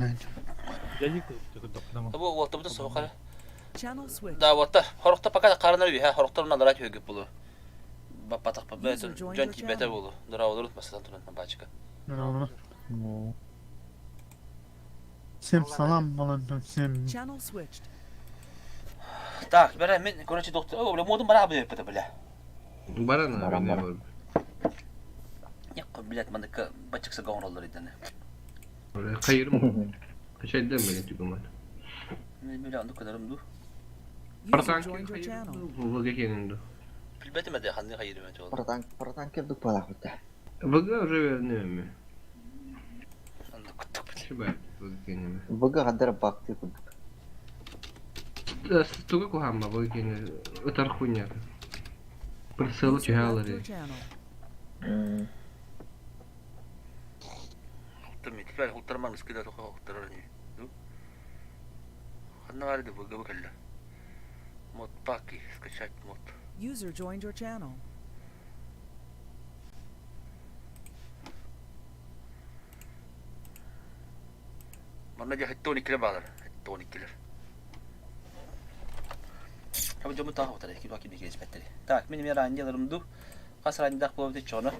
Блядь. Бу уолтабыт соһукара. Да, уоттар. Хорохто пока каранар үһэ, хорохтор налара түһүгүп булу. Баппатах бөтөн дьон тиийбэтэ буолу. Дороолорут басытан туран бачка. Дороолорут. Всем салам, балантан всем. Так, бара мен, короче, доктор, о, бля, модум бара абы бля. Баран баран. Якка, блядь, мандыка бачыкса гоңроллар идене. Хайырым. Качайдан били түгүмат. Мен бile анды кадарым ду. Братан, ВГ кенинду. Билбетим эде ханны хайырым эте ол. Братан, братан кирдик балахыта. ВГ уже неме. Анды куттук бile. Шибай ВГ кенеме. ВГ гадар бакты курдук. Туга кухамма ВГ кене ытар хуйня. Прицелы чыгалары. Хултар хултарман скида тоха хултарар не. Ханна бары ВГ кэллэ. Мод паки скачать мод. User joined your channel. Манна дьэ хеттоникилер баалар. Хеттоникилер. Хабы дьоммут таах утары, ким ким кириспэттэри. Так, мин эмиэ ранньаларым ду. Хас ранньдаах буолбут чоно.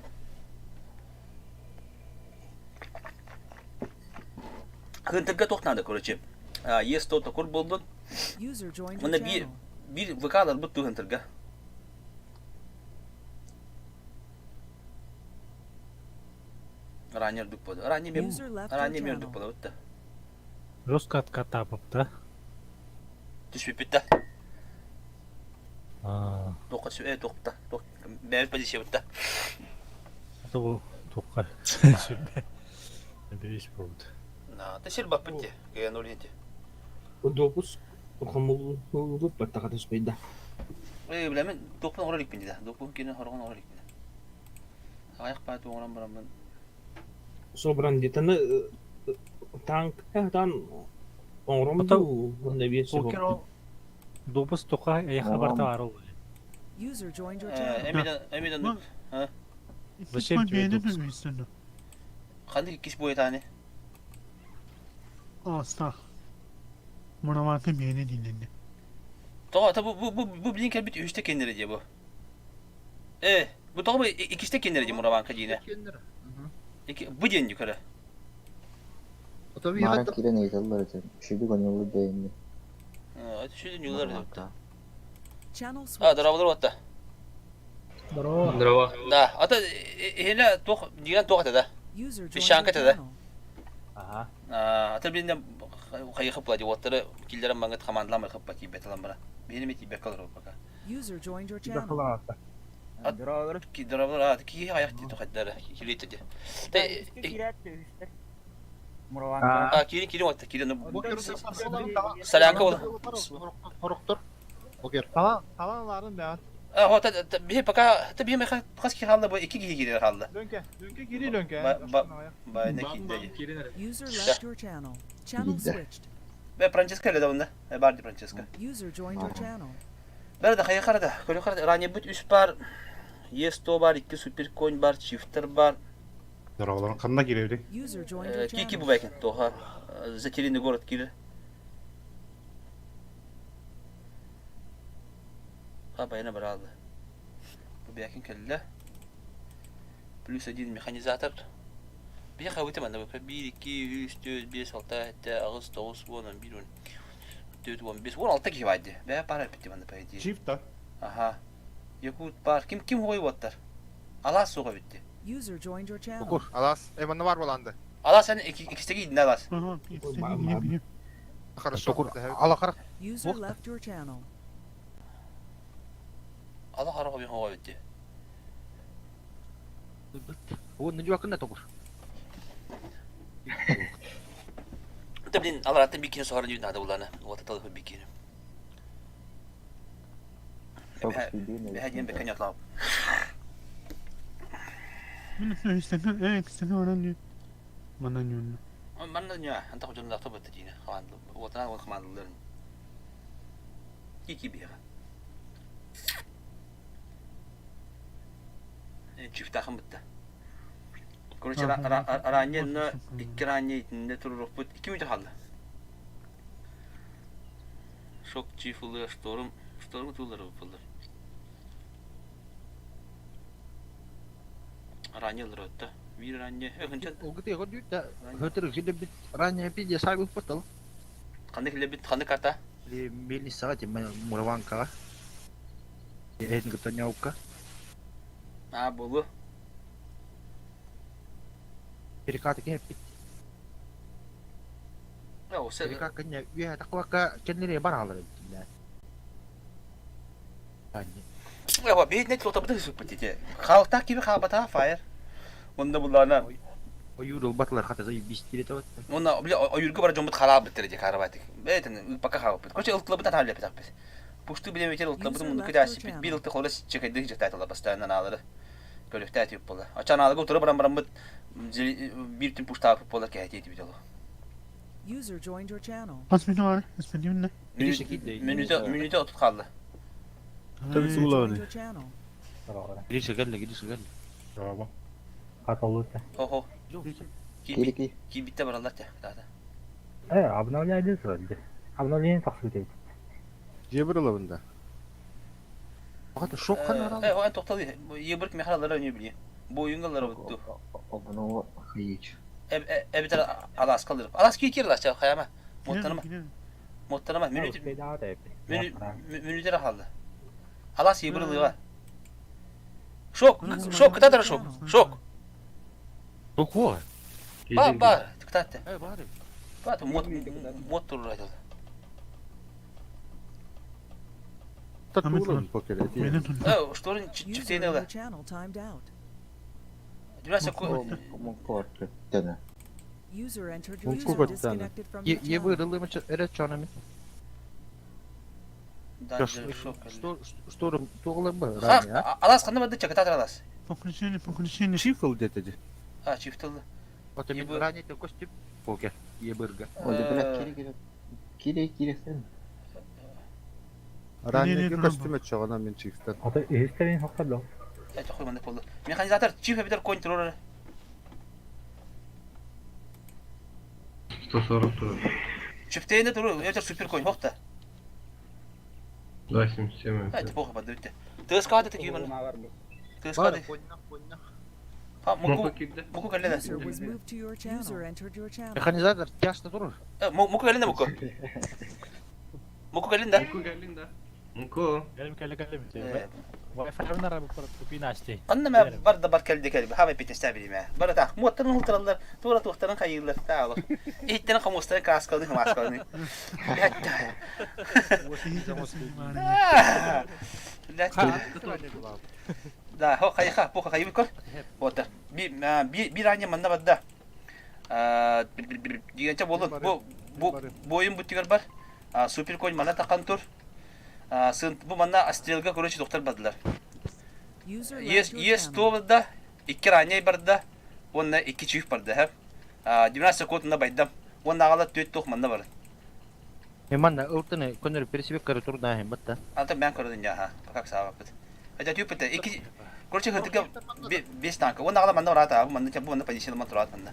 Хынтырга туох надо, короче. Е100 токур буоллун. User joined your Мына биир channel. биир ВК-ларбыт туу хынтырга. Раннер дук буолду. Ранне мен User left your ранне мен дук channel. буолабыт да. Жестко откатапов, да? Түспүппүт да. А, Туохха түс туохта. Туох бэйэбит позициябыт да. это был туққа. Бейс болды. На, ты сир баппыт те. Кыйан улите. Допус хомуллуп баттаха түспейда. Эй, бля, мен доппун оҥоро иликпин дии. Доппун киирэн хороҕон оҥоро иликпин. Аҕыйах баайы оҥорон бараммын. Собран детаны танк тан оҥором дуу уонна биэс Покер допус туқа эйха барта бар ол. User joined your channel. Эмиден эмиден Зачем тебе допуск? ханнык иккис буойатааны? Астах. Мураваты миэнэ дииллэннэ. Тоҕо ата бу бу бу бу билин кэлбит үһүстэ кэннэрэ дии бу. Э, бу тоҕо бу иккистэ кэннэрэ дии Мураванка диинэ. Ики бу диэн дии көрө. Мара кирен ыйыталлар этэ. Үчүгэй онньууллар бэйэнни. Сүдү ньуулар эбит. Channel А, switched. дорооболор уотта. Здорово. Здорово. Да, ата иһинэ туох дигэн туох этэ да. User joined your Песчанка этэ да. channel. Ага. Ата билинэ хайыхып була дии уоттары киллэрэн маҥыт хамаандалаан хыппа тиийбэт ылан бара. Биһини эмиэ тиийбэккэ олоробут пока. User joined your channel. Здорово. Дорооболор, а киһи хайах дии тухайдара килиэтэ дии. Тэ а киирин киирин уотта киирин солянка була. Хорохтор. Окер. Талан, талан аларын бәт. А, вот биһи пока та биһи меха хас ки хаалла бу икки киһи киирэр хаалла. Лөңке, лөңке кири лөңке. Ба ба ба не киирдэ. User left your channel. Channel Билдэ. switched. Бе Франческа эле да онда. Бар ди Франческа. User joined your channel. Бер да хайы харада. Көрө харада ранее бут үс бар. Е100 бар, 2 супер конь бар, чифтер бар. Здороволорун ханна кирэбит? User joined your Кики channel. бу бэкен тоха. Затерянный город киирэр. А баяна баралды. Бу бэкен кэллэ. Плюс один механизатор. Бие хабыты манна бу. 1 2 3 4 5 6 7 8 9 10 11 12 15 16 киһи баайды. Бээ пара битти манна по идее. Чиф та. Аха. Якут бар. Ким ким хой боттар? Алас суға битти. User joined your channel. Окур. Алас. Э манна бар боланды. Алас сен икистеги идин алас. Ага, билем. Хорошо. Ала харах. User left your channel. Ала харах би хой битти. Уонна жуакында токур. Та блин, алараттан бикини сохаран дүйін ада уланы. Ота талы бикини. Бэһэ диэн бэкэн ятлап. Мин үстэнэн, э, үстэнэн онон нью. Манан ньюнна. Манна ньа, анта хожон лахта бытты дине. Хаманды. Отана ол хамандыларын. Кики биэҕэ. Чифтахым бытта. Короче, араанньа инна икки араанньа итиннэ туруорукпут 2 мүнүүтэ хаалла. Шок чифылы шторм шторм туулары буллар. Араанньа ыллар отта. Биир араанньа өһүнчэн. Олгыты егор дүйт да хөтөр килебит ранее пиде сагы потал. Ханнык килебит ханнык карта? Мельницаға тем Мураванкаға. Эһин кытта няукка. А, болу. Перекаты кеппит. Перекат кэннэ үөһэ тахсыбакка кэннилэрэ бараалар эбит да. Эва, бэйэтинэ туотабыты сыппыт ити. Хаалтаах киби хаалбатаҕа фаер. Онно буллаана. Ойуур ылбатылар хата бистире табат. Онно бile ойуурга бар дьоммут халаабыттар ити карабатик. Бэйэтин ыыппакка хаалбыт. Короче, ылтылабыт атаан билэппит. Пушту биле метер ылтылабытын муннукка тээсиппит. Биир ылты холос чекайдык жактаатылар бастаан анаалары. Көрүхтээ тип буолла. Ачан аалыга утары баран бараммыт биир түн пуштаабыт буолар кэһэтии этибит олу. User joined your channel. Хас мүнүүтэ баар? Испэндиибин да. Мүнүүтэ мүнүүтэ 30 хаалла. User joined your channel. Гриша кэллэ, Гриша кэллэ. Браво. Хатылыта. Хо-хо. Кири ки. Киирбиттэ бараллар те. Даата. Э, обновляйды сылды. Обновление тахсыбыт эбит. Дьиэ бырылабын да. Хата шок ханна Э, эн тоқталы. Ебірк мехалалара өнө биле. Бойунгалара бутту. Обново хайыч. Эбитер алас калдырып. Алас кийкер лача хаяма. Моттанама. Моттанама. Мүнүт мүнүтер халды. Алас ебірылыга. Шок, шок, кытатыр шок. Шок. Шок во. Ба, ба, кытатты. Э, бары. Ба, мот мот турur айтылды. Э, шторын чифтейне ыла. Дюрася ко User entered your user disconnected from your Е channel. бырылымы эрэ чонами. Что Шторм туғылым ба? Алас қанда барды чакататыр алас. Подключение, подключение. Чифл деді. А, чифтылды. Вот мен ранее костюм. Покер. Ебырга. Ой, бля, кири кири. Кири кири сен. Ранее костюм чоғана мен чифтен. Ата иһистерин хохтадо. Это хуй манда болду. Механизатор чиф эбитер конь турur. 140 турар. Чифтейне турur, это супер конь хохта. 2,77. Это плохо поддавите. Ты скады такие ман. Ты скады. Ха, муку. Муку кэллэ. User was moved to your channel. User entered your channel. Механизатор тяжко турur. Муку кэллэ муку. Муку кэллин да. Муку кэллин да. Муку. Кэлим кэллэ кэллим. Wi-Fi нара купин асты. Анна ма бар да бар кэлди кэлби. Хама питестә билиме. Бар та муоттарын ултыраллар, тура туохтарын хайыыллар та алар. Иттен хомустарын кааскалны хамаскалны. Да, хо хайха, пуха хайы көр. Вот. Би би би ранее манна бадда. Дигенче болун. Бу бу бойын бутигер бар. Супер конь манна такан тур. Сын бу манна астрелга короче доктор бадылар. Ес ес тобда икки ранее барда. Онна икки чүйүк барда, ха. 12 секундна байдам. Онна агала төт тох манна бар. Мен ылтыны көнөр пересибек көрө турда хем батта. Ата мен көрдүн я, ха. Пока саабаппыт. Это тюпыта икки Короче, хытыка бес танка. Он агала манна барата, бу манна бу манна позиция манна турат манна.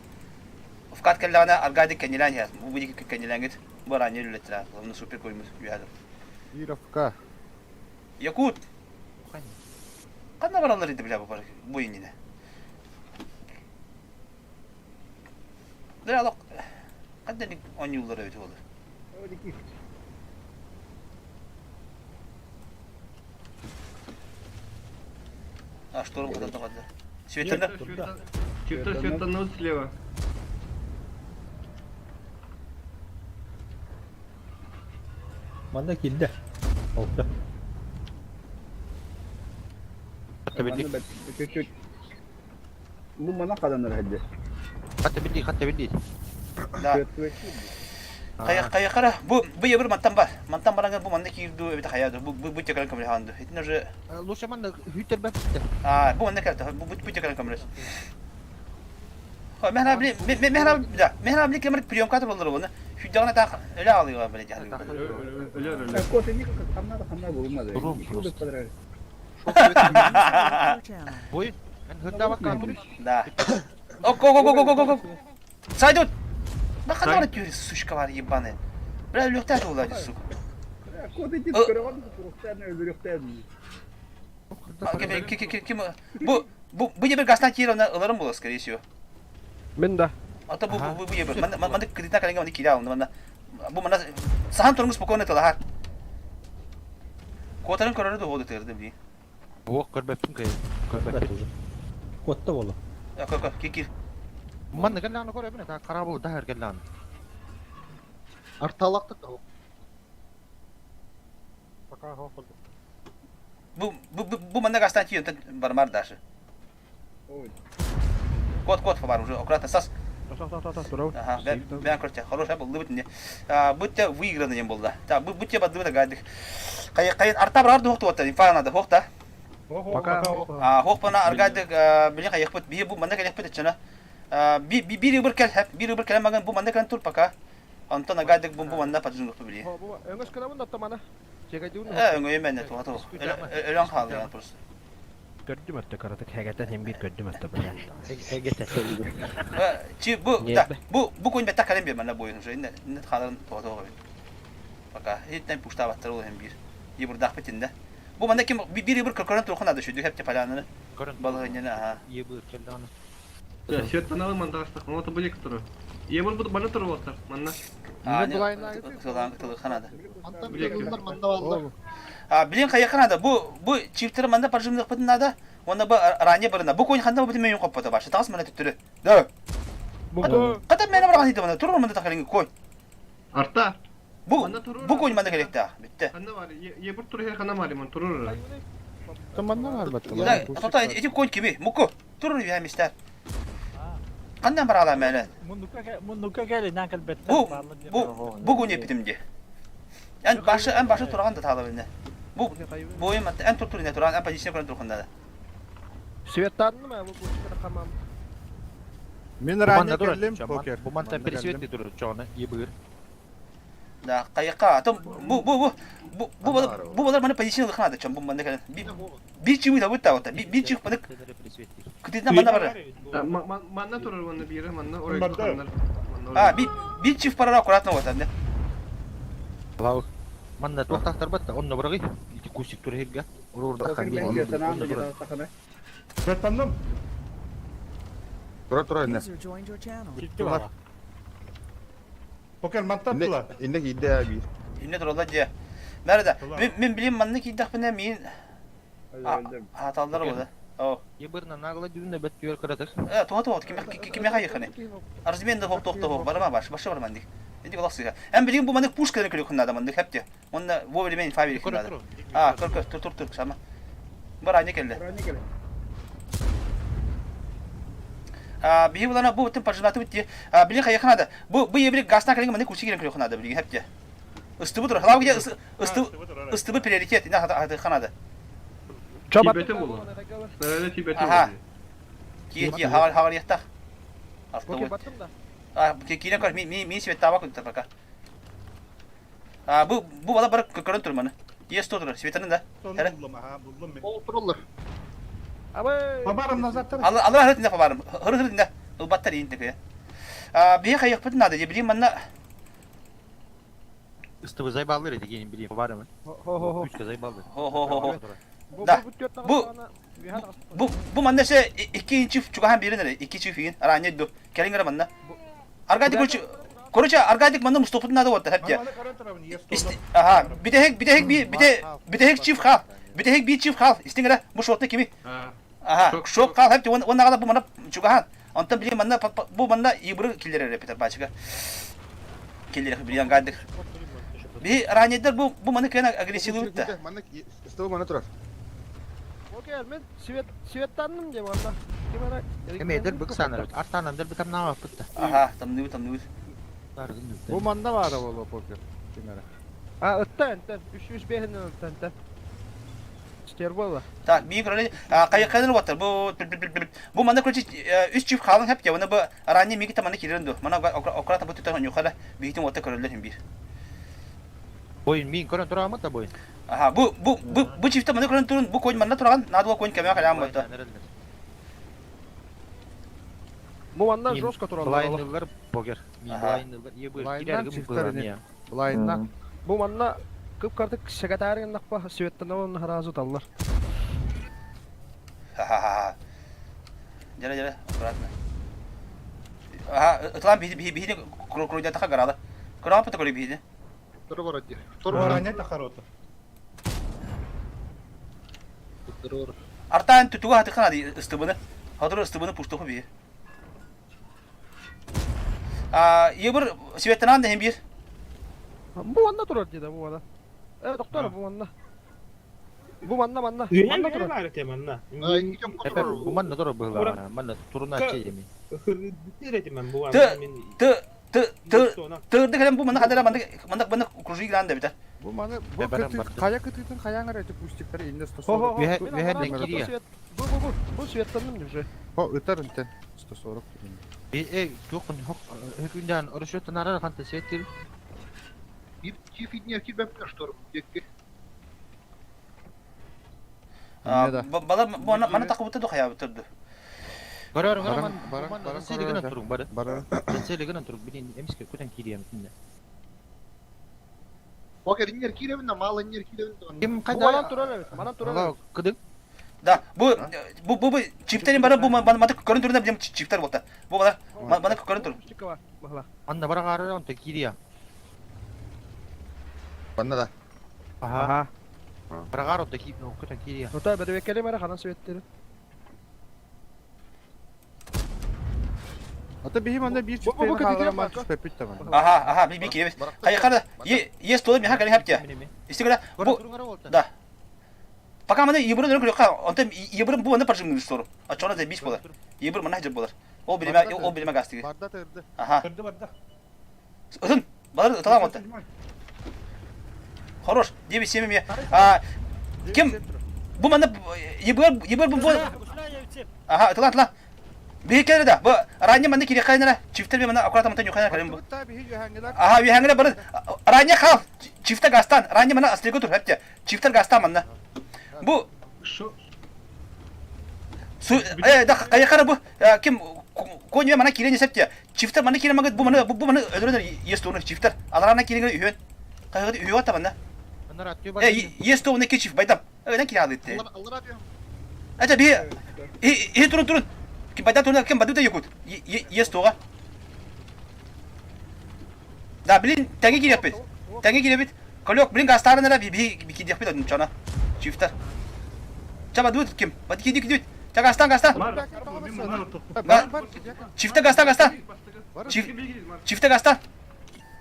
Вкат келлана аргады кенилан я. Бу бу кенилан гит. Бу ранее үлеттер. Оны супер коймуз үйәдим. Ировка. Якут. Кандай баралар иди бля бу бар бу инине. Бля алак. Кандай онюлар өтү болду. А, шторм куда-то вода. Светана. Чифта светанул слева. Манда килде. Олта. Чуть-чуть. Ну, мана каданыр хәдде. Хатта билди, хатта билди. Да. Кая кая кара. Бу бу ебір мантан бар. Мантан баранган бу манна кирду эбит хаяды. Бу бу бу текран камера ханды. Итин уже Лучше манна хүйтер бәтте. А, бу манна карта. Бу бу текран камера. Ха, мен абли мен мен абли да. Мен абли камера прием катыр болдур буну. Хүддагына та эле алыга биле жахы. Өлөр өлөр. Кофе никак хамна да хамна булмады. Бой. Мен хүддә бакка турыш. Да. Ок, ок, ок, ок, ок, ок. Сойдут! Да ханна түһэр, сучка бар ебаный. Бля, өлүөхтээх буолла дии, сука. Ким бу бу бу ебер гастан киир она ыларым була, скорее всего. Мин да. А то бу бу бу ебер. Ман ман кредитна калинга маны кире алынды мана. Бу мана сахан турыңыз спокойно тылахар. Куотарын көрөрү да ходу тырды би. Уох көрбөппүн кый. Көрбөппүн. Куотта буолла. Көр көр кир кир. Манна кэллэҕинэ көрөбүн это хараабыл даһар кэллэҕинэ. Арталактык да Пока хоох курдук. Бу бу бу бу манна гастан тиийэн бармар даже. Кот кот бар уже аккуратно сас. Ага, бән көрте. Хорошая был, бит не. Будьте выиграны не был да. Так, будьте бадыбы гайдык. Кай кай арта бар ду хохты вот, инфа надо хохта. Пока. А хохпана аргадык билин кайыкпыт. Би бу манна кайыкпыт чана. Би би бир бир кел хеп, бир бир кел маган бу манна кел тур пока. Онтон агадык бу бу манна паджун били. Өңөс кынабын да мана. Чегайдуун. Э, өңөймен туха тух. Өлөн хаалыган просто. Көрдүм өттө каратык хэгэтен хем бир көрдүм өттө бля. Чи бу да бу бу конь бетта калем бир манна бойын уже инне инне хааларын туха туха бит. Пока хиттен пушта баттар ол хем бир. Ебурдах битинде. Бу манна ким бир бир көрөн турхун ады шүдү хепте паланını. Көрөн. Балыгынны аха. Ебыр келданы. Свет каналы мандастах, ну это были которые. Ебыр буду бана туруп манна. Тылыханады. Антан Билин кайыканады. Бу бу чифтер манда паржымдык бытынада. Онда бу ранее барына. Бу конь ханда бу мен коппота башы. Тагыс мына түттүрү. Да. Ката мени барган дейт мына. Турур мында такалин кой. Арта. Бу бу конь манда керек да. Битти. Ханна бар. Ебыр турур ханна бар, ман турур. Таманна бар батта. Да, тота эти конь кими? Муку. Турур я мистер. Кандан бар алам мени? Муннука кели нан кэлбеттер. Бу бу бу конь эпитимди. Эн башы эн башы турган да таала билне. Бу бойым эн тур тур не турган, эн позиция көрөн турган да. Светтанны бу хамам. Мен ранее келдим покер. Бу мантан пересветти турар чоҕуна ебыр. Да, кайыкка. Атом бу бу бу бу бу бу балар маны позиция лыхнады чом бу маны келен. Би чиви да бутта ота. Би чив маны кытытна мана бар. Манна турар манна бире манна орай. А, би би чив парара аккуратно вот да. Лау. Манна туохтахтар батта онно барагы. Ити кусик тур хирга. Урурда хан Светтанным. Тура тура инне. User joined your channel. Китти бала. Покер мантан тула. Инне кийде бир. Инне туралла же. Мерде. Мен билим манны кийдах бина мен хаталдар болду. О. Ебырна нагла дүүнэ бет түөр кыратыр. Э, туха туха ким ким хайыхны. Арзмен да хоп тохто хоп барма баш, башы барман дик. Инди колак сыга. Эм билим бу маны пушканы көрүк хуннада манды хепте. Онна вовремя инфа берик хуннада. А, көр көр тур тур тур сама. Бар ане келди. Биһи булана бу бүтүн пажынаты битти. Билин хайыхнада. Бу бу ебрик гасна калинга маны кучи керен көрүк хуннада билин хепте. Ыстыбы тур. Халау где ысты ыстыбы приоритет. Ина хата ханада. Тибете болу. Снаряды тибете Ага. Ки ки хавал хавал яттах. А, кирен көр ми ми ми свет таба күттер пока. А, бу бу бала бар көрөн тур маны. Ес тур светанын да. Булдум, аха, булдум мен. Ол турулар. Бабарым назад тар. Алла алла хыры динде барым. Хыры хыры динде. Ылбаттар иин теке. А, бии хайык бит надо, билим манна. Ыстыбы зайбалыр эти генин билим барымы. Хо-хо-хо. Күчкө зайбалды. Хо-хо-хо. Да. Бу бу бу манна се икки чугахан бирин эле, икки чифин, ранее ду. Келиңер манна. Аргадик короче, короче, аргадик манна мустопутун надо вот хепте. Ага, битехек битехек би бите битехек чиф хал. Битехек би чиф хал. Истиңер бу шотны кими? Ага, шок хал хепте он он агада бу манна чугахан. Онтон билим манна бу манна ибры киллер репетер бачыга. Киллер билен гадык. Би ранедер бу бу маны кена агрессивный битте. Манна стол манна турар. Окей, мен свет светтанным деп анда. Ким ара? Эме дер бык санар. Артанан дер бытам нава бытта. Ага, тамны тамны. Бу манда бар болу покер. Кимера. А, ыттан, ыттан. 3 3 5 ыттан, ыттан. Стербола. Так, би көрөлө, кай кайдан баттар. Бу бу манда короче үч чиф халын хеп я, бу ранее миги таманы киренду. Мана аккуратно бу түтөн юкара битин отта көрөлөр хим бир. Бойын мин көрөн турамы да бойын. Ага, бу бу бу бу чифте маны көрөн турун, бу конь манда турган, надо конь кеме калам бутта. Бу манна жестко тураллар. Блайнылар богер. Блайнылар ебыр Блайннан кирерги чифтер ини. быһылар. Блайнна. Бу манна кып-картык секретарь гыннахпа светтанабын сразу таллар. Ха-ха-ха. Дьэрэ, дьэрэ, аккуратно. Аха, ытылаан биһи биһи биһини круйдатаха гаралы. Кырааппыта көрө биһини. Артаан тутуга хатыкхан adi ыстыбыны. Хатыры ыстыбыны пуштуху биһи. А, ебір светтанан да бир. Бу манна турар деді бу мана. Э, доктор, бу манна. Бу манна манна. Манна турар. Бу манна турар быһылар. Манна туруна чейеми. Ты ты ты ты тырды кэлэн бу манна хадара манна манна манна кружи гран да битер. Бу маны бу кая кытытын хаяңар эти пустиктар инне 140. Үһэ кирия. Бу бу бу бу светтанным уже. Хо ытар интен 140. Э, туох хок хөкүндән орышөттөн арар ханта сеттир. Балар мана такыбыта да хаябытырды. Барар Баран баран баран баран селеген туруң бары. Баран. Селеген туруң билин эмиске көтөн кириям тинде. Ким Бу кайда? манан турар эбит. Манан турар Ала эбит. кыдык. Да, бу бу бу бу чифтерин бары бу мана көрөн турда билем чифтер болта. Бу балар мана көрөн тур. Пустикова. Бахла. Анна бара карар онта кирия. Манна да. Аха. Бара карар онта ки көтөн кирия. Ота бәдәвеккеле бара ханан светтери. Ата биһи манна биир Бу чүппэни бу хаалара кытыгы ман түспэппит таман. Аха, аха, би би киребит. Хайкара е столы меха кали хапте. Истигра бу да. Пока маны ебрын өрө көрөккө, онтон ебрын бу аны прожимный сору. А чона да биш болар. Ебрын мана хажыр болар. Ол билеме ол билеме гастыгы. Барда тырды. Аха. Тырды барда. Ытын. Балар ыталам онта. Хорош. 9-7 ме. А ким бу мана ебр ебр бу Аха, ыталан ыталан. Биһи кэлэр да. Бу ранее маны кириэххэ нара. Чифтер мана аккуратно мантан юхана кэлэн бу. Та биһи үһәңгилер. Аха, үһәңгилер бары ранее хал. Чифтер гастан. Ранее мана астрего тур хәтте. Чифтер гастан манна. Бу Су э да кайкара бу ким конья мана кирене септе. Чифтер мана кире магыт бу мана бу мана өдөрөнөр ес туны чифтер. Аларана кирене үһөн. Кайгы үһө ата манна. Э ес туны ки чиф байдам. Э кире алды. Это би и турун турун. Ким байда турун ким баду да якут. Ес туга. Да, блин, тәңе кирәк бит. Тәңе кирәк бит. Колек, блин, гастарын ра би би кидек бит чана. Чифтер. Чаба дуд ким? Бат кидик кидик. Ча гастан гастан. Чифте гастан гастан. Чифте гастан.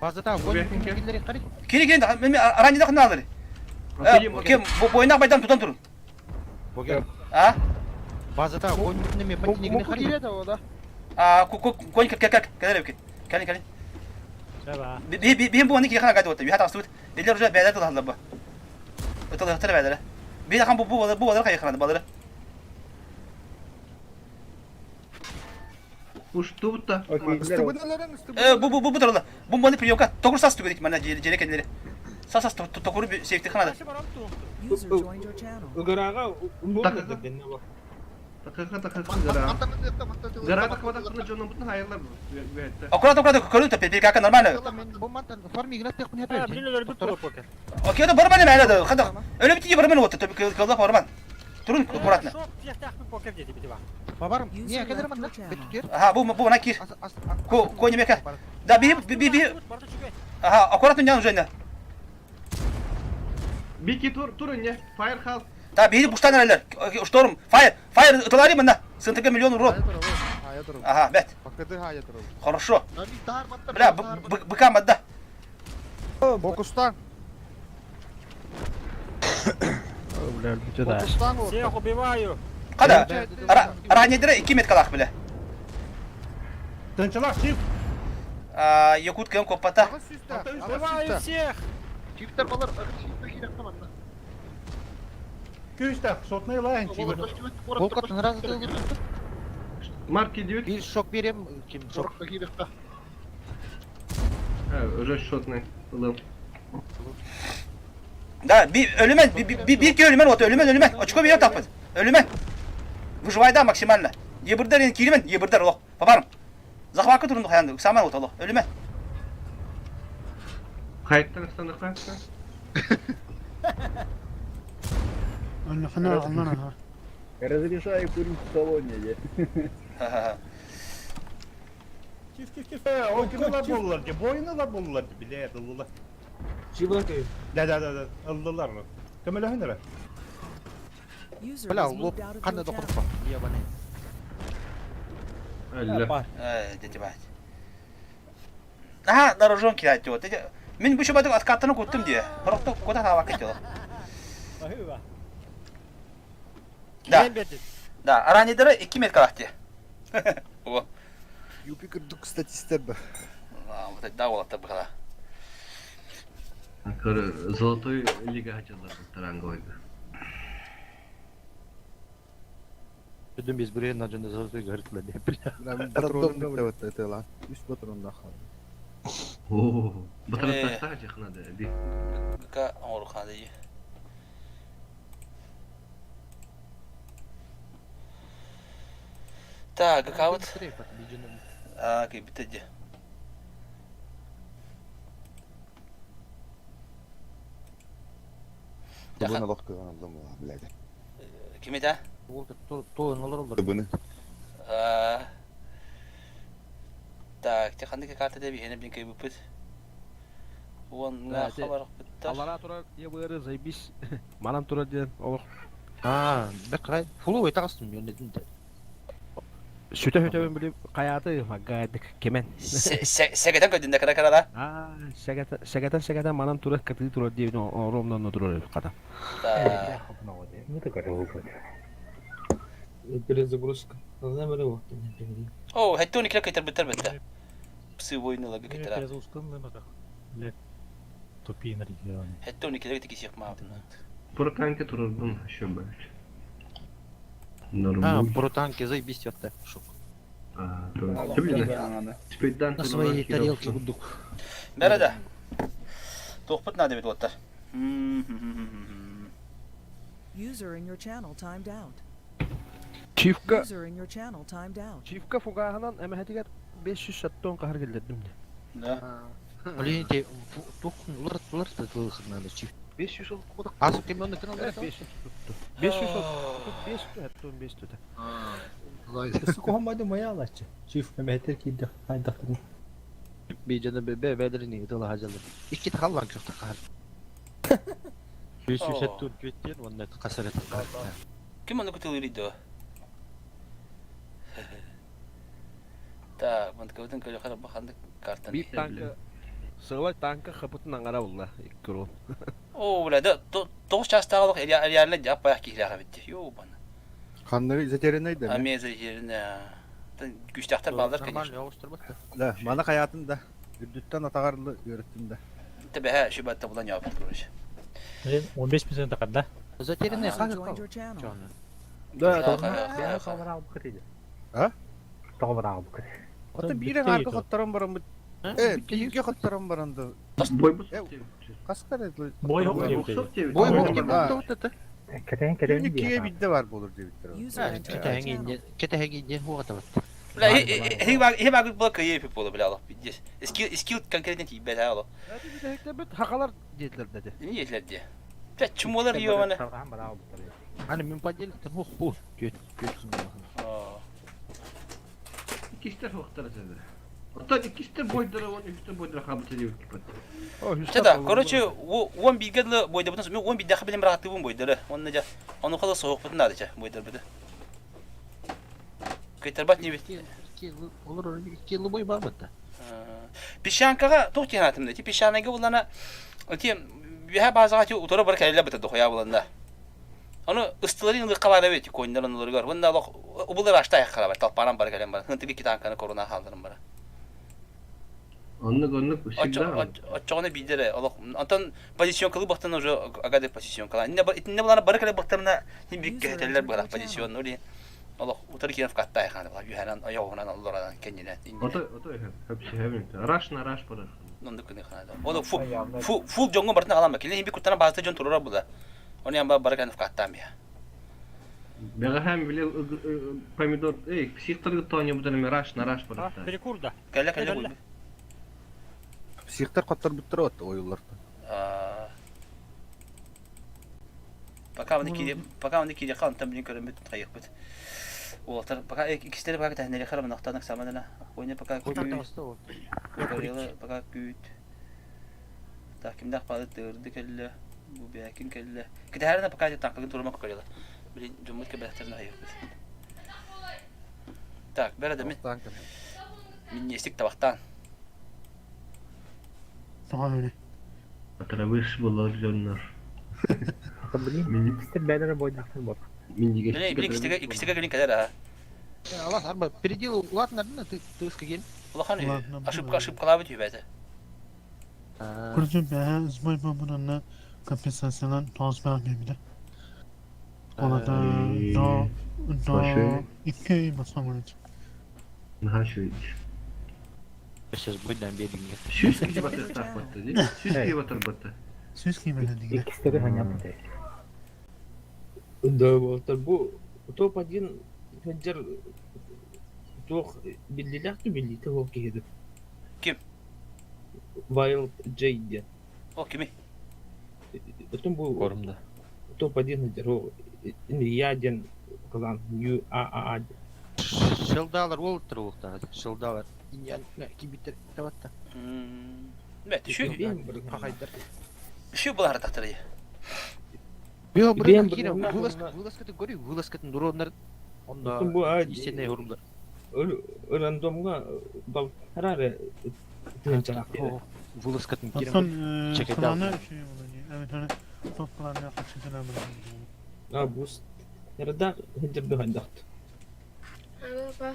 Базата гол киллери карый. Кири кири мен раньда кына алыр. Ким бойнак байдан тутан турун. Богер. А? Базата гол неме патинигне Муку карый. кире да ода. А ку ку конь как как кадер бит. Калин калин. Би би би бу аны кири хана гады отта. Юхат астут. Элер уже бәдә тулалар бу. Оталар бәдә. Би хан бу бу бу балар кай хана балары. Ыстыбыналарын Э бу бу бу бу турала. Бу бу приемка. Тогур сас түгедик мана жере кенлери. Сас сас тогур сейфти ханада. User joined your channel. Аккурат аккурат көрүн төп бир кака нормально. Бу мантан фармигна тек куня пер. Окей да барман эме да. Хада. Өлө бити барман отта төп кылда барман. Турун аккуратно. Бабарым, не User кедер left манна. your channel. Бет кер. Аха бу бу на кир. Ко ко немека. Да би би би Аха аккуратно нян уже. Бики тур тур не Firehouse. Да би буштан элер. Шторм фаер фаер тылари мына. Сынтыга миллион урон. Хая турар. Ага, бет. Бакыды хая турар. Хорошо. Бля, быка мадда. Бокустан. Бокустан вот. Всех убиваю! Када? Ранее 2 метр бля. Тынчылак чиф. А, Якут кем копата. Убиваю всех! Күстә, сотный лайн чиф. Волкот разы Марки 9. Бир шок берем, ким шок. Уже шотный. Ылым. Да, би ölümen, би би bir ki ölümen ot, ölümen ölümen. Очко bir таппыт. Ölümen. Выживай да максимально. Ебырдар енді киремен, ебырдар лох. Бабарым. Захвакка турунду хаянды. Саман отоло. Өлүмэ. Хайттан ыстаныхха? Оннохуна оннон аха. Разрешаю курить в салоне, де. Киф киф киф. Окула буллар ди, бойнулар буллар ди, биле ыллылар. Да да да да, ыллылар. Көмөлөһүн эрэ. User Бля, was лоп moved out of ханна your да channel. куруппа. Ебаный. Алла. Дети бать. Аха, дорожон кидать вот. Мин бу шубадык откаттаны куттум дии. Хорохто куда тавак кетело. Да. Да, аранидары 2 метр калахти. О. Юпи курдук статистер ба. Вот это да, вот это было. Золотой лига хотела таранговый. Бүдүн без бүрен наджында золотой горит ла бля. Патрон вот это ла. Үс патрон да хан. О, батарейка надо. Би. Ка оңорухана дии. Так, какаут. А, кайбитеди. Табына лох кыган алдым була, блядь. Ким это? Табыны. Так, те ханнык карта деп ені блин кайбыппыт. Уонна хабарыппыттар. Аллара турар ебыры заебись. Манан турар диэн олох. Аа, бек карай. Фулу тагыстым мен де. Сүтэ сүтэбин билип каяты магадык кемен. Сегетен көдүндө кара кара да. Аа, сэгэтэн сэгэтэн манан турар катыы турар диэбин оромнон турар ката. Да. Перезагрузка. О, хеттуни киле кетер битер битте. Псы войны лагы кетер. Блядь. Тупие на регионе. Хеттуни киле кетер кисек ма. Протанки турурдум еще блядь. А, Нормально. протанки заебись отта. Шок. А, то. Блин, теперь дан На своей тарелке гудук. Бәрі Тоқпыт надо бит оттар. User in your channel timed out. Чивка User in your channel timed out. Чивка фугаһынан эмэхэтигэр 500 кахар келдердим. Да. Блин, те тухун улар улар тылыхын чив. 500 кудак. Азып кем онны кын 500 tuttu. 500 500 500 tuttu. Сукохамайды моя алачы. Чиф меметер кийди хайдактын. Бейжана бебе бәдерини тыла хажалар. Икки тахаллан көхтө кахар. 500 күттен онны касарет. Ким оны күтүлүр иди? Так, мантыкыбытын көлө харап баханды картаны. Бир танка сылай танка хапытын аңара булла иккүрон. О, бля, да, тоғыз жастағылық реально жап аяқ кихләға битти. Йо, бана. Ханнары затерянный да. Амеза жеріне. Күчтәхтер балдар, конечно. Нормально, оғыстыр Да, мана хаятын да. Үрдүттен атагарлы үйрөттүм да. Тебе ха, шүбәтті бұдан япыр, короче. 15 процент када. Затерянный User хагы joined your channel. Да, А? Ата бире аркы хоттарым барам бит. Э, бирге хоттарым баранды. Бой бу. Каскар Бой хок деп. Бой хок деп вот это. Кие бидде бар болur деп биттер. User entered your channel. Кетеһеги хуга табат. Бля, хи багы була кые пип бля, алла. Скилл, скилл конкретно тибет, алла. Бит хакалар диделер деди. Не етлерди. Бля, чумолар йо мана. Аны мен поделиктен хух ху. Көт көт. Иккистер хоқтар сәді. Оттан иккистер бойдыра, он үстер бойдыра хабыты деп кипат. Чада, короче, он бигедлі бойда бұтын, мен он бидді білем бір аттыбын бойдыры. Оны жа, оны қала соғық бұтын ады жа, бойдыр бұты. Кайтарбат не бит. Олар икки лубой бар бытта. Песчанкаға тоқ тен атымды. Ти песчаныга булана, ти бия базаға ти утора бар кәлеле бітті дохуя буланда. Оны ыстыларын ылық қабары бет, койнарын ылыргар. Онда лох убулар ашта аяқ қарабар, талпаран бар кәлем бар. Хынтыгы китанканы коруна халдырым бар. Оннук, оннук, всегда. Очоғына бидере, олох. Антон позицион кылы бақтан уже агады позицион кыла. Инне булана бар кәле бақтарына хин бик кәтелер бар позицион ули. Олох утыр киен фкатта аяқ бар. Юханан аяғынан алларадан кеннелен. Ото, ото, хөпсі, хөпсі. Раш на раш барар. Нонды күні ханада. Олох фу фу фул жоңго бартына алам. Келен бик кутана базда жон турара була. Оны ямба бар кәле фкатта мия. Бэҕэһээ били помидор, эй, психтаргыт тоонньубутун эмэ раш на раш барыттар. Перекур да. Кэллэ кэллэ буйбут. Психтар хотторбуттара от ойуллартан. Пока оны кире, пока оны кире хан там блин көрөммүт хайыппыт. Уолаттар пока иккистэри пока тэһнэри харам нахтанак саманана. Ойна пока күүт. Пока күүт. Так кимдах паады тырды кэллэ. Бу бэкин кэллэ. Китэһэринэ пока танкагын турма көреле. Блин дьоммут кэбэхтерин хайыппыт. Так, бәрі да мен. Миннестик табақтан. Саҥа үлэ. Атырабыш булар дьоннор. Блин, иккистер бээлэрэ бойдахтар бор. Блин, блин, иккистеге иккистеге кэлин кэлэр аа. Алас арба передел улаатыннардын ты тыска кел. Улахан ошибка ошибкалаабыт үбэтэ. Курдук бэһэ сбой буолбутунна компенсациялаан тоҕус баах биэрбитэ. Ол ата до до икки ый босхо көрөт. Наһаа үчүгэй. Сейчас будет нам береги. Сүүс киһи батыахтаахпыт дии. Сүүс киһи батырбыт. Сүүс киһи бэлэннигинэ. Иккистэри ханьаппыт. Да, уолаттар бу топ-1 сылдьар туох биллиилээх да биллиитэ ол киһи Ким? Wild J диэн. О, кими? Оттон бу Корм да. топ-1 сылдьар ол я диэн клан Ю А А А диэн. Шылдаалар уолуттар уолуктар. Шылдаалар. Иньян кибиттер табатта. Бэт, үшү Хахайдар. үшү булар тахтары. Био Биэм бырын кире бырын вылазка вылазкатын көрүй вылазкатын дроннар онда Оттон бу а истинный хурумдар. рандомҥа балтараа тыһыынчалаах диэн. Вылазкатын кире Оттон Чекайдаал. клана үчүгэй буолар дии. Эбэтэр топ кланна хаччытына бырахын. А бус Ярдаах сылдьар хайдахт.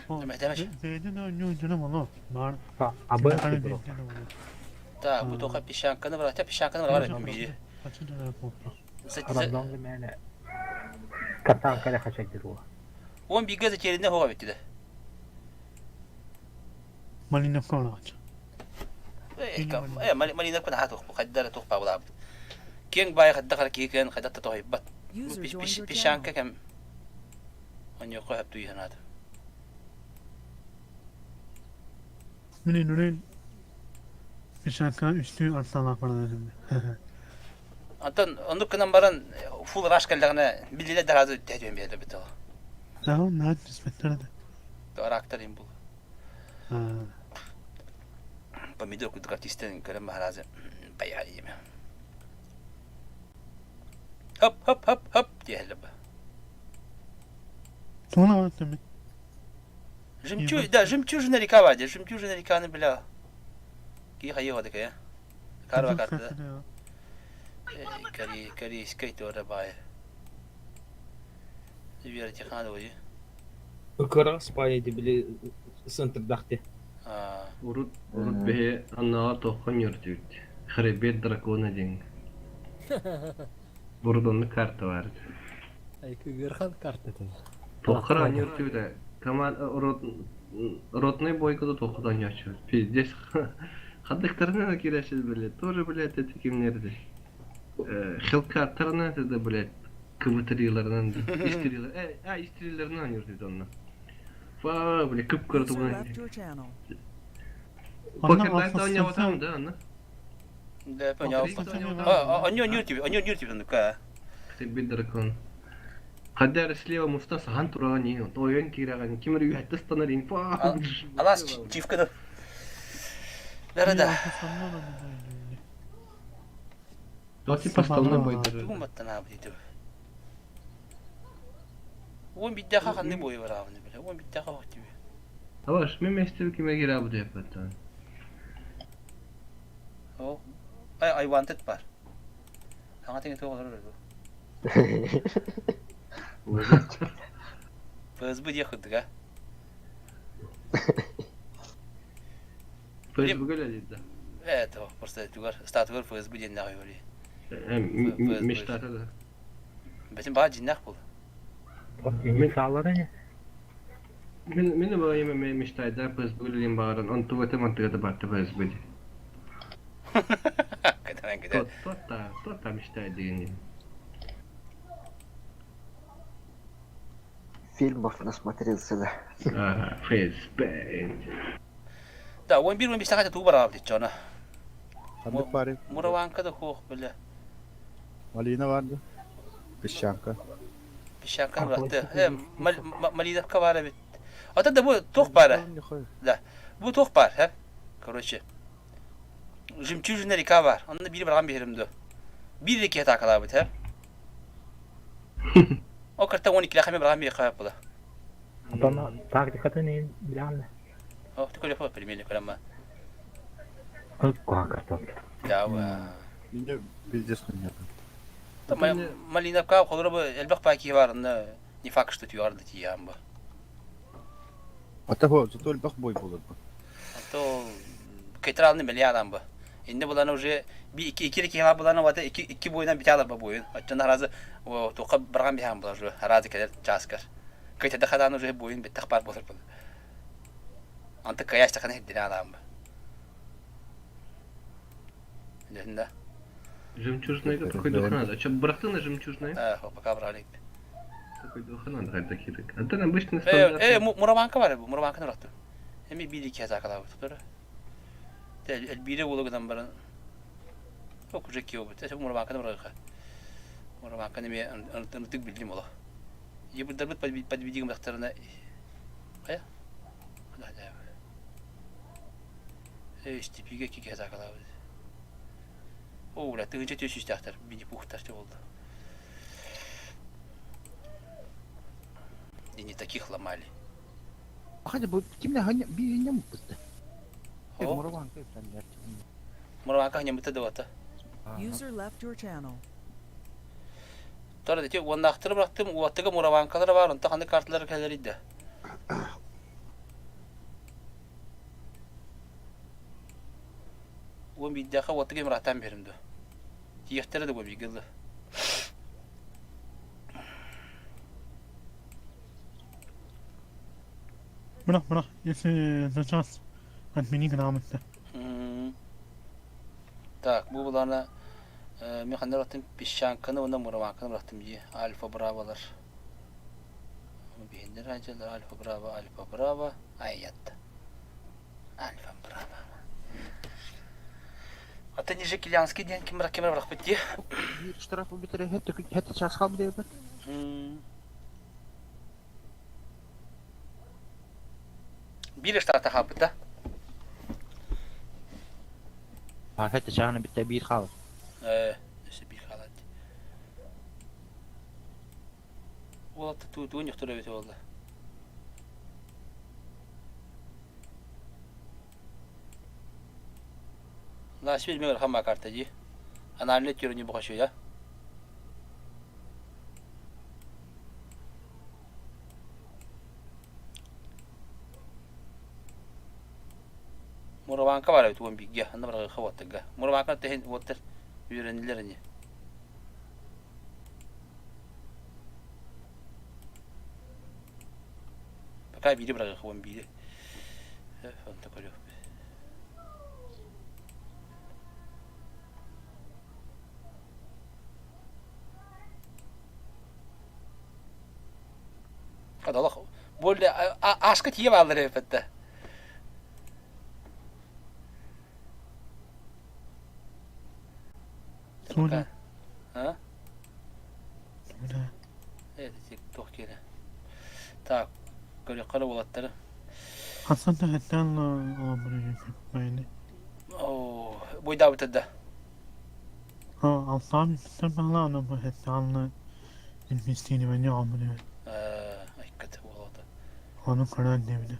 Эмэ, Бэйдин оонньуу дьоно боло. Баар. Абы Так, бу тоха песчанканы брат, песчанканы брат бири. Хаччытына буолла. Рандомҥа мээнэ катаан кэлэ хачайдыр уо. Он биге затерянный хога битти да. Малиновка олаҕач. Э, малина кuna хатох, хаддара тух пабылабыт. Кең бай хаддахар кикен хадатта тохайбат. User joined your Песчанка channel. кем. Оньоко хап туйханат. Мин нүрэн песчанка үстүү арсалаах баран Антон, оннук кынан баран фул раш кэллэҕинэ биллилэ даразы тэһдүөн биэрдэ бит ол. Саҕа наат түспэттэр да. Арактар им бул. Аа. Помидор курдук артистен көрөн баһаразы баяа иеме. Хоп хоп хоп хоп диэһэллэ ба. Тугуна баран мен. Жемчуг, да, жемчужина река бади, жемчужина реканы бля. Ки хайы такая. Карва карта. Кори, корейской тоже бай. Верите хана Кыра спай били центрдахте. А, Урут урут бэһи аннаҕа тоххон үөрдүбүт. Хребет дракона диэн. Урут онно карта бар. Айкы карта это. Тоххор анньүртүбүтэ. Команд рот ротный бойкада тоххот анньааччы. Пиздец. Хадыктарына кирэшил блядь. Тоже блядь эти кимнерди. Хелкаттарына это блядь. Кыбытыриларынан истирилер. Э, а истирилеринен анньүртүбүт онно. Фа, блядь, кып-кыра User тугунан. left your channel. Покердайта оонньообатам да, онно. да, понял. Покердайта А, они не тебе, они не тебе, ну-ка. Хребет дракон. Хаддар слева муста сахан тураган тойон кираган кимир үйәтті станар инфа. Алас чивканы. Бәрі да. Доти поставной бойдыр. Тугун баттан абы дейді. Он бидде хақанды бойы бар абыны біле. Он бидде хақ тебе. Абаш, мен местер киме кира бу деп баттан. О. Ай, I wanted бар. Аңа теңе тоғылар өлі. ФСБ де хыдыга. Facebook öyle dedi. Evet, o просто тугар, статугар ФСБ ден нағай өлі. Мечтата да. Бәтін баға жиннақ бұл. Инициаллары не? Мен мен бага еме мечтайда Facebook элем багаран он тубате мантыгата батты Facebook. Кәдән кәдән. Тот та, тот та мечтай деген. Фильмов насмотрелся, да. А, ФСБ. Да, 11-15 саҕа туу бараабыт иччона. Ханнык баарый? Мураванка да хуох бile. Малина бар да? Песчанка. Песчанка бырахты. Э, Малиновка бар эбит. Ата да бу туох баара? Да. Бу туох баар, һэ? Короче. Жемчужина река бар. Онно биир барган биһирим ду. Биир реке атаакалаабыт, һэ? О карта 12 хаме барган биир хаап була. Антон тактикатын иин билэҕин О, ты көрө примерно көрөмма. Куһаҕан картон. Да, ва. Мине пиздец нет. Малиновка холоро бу элбэх паки бар, онно не факт, что тюар да тиям бу. Ата хо, зато элбэх бой болор бу. А то кетралны миллиардан бу. Инде буланы уже би икки икки киһи буланы вата икки икки бойынан биталар ба бойын. Оччон аразы туqa барган биһан булар уже аразы келер часкар. Кайтада хадан уже бойын беттах бар болар бу. Анты каяш тахана хиддине адам бу. Да. Жемчужная такой дух надо. А что, бырахтың на жемчужная? Э, пока брали. Такой дух надо, хоть такие. Антон обычно Э, э, Мураванка бар бу, Мураванка нуратты. Эми бири кез акала бу. Элбире улугунан баран. Ок уже кио бу. Те Мураванка нуратты. Мураванка неме ынтык билдим ола. Ебурдарбыт подвидигим дактарына. Кая? Да, да. Э, степиге кике закала бу. О, бля, тыгынча төс үстәхтер, бини пухтар болду. И не таких ломали. Хадя бу кимне ханя би ням бутта. О. Мураванка стандарт. Мураванка ханя мыта давата. User left your channel. Тора дети уоннаахтары бырахтым, уоттыга мураванкалар бар, онто ханнык карталар кэлэр идэ. Уон биирдээхэ уоттыга муратан берим ду. Тиэхтэрэ да буо бииргэ Бырах, бырах, если за час отмени грамотно. Так, бу булана мен ханна бырахтым песчанканы уонна мураванканы бырахтым дии. Альфа бравалар. Биһиннэр ажалар Альфа Браво, Альфа Браво, айят. Альфа Браво. Ата ниже Килянский диэн ким ким бырахпыт дии. Биир штраф бүтэрэ хэт хэт час хал диэбит. Биир штата хаалбыт да? А хэт чааны битте биир хаал. Э, өссө биир хаалат. Уолатта туу туун юхтур эбит буолла. Ласвил мегер хамма карта дии. Аналит юрни бухашуя. Мураванка бар эбит уон бигэ, анна барга уоттарга. Мураванка тэһин уоттар үөрэнилэр ини. Пока биири барга уон биири. Онто көрүөх. Кадалах. Более ашка тие баалар эбит Суна. А? Суна. Это тик кире. Так, көрү уолаттары. Хасан да хаттан оламыр байны. О, бойдаабыт да. Ha, алсам сымала бу хаттан инвестини амыр. Э, айкат уолата. Оны көрөн дебди.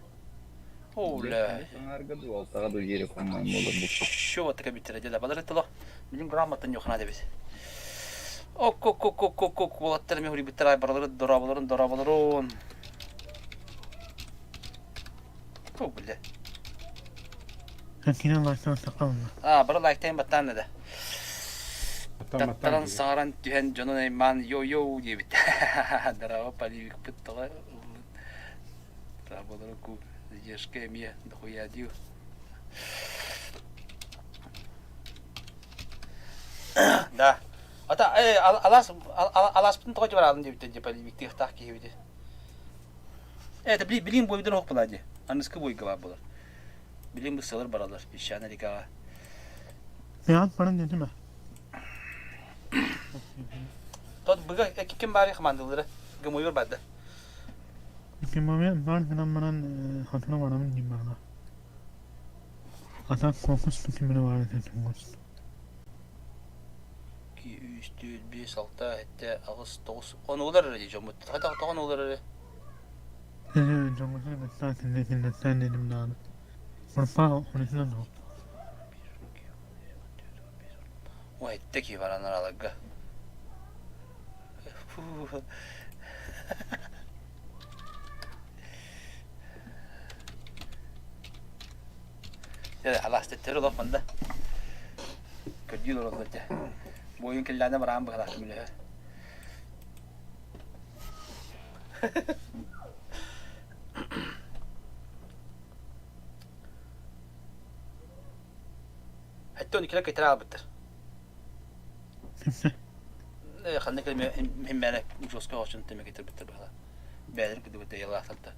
О, бля. Саңарга дуалтага ду жери комайн болор бу. Шо вот такая биттер дела. Балар тало. Билим грамотно нюхна дебит. Ок, ок, ок, ок, ок, ок, уолаттар ми хури биттер ай баралары дорабаларын дорабаларын. О, бля. Хакина лайктан сакална. А, бары лайктайын баттан да. Таттаран сааран түһэн дьонун аймаан йо-йоу диэбит. Дороба поливик пыттала. Работала ку задержка эмиэ дохуя дию. Да. Ата э алас аласпытын тоҕо бараалын диэбиттэр дии поливик тыахтаах киһи эбит. Это билин бойдор ох була ди. Аныскы бойга бар болар. Билин бу сылыр баралар песчаный рекаға. Миат баран дедим э. Тот быга ким бары командалары гымойор барды. Кимаме бар гынан баран хатына барамын дейм бала. Ата кокус кимине бар дедим гос. 2, 3, 4, 5, 6, 7, 8, 9, 10 олар эрэ дьоммут. Хайдах тоҕон олар эрэ? Дьоҥҥутун кытта кинилэртэн дедим даҕаны. Мырпаа онутунан ол. Ой, этте ки баран араларга. Алаас тэттэр олох манда. Көрдүү олороллор дьэ. Буойун киллээнэ бараан быһалаах көмөлөһөр. Хэтте он икилер кэтэр аалбыттар. Ханна кэлме химмээнэ жестко оҕочун теме кэтэрбиттэр быһала. Бээлэр кыдыбыт ыйалаахтарта.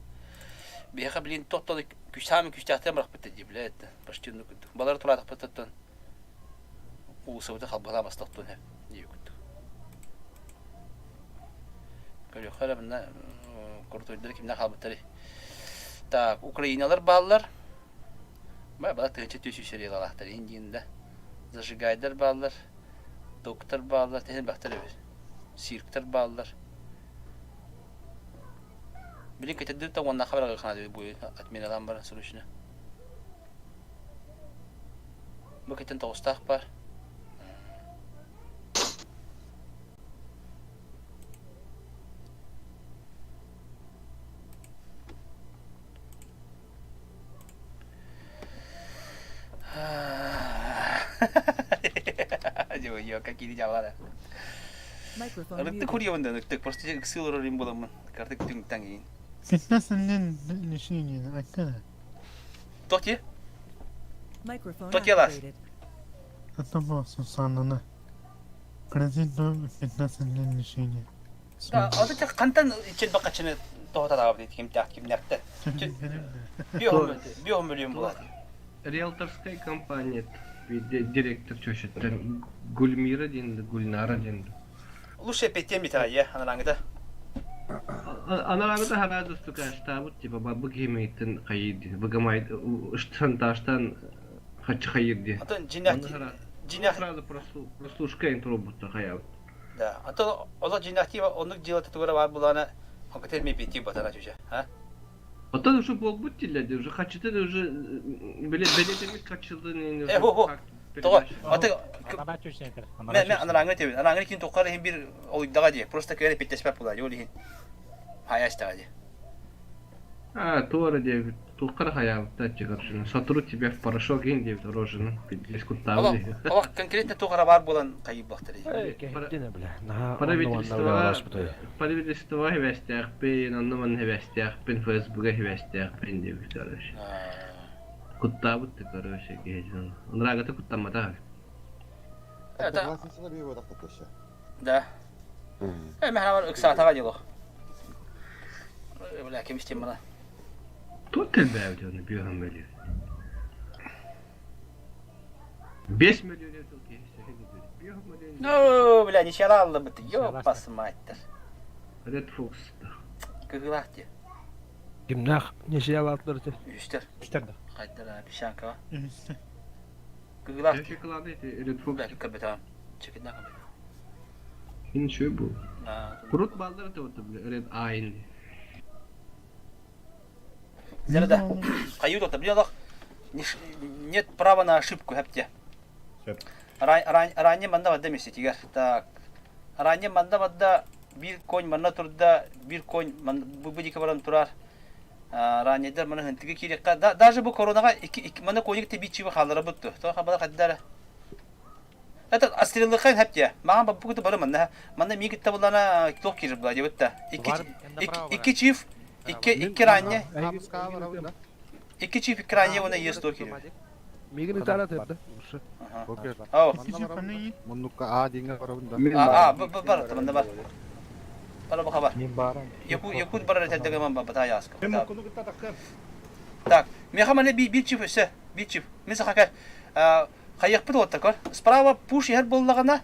Биһиэхэ билин тохтол күсаамы күстээхтэн бырахпыт дии билэ почти оннук курдук. Балары тураатахпыттан уулусабыты халбалаа бастохтун һэ дии курдук. Көрүөххэ эрэ мына курутуйдары кимнээх хаалбыттарый. Так, Украиналар бааллар. Бала тыһыынча түс үс сериялаахтар иһин да. Зажигайдар бааллар, доктор бааллар, тэһин бахтар эбит. Цирктар бааллар. Билин кэтэрдир та уонна хабарга ханады бу отменалаан баран срочно. Бу кэтэн тоҕустаах бар. Ё, какие дела. Ырыттык курьебын да ырыттык, просто ыксыы олорор им буламмын. Картык түҥтаҥ иин. Фитнес-сеннен лишение, айткана. Тоти? Microphone Тоти алас. activated. Это было Сусанна. Кредит фитнес-сеннен лишение. Да, аты те хантан ичел бакачыны тоһотараабыт ити кимтээх кимнээхтэр. Биоһун мөлүйүн булат. Риэлторская компания директор чөшөттөр Гульмира диэн Гульнара диэн. Лучше петем битара анараҥыта. Анараҥыта хараа достукаштаабыт типа бабы кимейтен хайыр ди. Быгамай шантажтан хачы хайыр ди. Атын жинах жинах сразу прослушка интробутта хаябыт. Да, а то олох дьиҥнээхтии оннук дьыалата тугара баар буоллаҕына, онко эмиэ биэтии батара чүчэ, а? Оттон уже буолбут дииллэр уже хачытын уже бэлиэтэммит хачылын Э, хо, хо. Тоҕо? Аты Мэ, мэ анарааҥҥы тэбин. Анарааҥҥы кин туоххар иһин бир олуйдаҕа дии. Просто кыайан эппиэттэспэт буолаа дии, ол иһин. Хайа истэҕэ дии. А, туора диэбит, туоххара хайаабыттар короче, сотру тебя в порошок иһин диэбит рожину, пиздец куттаабы дии. Олох конкретно туох эрэ баар буолан хайыйбахтар Правительство правительство хэбэстээхпин, онно манна хэбэстээхпин, ФСБ-га хэбэстээхпин диэбит, короче. Куттаабыт ты, короче, киһи. Нрагата куттамматах. Это... Да. Э, мехавар ыксаатаҕа дьолох. Бля, ким истим мана. Тут элбээбит оны бүөһөн мөлүө. 5 мөлүө Ну, бля, ничего аллабыт. Ёппас маттер. Red Fox. Кыгылаах дии. Кимнээх несиялаатылар ити? Үстер. Үстер да. Хайдара песчанкаҕа. Кыгылаах дии. Шоколады ити Red Fox. Бля, көрбөтөҕүм. Чекиднэ көрбөтөҕүм. Хин шөй бу. Курут балдар это вот Red Eye. Зерда. Хайы тота, блин, нет права на ошибку, хэпте. Ранее манда вадда месетигер. Так. Ранее манда вадда бир конь манна турда, бир конь бу дике баран турар. Ранедар мана хынтыгы кирекка. Даже бу коронаға мана коник те бичи халара бутту. То хабала хаддара. Это астреллыхайн хэптия. Маған бабы бары манна. Манна мигитта булана туох кирир була дебетта. Икки чиф, икки икки ранне. Икки чиф икки ранне уна ес туох кирир. Мигин итара тепти. Ау. Муннукка А диңге барабын да. А, а, бар, мында бар. Бара бу хабар. Якут барар этэрдэгэ ман бата яска. Так, меха мане биир чип өссө, биир чип. Мин саха хайыахпыт уотта көр. Справа пуш иһэр буоллаҕына,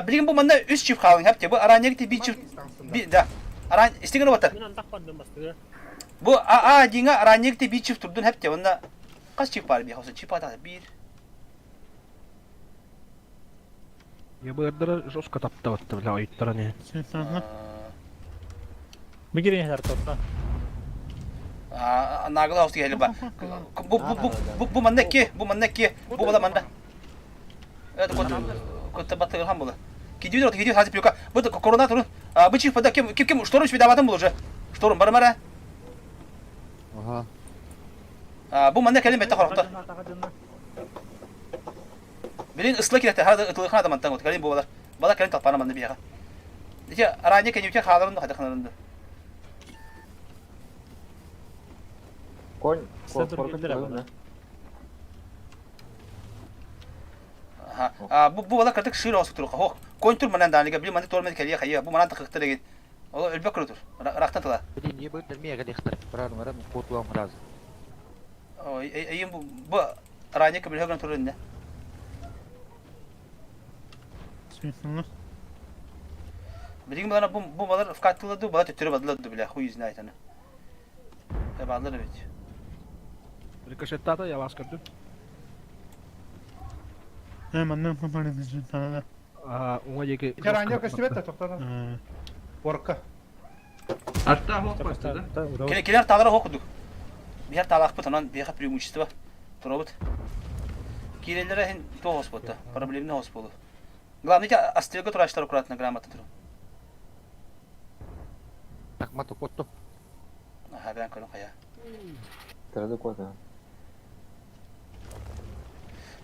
билигин бу манна үс чип хаалын хэп бу араанньа биир чип да. Аран истиҥин уоттар. Бу а диҥа араанньа биир чип турдун хэп онна хас чип бар биһоса чип ата биир. Ебырдара жестко таптабатта бля ойуттара не. Бигире тотта. Нагла хос киһи ба. Бу бу бу бу манна ки, бу манна ки, бу була манна. Это кот кот батыр хам була. Кидиде кидиде хази плюка. Бу корона турун. Бу чип да ким ким ким шторм свидаватым был уже. Шторм бармара. Ага. Бу манна кэлин бетте хорохтор. Билин ысла кирәтте, хара ытылыхна да мантан вот кэлин буолар. Бала кэлин талпана манна биэҕэ. Ити ранее кэньүтэ хааларын да хадаханарын да. Конь, конь, Аха. Бу бу бала кырдык шыр осук туруха. Хох. Конь тур манан даалыга били манны тормет кэлиэ хайа. Бу манан тахыктар деген. Ол өлбөк көрө тур. Рахтан тыла. Блин, не быттар мега дехтар. Баран кутуам раз. Ой, эйим бу бу ранее көмөлөһө турар инне. Билигин балар бу бу балар вкаттылар ду, балар төттөрү бадылар ду бля, хуй знает аны. Баалар эбит. Рикошеттата я вас көрдүм. Э, манна манна Уҥа диэки. Ранее көстүбэт да тоқтата. Орка. Арта хоқ басты да? Келер таалара хоқ курдук. Биһэр таалаахпыт онон биһиэхэ преимущество туробут. Киирэллэрэ иһин туох хос буолта, проблемный хос буолу. Главное, острелга тураачтар аккуратно грамотно туру. Так, мата куотто. Аха, бээн көрүн хайа. Тырады куота.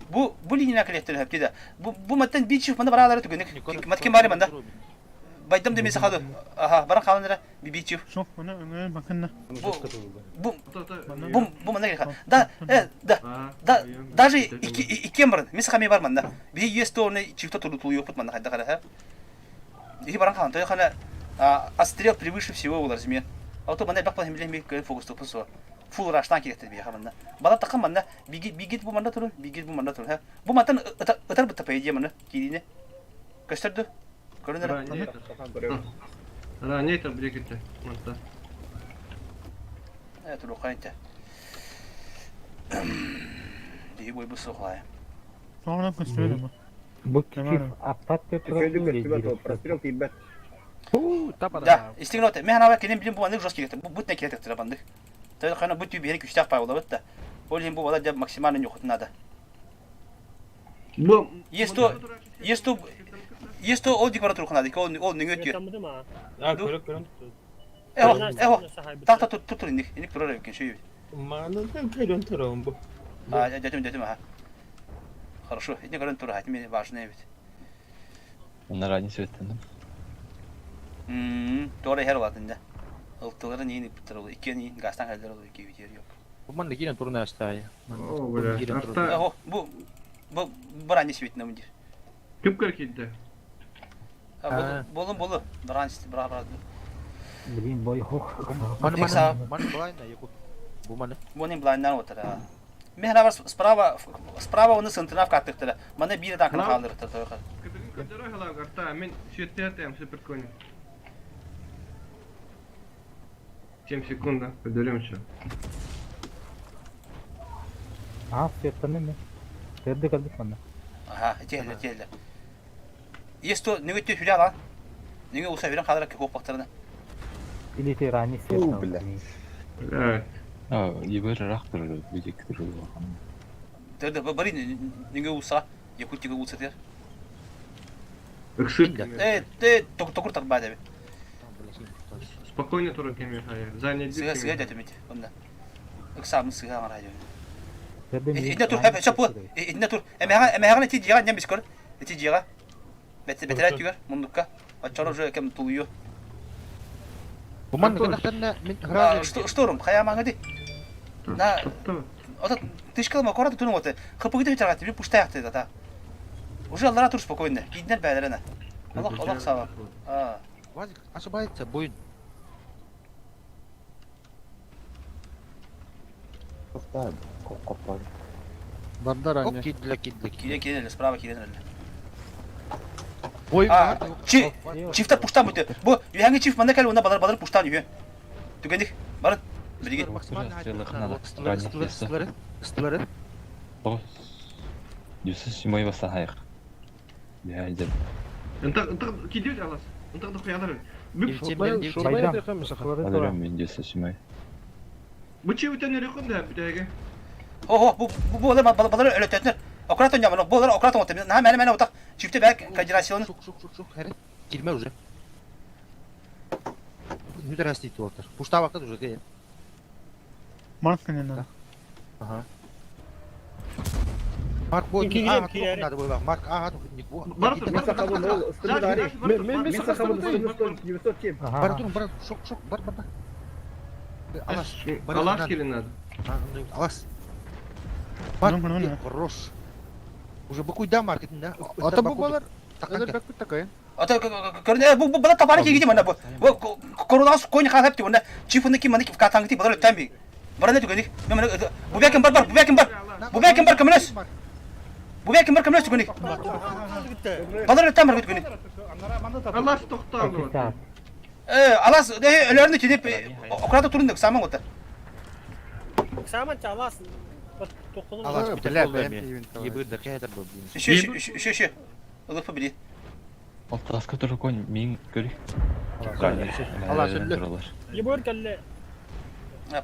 Бу бу линия кэлиэхтэрин сөп да. Бу бу маттан биир чиф манда бараалары түгэнник. Мат ким баары манда. Байдам демесе хаду. Аха, баран хаалан эрэ бибичив. Шох, мана өҥө бакынна. Бу бу бу бу манна кэлиха. Да, э, да. Да, даже икки баран. Мис хами бар манна. Би есть то оны чифта туру тулуйопут манна хайда кара. Иһи баран хаалан. Той хана острел превыше всего булар зиме. А то манна бак пахим билем фокус тупун со. Фул раштан киректер биэхэ манна. Бала такын манна бигит бу манна турун, бигит бу манна турун. Бу мантан ытар бытта по идее манна киирине. Көстөрдү? Көрүнөр. Ранее это брекете. Манта. Э, турухайнте. Дии бой бу сухлай. Соңынан көстөрдү бу. Бу кип аппат Прострел тиийбэт. Да, истиҥ оте. Мен ханаба кенен билим бу маннык жесткий кетер. Бу бут не кетер бандык. Тойда хана бу түү биһири күчтээх паайылабыт да. Ол иһин бу бала дьэ максимально ньухутун надо. Бу Есть то, есть то, есть то ол дикбара турухун надо. Ол ол нөҥүө түү. А, көрө көрөн. Эхо, эхо. Так так тут тур инник. Инник турар эбиккен шүйү. Маанын көрөн турабын бу. А, дядям, дядям, ага. Хорошо, инник көрөн тур, хатим важный эбит. Онна ранее светтенdim. Туора иһэр улаатын да. Ылтыларын иин ыппыттар ол. Иккиэн иин газтан кэллэр ол икки бүтэр yok. Бу манна киирэн турун астаайы. О, бля. Арта Ого, бу бу барани светина мундир. ким кирде? Болун болу. Баран бра бра. Блин, бой хох. Маны маны маны блайна якут. Бу маны. Бу блайндан отыр. Мен бар справа справа оны сынтына каттыктыра. Маны бир танкын калдырыктыр тойга. Көтөрө халаг арта мен сүйеттер супер кони. 7 секунд, да? Подерем еще. А, светтаны мен. Терде калдык манна. Ага, теле теле. Есть то нүгөттө хүлә ала. Нүгө уса хүрен калдырак көк бактырны. Или те рани Уу, бля. Блядь. А, ебер рахтыр, бидик туру. Терде бары нүгө уса якутига уса тер. Ыксыт. Э, те токур тарба деби. Спокойно туру кеме хая. Задний Сыга сыга дәтемит. Онда. Ыксамы сыга мара Терде Инне тур, хеп, шапы. Инне тур. Эмэҕэ эмэҕэ ити дьиэҕэ ньэм бискор. Ити дьиэҕэ. Бэтэрэ түгэр мундукка. Оччоро уже кем тулуйу. Бу манна кэнэхтэннэ мин хразы. Шторм, хаямаңы ди. На. Ото тышкалма кораты тунун оты. Хыпыгы бүтәргә бир пуштаяқты да. Уже аллара тур спокойно. Киднер бәләренә. Аллах Аллах сава. А. Вазик ошибается, буйун. Бардар Оп, анне. киирдилэр, киирдилэр. Киирэн киирэн справа киирэн эрэллэр. Буйун А, баар. чи, чифтер пуштан бүтэ. Бу үһәңи чиф манна кэл уна балар балар пуштан үһү. Түгэнник барын. Билиги. Максимально ыстылары, ыстылары, ыстылары, ыстылары. 907 бассахайық. Ынтак ынтак кидет алас. Ынтак да хуялар. Алырым 907. Бу чебитен өрөкөн да бүтәге. О, бу бу бу балар балар өлөтөтнөр. Ократ ойнамын, бу балар ократ оңот. На мәне мәне отак. Чифте бәк координацион. Шук, шук, шук, шук, хәрі. Кирмә уже. Нүдер әстейді олтыр. Пушта вақыт уже кей. Марк кэннэ. Ага. Марк бу Киирем, а киирем. надо было. Марк а не бу. Бар тур, Мен сахабын ол ыстыны дари. Мен мен Мен сахабын сахабын ыстыны 907. Бар тур, бар шок шок бар бар бар. Алас. Бар Алас келин надо. Алас. Ну, Марк ну, ну. хорош. Уже бакуйда маркет да. Ата бу балар. Эдер бәк такай. Ата көрнө бу бу балар тапары киги мана бу. Бу коронавирус койни хатап ти уна чифны ки мана ки катаңты балар өттән би. Барана түгэнник. Мен мана бу бәкем бар бар, бу бәкем бар. Бу бәкем бар кемнес? Бу бәкем бар кемнес түгэнник. Балар өттән бар түгэнник. Алас токтоо. Э, алас, э, өлөрнү тинип ократа турун саман ота. Саман чалас. Тоқтолу. Алас Бля, бля. Ебырдыр кәдер бу. Еще еще еще еще. Ылыпы били. Алтаска тұр конь, мен көрі. Алас өллө. Ебөр кәлле.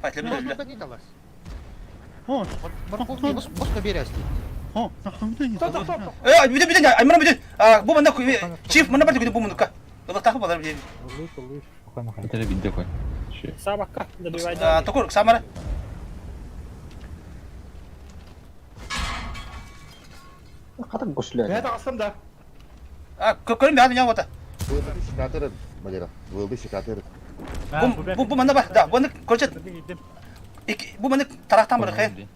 Патлы били. Алас. О, Марковни бос бос берәсти. о, сахабын. Э, бүтүн бүтүн, аймана бүтүн. Бу манда чиф манда бар түгэнник бу мунука. Ылыктакы балар били. Әтәрі бидді конь. Сабакка. Добивай. Токур, самара. Қатып көшілер. Бәді алсам да. А, көрүн бәді не ота. Шикатыры, Валера. Вылды шикатыры. Бу бу бу манда бар. Да, буны көрчөт. Бу маны тарахтан бар хэ.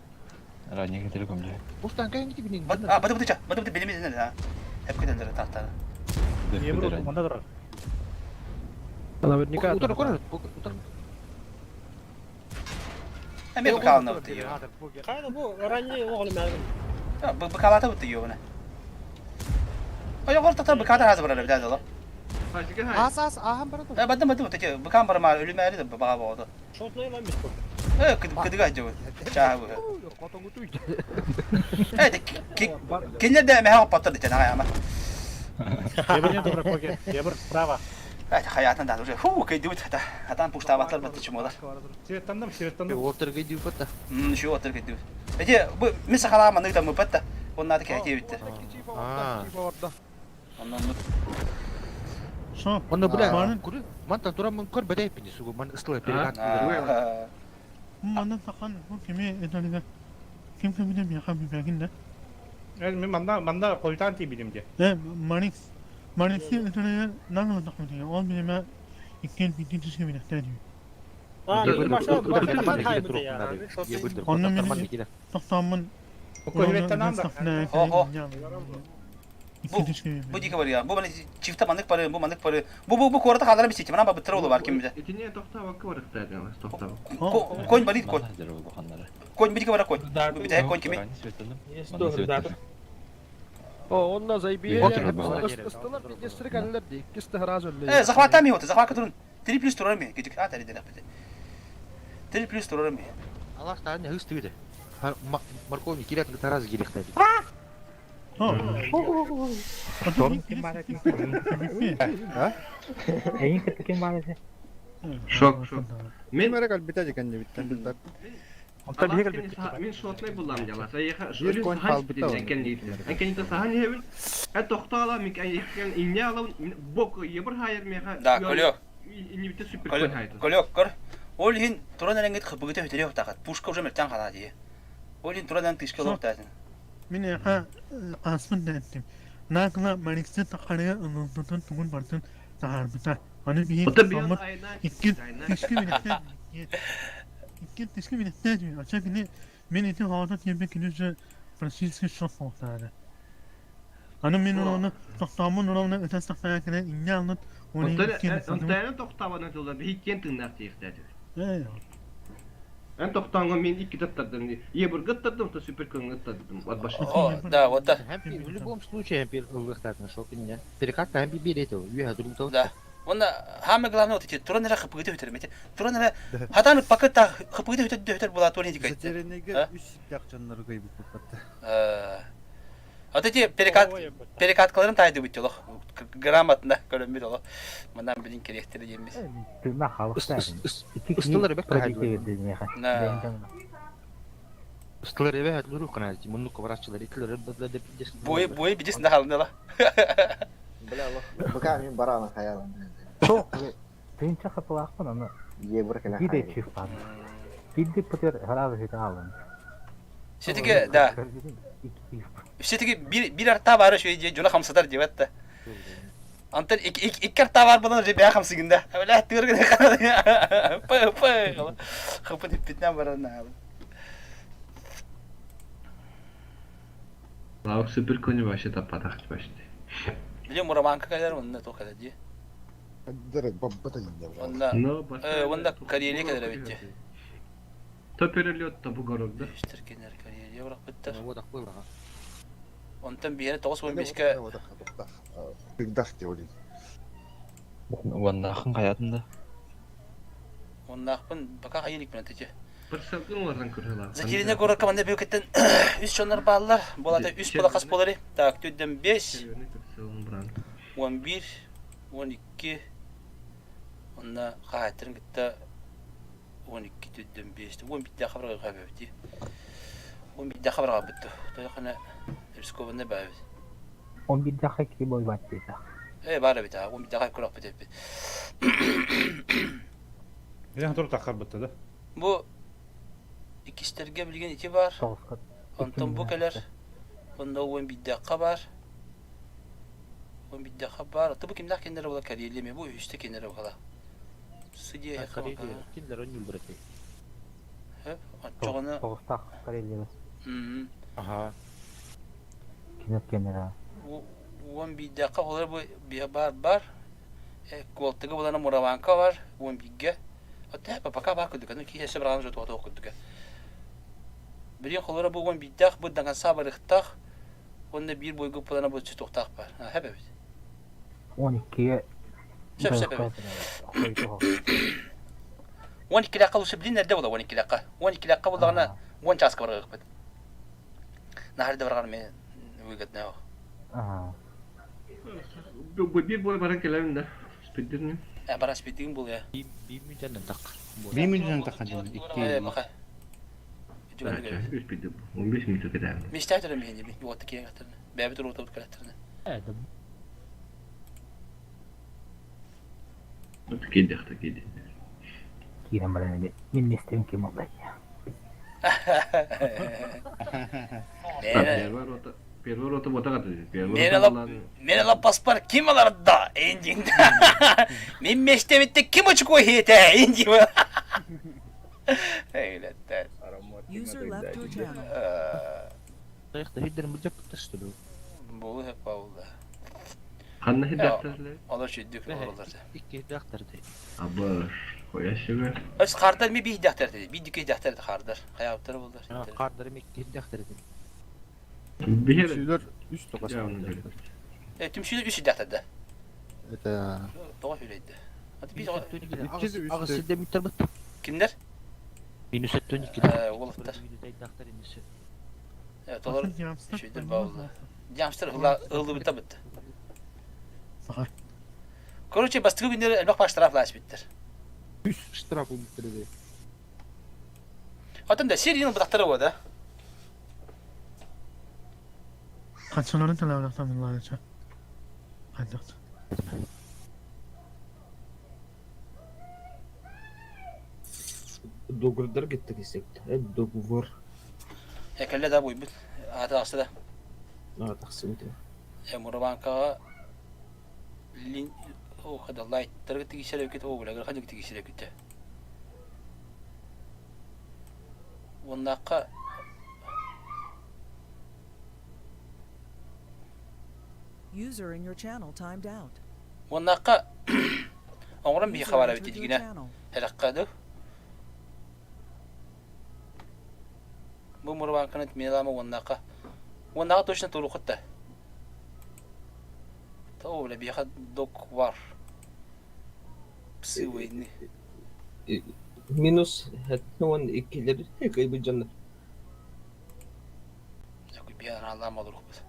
Ранее кетірі көмді. Буштан кәйін тибинин. А, бады бады бады бады билемейсиң да. Хеп кетелер тарахтан. Наверняка. Утыр көрөр. Утыр. Эме бакалны бу тиё. Қайда бу ранний оғлы мәгін. Бу бакалата бу тиё буны. Ой, огор тата баката хазы бар бит дала. Ас ас ахам бар. Э, бады бады бу бакан бар ма үлүмәри да бага бага. Шотнай лан бис Э, кыдыга жабы. Чаа бу. Котоңу туй. Э, киндер да меха паттыр дите нага яма. Э, хаятын да уже. Фу, кыйды бит хата. Хатан пушта батлар бат чумолар. Светтандым, светтандым. Отыр гыйды бата. М, шу отыр кыйды. Эте, бу мен сахала маны да мыпатта. Оннады кәте битте. Оннан Шо? Онна бля, Маны күрү. Мантан тура мын көр бәдәй пини сугу. Ман ыстылы перегат. маны сахан бу кими эдалига. Ким кимде мияха бибәгин да. Мен манда манда койтан ти билим де. Э, Маникс. Маникси эдалига нагы тахмын. Ол биме иккен битин төшкә бит дә. А, баша баша хайбы я. Онны мен токтамын. Ого. Бу дика бар я. Бу маны чифта манык бары, бу манык бары. Бу бу бу кората халара бит мана бу троллу бар кимде. Итине токтоо бар кыктаган, токтоо. Конь болит конь. Конь бит бар конь. Бу бит конь кими. О, онна зайби. Ыстылар бит кәлләр ди. Кисте хразы Э, захватами вот, захват турун. 3 плюс турар ми. Гидик а тари дена бит. 3 плюс турар ми. Алас та не хысты Марковни кирәк тараз кирәк та. Шок, шок. Мен мәрек әлбите дегенде бит. Мен шотнай булам дела. Саяха Бир конь калбыта ол. Энкен сахан хебин. Э токтала мик айхан инне алам бок ебр хайыр меха. Да, Колек. Инне бите супер конь хайыр. Колек, көр. Ол хин туран әлеңгет хыбыгыты хөтөрө тагат. Пушка уже мертен кала ди. Ол хин туран тышка лоп татын. Мин ха асмын да эттим. Нагла Маникси тахарыга ылылтын тугун бартын тахарбыта. Аны бии саммыт икки тишки билетте. Икки тишки билетте ди. Ача кини мен ити хаата тиебе кинүсө российский шот болтаады. Аны мин ону тохтооммун уровна ытан сахтаан кэлэн инньэ алнын уонна Онтон иккиэн ыксатыбыт. онтон тохтообонон тылла биһиккиэн тыыннаах диэхтээтибит. Ээ, Эн тохтооҥҥо мин икки таттардым. Ебурга ыттардым, то супер көҥҥө ыттардым. От башня. О, да, вот да. В любом случае, ыллыахтаатына шок инне. Перекат таһан биир этэ, үөһэ турбута. Да. Уонна самое главное вот эти туран эрэ хапыгыты өтөр эти туран эрэ хатан пакыта хапыгыты өтөр өтөр була туран дикайт. Затерянныйга үс ситтэх дьоннору кыйбыппыт батта. Вот эти перекат перекаткаларын тайдыбыт олох грамотно көрөммүт олох манан билин керектери диэммит. Тыына халыктаах. Ыстылар эбэк пробитие бердилмеха. Ыстылар эбэ луру каналти муннук кобараччылар итилер Бой бой бидис нахалныла. Бля, быка мин бараан хаялан. Тыынча хапылаахпын аны. Евро кэлэн Биир чиф баар. Биирди пытыр хараабы хүтэ аалын. Все-таки да. Все-таки бир бир арта бары шөй же жона хамсатар дебет да. Антон икки арта бар болан же бää хамсыгында. Бля тыргын П п хапы типпитнен баран аалын. Лаук супер кони вообще таппатах почти. Били мураманка кэлэр онно то кэлэр дии. Дөрөк баббата инде. Онна онна Карелия кэлэр эбит То перелет, то бугорок, да? Үстер кенер Карелия бырахпыттар. Онтон биһиэнэ 95-ке Тыгдах теория. Уоннаахын хайатын да. Уоннаахпын пока хайын икпин атычы. Барсалгын улардан көрөлар. Затерянный городка манна бүкеттен үс чоннор бааллар. Буолата үс була хас буолары. Так, түрден 5, 11, 12, онна хаһааттарын кытта 12 түрден 5, 11 хабырға хабабыт. 11 хабырға бітті. Тойхана рискованный бабит. 11 даха ки бой баттыта. Э, бар бит, 11 даха көрөк бит. Билен тур тахар бытты да. Бу иккистерге билген ити бар. Онтон бу кэлэр. Онно 11 даха бар. 11 даха бар. Аты бу кимдах кеннere була Карелия бу үстэ кеннere була. Судья Киндер он юлбыраты. Хөп, оччоҕуна Тоҕустаах Карелия. Мм. Аха. Кинер кенера. 11 даха олар бу биһа бар бар. Куолтыга булана Мураванка бар 11-ге. Оттэ пока бар курдук. Ну киһи өссө баран жотуга тоох курдук. Билин холора бу 11-дах бу даңаса барыхтах. Онно биир бойгу булана бу чутуктаах бар. Хэп эбит. 12-ге Сөп сөп эбит. 12 лакка лучше блин эрдэ була 12 лакка. 12 лакка буллаҕына 10 чааска барыахпыт. Наһар да барган мен выгодно. Бир була баран келемин да. Спиддирни. Э, баран спиддигин бул я. Бир мүнөтөн так. Бир мүнөтөн так жан. Э, бака. Үс спидди. 15 минут кетем. Мечтай турам бихин би. Уотта киен каттарны. Бэби тур уотта каттарны. Э, Киди ахта киди. Кирен баран эми. Мин местем ким олдай. Первый рота, первый рота бота каты. Мен алап, мен алап паспар ким алар да, эндин. Мен мештемитте ким очко хете, эндин. Эйлеттер. User left your channel. Тайыкта хиддерин билжеп что ли? Болу хеп баулда. Ханна хиддактар. Олар шүйдүк олар. Икки хиддактар Абыш, кояшы Өс кардар ми бир хиддактар деди. Бир дүкө хиддактар кардар. Каяптар болдар. Кардар ми икки хиддактар деди. Түмсүүлөр үс тоқас. Э, түмсүүлөр үс хиддактар да. Это Тоға хүлейді. Аты бир Агыс сидде миттер бит. Кимдер? Минус 12. Э, олықтар. Э, толар шүйдір баулы. Ямстер ылды бітті бітті. Короче, бастығы күндері әлбақ баш штраф лаш биттер. Үс штраф биттер Атын да серияның бұдақтары болады. Kaçınların televizyon bunlar Hadi. Договордар кеттик эсепте. Э, договор. Экелле да буйбут. Аты ақсы да. А, тақсы өте. Э, Мурабанкаға лин о хада лайттарға тигишер өкет о гүләгер хадык тигишер өкет. Оннаққа User in your channel timed out. Уоннаахха оҥорон биһиэхэ User баар эбит entered your дигинэ. channel. Эрэххэ ду. Бу мурбанканы мелама уоннаахха. Уоннааҕа точно туруоххут да. То бля биһиэхэ док бар. Псы войны. Минус 72-лер кыайбыт дьоннор. Биһиэхэ анаалаан олоруохпут.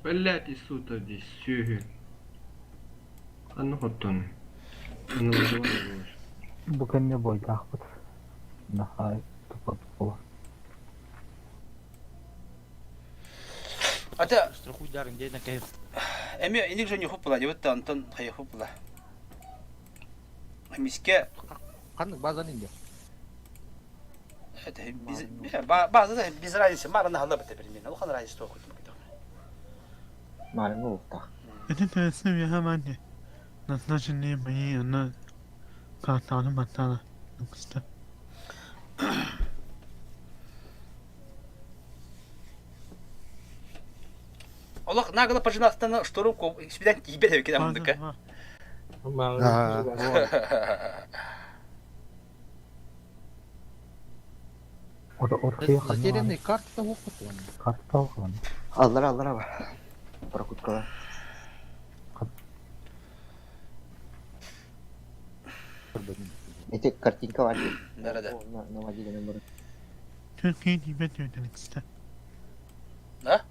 Блядь, сута здесь сүөһү. Ханна хоттон? Аны выживание Бу кэннэ буойдаахпыт. Наһаа тупа буолар. Ата Страхуйдарын диэн кэһи. Эми иник же не хуппула дебет Антон хайа хуппула. Миске Ханнык базан инде. Это без база без разницы марана халла бите примерно. Улахан разница тоқ күтүм. Марын улуктах. Это тәсі веха манне. Назначенные мои она картаны батала. Нукста. Олох нагло пожинастана штору спидан кибе деп кедам мындыка. Затерянный карта оқыт Карта оқыған. Аллара аллара бар. Прокуткалар. Эти картинка бар. Да да. Наводили номер. Türkiye Dibet Yöneticisi. Да?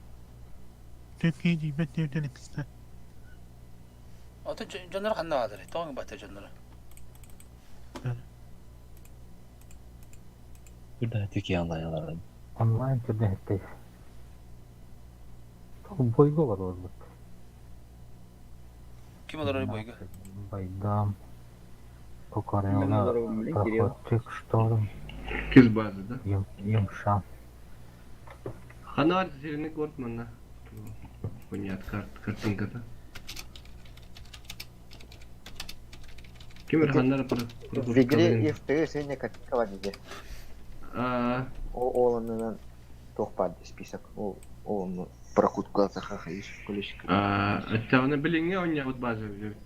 Türkiye Dibet Yöneticisi. Ото дьоннор ханна баалар? Тоҕо бата дьоннор? Burada Türkiye онлайн Онлайн түрден хеттей. Бойго бар олбут. Ким олорор бойго? Байдам. Кокарела. Проходчик шторм. Киз база, да? Юмша. Ханар затерянный город манна. Понят, карт, картинката. Ким ханнар В игре и в сегодня картинка бар диде. А Ол туох бар список. Ол ол прокутка захахаиш колечко. А, это она билиңе ойнабыт база билет.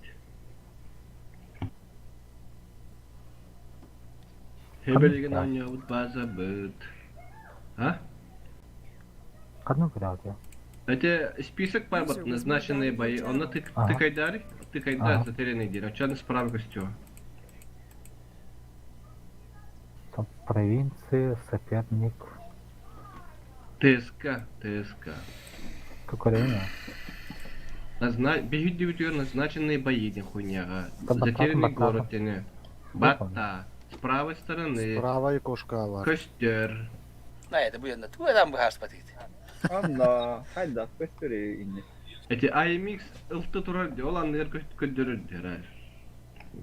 Хебелеген ойнабыт база быт. А? Қадны көрәді. Это список бар бат назначенные бои. Онно ты ты кайдар, ты кайдар затерянный день. А чё справа костё? Там провинция, соперник. ТСК, ТСК. Украина. Назна... Бегут назначенные бои, не хуйня. Затерянный город, не. Бата. С правой стороны. Справа и кошка бар. Костер. На, это будет на ту, там бахар спатит. Анна, хайда, костер инне. Эти IMX ылты турар, ол анныр көддөрөр дерар.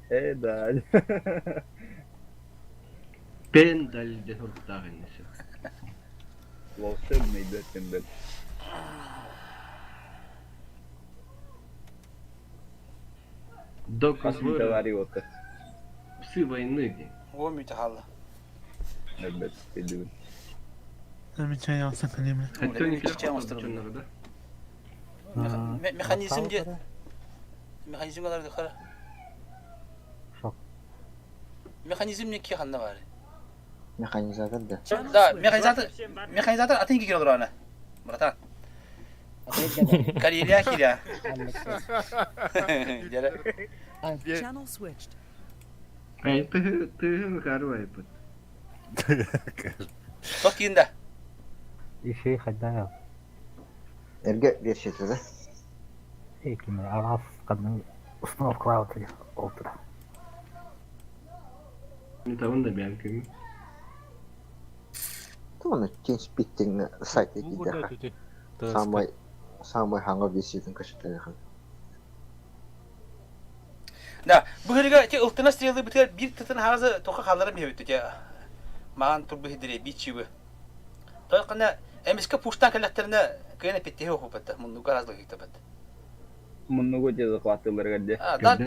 Э, да. Пендаль де хурттагын несе. Волшебный да, пендаль. Док Говорил-то. Псы войны. О, мютахалла. Ребят, иду. Замечай алса калемle. Хотя не да? Механизм де. Механизм алар хара. Шок. Механизм не ки ханна бар. Механизатор да. Да, механизатор. Механизатор атын ки кирдер ана. Братан. Карьера киря. Channel switched. Эй, ты ты карвай пут. Тох кийинде. Ишей хайда. Эрге версиясы да? Экиме арас кадны установка олтура. Не того да бянками. Туны TeamSpeak сайт кидеха. Самый самый хаңа версиятын көрсөтөдө. Да, бүгүнүгө те ылтына стрелы битер бир тытын харазы тока халларын бебүттү те. Маан турбу хидире бичибы. Той кана эмиске пуштан келеттерине кыйна петте хопатта, мунну гаразлык китабат. Мунну те захватылар гаде. Да,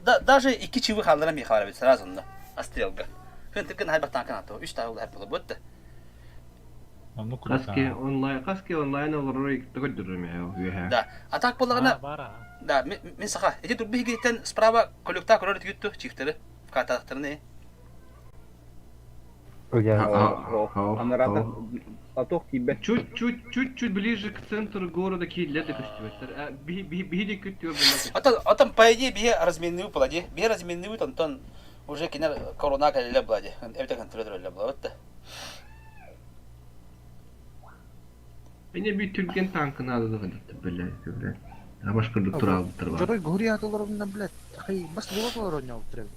да, даже икки чивы халларын би халар бит сразу на. Астрелга. Хын тыкын хайбаттан канато. Үс таа улаһар була бутта. Хаски онлайн, хаски онлайн олорор көрдөрөрүм үөһэ. Да. А так буоллаҕына да, мин саха. Ити турби хигиттен справа коллектаа көрөр түгүттү чифтери. Катаахтарыны. Анарата атох тиийбэт. Чуть, чуть, чуть, чуть ближе к центру города кииллер да көстүбэттэр. Биһи күттүөр буолла. Отон, отон по идее биһи разменный была ди. Биһи разменный онтон уже кинер корона кэллэ була ди. Эбэтэ контроль була бытта. Мені bir түрген танкын алды ғыдырты біле, біле. Абаш күрдік тура алып тұр бар. Жорой гори атылар блядь. Хай, бас голос ойнап тұрады.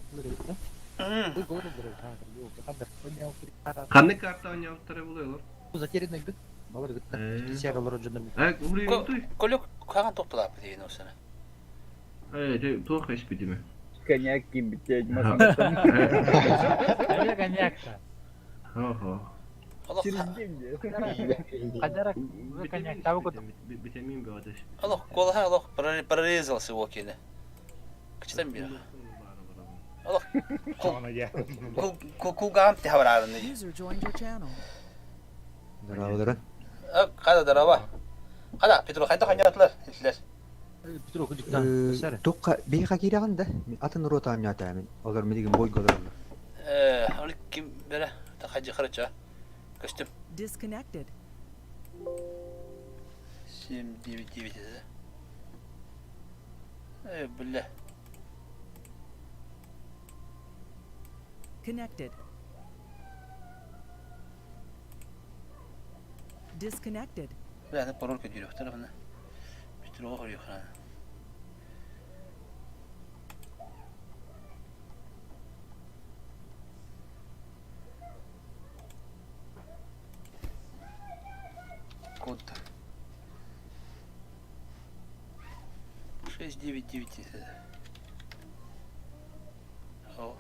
Қандай карта ойнап тұры бұл олар? Затерянный бит. Балар гытта. Сер олар жондар. Ә, гори өтүй. Колек каған тоқталап деген осыны. Э, плохо испитиме. Коньяк кибите. Коньяк коньяк-то. Хо-хо. Кадара коньяк табы кут. Витамин б Алох, колаха алох прорезался окене. Кычтан бир. Алох. Кул кулгам те хабараны. User joined your channel. Здорово, Када дарава. Када Петро хайда ханятылар. Илер. Петро кудиктан. Тоққа бейға кираған да, атын рота амнята мен. Олар медиген бой голар. Э, аны ким бере? Тахаҗы хырыча. Көстүм. Disconnected. 7 9 9 dedi. Э, бля. Connected. Disconnected. Бля, пароль көдүрөх тарабына. Петро хорьохрана. Код. 6 9 9 О.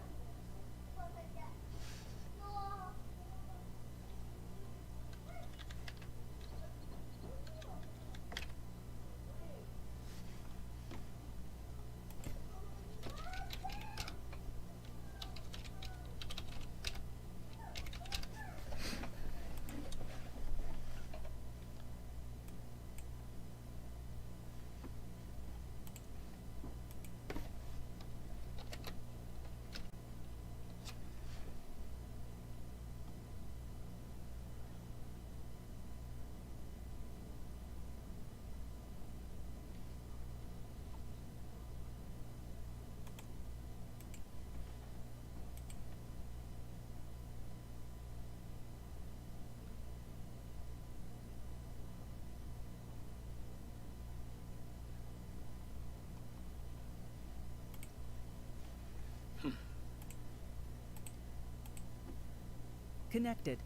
Connected.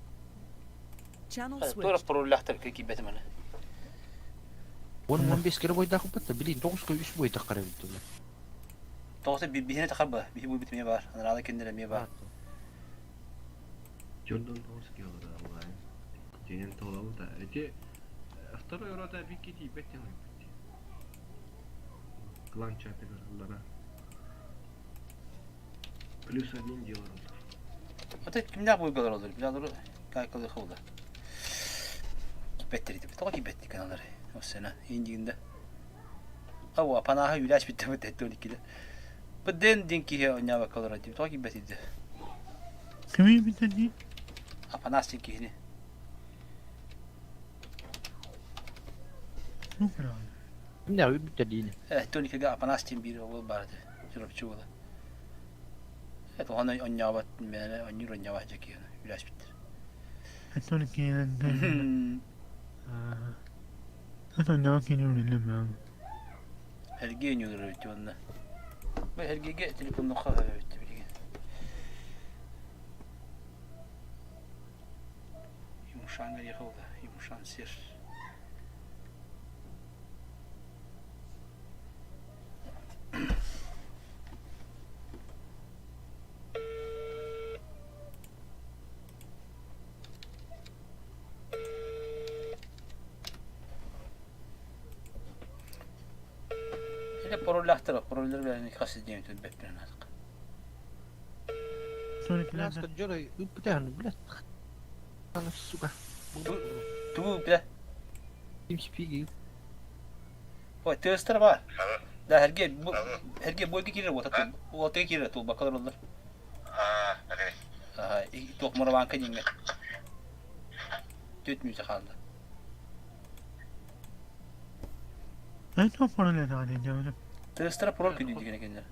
Channel Тура switched. пароль лахтар кики бетмene. Он 15 кere бойда хуппат, билин 9 кө 3 бойда карап битти. Тоғысы бихине тахар ба, бихи бу битме бар. Анралы кендере ме бар. Jordan Товский олар онлайн. Денен толабы да. Эти второй рота бикки тиипет тен Клан чаты гараллара. Плюс один дело. Ата кимдә бу галар олар? Билалар кайкалы холда. Кипеттер дип. Тоға кипетти каналлар. Осена индигинде. Ау апанаха юлаш битте бу тетте 12-де. Бу ден дин ки онява калар дип. Тоға кипетти. Кими битеди? Апанас дин кихини. Эмне битте дейин. Э, 12-ге апанас дин бир ол барды. Жүрөпчү бола. Это оны онява мене онюр онява жеки юлаш битте. Атын кирен. Атын да кирен билем. Herge nyur битте онна. Бу Hergеге телефонну хава битте билген. Yumuşan yıkıldı. Yumuşan sir. Hele parollahtıra, parolları ben kastettiğim tüm betlerin artık. Дьон ыппытаһын блядь. Сука. Тугу бля? TeamSpeak. Ой, тыастар бар. Да, herге herге бойга киирэр уота уотага киирэр тулбакка олороллор. Аа, туох мураванка диҥҥэ. Түт мүнүүтэ хаалла. Тыастара пароль күнүү деген экеннер.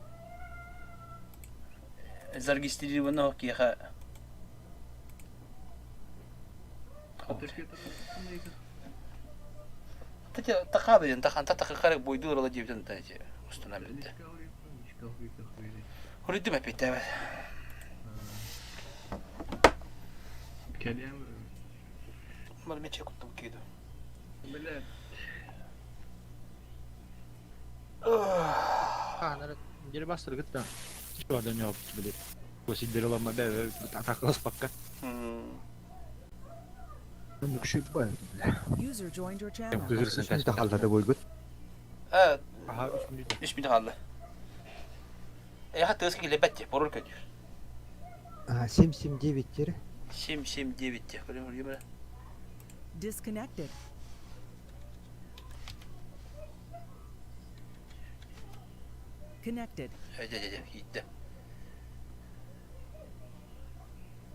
Зарегистрированного киэхэ Тахаада диэн тахан тахахара бойдуу орала диэбитин та эти устунан билдэ. Хоруйдум эппиттээбэт. Кэлиэм. Мар мече куттум киду. Блядь. Хаанара дери бастыргытта. Чуодан ёп били. Косидери ламма бэ атакаласпакка. User joined your channel. Кыгырсан Үс халда да бойгут. Э, Аха, үс мүнүүтэ. Үс мүнүүтэ хаалла. Эха тыаска килэбэт те, пароль көдүр. 779 тери. 779 те. Көрөм үргүмэ. Disconnected. Connected. Дьэ, дьэ, дьэ, киирдэ.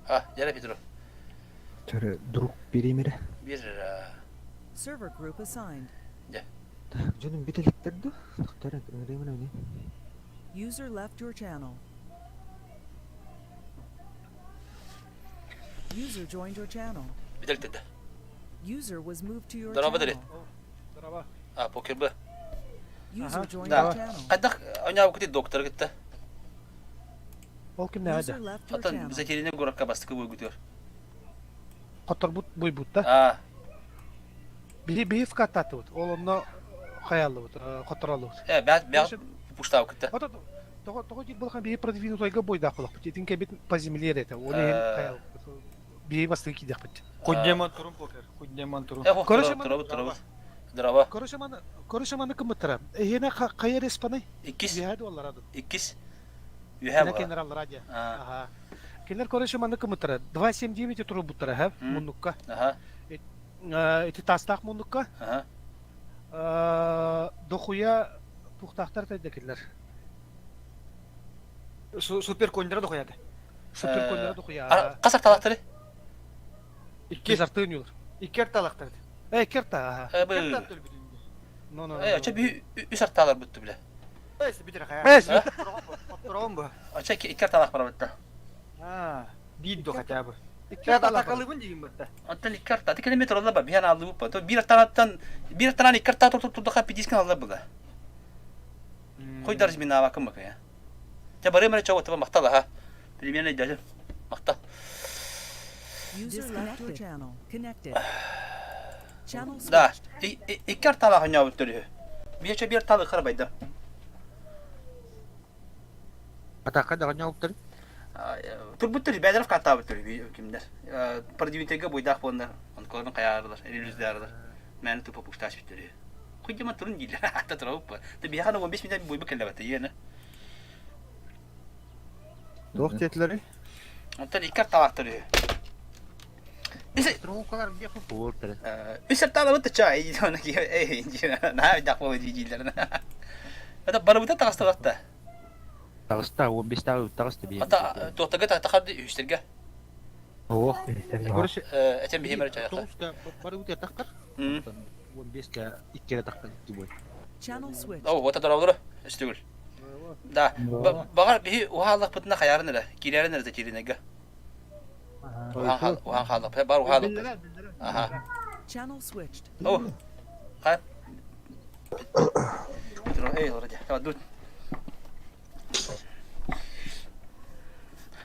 А, дьэ, Петро. Төрө друг биримире. Bir Server group assigned. Дьэ. Так, дьонум бүтэликтер ду. Доктор, ыҥырыымын öne. User left your channel. User joined your channel. Бүтэликтер да. User was moved to your Здорово, channel. Здорово. А, покер бы. User joined Да. your channel. Хайдах оñаабыкыт доктор кытта. Ол кимнээҕэ User да? left your Оттон channel. затерянный городка бастакы буйгутугар. Хотторбут буйбут да. А, Биһи биһи вкаттаатыбыт. Ол онно хайаллыбыт, хоттороллубут. э, бэт бэт пуштаабыкыт. Ото тоҕо тоҕо диир булахан биһи продвинутойга бойдаах булахпыт. Итин кэбит по земле это. Ол иһин хайал. Биһи бастыгы киидэхпит. Худдеман турун покер. Худдеман турун. Э, Короче, турабыт, турабыт. Здорово. Короче, маны, короче, маны кымыттара. Эһиэнэ хайа респанай? Иккис. Үһэ дуоллар адын. Иккис. Үһэ Кинэ була. кенерал радио. Ага. Кинилэр короче маны кымыттара. 2.79 турбуттара, ха, муннукка. Ага. Ити тастаах муннукка. Ага. Дохуя тухтаахтар тайда кинилэр. Супер кондера дохуяты. Супер кондера дохуя. Хас арталаахтары? Икки. Артыын юлар. Икки арталаахтар. Э, икки арта. Э, бу. Но, но, Э, оча би үс арталар бүттү биле. Эс бүтэр хая. Эс. Хотторон бу. Оча икки арталаах барабытта. А, биир до хотя бы. Икки арталаах. Атакалыбын дигин бытта. Оттон икки арта. Тикene метр олла ба, биһан алды бу. То бир арталаттан бир арталан икки арта тур турдаха пидискин алла була. Хой дарж мин ава кым бакая. Жа бары мары чово таба мактала ха. Примерно дажы. Макта. User left your channel. Connected. Channel Да. switched. Икки арталаах ньообут төрү. Биэче бир талы харбайда. Атака да ньоуптар. Турбуттар бәдеров каттаабыт төрү кимдер. Продвинутыйга буйдаах буоннар. Онколорун каяарылар, элүздаарылар. Мэни тупа пушташ биттери. Хуйдема турун дииллер. Ата турабыппа. Ты биһахан 15 минут бойбу келлебете иена. Туох диэтилери? Онтон икки арталаах төрү. Үс арталабыт чай, оны ки эй, на дак болы дииллер. Это барыбыта тагыстабатта. Таҕыста, 15 таа таҕыста биһи. Ата туохтага тахарды үстерге. Ох. Короче, Этен биһимер чайакта. Тоҕуска барыбыт тахтар. 15-ке иккере тахтар икки бой. Channel switched. О, вот это дорогу. Үстүгүл. Да. Багар биһи ухааллахпытына хаярын эрэ, киирэрин эрэ кииринеге. Ухан хааллах, бар ухааллах. Аха. Channel switched. О. Хай. Петро, эй, вроде. Давай, дуть.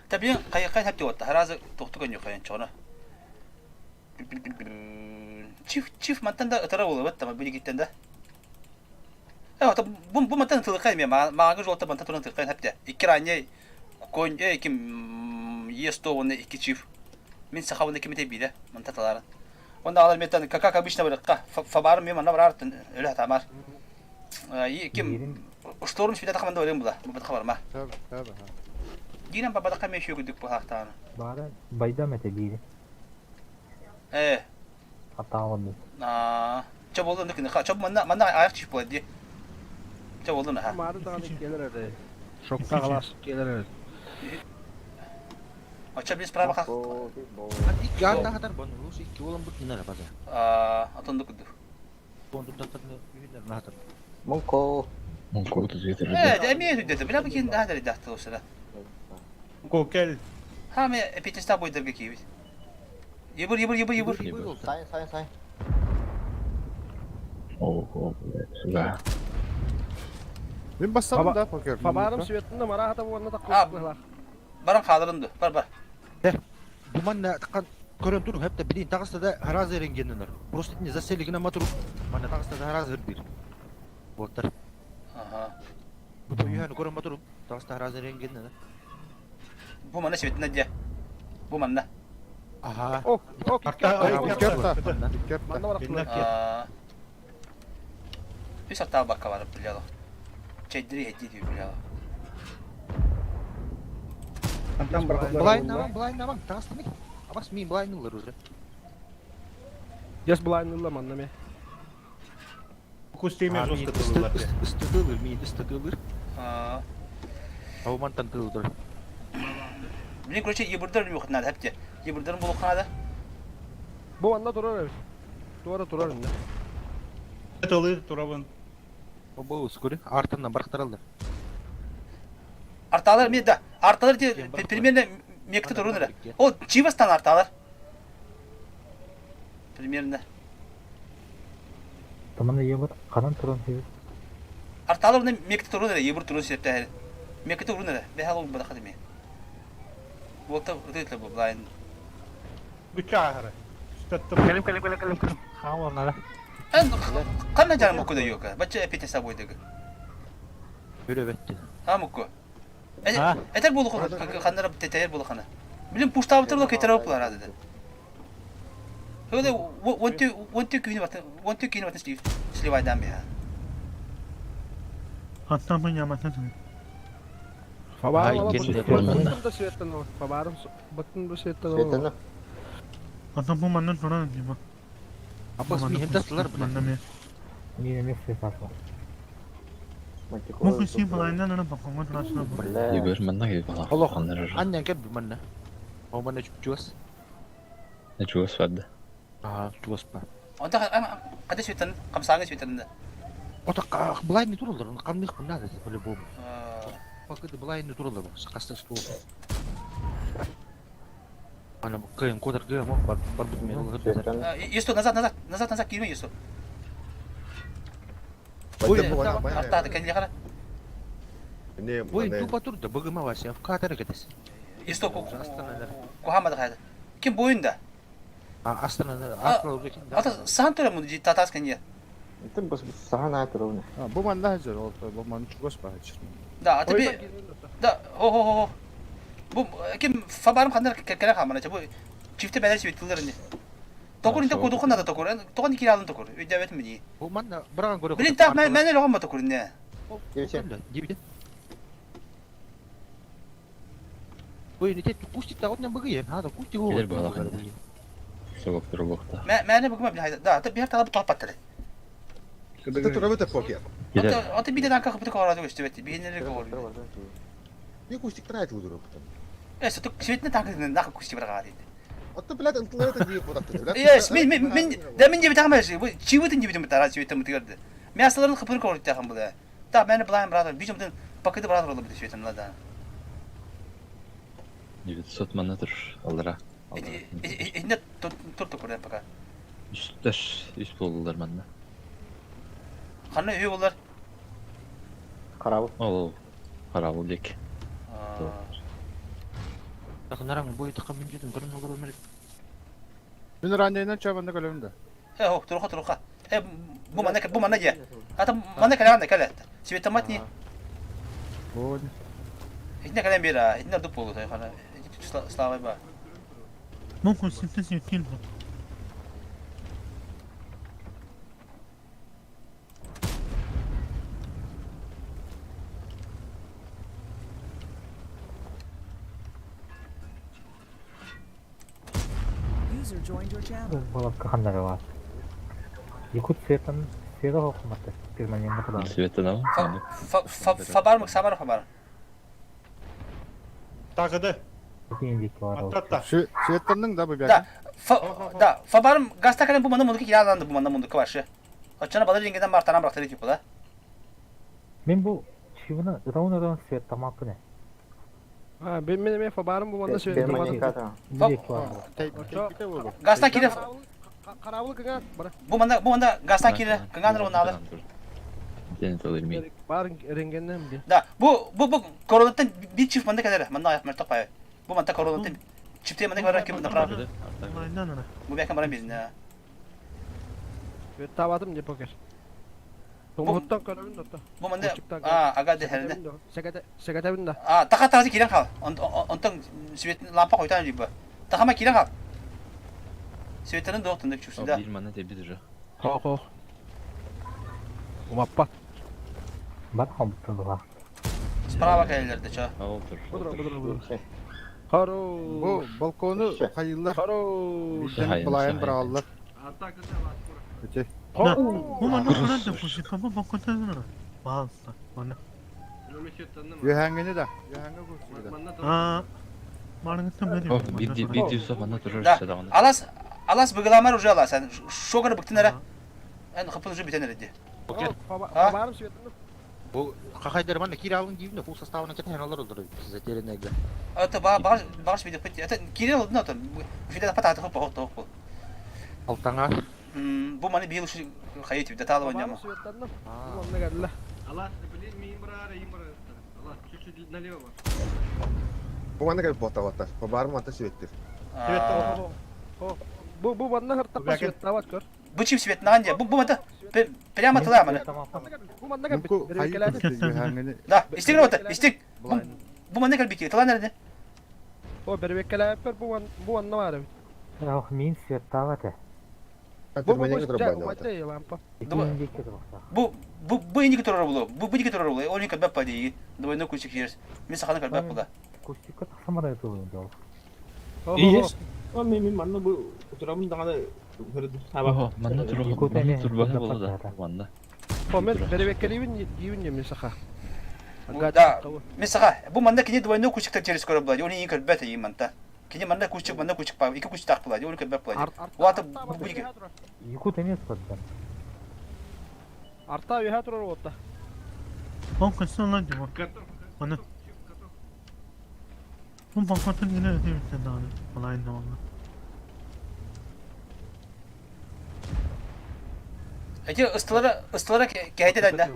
Табиен кай кай хапти отта. Харазы тохту көнү кайын чона. Чиф чиф мантан да ытара болу бат тама билигиттен да. Э, ота бу бу мантан тылыкай ме маагы жолта мантан туран тылыкай хапти. Икки ранье конь э ким Е100 оны икки чиф. Мин сахабын ким те биде мантан таларын. Онда алар метан как обычно барыкка фабар мен мана барар өлө тамар. Ким шторм спида тахманда өлөм була. Бу хабар ма. Таба, таба. Динан бабадакка эмиэ үчүгүйдүк быһаахтаана. Баара байдам этэ биири. Ээ. Атааланды. Аа. Чэ буоллун нык Чэ манна манна аяк чип буолар дии. Чэ буоллун аха. Маары даҕаны келер эрэ. Шокка халаас келер эрэ. Оччо бис право хах. Икки арта хатар бон улус икки болан бут нинара база. Аа, атонду кудду. Мунко. Мунко тутуйтар. Ээ, эмиэ түдэтэ. Била бикин да дахты осыра. Кокел. Ха ме эпитеста бойдарга киибит. Ебыр, ебыр, ебыр, ебыр. Сайн, сайн, сайн. Ого, блядь, сюда. Мин бассам да покер. Фабарым светында марахата буонна таккылах. Баран хаалырынды. Бар, бар. Бу манна көрөн турун хепте билин тагыста да харазы ренгеннер. Просто не засели гына матур. Манна тагыста да харазы бир. Боттар. Ага. Бу юхан көрөн матур. Тагыста харазы ренгеннер. Бу манна светында дия. Бу манна. Ага. О, о, Икки Манна барак. Үс аттаах бакка барып биляло. Чэйдири хэтти дүү биляло. Антан Блайн наман, блайн наман, тагыста ми. Абас ми блайн улар уже. Яс блайн улла манна ме. Кустеме жестко тылылар. Истытылыр, ми истытылыр. Аа. Ауман тантылыр. Блин, короче, ебырдар yok надо, хепте. Ебырдарын булукханада. Бу манна турар эбит. Туара турар инде. Тылыр турабын. Бу скоро артынан барктаралдар. Арталар ми да. Арталар де примерно мекте турунра. О, чивастан арталар. Примерно. Тамана ебыр канан туран хебит. Арталар уны мекте турунра, ебыр турун септе. Мекте турунра. Бехал ол бадахады ми. Болта өтөтлө бу блайн. Бүтчә ахыры. Келим, келим, келим, келим, келим. Хаалар нара. Эн канна жарым мукку да yok. Бача эпите сабойдыгы. Өрө бетти. Ha мукку. Этер болу ханнара тетер болу хана. Билим пуштабытыр кетер оплар адыды. Öyle one two күнү батын 1-2 күнү батын слив сливайдан бия. Hatta bu yamasın. Фабарым Ай, баттын да светтен ол. Фабарым баттын да светтен ол. Светында. Hatta bu mandan sonra diyeyim. Абас ми хемдастылар бу. Mandan me. Мин эмес сефатла. Мукun си блайндан ана баккан турасына бу. Ебыр манна кеп бала. Олох. Ханнар. Аннан кеп бу манна. О манна чуас. Чуас барды. Аа, чуас ба. Онда када светтен камсаңы светтен. Ота блайн не туралар, канных надо по-любому. Пока ты блайн не туралар, сакаста стол. Ана кыйын кодер кыйын бар бар бут мен Есто назад назад назад назад кирме есто. Ой, Артады кәнле кара. Не, Ой, тупа турда быгыма вася в катер кетес. Есто кухамады кайда. Ким бойында? А астана астана Ата сан тура муну татас кәнне. Тым бас сахан айтыр Бу манна хәзер ол бу ман чугас ба хәзер. Да, ата би Да, хо хо хо. Бу ким фабарым хандар кәкәлә хамана бу чифте бәләр светлер не. Токур инде кудухына да токур. Тоган киралын токур. Өйдә бет мени. Бу манна барган көрө. Блин, так мен мен логом токур не. Дибите. Ой, не тет кустик та отнан быгы, ha да кустик Келер бала ханна. Согоп турбукта. Мен мен бүгүн бил хайда. Да, ата бир талап тапаттыр. Ты турабы покер. Ата ата биден анка кыпты карады өстө бет. Бинелер гор. Не кустик трайт удуру потом. Э, соток светне так нах кустик барга дейди. Отто блядь, ынтылар это дип бодакты, блядь. Yes, мен мен мен да мен деп тагмаш. Бу чивытын деп бит ара светем тигерди. Мен асыларын кыпыр көрдү тагын бу да. Та мен блайн брат, бижимден пакети брат болду бит светем да. 900 манна тур алара. Инде тур тур пока. Үстәш, үс болдулар манна. Кандай үй болар? Карабыл. Ол карабыл дек. Нарang бой такам мен жетим көрүн олор өмөр. Мин раннайнан чабанда көлөм да. Э, хо, туруха туруха. Э, бу манна бу манна же. Ата манна калан кала. Светомат не. Вот. Итне калан бира, итне дуп болду хана. Слава ба. Мукun синтез светин. your channel. Балакка ханнары бар. Якут светан света хохматы. Перманентно подал. Светанал. Фабар Самар фабар. Тагыды. Светанның да бу Да. Да, фабарым гаста кален бу мана мундуки кираланды бу мана мундуки вообще. Оччана балар жеңгеден мартанан бырактыр типа да. Мен бу чивына ытауын свет тамапы не. А, мен мен мен фабарым бу манда свет тамапы. Гаста кире. Карабыл кыңа бара. Бу манда бу манда гаста кире кыңаныр оны алыр. Ден толырмей. Барын ренгеннен би. Да, бу бу бу коронаттан бир чифт манда келер. Манда аяк мерток пай. Бу манда коронаттан чифте манда барар ким направо. Бу бияка барам безне. Свет табатым деп покер. Тоңуттан көрөбүн да. Бу манда а ага дехерде. Секете секетебин да. А така таразы кирен кал. Онтон свет лампа койтан жиб. Тахама кирен кал. Светтерин доктун чувствую да. Бир мана тебит уже. Хо хо. Умаппат. Бар хомтулуга. Справа келерде чо. Олтур. Будур будур будур. Харо. Бу балкону хайыллар. Харо. Булайын быраллар. Бу манна ханан да куши кама балконтан Пожалуйста, манна. Юхәңгене да. Юхәңге күрсүгә. А, марыңыттан бери. Бир бир дюсо мана турur Да. Алас алас быгыламар уже алас. Шогар быктын ара. Эн хапын уже битен эреди. Фабарым светын. Бу хахайдар мана киралын дийбин фул составына кетен алар олдыр. Затеренеге. Это ба багаж багаж видео пить. Это Кирилл, ну там видео пата хопа хопа хопа. Алтаңа. Бу маны бил ушу хайт видео талып няма. Алас, блин, мин брара, им брара. Алас, чуть-чуть налево. Бу мана кел бота бота. Бар мата светтир. Бу бу манна хыртапа свет тават көр. Бу чип свет нанде. Бу бу мата прямо туда мана. Бу манна кел Да, истик рота, истик. Бу манна кел бики, тала нерде? О, бербеккеләпер бу ман бу манна бар. Ох, мин свет тават. Бу бу лампа. Бу бу бу инди турар булу. Бу бу турар булу. Оны кәбәп пади. Двойной кустик ерс. Мин саханы кәбәп була. Кустикка тахсамара тулын жол. Ес. О, мен мен манна бу турабын дагы Ого, манна тур, манна тур бана болду да. Манна. О, мен бербеккелибин дийбин мен саха. Да, мен саха. Бу манна кини двойной кустиктер терес көрөп булады. Оны иң кәбәп тәйим манта. Кини манна кустик, манна кустик па. Ике кустик так булады. Оны кәбәп булады. Ваты бу ике. Якут эмес поддан. Арта үйә турар отта. Он кысın lan diyor. Bana. Bu balkondan yine ödeyim daha. Olayın ne oldu? Эти ыстылара ыстылара кәйте да.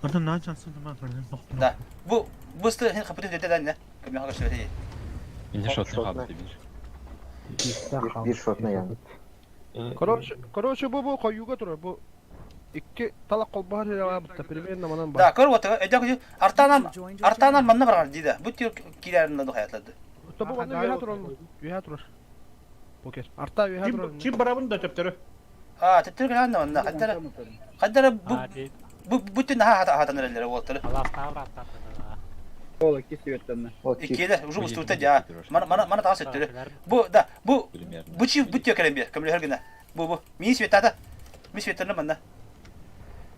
Orada ne yapacaksın ben gördüm. Да. Бу бу ысты хин хапытын дете да. Кем яга сөйләде. Инде шотны хабы бир. Бир шотна яны. Короче, короче, бу бу коюга турар. Бу икки талак кол бар я бутта примерно манан бар. Да, көр вот, эдә артанан артанан манна барган диде. Бу төр киләрен дә хаятлады. Бу манна үйә турар. Үйә турар. Покер. Арта үйә турар. Ким барабын да төптөрү. А, төптөрү генә манна. Хәттә хәттә бу бу бүтән ха ха хатаннар болтыр. Ол икки светтанна. Иккилер уже бу да. Мана мана мана тагы сөттөрү. Бу да, бу бу чи бу төр керем бер. Кемләр генә. Бу бу мин светата. Мин светтерне манна.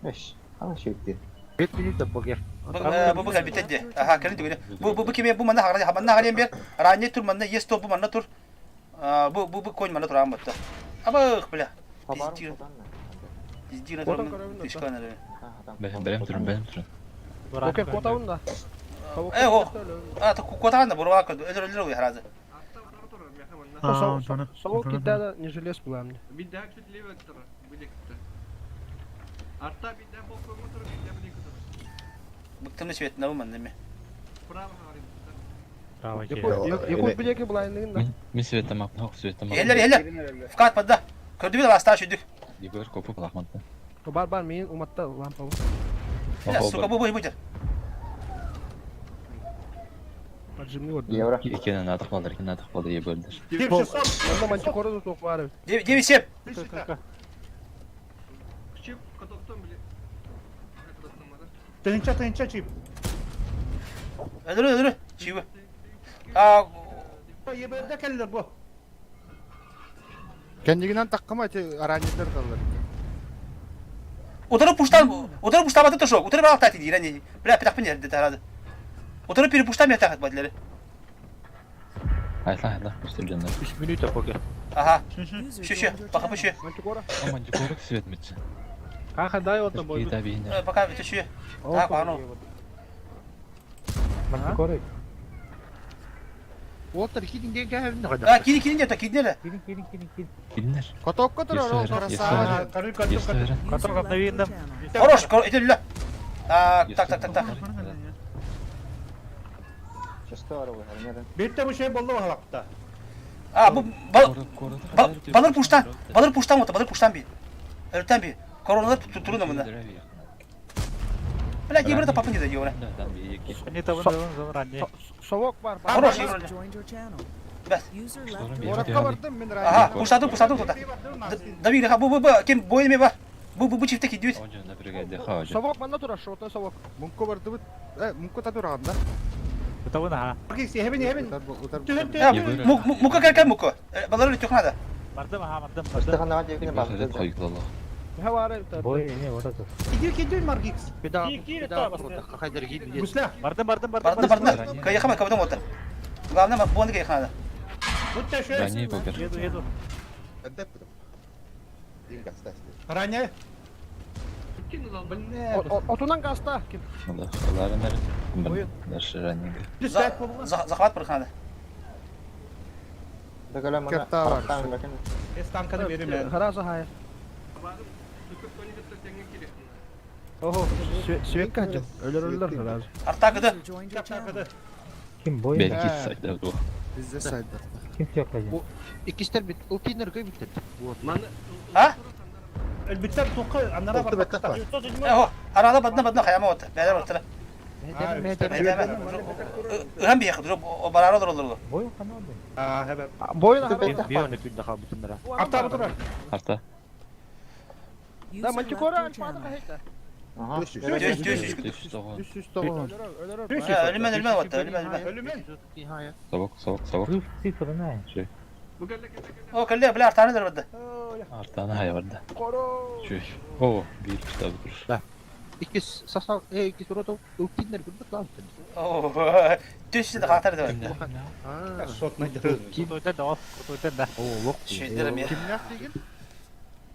Эш, ана шетти. Бет бит покер. Бу бу кәлбитте де. Аха, кәрен түгел. Бу бу бу кеме бу манна хагра манна харем бер. Ранне тур манна ес топ бу манна тур. Бу бу бу конь манна турам батта. Абых, бля. Пиздира тур. Пишкан әле. Бәм бәм турын, бәм турын. Покер котабын да. Э, о. А, то котаган да бурга кылды. Өзөр өзөр харазы. Сол китә не желез була мне. Бидә чуть левее тур, билек. Арта бидә балконга тур, бидә билек тур. Быктым светна бу манна ме. Право говорим. Якут билеке булайын да. Мин светта мап, хок светта мап. Эллер, эллер. Вкат подда. Көрдү бит аласта шүдүк. Егор копу лахманта. Бар бар мин уматта лампа бу. Сука бу бу бу. Поджимни вот. Евро. Икене надық балдар, икене надық балдар ие бөлдір. Манна мантикора да тоқ бар. Девять семь. Чип, катоктон биле. Тынча тынча чип. Öldürü öldürü. Чиби. А, Еберде келдер бу. Кэннигинэн таххама ити араанньыттар таллар. Утары пуштан, утары пуштаабаты тошок, утары балактаати диир ани. Бля, питахпын эрде тарады. Утары перепуштам ятахат бадлары. Айла, айла, үстүрденнер. Үс минута пока. Ага. Щу, щу, пока пущу. Мантикора. О, мантикора свет митсе. Каха дай вот бой. Пока битүшү. Так, аны. Мантикора. Уолтар киирин диэн кээһэбин да А, киирин киирин диэтэ, киирдилэр. Киирин киирин киирин киирин. Киириннэр. Котокко турар ол красава. Коток обновили. Хорош, итилле. Так, так, так, так, так. Бетте bu şey boldu halakta. А, бу балыр пуштан, балыр пуштан ота, балыр пуштан би. Өртен би. Короналар турун амына. Бля, не брата папа не дает, Совок бар. Хорош, Бәс. Ага, пуштаду, пуштаду туда. Давид, бу бу бу, кем бойными бар. Бу бу бу чифте кидют. Совок манна турар, шота совок. Мунко барды э, мунко та тураган да. Утабын аха. Хебин, хебин. Мука кел кел мука. Балары өтөх надо. Бардым аха, бардым. Бой не вот это. Иди, иди, Маргикс. Гусля. Бардым, бардым, бардым. Бардым, бардым. Каяхама, кабадым вот. Главное, бонды каяхана надо. Ранее покер. Еду, еду. Ранее. Отунан гаста. Дальше ранее. Захват прохнада. Ого, свекка жым. Өлөр өлөр сразу. Артакыды. Ким бой? Belki сайда bu. Bizde сайда. Ким свекка жым? Иккистер бит, ылтиннер көй биттер. А? Элбиттер тоқы, аннара бар. Ого, арада бадна бадна хаяма от. Бәдәр оттыра. Ыһан бияхы, дур, барара дур олар. Бой канады. А, хәбәр. Бойын Бионы күндә калып бутыннар. Арта бутыра. Арта. Да, мантикора альпады кайта. Ölümen ölümen оттı, ölümen ölümen. Ölümen. Совок, совок, совок. Şey. О, кэлле, бля, артаны дыр барды. Артаны хая барды. Чүш. О, bir kitabı dur. Да. Иккис состав, э, иккис рота ылтиннер күндә калып. О, төш de хатар дыр. Сотна дыр. Кутуйдан да, кутуйдан да. О, лок. Шүйдерим я. Кимнәк деген?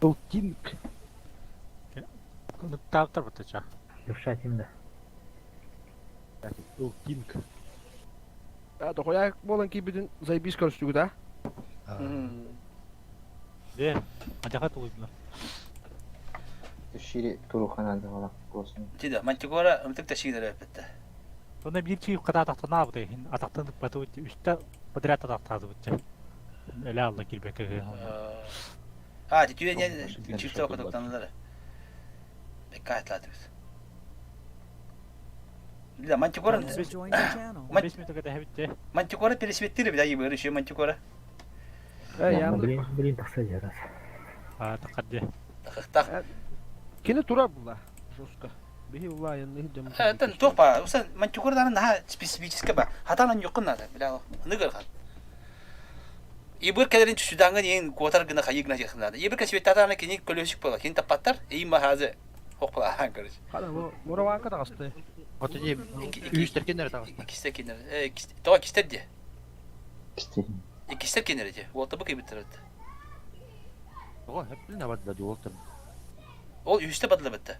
Ылтинк. Таптар бутача. Левшатин да. Ылтинк. Да, дохуя болан ки бүтүн заебись көрүстүгү да. Де, ажака тугуйдула. Шири турухана да болсын. Тиде, мантикора ымтык ташигдер өпетте. Сонда бир чип ката атактан абды. Атактан бату үстә подряд атактады бутча. Эле алла кирбек. А, ти не чифте окотоктанылар. Бекка атлатыбыз. Бля, мантикора... Мантикора пересветтири, бля, ебы, еще мантикора. Блин, блин, тахса жарас. А, тақадде. Так. Кини тура була. Жестко. Бихи ула янны дем. Это топа, уса мантикора дан на специфический ба. Хатан юкын надо, бля, ныгыр хан. Ибыр кедерин түшүдаңын ең котар гына хайыгна жакынады. Ибыр кесветтатаны кини көлөшүк бола, кини таппаттар, эйма хазы хокпала, короче. Хана, мураванка тагысты. Ото не үстер кенер тагысты. Икистер кенер. Э, това кистер де. Икистер кенер де. Олта бу кебиттер. Ого, хеп билин абадла диолтер. Ол үстер бадла битти.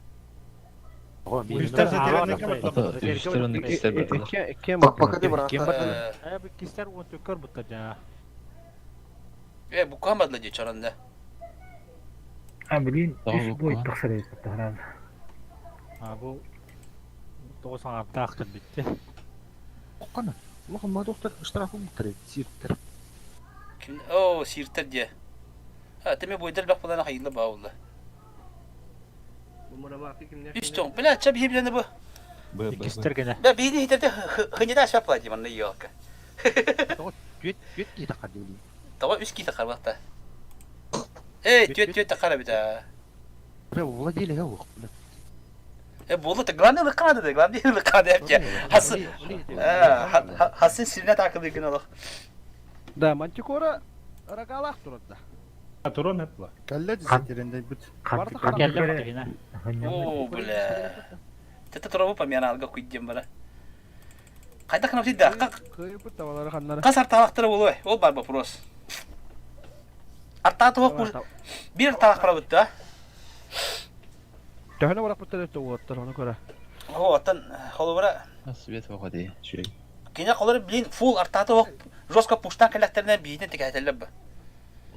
Ого, Үстер Үстер оны кистер бадла. Пока ты брат. Э, бу кистер он төкөр бутта жа. Э, бу кам бадла де чаранда. А, блин, үс бой тахса битти. А, бу тоғыз артақ битти. Оккана. Улахан ма доктор штрафы буттар, сирттер. Ким? О, сирттер де. А, теме бойдар бак булана хайылы баулы. Үстон, бля, ча бихи билени бу. Икистер гене. Бля, бихи хитерде хынеда шап ла диман йолка. Түет, түет ки такар дибили. Тава үс ки такар бакта. Эй, түет түет такар бита. Бля, владели га ох, бля. Э, болду, главное лыкканады да, главное лыкканады әпке. Хасы, хасын сирне такылды гын олох. Да, мантикора рагалах турат да. Турон хепла. Кэллэ десятирендейбит. О, бля. Тete турабы помяналга куйдем бара. Хайда кынап да. Кыйбыт табалары ханнара. Хас арталактары болой? Ол бар вопрос. Артаа туох бир арталак барабыт да. Төһөнө бараппыттар өттө уоттар оны көрө. О, оттон холобура Свет выходи, чүй. Кине холор блин фул артаа туох жестко пуштан кэлэхтеринен биитин тикэһэтэллэр ба.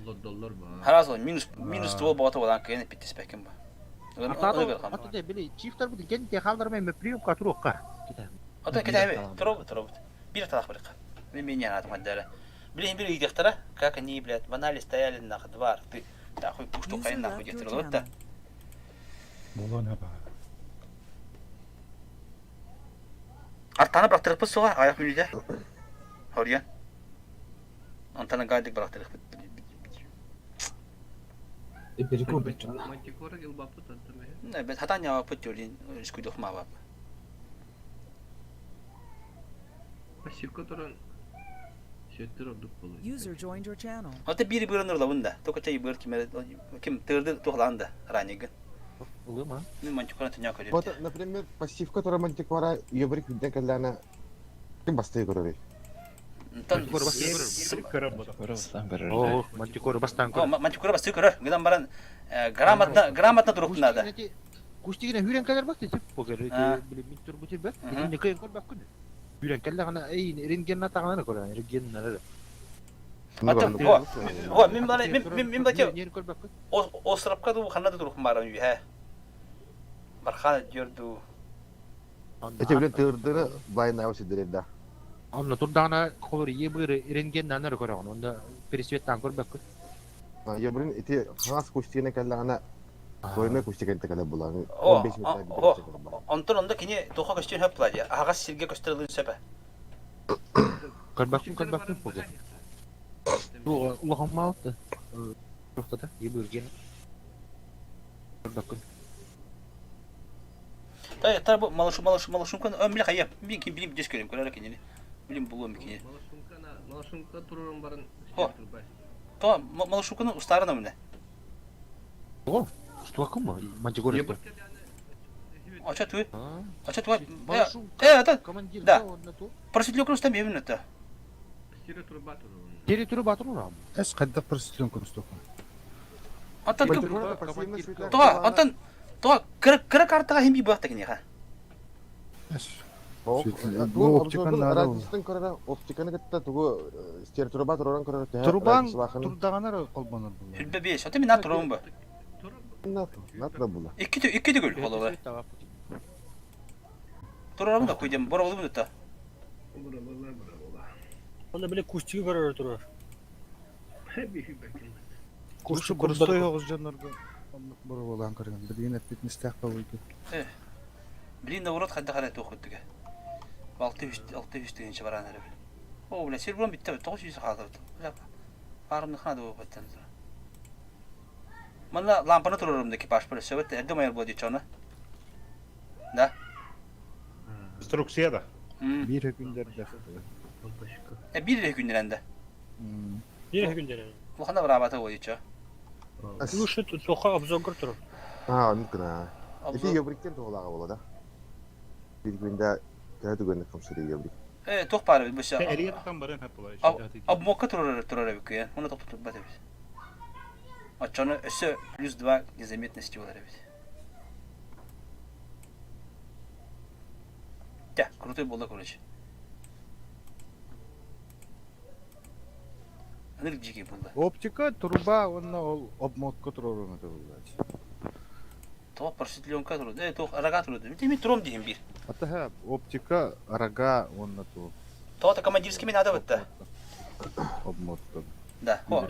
Олордоллор ба. Харазыл минус минус ствол боҕото болан кыйын эппиттиспэккин ба. Ата били чифтар бу кен те халдар мен прием ка туруққа. Ото китәбе туробут туробут. Бир талах бирка. Мен мен яна маддара. Блин бир ыйдыктара, как они, блядь, банали стояли нахуй два арты. Нахуй пушту кайын нахуй деттер вот да. Болон хаба. Артаны бырактырыппыт суға, аяқ мүлде. Хорьян. Антаны гайдык бырактырыппыт. Мантикора гилбапыт антаме. Бет хатан явапыт жолин, искуйдух мабап. Пассивка туран Сөттөр ордук болуй. User joined your channel. Ата бири бырыныр лабында. Только чай быр ким ким тырды тухланды ранигин. Улыма. Мен мантикора түнә көрөм. Вот, например, пассивка тура мантикора ёбрик биден кэллэна ким бастай көрөрүй? О, мантикора бастан О, мантикора басты көрөр. Гынан баран грамотно грамотно туруп надо. Кустигине хүрен кэлэр басты тип богер. Били мин тур бутир бер. Били кыйын көр бак күн. Хүрен кэллэ гана эй рентген тагана көрө. Рентген нары. О, о, мен бала мен мен мен бати. О, срапка ду ханна туруп барам үй, Бархан дөрду. Эти билен тырдыры байына сидерер да. Онно турдагана холор ие быр рентген нары көрө. Онда пересветтан көр бак күн. Ёбрин эти хас кустигине кэллэна Тойна кустиген текеле булан. О, о, онтон онда кини тоха көстөн хөп плади. Агас сирге көстөрүлүн сөпө. Көр бак күн көр бак күн богер. Бу улахан малты. Тоқтата, ие быр ген. Көр бак күн. Та та бу малышу малышу малышумкан өмле хая. Мин ким билим дес көрөм көрөр кинени. Билим булуом кинени. Малашумка турурун барын. Хо. То малышумканы устарына мына. О, что кому? Мантикора. Ача туй. Ача туй. Э, это да. Просветлёк рустам именно то. Сире турба турурун. Тери туруба турурам. Эс кайда просветлен көрүстөк. Антон То, Антон, то кыр кыр картага хим би бакта кине ха. Оптиканы надо. Радистан көрөр, оптиканы кытта тугу стер труба туран көрөр. Турбан турдаганар колбонор бул. Хүлбе беш. Ата мен турум ба. Надо була. Икки икки түгүл холова. Турарым да куйдем, бора болду да. Онда биле кустиги көрөр турар. Курсы курстой огыз жонорго. Оннук бора болан көргөн. Билген эппит болуйду. Блин, наоборот, хадда харай тохуттуга. 600 дегенче баран эреб. О, бля, серброн битте, 900 халды. Бля, барымны хана да баттан. Манна лампаны турурум да экипаж бер. Сөбөт эрде майор болду чону. Да? Инструкция да. Бир күндөрдө. Э, бир күндөрөндө. Бир күндөрө. Улахана барабата болду чо. Лучше тут тоха обзор көр турар. А, мүмкүн а. Эти ёбриктен тоолага болот да. Бир күндө төһө түгөнү камсыр ёбрик. Э, тох бары бу ша. Эрие там барын хапла. Обмокка турар турар бит, Оны токтотуп бат бит. Ачаны өсө плюс 2 незаметности болар бит. Да, крутой болды, короче. Аныр жиги болды. Оптика труба онна ол обмотка турурун өтө То просветленка туру. Э, то рога туру. Мен туром дейм бир. Ата оптика рога онна ту. То та командирский мен надо бітті. Обмотка. Да. О.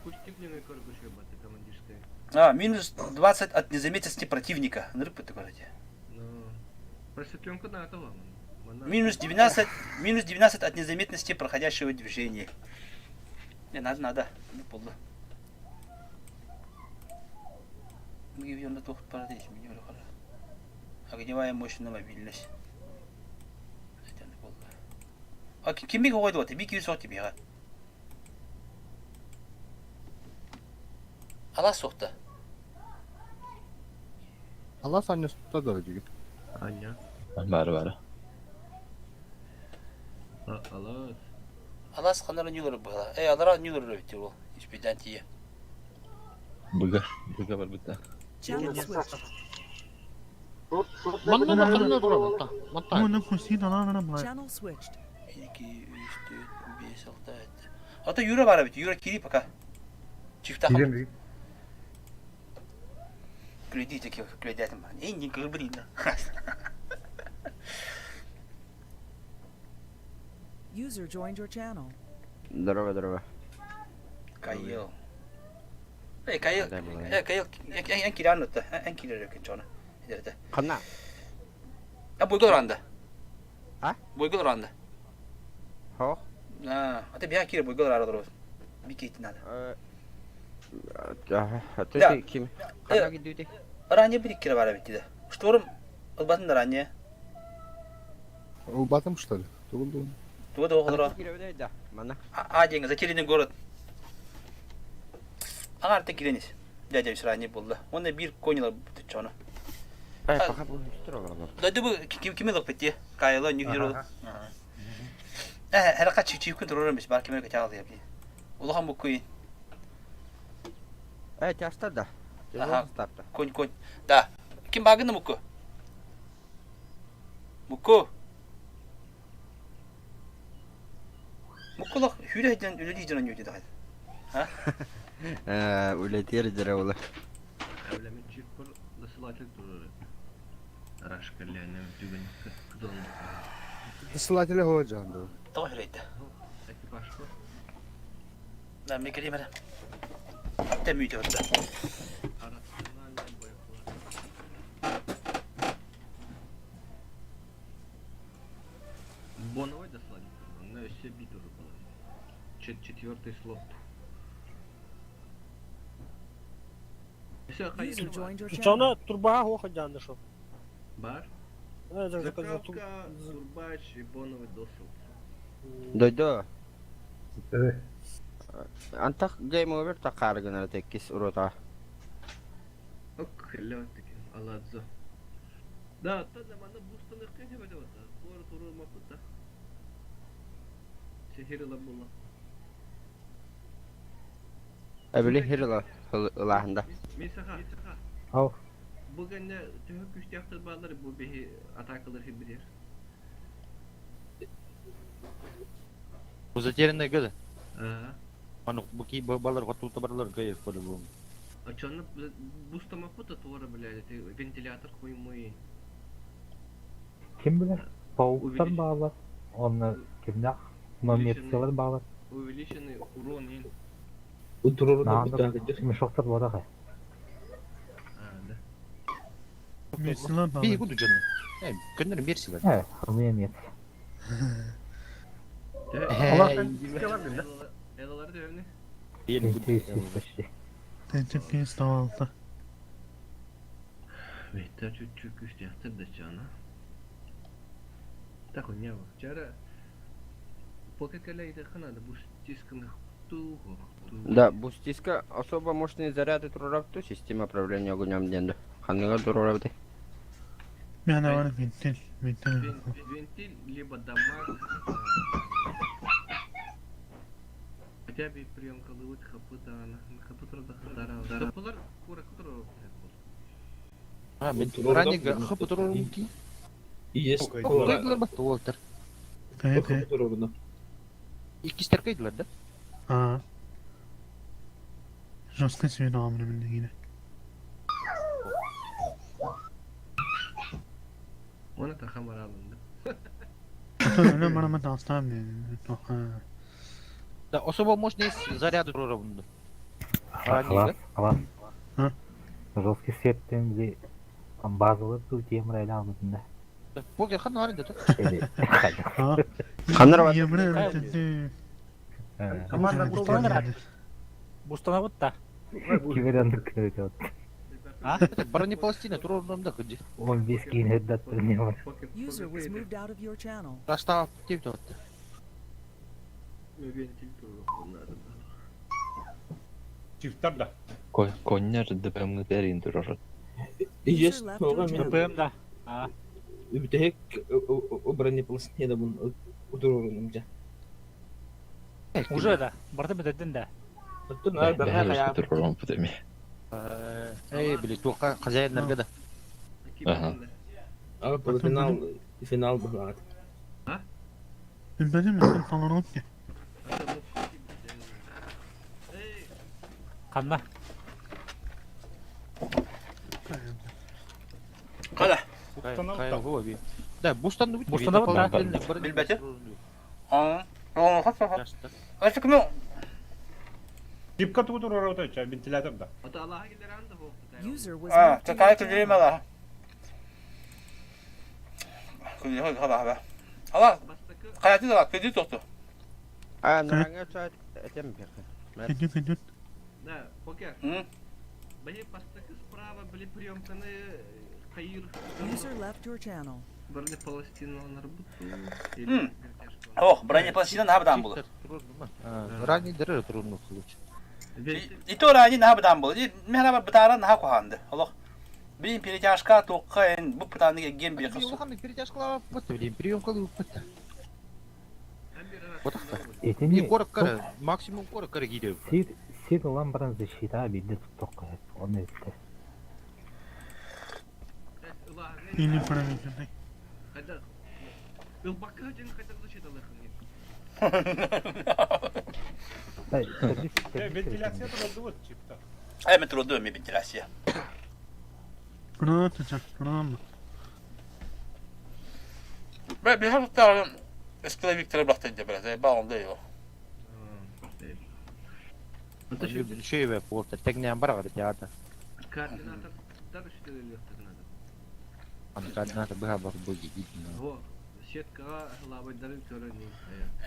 Кустик не көргөшө баты командирская. А, минус 20 от незаметности противника. Нырып бітті короче. Ну, просветленка надо вам. Минус 12, минус 12 от незаметности проходящего движения. Не, надо, надо. Не болды. Огневая мощь на мобильность. А ким бик койду бит? Бик юсок тибига. Алаас суохта. Алаас анньыста да дигит. Аня. Бары бары. Алаас. Алаас ханара ньулар быһала. Э алара ньулар эбит ол. Испиден тиийэ. Быга, быга барбыта. Channel switched. Манна да ханна турабын та. Манта. Оны кусин алана мла. Channel switched. 2, 3, 4, 5, 6, 7. Ата Юра бар эбит. Юра кири пока. Чифта Кирем Күлэдии таки күлэдээтим. Эй, не кырбырин. User joined your channel. Здорово, здорово. Кайыл. Эй, Кайыл. Э, Кайыл, эн киран нутта. Эн кирер өкүн чона. Эдерде. Ханна? А буйгол ранда. А? Буйгол ранда. Хо? А, ата бия кире буйгол рара дорос. Бикет надо. Ага, а ты ким? Ханна кидүүти? Ранее бир кире бара битти да. Шторм ылбатын ранее. Ылбатым что ли? Тугул Туга да оҕолоро. Да, манна. А деньги затерянный город. Аңарта киренис. Дядя ранее болды. Онда бир конила чоно. Ай, пока бу Дойду бу ким ким лок битти. Кайла нюхиро. Э, харака чичи күн турар эмес бар кимерге чагыл деп. Улахан бу куй. Э, тяста да. Ага. Конь конь. Да. Ким багын муку? Муку. Мукулах хүрәдән үле дигән юди да. Ха? Э, үлетер дere ола. Әүләмин чиппер досылатель турары. Рашка ләнем түгін кыдон. Досылатель хо жанды. Тоға хүрәйді. Экипаж ko. Да, мен кірейм әлі. Тәм үйде отты. Боновой дослали. На все битуры было. Четвертый слот. Все, User joined your channel. Чона турбаға хоха жанды шо. Бар. Заправка, Турбач и Боновый досыл. Дойдо. Антах гейм овер тақаргынар теккис урота. Ок, хелле таки, аладзо. Да, та да мана бустаны кыйны бәдә вата. Туар туры мапыта. Сехирла була. Әбили хирла ылахында. Мисаха. Ау. Бүгін төһө күстәхтер балар бу бихи атакалар хибдер. У затерянной годы. Ага. Аны буки балар готулта барлар гайыр по-любому. А чё, ну, буста мапыта туара, блядь, это вентилятор хуй мой. Ким билер? Пауктар bağlar. Оны кимнах? Мамецелер bağlar. Увеличенный урон ин. Наанда мешоктар бар А, да. Мерсилар Би bağlar. буду жаным. Э, көннөр мерсилер. Э, нет. Элалар дövне. почти. Тентеп ставалта. Беттер чуть-чуть күстәхтер да чана. Так хуйня. Вчера пока каляйда ханада бус тисканы туго. Да, бустиска особо мощные заряды турорапту, система управления огнем денді. Ханныга турорапты. Мен ана вентиль, вентиль. Вентиль либо дамаг. Хотя бы приемка лывыт хапыта ана. Хапытра да хатара. Хапылар кура кутура. А, мен ранега хапы турурум ки. Есть. Кайдылар батты Уолтер. Э, Иккистер кайдылар да? А. Жестко себе амını yine. Оны та хамар алынды. Öyle bana ben aslan Да, особо мощный заряды турурум. Алас, алас. Жесткий сеттен били базалы ту темір әлі алмадым да. Покер хан аренда да. Ханнар бар. Бустана бутта. Кимерен күнөт. А? Бронепластина турурум да кыды. 15 кейін өддат не бар. User was moved out of your channel. Растав тип тотты. Вентиль турурум надо. Чифтар да. Коннер ДПМ-ҥыт эрийин турар. Есть User left your тоҕо мин channel. ДПМ да. А. бүтэһик бронепластинабын утуруорунум дьэ. Уже да. Барда бүтэрдин да. Оттон аар бэҕэһээ Бэһэ хайаабыт турар эми. Эй, били туохха хозяиннарга да. Ага. А полуфинал финал быһаат. Билбэтим эн толорон ки. Ханна? Кала. Да, бустанды бит. Бустанды бит, Билбэтим. Аа. Өсүкмө. Дипка тугу турар отойча вентилятор да. User was Аа, moved to your такая channel. күлүм ала. Күлүм хаба хаба. Ала, хайаты да күлү тохту. А, нараҥа чаат этем бэхэ. Күндү күндү. Да, покер. М? Били бастакы справа били приемканы хайыр User left your channel. бронепластиналар М. Ох, бронепластина набдан булur. Ранний дыры трудно получить. И то ранний набдан булur. Мен бытара наха куханды. Олох. Бин перетяжка тоққа эн бу пытаны ген бир кысу. Улахан перетяжкалар бут, блин, приемкалы бут. Вот так. Этини Не корок максимум корок кире. сир сир улан баран защита бирде туттукка. Оны этте. Ini parametre. Хайда. Ылбакка ден хайда защиталар. Вентиляция туралды вот чипта. Ай мен турду ми вентиляция. Гранат чак, гранат. Бе би хатта Эскала Виктор бахтан дебре, ба онда йо. Шөйбе болта, тегнен бар гары театр. Координатор даже что ли надо. Аны координатор быха бар бу гидин. Во, сеткага лабайдарын көрөнү.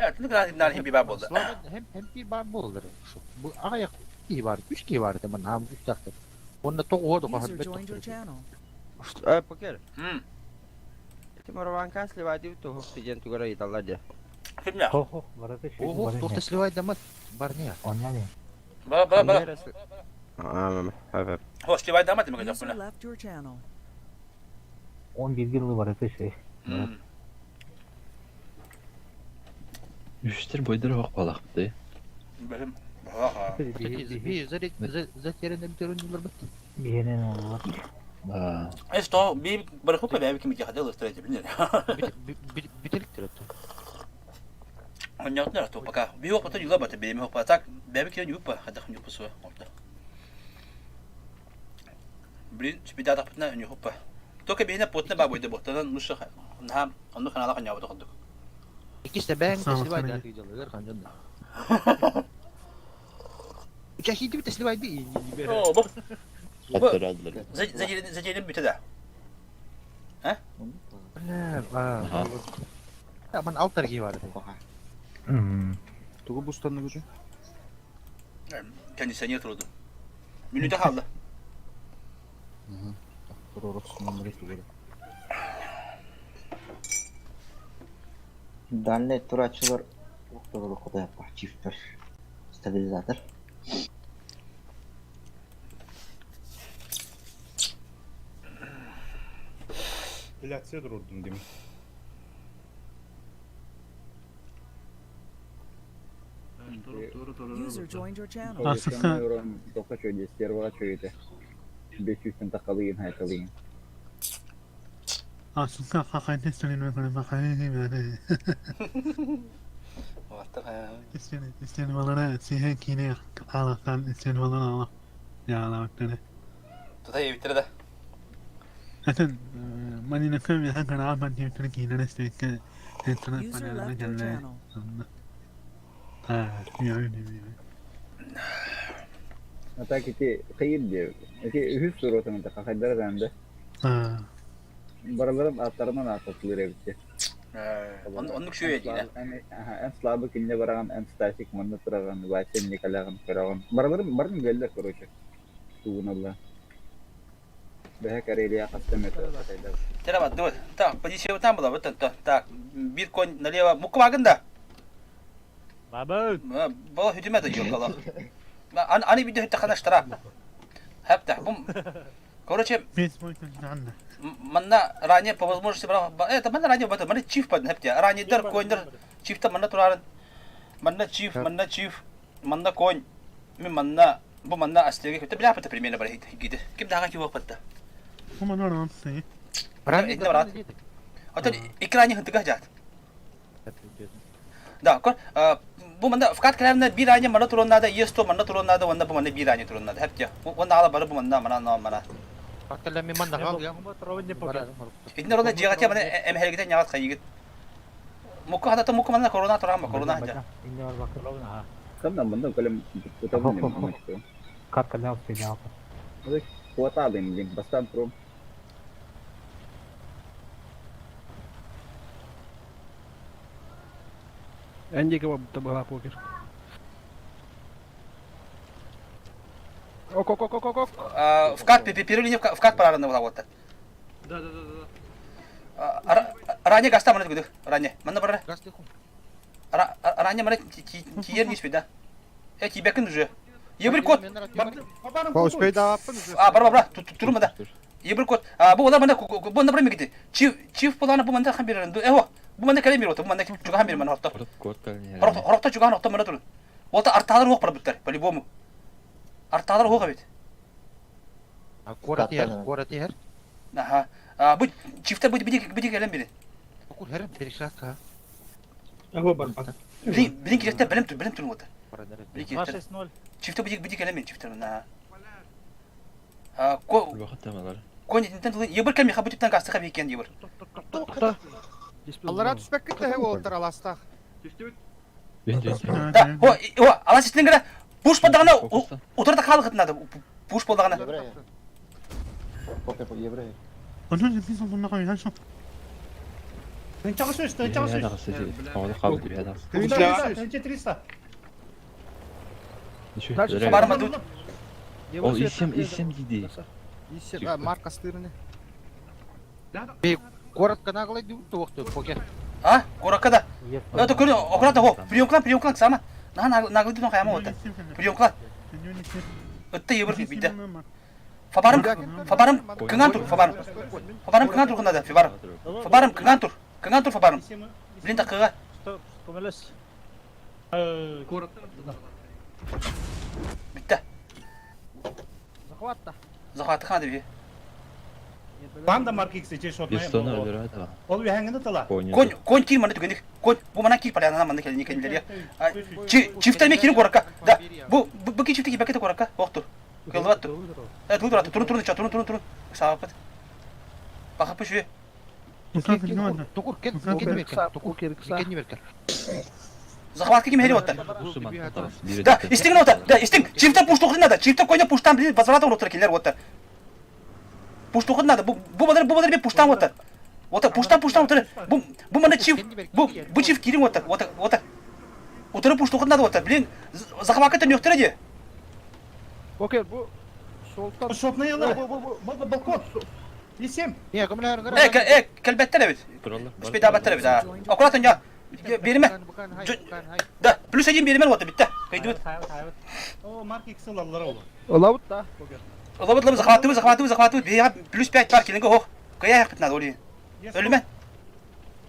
Э, түнүк нар хим би ба болду. Hem hem bir bar boldur. Şu bu ayak iyi var, üç ki var demen ham üç taktı. Onda toq оду User кахат joined your channel. Э, покер. М. Ити Марванка сливайдив туһук тиген тугара италла дьэ. Кимне? Хо хо, барата шөй. Ого, тоқта сливай дамат бар не. Онна Ба ба ба. Аа, хап. Хо, сливай дамат демек User жакпына. left your channel. 11 yılı барата шөй. М. Үстер бойдыр хоқ балақпы. Билим. Ха. Би затерянный бит бит. Биһинен олар. Аа. Эс то би бар хупа бе ким ки хадыл стреть билер. Бителик терет. Оньотнер то пока. Би хопа то юла бата би хопа так бе ки юпа хада хм юпа суа. Орда. Блин, спидата пытна не хопа. Только бихне потна ба бойды ботан нуша нахам онну ханала ханя бото ходук. Иккис бәң сливай да тыйдылар ханжанда. Чахиди бит сливай би. О, бу. Аттыралдыр. Заделим бүтө да. Ага. Аман алтар ки бар. Тугу бустанны күчү? Кондиционер туруду. Минута қалды. Дальний турачылар октоголу кудай чифтер стабилизатор. Вентиляция турурдум дейм. User joined your channel. Асыка. Тоққа чөйде, стерваға чөйде. 500 тақалыйын, хайқалыйын. Асыка хакайты сенин мен бакайы бары. İsteni isteni balara sihe kine alaktan isteni balara alak. Ya alak dedi. Тута биттер да. Zaten manina köm ya hakana aman diye tane kine reste ke etna User panela left your kelle. channel. Ha, ya öyle bir. Ата кити қиын деп. Эти үһүс суротун та хайдар занды. Ha. Бараларым аттарынан атылыр эбитте. Оннук шүйе дейін. Эн слабы кинне бараган, эн стасик манны тураган, Вася Николаган көрөгөн. Бараларым барын беллер, короче. Тугуналла. Бэхэ Карелия кастым это. Тера давай. Так, позиция там была, вот это. Так, бир конь налево. Муквагын да. Баба. Бала хүдүмә да ёкала. Аны видео хәтта хана штраф. Хэптэ. Бу Короче, манна ранее по возможности брал, это манна ранее бата, манна чиф падын хэптэ. Ранейдар, коньдар, чифта манна турарын. Манна чиф, манна чиф, манна конь. Мен манна, бу манна астеге хөтэ бля пата примерно бар гиде. Ким даға ки вакытта. Бу манна рансы. Ранее брат. Ото экране хынтыга жат. Да, бу манна вкат кэлэмнэ биир аанньа манна туруон наада, ЕС-100 манна туруон наада уонна бу манна биир аанньа туруон наада. Хэптиэ. Уонна аала бары бу манна манна манна. Кэлэмми манна хаалыам. Итиннэ орона дьиэҕэ маны эмэһэргитэ ньаҕат хайыгыт. Мукку хатата мукку манна корона турама корона хадьа. Ханна манна кэлем утабын Как калял стрелял. Хваталым, блин, бастан пром. Эн диэки барбыта быһа покер. Ок, ок, ок, ок, ок. Вкат, первый линия вкат парарына была вот. Да, да, да, да. Ранее гаста мана түгүдү. Ранее. Манна барар. Ранее мана тиер не да. Э, тибекин уже. Ебір кот. А, бар, бар, бар. Турма да. Ебір кот. А, бу олар мана бу на бремигди. Чиф, чиф боланы бу манда хан берер. Эво. Бу манда келе бер бу манда чугахан бер мана хорто. Хорто чугахан орто мана турун. Олта арталар оқ бар буттар, по-любому. Арталар оқ бит. Город тиһэр, город тиһэр. Аха. А, бу чифтер бу биди биди келен бири. Кур херем перешатка. Аго бар бар. Блин, блин киректе билим тур, билим тур вот. Блин киректе. 2-6-0. Чифте биди биди келен мен чифтер на. А, ко Конь интен тулы ебір кәм меха бутиптан касты хаби кен ебір. Аллара түспәк китте ол аластах. Да, о, о, алас истин гара пуш подагана утырда халык надо. Пуш подагана. Еврей. Тынча үс, тынча үс. Тынча 300. Барма тут. Ол исем исем диди. Исем, марка стырны. Город наглый туохту покер. А, городка да. Это көрү, аккуратно, хо, приемклан, приемклан, сама. На наглый дун хаяма вот. Приемклан. Өттө ебір битте. Фабарым, фабарым, кыңан тур, фабарым. Фабарым кыңан тур кынада, фабарым. Фабарым кыңан тур, кыңан тур фабарым. Блин такыга. Көмөлөс. Битте. Захватта. Захватты хана деби. Банда марк X чеш Ол үйәңгіні тыла. Конь, конь кир маны түгендик. Конь, бу мана кир поляна маны келини келдер я. Чифтер ме кирин коракка. Да. Бу бу ки чифти бакете коракка. Октур. Кылдыбат тур. Э, тур тур турун турун турун турун турун. Саапыт. Бахапы шүе. Тугур кен кен беркен. Тугур кен беркен. Захватка ким хери оттар. Да, истин оттар. Да, истин. Чифтер пушту надо. Чифтер койна пуштан блин возврата оттар келер оттар. Пушту надо. Бу бу бадар бу бадар бе пуштан оттар. Ота пуштан пуштан оттар. Бу бу мана чиф бу бу чиф кирин оттар. Ота ота. Отыры пушту надо оттар. Блин, захватка то нөктер де. Покер бу солтан. Шотны ялы. Бу бу бу балкон. Исем. Не, көмөлөр Э, э, келбеттер бит. Спейдабаттер бит. Аккуратно я. Берме. Да, плюс один берме вот битте. Кайдыбыт. О, марк X алалар ол. Олабыт да. Олабыт лабы захватыбыз, захватыбыз, захватыбыз. Бия плюс 5 бар келинге ох. Кая якыт надо оли. Өлүмө.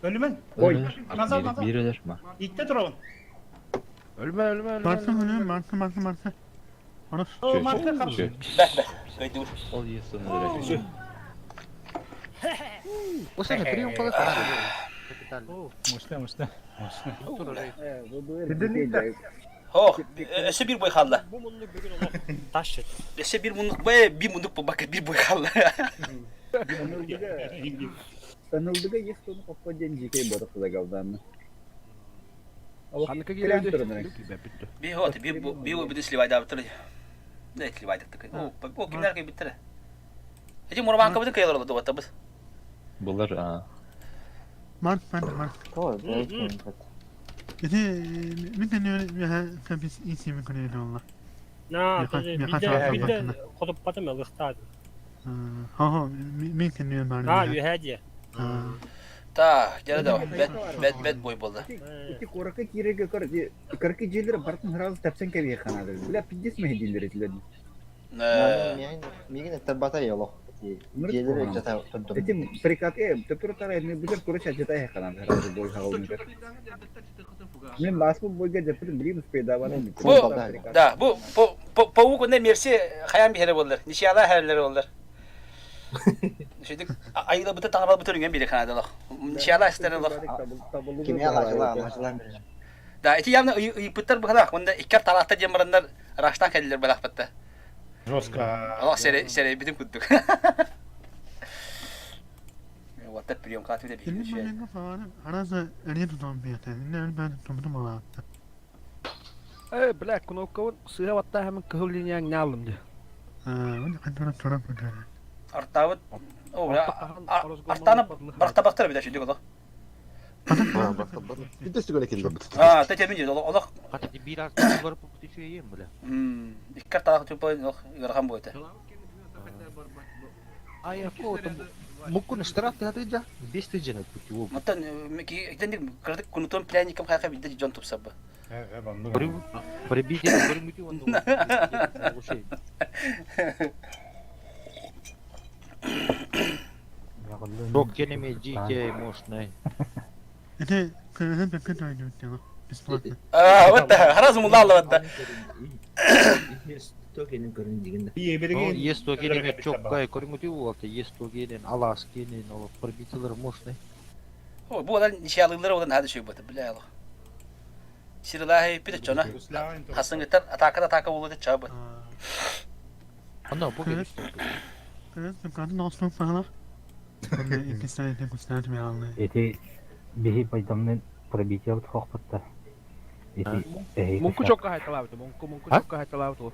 Өлүмөн. Ой. Назад, назад. Бир өлөр ма. Итте турабын. Өлмө, өлмө, өлмө. Барсын өлүм, барсын, барсын, барсын. О, марка каршы. Кайдыбыт. Ол ес оны өлөр. Осene прием кылып. Мощно, мощно. Ох, эсе бир бой халла. Бу муннук бүгүн олох таш жет. Эсе бир мундук бой, бир мундук бакы бир бой халла. Танылдыга есть он попаден жекей барып загалдан. Ханыкы келеді. Би хот, би би бу биди сливайда битер. Не сливайда такой. О, о кимдер кей битер. Эти мурман кабыды кыялар oldu ватабыз. Булар а. Марк, Марк, Марк. Ити мен тәне кәбис исеме күнәле алла. На, билде билде хотуп батым ылыктады. Ха ха, мен кәне бар. А, үһәдия. Так, жарады. Бет бет бет бой болду. Ити корака киреге көр, карки жилер бартын сразу тапсан кәбе ханады. Бля, пиздец мә дилер этилер. Миигин эттэрбата олох. Дьиэлэри дьата турдум. Этим прикат э төптөр тара эми бүтөр короче ажыта эханан сразу бой хаалмыгар. Мен баспы бойга жапырын билим успейдаваны. Бу да бу паук онно мерси хаян биһэрэ боллар. Нишиала хәлләре боллар. Шөйдүк айылабыты таҥаралбыты өрүнгэн бире Канадалах. Нишиала истерелох. Кимия лажыла лажыла бирин. Да, ити явно ыйыппыттар быһалаах. Онда иккер талаахта диэн бараннар раштан кэллилэр балаахпатта. Жестко. Олох сэрэйбитин курдук. Уоттар прием каатыда биһиги. Э, бля, кнопкабын сыыһа баттааһымын кыһыл линияҥ ньааллым дии. Артаабыт Артааны барахтабахтар эбит үчүгэй олох. Биир сүгүнэ киллэрбит. Аа, тэтэмин дии олох. Хата биир артыгар үчүгэйим бля. Икки артаах тупой олох ыарахан буойта. Ай, муккун штраф тыатыдьа, 5 тыжын өтпүт. Маттан итинник кыратык кунутун пряником хайха бидде дьон тупсарба. Прибитие көрүҥүтү уонна Бок кенеме дикие мощный. Это кыргын бэккэ тойдуттаҕа бесплатно. Аа, вот сразу мулалла вот. Токенин көрүн дигин да. Есть токенин чоккай көрүҥүтү уолта, есть токенин алаас кенин ол пробитиелер мощный. О, бу олар нишалыылар олан хады шөй бата, бля алах. Сирилааһы пит чона. Хасыңыттар атака атака болууда чабы. Ана бу Эти биһи байдамнын пробитиябыт хоохпутта. Эти эһиги Муҥку чокка хайталаабыт, муҥку муҥку чокка хайталаабыт ол.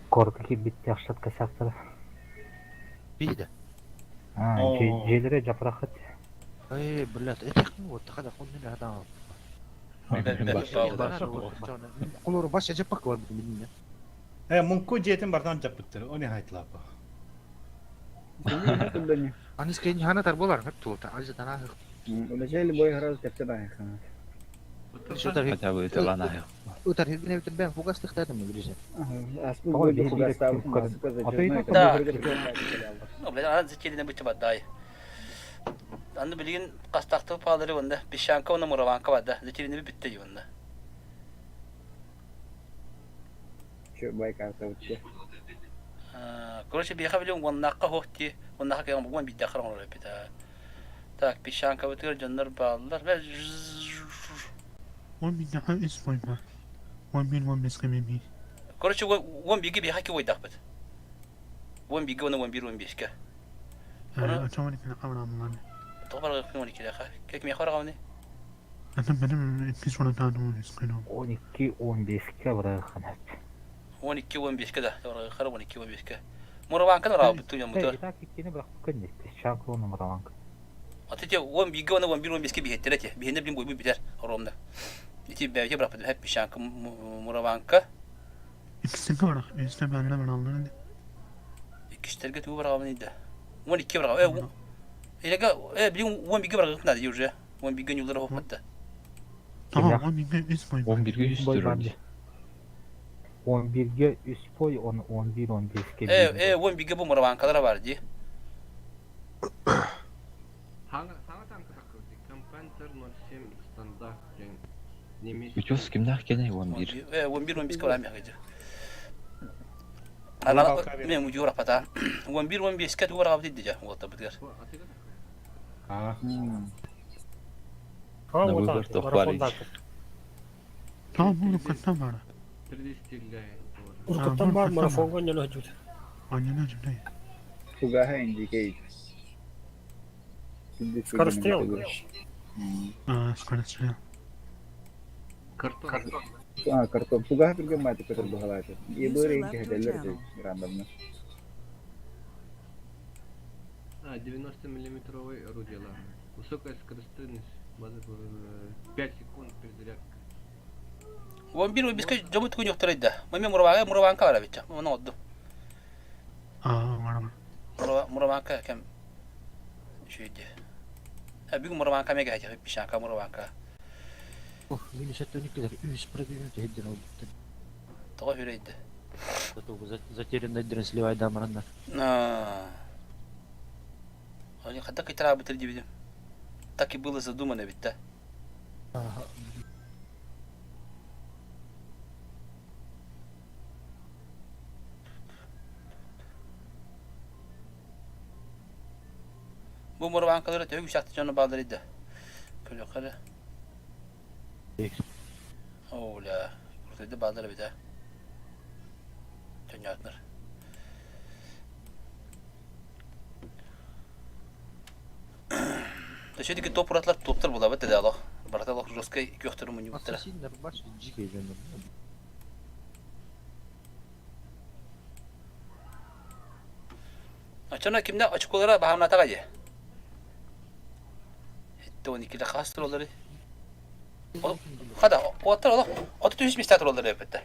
Корка киирбит яхшат косяктара. Биһиде. А, дьиэлэрэ дьапрахыт. Эй, блядь, этих вот хада хоннун хада. Колору бас жапак бар билинне. Э, муҥку дьиэтин бардан жаппыттар, оны хайтлапа. Аныс кен хана тар болар хат тута, алжа тана. Вначале бой сразу тепте баахана. Хотя бы это лана. Утар хигне бен фугас тахтатым билже. Аспы бой фугастав, Да. Ну, блядь, ана зекелине бычы баддай. Аны билигин хастахтыы паалары онда песчанка уонна мураванка бада. Зекелине бүтте онда. Чё байкарта утте. Короче, биэхэ билим уоннаахха хуох дии, уоннаахха кэлэн уон биирдэххэ оҥорор эбит. Так, песчанкабытыгар дьоннор бааллар. Он биирдэххэ үс бойба. Он биир он бэскэ биир. Короче, уон бииргэ биэхэ ки уойдахпыт. Уон бииргэ уонна уон биир уон биэскэ. Очоҕун иккини хабырааммылааны. Тоҕо барыахпын уон иккилээхэ? Кимиэхэ бараҕыный? Атын бэлэм иккис уонатаан үс кыйноо. Он икки он бэскэ барыахханат. Он икки уон биэскэ да, барыаххара он икки уон биэскэ. Мураванка бараабыт туйаммытыгар. Итак иккини бырахпыккын дии. Песчанка уонна мураванка. Аты те уон бииргэ уонна уон биир уон биэскэ биһиэттэрэ те. Биһиэнэ билин буойбут бүтэр оруомна. Ити бэйэ бырахпыт хэп песчанка мураванка. Иккистэргэ барах, үстэ баанна бараллар. Иккистэргэ тугу бараҕабыный да? Уон икки бараҕа. Э, Элеге, э, билин уон бииргэ бараҕыт наада уже. Уон бииргэ ньуллара хоппатта. Tamam, он бииргэ үс бой. Он бииргэ үс түрүн. Он бииргэ үс бой, он он биир, он биэскэ Э, э, уон бииргэ бу мураванкалара бар дии. Хаңа танка такырды. Компантер 07 стандарт ден. Үтөс кимнах кене он бир. Э, он биир, он биэскэ бараам яхыды. Ана мен удьуор апата. Он биир, он биэскэ тугу бараҕабыт дии уолта бытыгар. А. На выбор тохварить. Tamam, bunu каттан бара. Уруккуттан баар марафоҥҥа ньоно сылдьыбыт. Анньана дьүлэй. Фугаха индикейт. Скорострел. А, скорострел. Картон. А, картон. Фугаха түргэн мааты көтөр баһалааты. Ебыр инки хәдәлләр рандомно. А, 90-миллиметровый орудие, ладно. Высокая скорострельность, база, 5 секунд перезарядка. Он биир, он биэскэ дьомут куньохторой да. Маме мураванка, мураванка бара битча. Оны отду. А, барама. Мураванка кем шүйде. А бүгүн мураванка мега хәтә пишанка мураванка. Ох, минус это не кидер, үс продвинутый хедден олбуттар. Тоҕо хүрейді. Затерянный сливай дамараннар. Они хата кытараабытыр диэбитим. Так и было задумано ведь, да? Бу мурбаанкалары төһө үсәхти дьоно бааллар да. Көрүөххэ Оля, крутойда бааллар эбит аа. Төннөөтүнэр. Төсө топ уратлар топтар булабыт да алох. Барата алох жесткой күөхтөрү мунньубуттара. Ассасиннар бар, дикие дьоннор. Оччоно кимнэ очколара баһамнатаҕа дии. Этте 12 хас тураллары. Хада, оттар олох 33 места тураллар эппиттэр.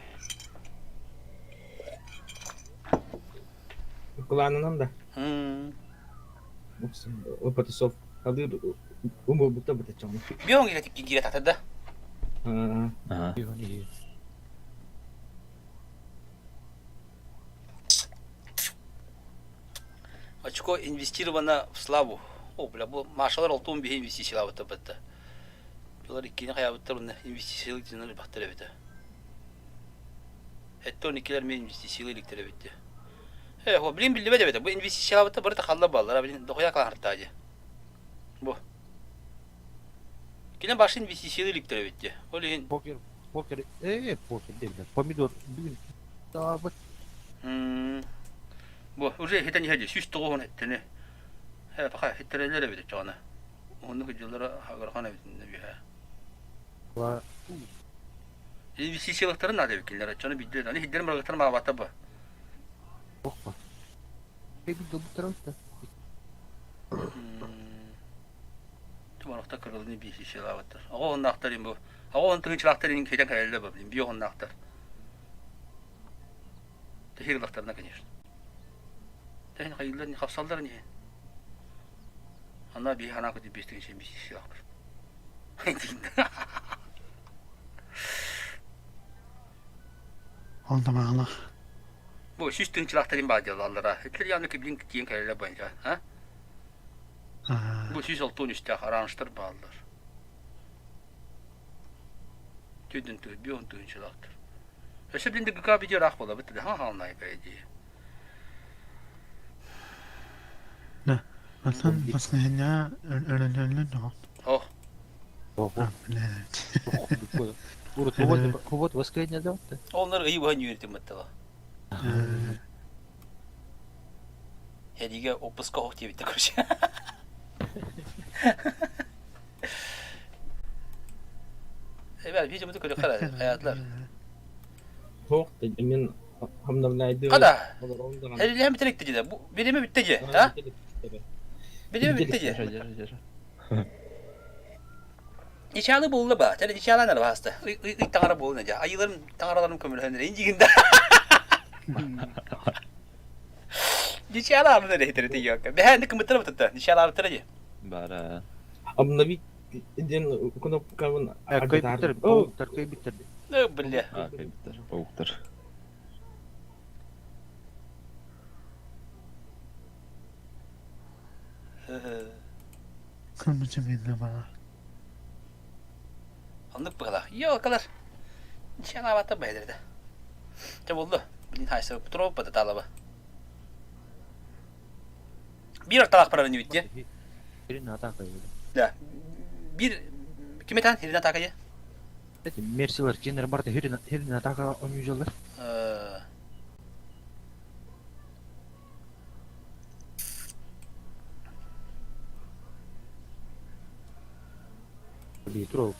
Кылаанынан да. Опытысов алыр умулбута бытаччаҕына. Бион киирэ киирэ тахтар да. Очко инвестировано в славу. О, бля, бу Машалар олтуун биһи инвестициялаабыттар бытта. Булар иккини хайаабыттар уонна инвестициялык дьоннор бахтар эбитэ. Эттон иккилэр мен инвестициялыы иликтэр эбит. Э, хо, билин биллибэт эбитэ. Бу инвестициялаабыттар барыта халла баллар, билин дохуя калаһартаа дии. Бу. Кини башы инвестициялыы иликтэр эбит дии. Ол иһин Покер, покер, покер диэбитэ. Помидор бүгүн таабыт. Бу уже хитэн иһэ дии, 109 эттини. Э, пока хиттэрэллэр эбит чоҕона. Оннук дьыллара хагархан эбит үһэ. Инвестициялыктарын наада эбит кинилэр оччону билдилэр. Аны хиддэрин барылыктарын баҕабаттар бу. Бохпа. Бэби долбуттар Тумарахта кырылыны инвестициялаабыттар. Оҕо оннаахтар бу. Оҕо он тыһыынчалаахтар ин хитэн кэлэллэр бу. Био оннаахтар. Тэһирлахтарына, конечно. Тэһин хайыыллар не хапсаллар не. Ана биһи ханаакы биэс тыһыынча инвестициялаахпыт. Ол да маалах. Бу 100 тыһыынчалаахтарын баар дьаллаллара. Итилер яны киблин тиен кэлэлэр бойынша, а? Бу 163-тээх аранжтар бааллар. Түдүн тыһ, бион тыһыынчалаахтар. Өссө билин ДГК видео ыраах буолабыт да, ха по идее. Да, оттон баскыһынньа өрөлөллөр доҕор. Ох. Блядь. Урут хобот воскресенье да? Оннор ыйы быһа ньүөртүм баттала. Хедиге отпуска ох диэбиттэ короче. Эбэ, видео көрү хаятылар. Хоох мен хамнамнайды. Хада. Хелилэһэн битеректи дии. Бу бириме бүтте дии, а? Бириме бүтте дии. Ничаалы буолла ба? Тәле ничааланар бааста. Ый ый таҥара буолна дьа. Айыларым таҥараларым көмөлөһөннөр инжигинда. Ничаала армын эрэ хитер тиийиэккэ. Бэһээнди кымыттара бутутта. Ничаала арыттара дии. Бара. Обновить диэн кнопкабын Көйбүттэр, пауктар, көйбүттэр. Ну, бля. А, көйбүттэр, пауктар. Кырмычы билле бала. Оннук быһалаах. Йокалар. Ничаалаабата бэйдэрдэ. Чэ болду. Блин, хайса троп бата талаба. Биир орталаах барар инибит дии. Хирин атака. Да. Биир ким этэн хирин атака дии? Мерсилер кинер барда хирин хирин атака ойнууллар. Би троп.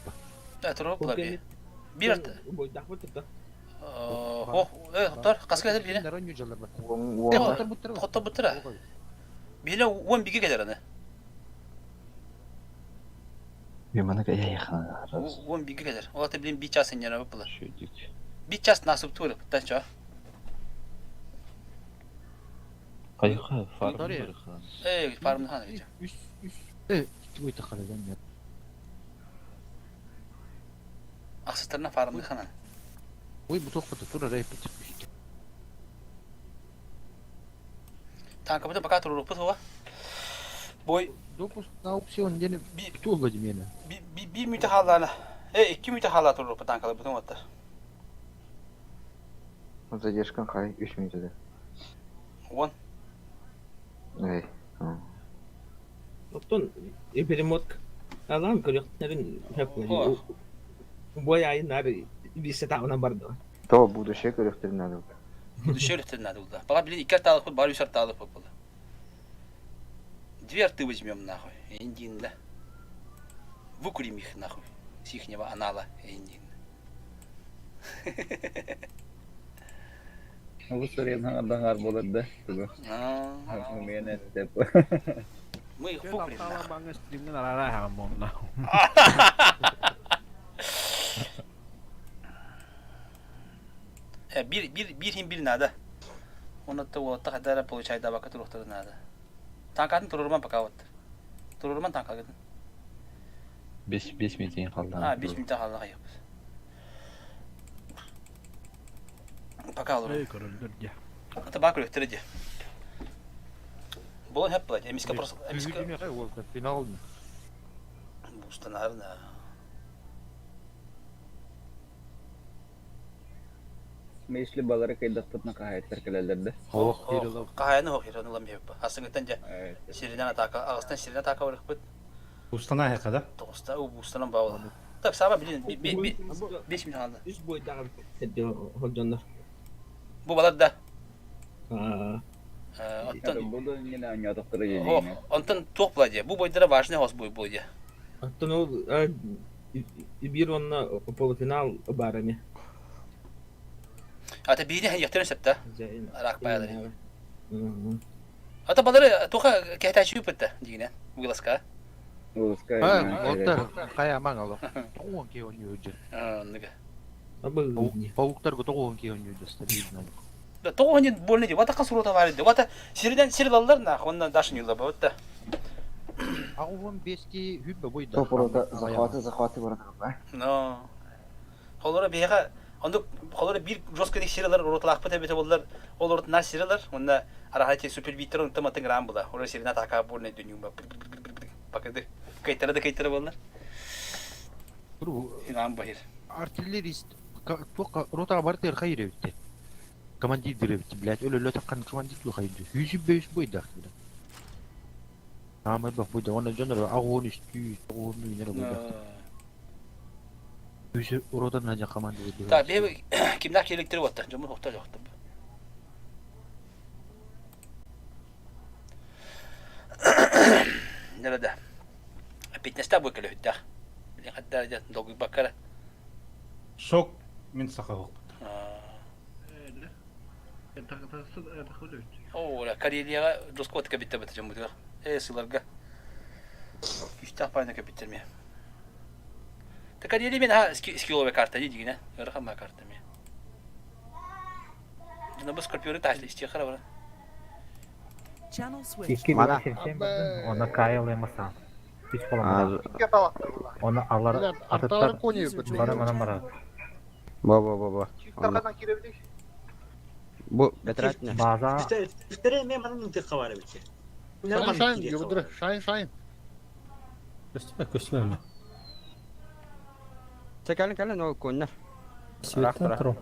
Да, троп би. Биир орта. Бойдахпыт да. О, хотор, хаска кэлэр биирэ? Хотор буттара. Биһиле уон биги кэлэр аны. Юмана кая 10 биги кэлэр. Ол ата билин би час инньэнэ була. Би час насып тур, тан чо. Кайха фарм. Э, фарм хана гэж. Үс үс э туй тахалан. Ахсытарна фармны хана. Ой, бу тохпата тура рэп. Танкабытын пока турурукпут суоҕа. Бой. Допуск на аукцион диэн туолла димиэнэ. Биир мүнүүтэ хааллаана. Э, 2 мүнүүтэ хааллаа турурукпут танкаларбытын уоттар. Задержкан хай 3 минутада. Уон. Эй. Оттон перемотка алаан көрүөхтэрин хөп бой айын наар биирсэ таабынан барды. То будущее көрүөхтэрин надо. Будущее көрүөхтэрин надо булда. Пока блин икки артаалыкпыт бар үс артаалыкпыт буолла. Две арты возьмем нахуй. Индин да. Выкурим их нахуй. С ихнего анала Индин. Бу сырыйан даһаар буолар да тугу. Умуйан эттеп. Мы их выкурим нахуй. Баңа стримнен арара хаан буолла. Биир биир биир хин бир надо. Онотто уолатта хайдара получайдаабакка туруохтара надо. Танкатын турурман пока вот. Турурман танкагытын. 5 минутин қалды. А, 5 минут қалды қайықпыз. Пока олор. Эй, көрөлдөр дьэ. Ата баа көрөктөр дьэ. Болон хэп была, эмиска просто эмиска Финал. Бустанарна. Смешли балары кайдахпытна хаһаайыттар кэлэллэр да. Хаһаайыны хоох ирон ылам биһиппа. Асыҥыттан дьэ сиринэн атака, аҕыстан сиринэн атака барыхпыт. Устана хайка да? Тоҕуста убустанан баабыла. Так, саба билин 5 минут хаалла. Үс бойдаҕа дьоннор. Бу балар да. Оттон Буду не Онтон туох була дии. Бу бойдара важный хос бой була дии. Оттон ол биир уонна полуфинал баар ини. Ата биири хайыахтарын сөп да. Араак баялары. Ата балары туха кэһэтээччи ыппытта дигинен вылазка. Вылазка. Оттар хайа маң ало. Тоҕуон киһи оонньуу дьэ. Оннуга. Пауктарга тоҕуон киһи оонньуу дьэ стабильно. Да тоҕуон больно ди. Вата хас рота бар ди. Вата сирден сир алалар на онна дашын юлла бабыт да. Ағуон бески хүббэ бойда. Топ рота захваты захваты баратар. Но. Холора биһиэхэ оннук холоро биир жесткий сир ылар роталаахпыт эбитэ буоллар ол ротунар сир ылар уонна араха эти супербиттер онтон матын грам була уже сирин атака буолна дүнүүм пакыды кайтара да кайтара буоллар Инан бахир. Артиллерист туох ротаға бар тер хайыр эбитте. Командир диребитти, блядь, өлө таккан командир ту хайды. Хүсү бөс бойдах бля. Аамай бах бойда, оны жонор агуон үстүү, агуон үйнер бойдах. Хүсү рота нажа командир. Так, бе кимнах келиктер отта, жомун хохта жокту. Нерede? Пятнадцать бу келөһүттэх. Билин хаддар дьэ долгуйбаккара. Шок мин саха хоқпут. Оо, Карелияға жоско кабитте бит жомутуга. Э, сыларга. Күстах пайна кабиттер ме. Та Карелия мен ха скилловая карта ди дигине. Ырхама карта ме. Жына бу скорпионы ташлы исте хара бара. Channel switched. Икки Мана. сирсен бардым, оны Кайл эмасан. Үс боламын. Оны алар атыттар бары манан барар. Бо бо бо бо. Бу бетратне. База Шайн, шайн, шайн, шайн. Көстүмө, көстүмө. Чекалын калын ол коннар. Светтен туру.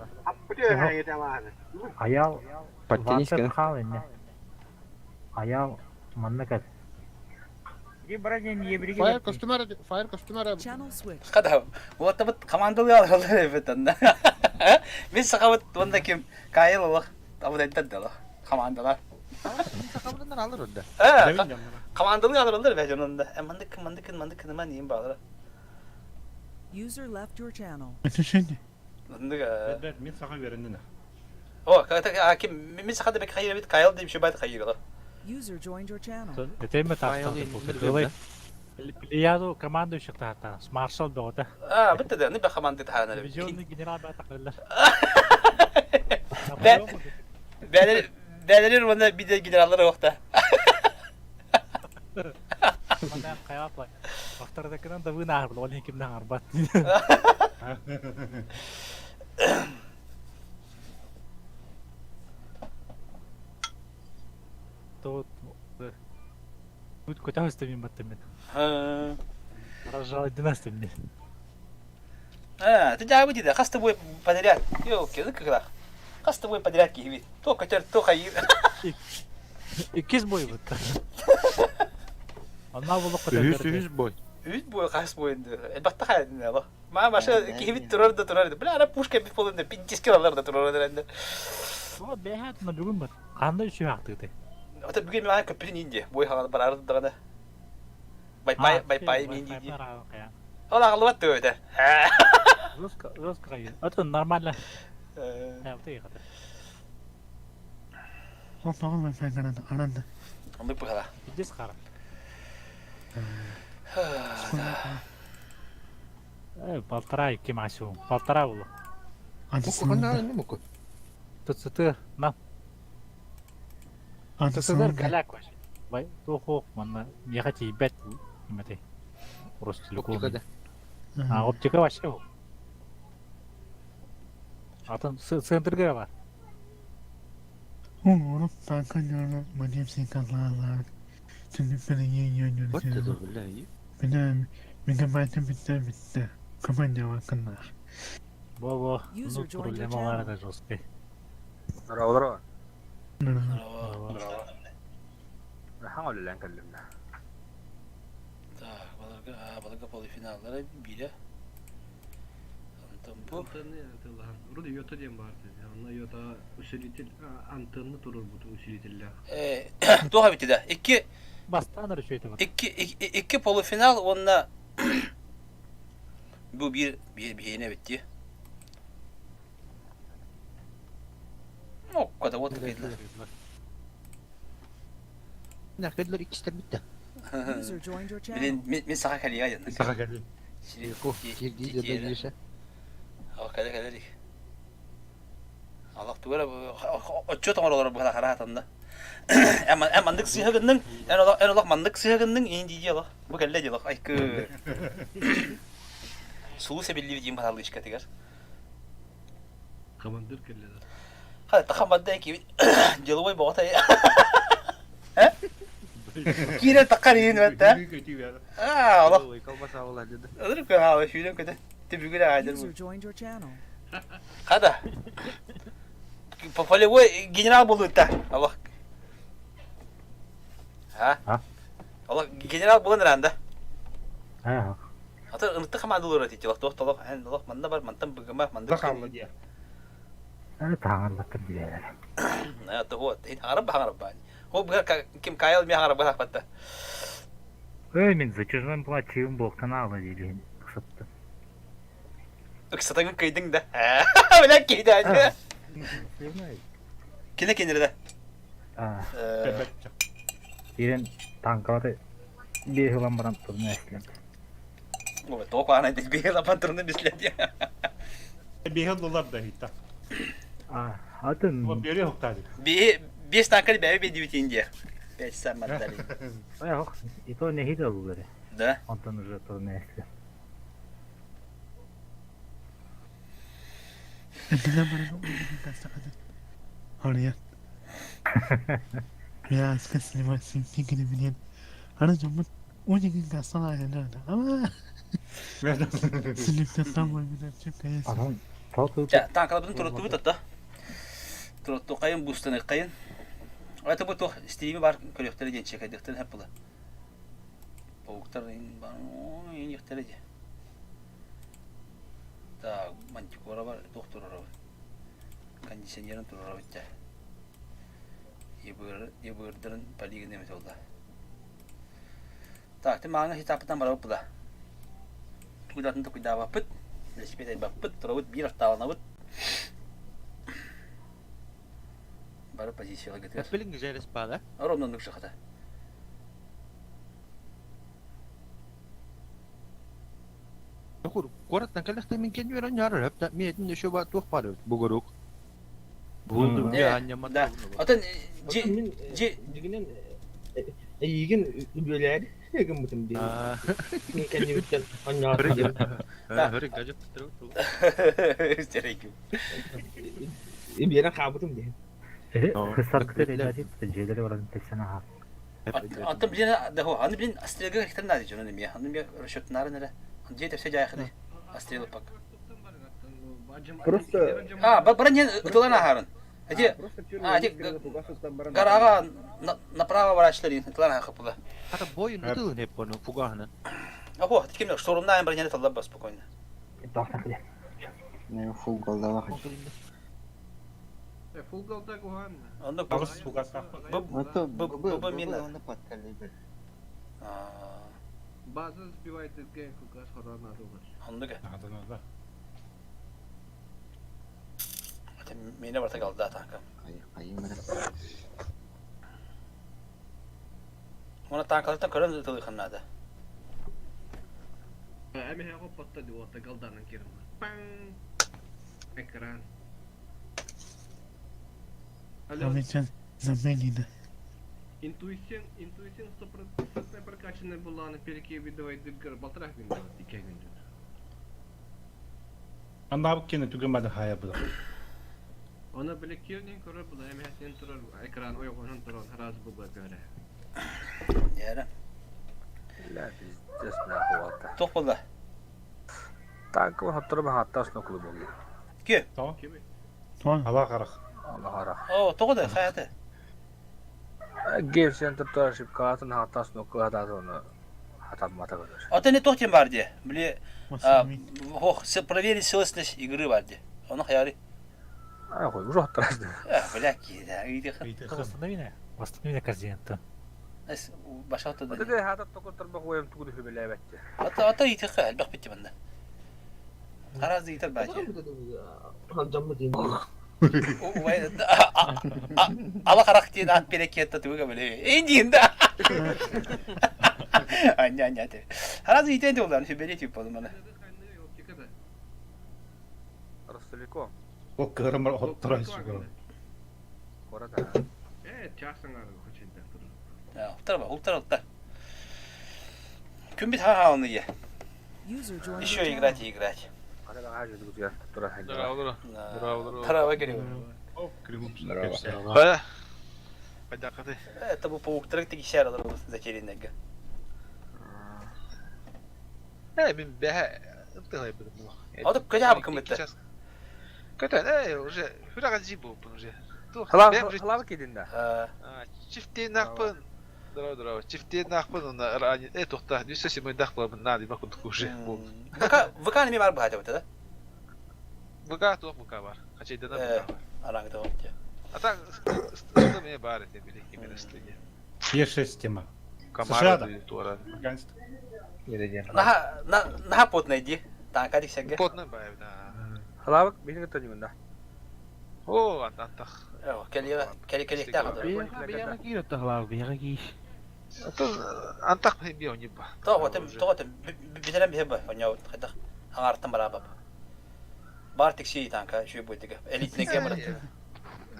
Аял Подтянись Ватсап хал инне. Аял манна кәт. Фаер костюмер, фаер костюмер. Channel switched. Хада, вот бит командалы алалар эбит анда. Мин сахабыт онда ким Кайл олох, абыт айтат дала. Командалар. Сахабыдан алыр онда. Э, командалы алалар бә жонында. Э, мандык мандык мандык нема нем балар. User left your channel. Ндыга. Бет мин саха верендин. О, когда ким мин сахада бек хайыр бит Кайл деп шубат хайыр. User joined your channel. Этеме тахтан Кылай. Плеяду командующих тахтан. Маршал бөҕөтө. А, битте да, не бе команды тахана. Дивизионный генерал баа тахталлар. Бәлер бәлер онда биде генераллар вакта. Мана каяпла. Вахтардакынан да вына арбыл, ол кимден арбат. То Тут көтөх истэмин баттым мен. Разжалайдын астым мен. А, ты дьаабы диде, хас да бой подряд. Ёлки, ыккылах. Хас да бой подряд киһибит. То көтөр, то хайыр. Иккис бой бутта. Онна булук көтөр. Үһүс үһүс бой. Үс бой хас бойынды. Элбахта хайдын ала. Ма баша киһибит турар да турар. Бля, ара пушка бит болын да пиндиски алар да турар да. О, бэһэт на бүгүн бар. Ханда үчү ахтыгыты. Ата бүгүн маа көппүтүн инди. Бой хагал барар дагана. Байпай байпай мин дии. Ол аҕыллыбат дуо этэ? Жестко, жестко кайы. Это нормально. Ты хата. Оннук быһала. Пиздец хара. Полтора икки максимум. Полтора было. ТЦТ на. ТЦТ голяк вообще. Туох манна миэхэ тиийбэт эметей. Ростелеком. Оптика да. А, оптика вообще ол. Атын центрге бар. Вот это бля. Во-во, User ну joined your проблемалар channel. да жесткий. Здорово, здорово. Здорово. Рахан үлэлээн кэллим да. Так, баларга, а, баларга полуфиналлара биирэ. Онтон бу Антенны тыллаһан. Урут йота диэн баар дии. Онно йота усилитель антенны турурбут усилителлээх. Э, туох эбит да? Икки Бастаан эрэ үчүгэй бар. икки икки полуфинал уонна бу биир биһиэнэ эбит дии. Ну, когда вот кэллэр. Нәкәдләр иккистер битте. User joined your channel. Билин мин саха кэлиэ дьон. Саха кэлиэ. Сири Кирди Ал кэлэ кэлэ Алах тугара отчет оҥоролоро быһа хараатанна. Эн маннык сыыһа гынныҥ, эн олох эн олох маннык сыыһа гынныҥ, иин дии олох. Бу кэллэ дии олох. Айкы. Сулус эбиллибит диин баһалыычкатыгар. Командир кэллэ да. Хай тахамадда кибит деловой боҕотай. Киирэн таххар иин бэтта. Аа, олох. Ылыр көһаалы сүүрэн көтө. Түбүгүр аайдыр User бу. joined your channel. Хада. Полевой генерал булута. Аллах. А? Аллах генерал булан ранда. Аа. Ата ынытты хамаандылар этити лох толох эн лох манна бар мантан быгыма манды. Тахалла диye. Аны тааңаллаттар билээлэр. На то вот. Ин харап харап бани. Хо быга ким каял ми харап бах батта. Эй, мин зачужман плачуым буоктан аала диилин ыксатты. Ыксатагын кыйдың да. Бля кейде. Кине кенерде. Аа. Ирен танкалары биир ылан баран турна эслен. Ой, тоқ ана дек бейл апан турны биследи. Бейхел доллар да хитта. Аа, атын. Бу бери хоктады. Би бес танкал бәби бе дибит инде. Бес саматтали. Ой, ох, и то не хит олулары. Да. Онтон уже турна эслен. Анан Танкалабын туруттубут атта. Турутту кайын бустаны кайын. Это бу тух стриме бар көрөктөр ден чекайдыктыр хеп була. Пауктар ин бар, ин яктар ди. Так, мантикора бар, доктор бар. Кондиционерин турар битте. Ебыр, ебырдырын полигон эме толда. Так, ты маңа хитапытан барабыт була. Кудатын тукуйдаабаппыт, велосипед айбаппыт, турабыт, биир аттааланабыт. Бары позициялар гытыгар. Билин гүзәрес бада. Ровно нукша хата. Хур, городтан кэлэхтэ мин кен үөрэн яар өп та мен еще ба туох бар бугурук. Булду Да. Атын жи жи дигинен эйигин үбүлээр гыммытым дии. Мен кэннибиттен анньаатым. Хөрүк гажет Терекю. Биэрэн хаабытым дии. Хысаркыта дьиэлэри баран тэпсэн аһаа. Антон блин, да аны блин астрелга кихтен надо дьонун эмиэ. Аны эмиэ расчетнарын эрэ. Дьиэ тэпсэ дьаайхыны астрел пак. Просто А, баран не ытылан аһарын. Эти а, эти гарага направо врачтар ытылан аһа кыпыла. Хата бойун ытылын hep bunu фугахынан. Охо, ким штурмнаан баран не таллар спокойно. Не фул голдава. Фул голда кухан. Онно Агыс фугас Б б мина. База сбивает ДГ фугас хорон надо. Оннуга. Надо, надо. Мина барта голда танка. Оны танкалартан көрөн ытылыхан надо. Эми хего потта диота голданан кирм. Пang. Экран. Алло. Заменена. Интуиция, интуиция 100% прокачанная была на переке видовой дыгар балтрах гүндө, ике күндө. Анда кене түген бады хая буда. Оны биле кирнен көрөр була, эми хатен турар экран ойгонун турар, раз була көрө. Яра. Ля, пиздец, нахуй, ата. Тох болла. Танкы хаттыры хаттас ноклы болду. Ки? Ала карак. Ала карак. О, тоҕо хайаты. Гейм центр тоже шипкатын хаттас ноклы хатасы оны хатаммата көрөр. А не тох тем бар де. Били, ох, проверить целостность игры бар де. Оны хаяри. А, хуй, уже хаттырасты. А, бля, кида, иди. Восстанови, восстанови корзинту. Башата да. Ата хатап токор тарбак оем тугуду хөбелебетти. Ата ата ити хал бак битти банда. Хараз итер бачы. Ала харак диэн ат берекетте туга биле. Эндиин да. Аня аня те. Хараз итен де улан хөбеле тип болду мана. Ростелеком. Ол кырымыр оттыра сүгөр. Кората. Э, часыңар хочет Да, уттар ба, уттар уттар. Күн бит ха ха е. User joined your Еще channel. играть и играть. Здорово, здорово. Здорово, Кирилл. Здорово. Это был паук трек таки щара затерянный. Э, мен бәһә ынтылай бир була. А то көтә абы кем битте. Көтә, э, уже хүрәгә җи бу уже. Хлав кидин да. Чифте нахпын. Здорово, здорово. Чифте нахпын, он ранен. Э, тухта, не все мы дахпын, надо, бакун уже. ВК ВК неме бар бахата бит да? ВК тух ВК бар. Хача идена ВК бар. Араң да вот. А так, что мне бар это били, именно стыди. Е6 тема. Камара США, туара. Наха на наха потный ди. Танка дик сәгә. Потный бай, да. Хлавык бихин төнүгүн да. О, антах. О, кели кели кели тагы. Бияга киир тахлаа бияга киир. Антах био не ба. То отем то отем битерем бихе оняу хадах аңартан барабап. Бар тикси танка шүй буйтыга. Элитный гемор.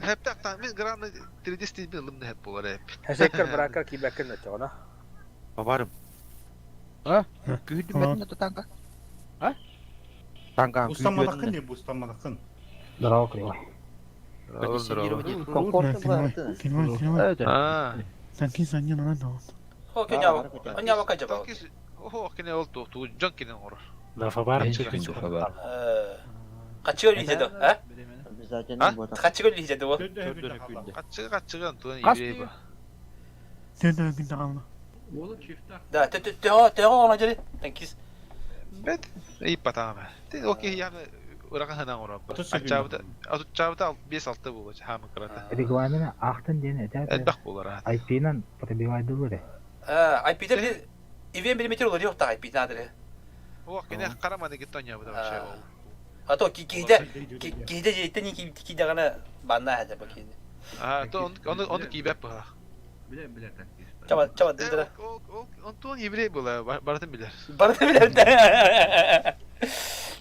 Хеп так мен грамм 3D стиль лымны хеп болар хеп. Хәсәккер бракар кибәккер нәтчә Бабарым. А? Күйдүм бәтин ата танка. А? Танка. Устамалакын не бу устамалакын. Здорово, Кривой. Здорово. А. Танки санья на надо. Хо кеня оня вака жаба. Хо кене ол ту ту жон кене орор. Да фабар. Качыгы лиже до, а? Качыгы лиже до. Качыгы качыгы антон еврей ба. Төндө күндө алла. Да, те те те те она жери. Танкис. Бет и патама. Те окей я ураган орор. Ачабыта ачабыта 5-6 бу хамы карата. Регламент ахтын ден это. Элбах болар. IP-нан пробивайдылар. А, IP-те бир ивен миллиметр olur yok da IP nadir. О, кене карамады гитоня бу да вообще. А то кихде кихде жеттен ки кихде гана банна хәдә бу кихде. А, то он он он кибеп ба. Биле биле так. Чаба чаба дилдер. Антон еврей була, бартын билер. Бартын билер.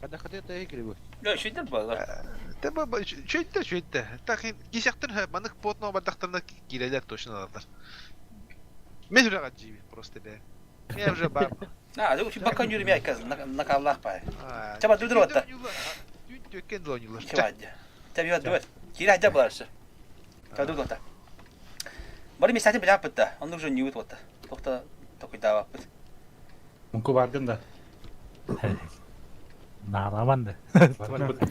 Када хата та игры бу. Yo шүйтер бала. Те бу шүйтер шүйтер. Так кисяктын манык потно бардактарына кирелер точно алар. Мен уже жиби просто бе. Я уже бар. А, şu bakan yürümeye kız nakallah pay. Чаба дилдер отта. Төккен донюлар. Чаба. Tabii hadi. Кире хәдә буларсы. Каду туота. Бары мисати билаппыт да, оннук же ньуут уота. Тохта токуйдаабаппыт. Мунку бардын да. Нааламан да.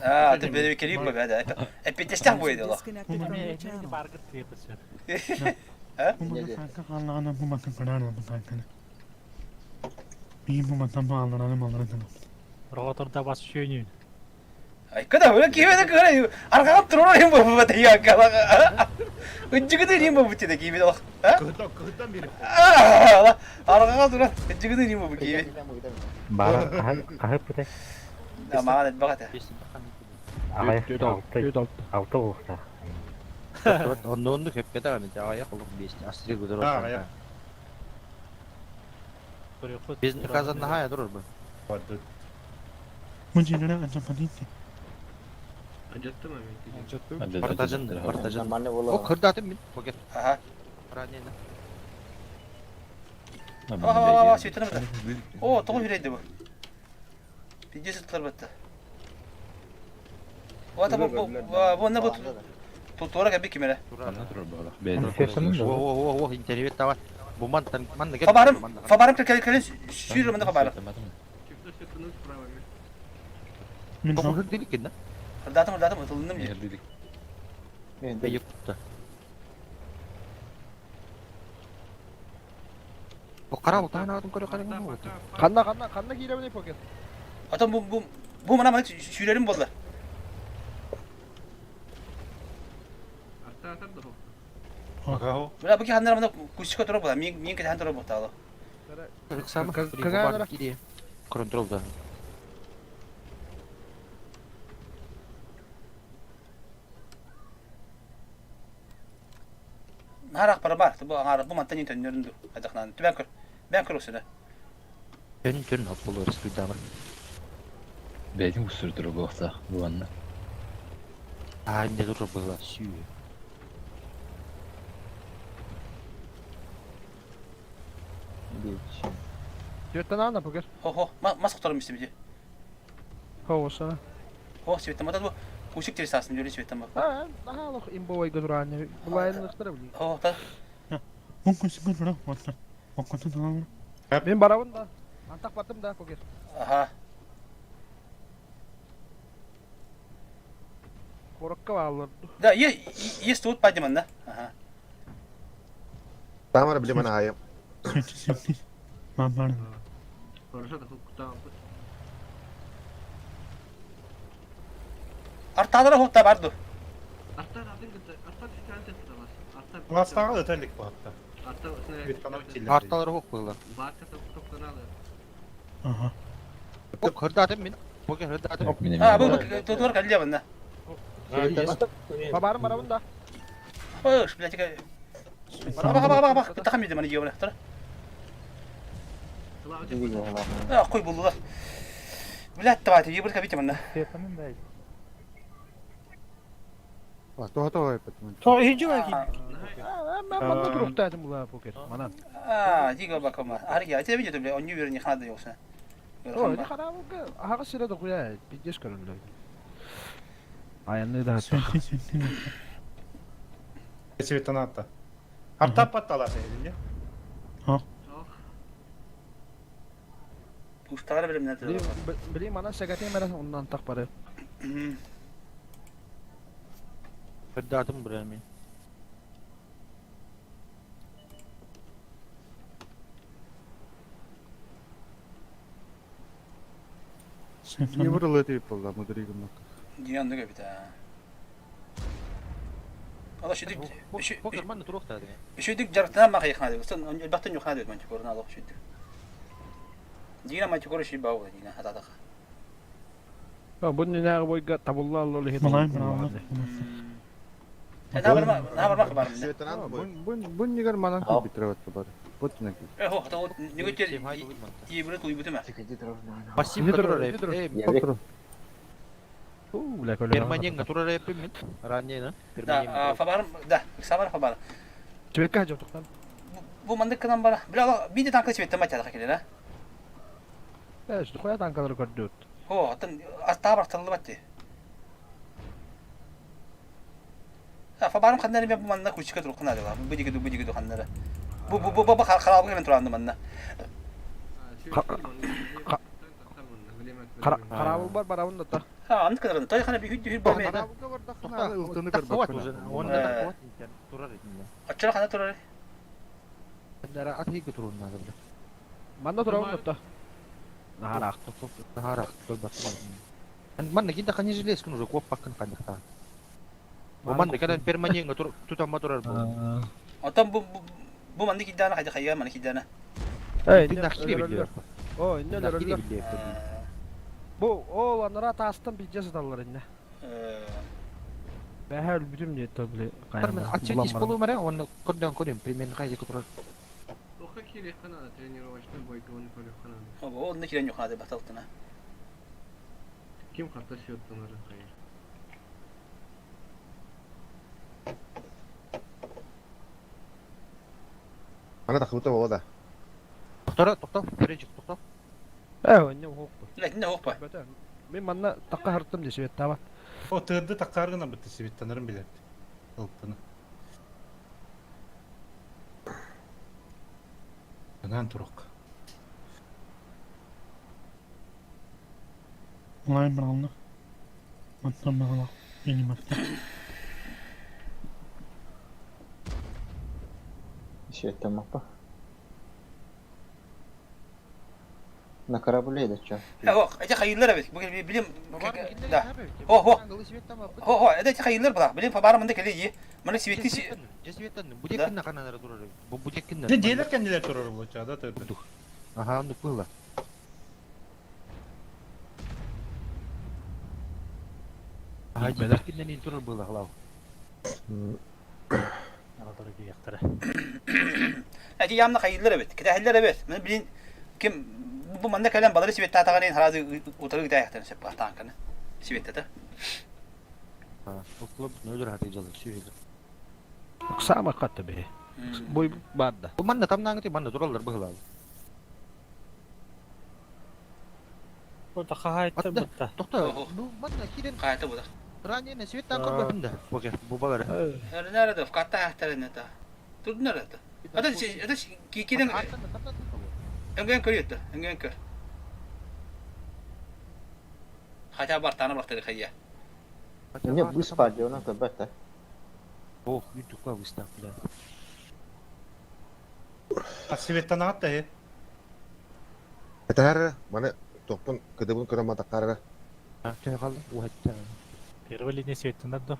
Аа, ты бери керик бу бәдә. Эппиттестях бу еді лох. Роторда бас шөнүн. Айка да өлө киһи да көрө арҕаҕа турар им бу бу тайя кала. Үджигыды ним бу бу киһи лох. Кыһыттан кыһыттан бири. Арҕаҕа турар үджигыды ним бу киһи. Бара хаһы пытай. Маған этбак этэ. Агай алты алты улуста. Онну хеппете аны аяк олук бес астрик гудор. Аяк. Биз казан нахая турur бу. Барды. Партажын, партажын. О, кырдатым мин. Покет. Аха. Ранена. Aa, сүтүнө бата. О, тоҕо хүрейди бу. Пиздец ыттар батта. Ота бу бу бу не бу туора кэби кимере. О, о, о, интервью тават. Бу мантан манна Фабарым, фабарым кел кел сүүрө мында фабарым. Тоҕо хырдылык кин да? Хырдатым, хырдатым, ытылынным дии. Мен юкта. Бу кара утаан атын көрө караң бу. Ханна ханна ханна кииребин покет. Ата бу бу бу мана мана сүүрерим болла. Бля, бу ки ханнар мана кусика тура була. Мин мин кете хан тура була. Кага Контрол да. Нарах пара бар. Бу аңар бу мантан төннөрүндү. Адахнан. Түбән көр. Бән көр усына. Төн төн хап болор студама. Бәйтин кустурдур буохта буанна. А, не дур была сүү. Түөттен ана покер. Хо хо, мас куторум истебиди. Хо, Хо, светтен бата бу кусик терсасын жөрү светтен бак. А, аха лох имбовой гудураны. Булайын ықтыра били. Хо, та. Мен барабын да. Антак баттым да покер. Аха. Корокка баалар. Да, есть тут падеман, да? Ага. Тамара биле мана айым. Артадара хопта барды. Ластага өтелик бу хатта. Арталар хок была. Ага. О, кырдатым мин. Покер хырдатым. А, бу туор калле банда. Бабарым барабын да. Ош, блядь, ка. Бак бак бак бак, тахам иде мана жебре. Тур. А, кой булдулар. Блядь, давайте, ебр кабите манда. То то То хижи бар ки. Мен манна туруктадым була покер. Манан. А, дига бакама. Арги, а тебе видео, бля, он не верни ханада ёкса. О, не харабы. Ага сире да куя, пиздец көрүнлө. Аянны да. Светтен атта. Арта паттала сен. Пустар билем нәтер. Билим манан сәгәтен мәрәс оннан так бары. Кырдатым бу мен. Не бұрылы деп болды, мудригім. Дигән нүгә бит. Ала шүдүк Покер манна туруктады. шүдүк жарыктан мага яхнады. Сон бактан юхнады мен чукурна алак шүдүк. Дигән май чукур ши бау дигән хатадак. Бу не бойга табулла аллы хет. На барма, на барма бар. Бу нигер манан күп битрәвәт бар. Бу түнәк. Э, хо, хата нигә тер ебре туй бутема. Пассив турар эп. Бля, Перманент турар эп мин. Ранее, Да, фабарым, да, сабар фабар. Чебекка жоктуктан. Бу мандык кынан бара. Бля, биде танка светтен мать ада келер, а? Э, что хуя танкалар көрдөт. Хо, атын астаа бар тылы батты. Фабарым ханна эрэ бу манна кучка туруккун адыла. Бу диги бу диги ханна эрэ. Бу бу бу бу харабы кэлэн туранды манна. Хараабыл бар барабын да та. Ha, анны кыдарын. Той хана бихүт дүхүр бу мен. Ылтыны көрбөккүн. Онда турар итинне. Оччоро хана турар. Дара ат хейге турун надо бля. Манна турабын да та. Наһараах наһараах көрбөккүн. Манна кинде хани железкин уже коп паккын ханьяхта. Манна кэлэн перманенга тутамма турар бу. Отон бу бу манны киддана хайда хайга манны киддана. Эй, Бин нахили билиэр. О, инне өлөрөллөр. Бу ол анара таастан бидже сыталлар инне. Бэһэ өлбүтүм диэт били Мен аччык ис болу маре, онны көрдөн көрүм, примерно хайда турар. Тоха кире ханада тренировочный бойга оны көрү ханада. О, онны кирен yok hadi баталтына. Ким хата сүйөттөн хайыр. Ана тахыбыта буола да. Тоқтора, тоқтоо, Ференчик, тоқтоо. Э, инне уһук. Ләтинне уһук ба. Мин манна такка хартым десебет таба. О, тырды таккаргына битти сибиттанырын билет. Ылтыны. Анан турук. Олай быралны. Маттан бағала. Мені матта. Светтен мапа. На корабле да чё? Ох, эти хайыллар бит. Бу билим да. Хо хо. Хо хо, это хайыллар була. Билим фабара мында келе Мына светти Жесветтен, будеккин хананара турар. Бу будеккин. Не делер кендилер турар бу чада тырды. Аха, онду пыла. Ага, будеккиннен ин турар было, глав. Аратары кияқтары. Эти ямна хайыллар бит. Китәһилләр бит. Мин билин ким бу манда кэлэн балары сибет татаганын харазы утыры гитәяхтан сеп атанканы. Сибеттete. А, клуб нөдер хаты жалыр, сүйелер. Сама катты бе. Бой барда. Бу манна тамнаңы манна тураллар быһылал. Ота хахайтта бутта. Тохто, бу манна кирен. Кайта буда. Ранее светтан көрбөтүм да. Боке, бу балар. Nerede? Katta hahtarını ta. Dur nerede? Ата ата кикиден Өнген көр ютты, өнген көр. Хотя бар таны бактыры хайя. Не, быс паде, она көрбөт Ох, ютубка выстав, бля. А светтан атта э. Этэр маны тохпун кыдыбын көрө матаккарга. Төһө қалды? Уһатта. Первый линия светтен да.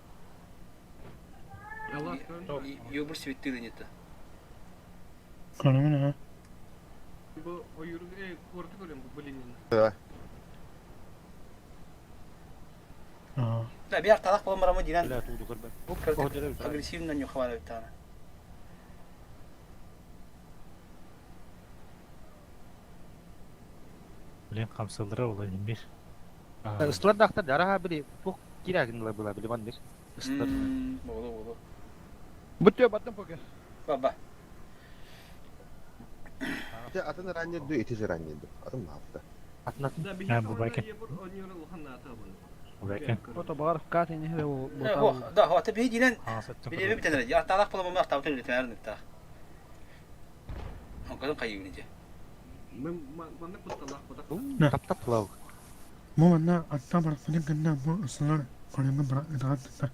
Юбр светти не то. Көрөмүн ha. Бу ойур корты көрөм бу блинин. Да. Да, бир талак болон барамы динан. Бля, тууду көрбөт. Агрессивно не хвалит тана. Блин, камсылдыра ола бир. Ыстылар дактар дараха били тух кирагин была били мандык. Ыстылар. Болу болу. Бүтө баттым поке. Баба. Те атын ранее ду, ити же ранее ду. Атын мафта. Атын атын. Да, Ha, бу байкен. Бу байкен. Ото багар кат инне хе бу. Да, хо, те би динан. Биле би тенер. Я талак болон барамы тавтын литмер ныкта. Онкадын кайы же. Мен манна кутталах буда. Тап тап лав. Бу манна атта барахтарын кэннэ бу ысылар көрөҥҥө бара ытаҕан тахса.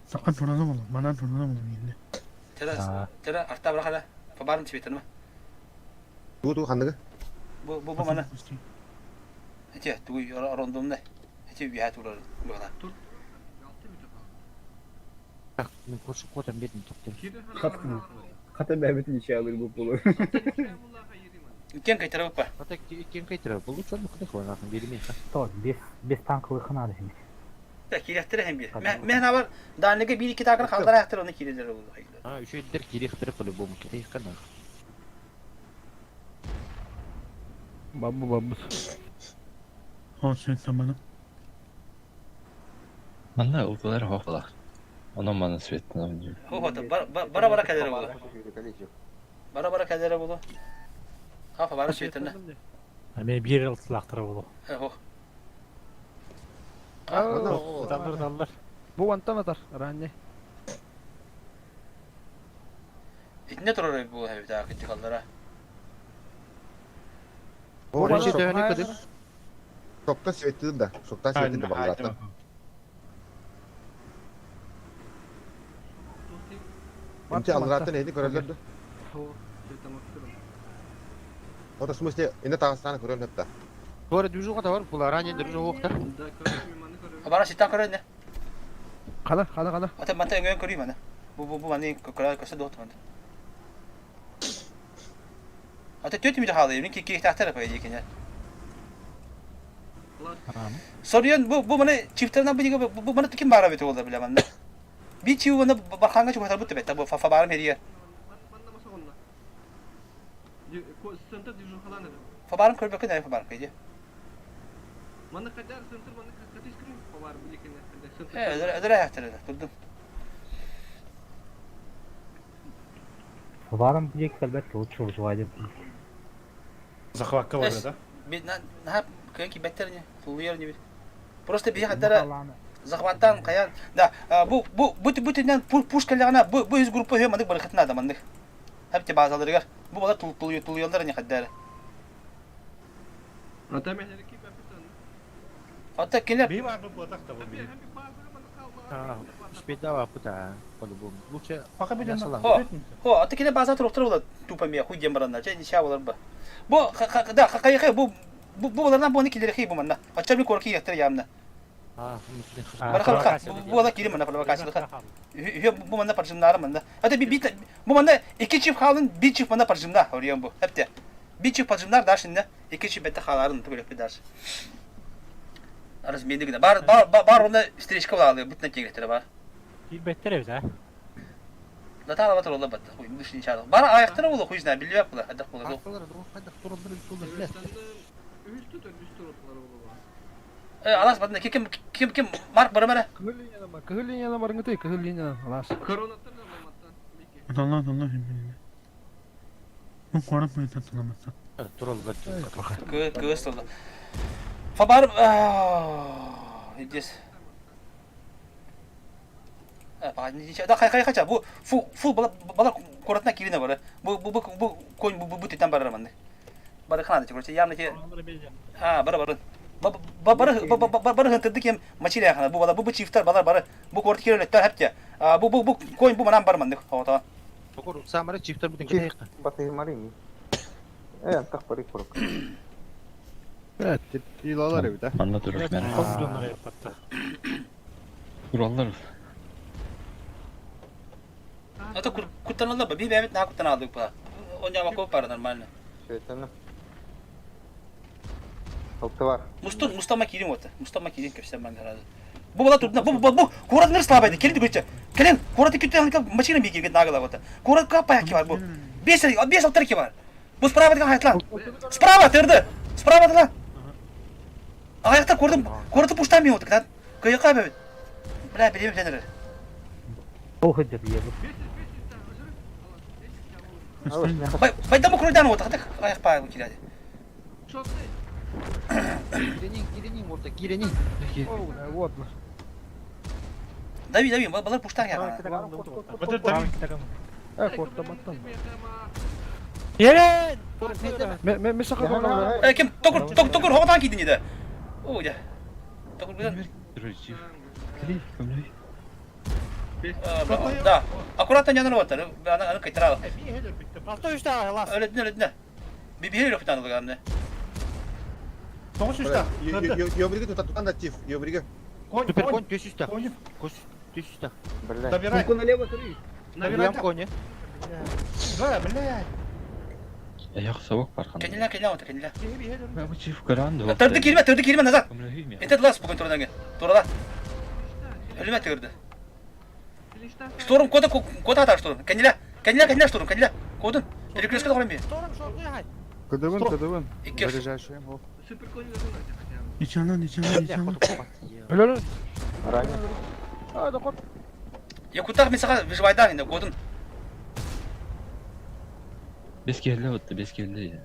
Саха турана буолла, манан турана буолла мииннэ. Тера тера арта барахара. Фабарым светти Ту ту ханныгы. Бу бу бу мана. Эти тугуй рондомна. Эти бия турар була. Так, мен көрші котам бетін топтым. Хат хата бәбит ниче алыр бу болу. Кен кайтара бу. Ата кен кайтара. Бу лучше ну кыды хвана бермей. То, без без танковый ханады хим. Да, кирехтер hem bir. Мен бар данныга бир iki takını kaldıra yaktır onu kireler oldu. А, еще дер кирехтер по-любому кирехтер кана. Бабу бабу. О, sen tamam. Манна ылтылар хохлах. Онон мана светтен ойнур. Хо хо бара бара кадere oldu. Бара бара кадere oldu. Хафа бара светтерне. Эме бир ылтылактыра болу. Хо. Даллар даллар. Бу вантан атар, ранне. Итиннэ турар бу эбит аа критикаллара. Шокта светил да, шокта светил да баллата. Инче аллараттан эһини көрөллөр да. Вот в смысле, инде тағыстан көрөл хепта. Туора движуха бар, булара не движуха. Бара ситтан көрөр не? Қана, қана, қана. Ата манта өңөн көрүй мана. Бу бу бу маны көрө көсө доот манда. Ата төт ми хаалы, мин ки тахтар па дикене. Соруян бу бу маны чифтерна бу диге бу маны ким бара бит олда биле манна. Би чиу маны барханга чугатар бут бет бу фа барым херия. Фа барым көрбөкө нэ фа барым кайды. Э, ödere ödere ayakları durdum. Фабарым диэки кэлбэт лучше выживать. Захватка бар да? Би на на кайки беттер не, фулуер не бит. Просто би хаттара захваттан каян. Да, бу бу бу бу тинен пушкаларына бу бу из группа хем мандык баракытына да мандык. Хепте базаларыгар. Бу бала тул тул тулуялар не хаддара. Ата келер. Би бар бу атак та бу. Спетава пута, по-любому. Лучше Пока билен. Хо, хо, ата келер база туруктар була тупа мия хуй дем баранна. Чай ниша болар ба. Бу да кай бу бу булардан бу не келер хи бу манна. Ача би корки яктыр ямна. Барха бу ала кирим манна провокация. Хе бу манна паржымнары манна. Ата би би бу манна iki çift halın bir çift manna parjımna oraya bu. Hepte. Bir çift parjımnar da şimdi iki çift bette haların böyle bir dar. Арас мендигine бар бар бар онда встречка була бутна кегеттер бар. Киирбэттэр эбит, а? Да та алабатыр ола батта. Хуй мыш нича. Бар аяктары була хуй знаю билбеп була. Хадак була. Э алас батна ким ким ким Марк бар мара. Кыһыл линиядан бар, кыһыл линиядан барыңыты, кыһыл линиядан, алас. Allah Allah billah. Bu korap mı tatlılamasa? Тураллар. Кы кы столда. Фабар здесь. Да хай хай хача бу фу фу бала бала коратна кирине бар. Бу бу бу бу конь бу бу титан барар манды. Бары хана короче явно те. А бары бары. Бары бары хантырды кем мачили хана бу бала бу бу чифтар балар бары бу корт кирелеттер хепте. Бу бу бу конь бу манам бар манды. Хавата. Токор самара чифтер бутын китайка. Батый марини. Э, так пари курок. Evet, ilalar evi de. Манна турар мен. Тураллар. Ата куттаналла ба би бәбит на куттаналдык ба. Оня вако пара нормально. Шейтаны. Алты бар. Мустун мустама кирин ота. Мустама кирин көпсен мен гарады. Бу бала турдuna бу бу бу курат нер слабайды. Келди көчө. Келен курат күтө машина би кирген нагыла ота. Курат капа яки бар бу. Бес бес алты бар. Бу справа деген айтла. Справа тырды. Справа дала. Аяктар көрдүм. Кураты пуштан мен отыр. Кыйка бе. Бля билем сенер. Ох, это ебу. Байдамы курдан отыр. Аяк па киреді. Киренин, киренин, орта, киренин. Вот. Дави, дави, балар пуштан я. Э, корта баттан. Ерен! Ме ме ме сака Э, ким токур ток токур хоғатан кийдин еді. О, я. Токур гүден. Да. Аккуратно не нарватар. Аны аны кайтара. Алта үстә алас. Өлөтүнө өлөтүнө. Би бир өлөп таныгы аны. Тоғыз үстә. Йобриге тутан да тиф, йобриге. Супер конь, төс үстә. Көс, төс үстә. Добирай. налево три. Добирай коня. Да, блядь. Аяк сабак бар хана. Кениле кениле отыр кениле. Бу чиф көрән Төрдү кирме, төрдү кирме назад. Это лас бүгүн турдан Турала. Өлүмө төрдү. Штурм кода кода атар штурм. Кениле. Кениле кениле штурм кениле. Кодун. Перекрестке да көрөм. Кыдыбын, кыдыбын. Икки. Заряжающий ох. Ничана, ничана, ничана. Өлөр. Ранее. А, да кот. Я кутак мен сага выживайдан инде кодун. Бес келди отты, бес келди.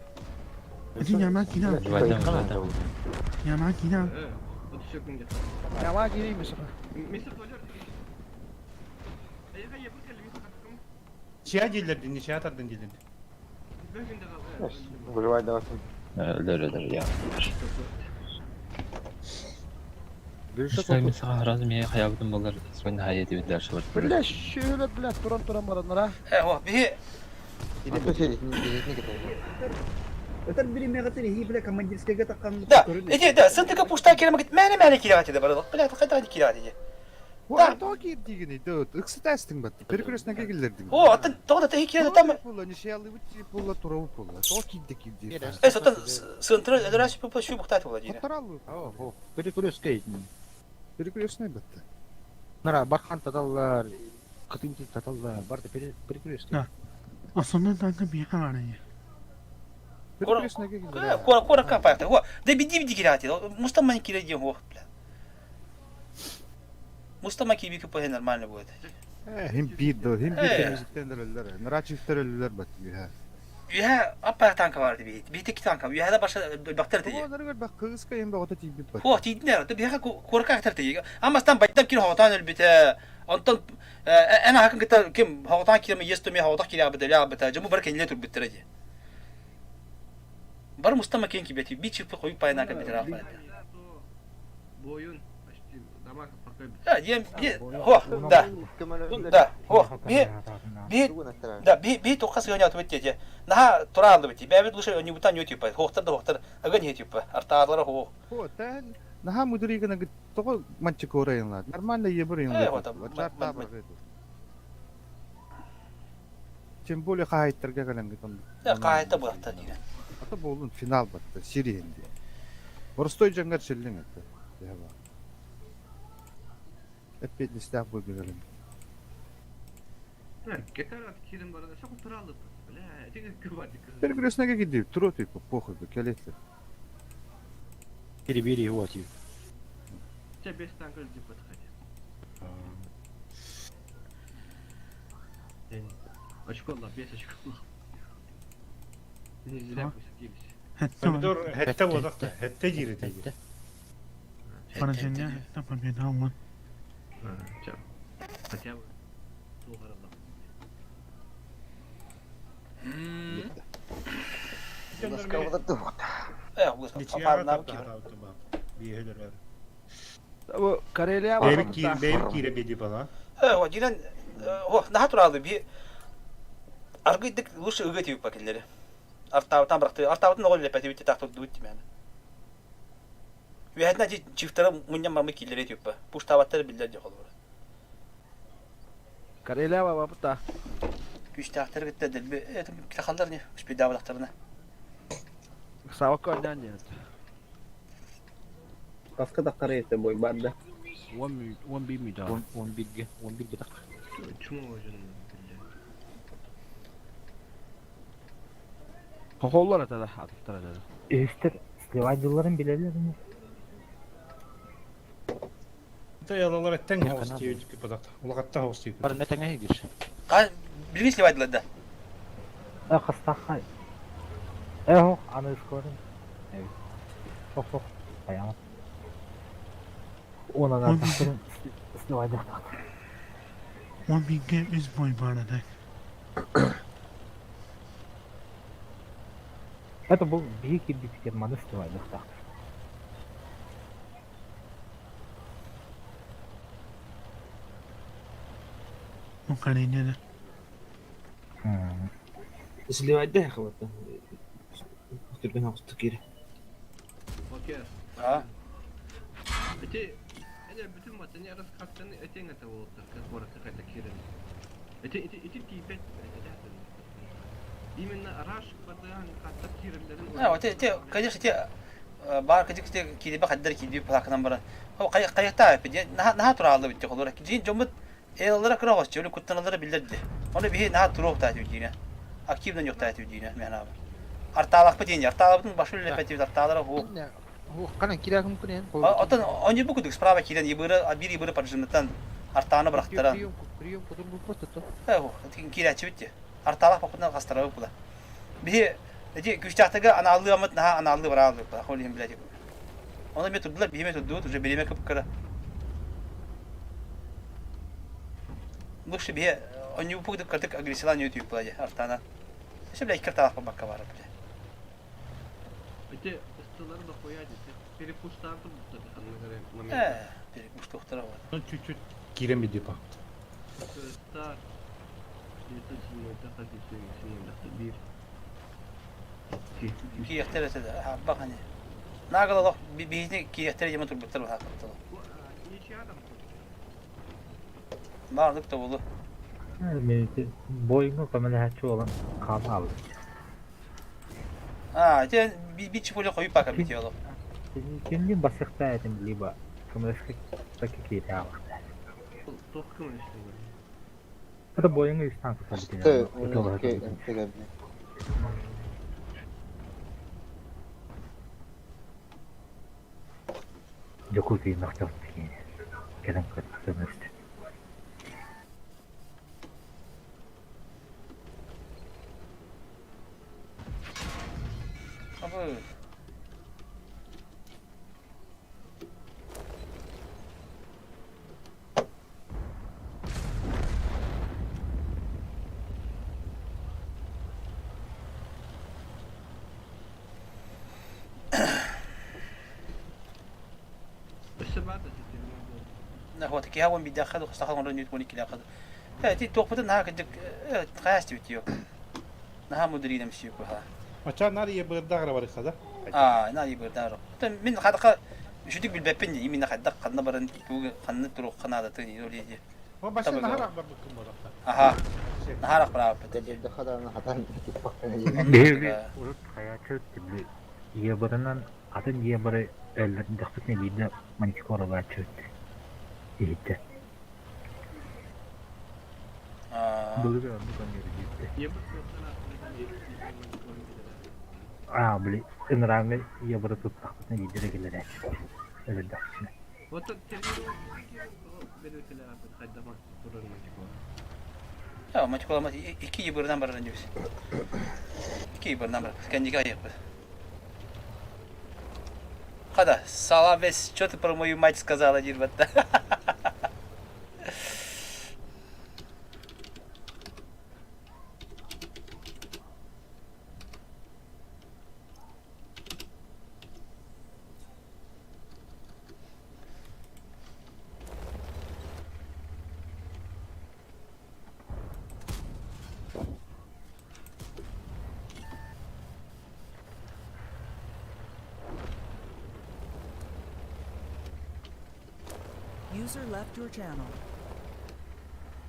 Hadi yaman kina. Выживайдан, выживайдан. Yaman kina. Яма кирейм сака. Чия дииллэр дии, ничья тардан дииллэр. Выживай давай. Өлөр өлөр я. Мен саған разы мен хаябытым болар свойна хая деп дальше бар. Бля, шөөлөр, бля, туран туран бараннара. Э, о, биһи Өтөр биримэҕитин иһии бile командирскайга таххан Да, иди, да, сынтыка пушта керемек мәне мәне кирәгәт иде бары. Бля, кайда кирәгәт иде. Да. Тоҕо киирдигин дөө, ыксытаастың бат. Перекрестнеге киллердиң. О, атын тоҕо да тэһи кирәгәт там. Була, нишиялыбыт була, турабыт була. Тоҕо киирди киирди. Э, сотон сынтыры өлөрәс пупа шу бухтат була дии. Хоттораллы. О, перекрестке. Перекрестный батты. Нара бархан таталлар, кытын таталлар, барды перекрестке. Основной танка миэхэ баарый. Перекрестнеге киллердиң. Кора кора капайта. О, да биди биди кирәгәт иде. Мустаман кирәк дигән о, бля. Мустама киби купа нормально будет. Э, хим бир дөө, хим бир Э. темизиктен өлөлөр. Нарачивтер өлөлөр бат. Үһә апа танка бар диби. Бите ки танка. Үһә да баша бактер ди. Оҕолоргор бак кыыска эм бөҕөтө тиийбит бат. Хо тииднер. Да биһэ курка актер ди. Амастан байтам кир хотан өлбүтэ. Онтон эн хакын кыта ким хотан кирме естуме хотак кире абыда ля абыда. Жому бар кенле турбуттер ди. Бар мустама кен кибети. Би чипы коюп пайна ка битер апа. Бойун почти дамаг покой. Да, дием би хо да. Да, хо би би да би би тоққа сыгыня отып тете. Наха тура алды бити. Бәбит лучше не бутан не типа. Хохтар да хохтар. Ага не типа. Артаарлары хо. Хо, тэн наһаа мудригана тоҕо манчикора инлад. Нормально ебір Э, инлад. вот, Тем более хаайттарга кэлэн гытан. Да, кайта буяктар деген. Ата болун финал батты, сериянде. Простой жаңгар шеллең это. Яба. Опять не став выиграли. Кетер кирин барада шоку туралды. Бля, эти кыбарды. Перекрестнеге киди, туро типа, похуй, келетлер. Перебери его, тип. Те без танка люди подходят. Очко ла, без очко ла. Не зря посадились. Помидор хетте бодақта, хетте жири тиги. Поражение это победа вот. Хотя бы. Тугаралла. Э, гуска. Ничьяга тапта Биһелер. Бу Карелия Бэби киир, бэби киире беди бала. Э, о, динен о, наха туралды би аргыйдык лучше ыгы тип пакеллери. Артаутан быракты. Артаутан оҕол лепети битти тахтыр дуут тимэни. Үһэтинэ ди чифтара мунньан бармы киллери типпа. Пуштабаттар биллер дии холбура. Карелия бабыта. Күстээхтер кытта дэлби это китахаллар не успейдаабатахтарына. Савакка ойнаан диэн. Каска тахтары ете бой барда. 11 мүдө. 11-ге, 11-ге так. Чмо жөн. Хохоллар атада, атыктар атада. Үстер сливайдыларын билелер ми? Та ялалар эттен хаус тиби бодақта. Улағатта хаус тиби. Бар нетеңе гир. Ка билгис ливайдылар да. Э, хастахай. Э, хох, аны скорын. Э, хох, хох. Аян. Онан артықтырын сливайдылар. 11 үс бой бар эдек. Это был бии кирбитикер маны сливайдылар. Ну, Карелия. Сливайда хабата. Түрген хабыты кире. Окей. А? Эти эне бүтүн матыны раскаттаны этең это болуптар, как город какая-то кирин. Эти эти эти типет Именно раш бадыан каттар кириллерин. А, вот те, конечно, те бар кадик те кирибе хаддар кириби плаканан баран. О, кай кайта пи наха наха туралды битти холора. Жин жомут элалара кырагос чөлү куттаналары билдирди. Оны бихи наха турук та дүйнө. Активно yok та дүйнө мен аба. Арталак бит дүйнө, арталабытын башы лепети арталара ху. Ху, канан кирагым күнен. Отон они бу кудук справа кирен ибыры, бир ибыры поджимнатан артаны бырактыран. Прием, прием, потом бу просто то. Э, ху, кирәчи битти. Арталак бакытынан кастырабы була. Бихи эти күчтәхтәге аналлы амыт наха аналлы бара алды. Холин биләди. Оны бит турдылар, биме турду, уже биреме кып кыра. Лучше бие онньууппут кырдык агрессиялаан үөтүйүк була дии артаана. Өссө бля икки артаах барбакка баар бля. Эти ыстылары да хуя дии. Перепустаан турбуттар ханнык эрэ момент. Э, перепустуохтара вот. Ну чуть-чуть киирэн бидди па. Стар 907 907 биир. Киэхтэр этэ да, хаббах ани. Наагал олох биһини киэхтэр дьэме турбуттар баһаакаттылар. Баардык тобулу. Мен бойуңа көмөлөһөччү болан хаалаабыт. А, ити бит чипуля хойу пака бит олох. Кимдин басыхта этим либо көмөлөшкө киирэ аалахта. Туох көмөлөстүң? Это бойуңа үстан Ты, Дьокуускай мөхтөх кэлэн көмөлөстө. Абы. Өссө баар да ситимҥэ Вот киһи уон биирдээх хастаха оҥорон ньүүт уон иккилээх Э, ти туохпутун наһаа кырдьык хайаас дибит yok. Наһаа мудрина мсью куха. Ача нар ебырда барыха да? Аа, на ебырда. Мин хадака үчүдүк билбэппин именно хайдах ханна баран тугу ханна турук ханаадатын ол иди. О башы нахар барбыккын болақта. Аха. Нахар барабыт. Биһиги урут хайааччы тибли ебырынан атын ебыры өллөрдөкпүтүнэ биирдэ мантикора бааччы иһиттэ. Былыр оннук онньур диэтэ. Аа, били ынырааҥҥы ебыры туттахпытына биирдэ кэлэрээччи өлөрдөхпүтүнэ. Я, мантикола икки ебырынан баран дибис. Икки ебырынан бар. Кендиге айыппыт. Хада, Салавес, что ты про мою мать сказала, дирбатта? User left your channel.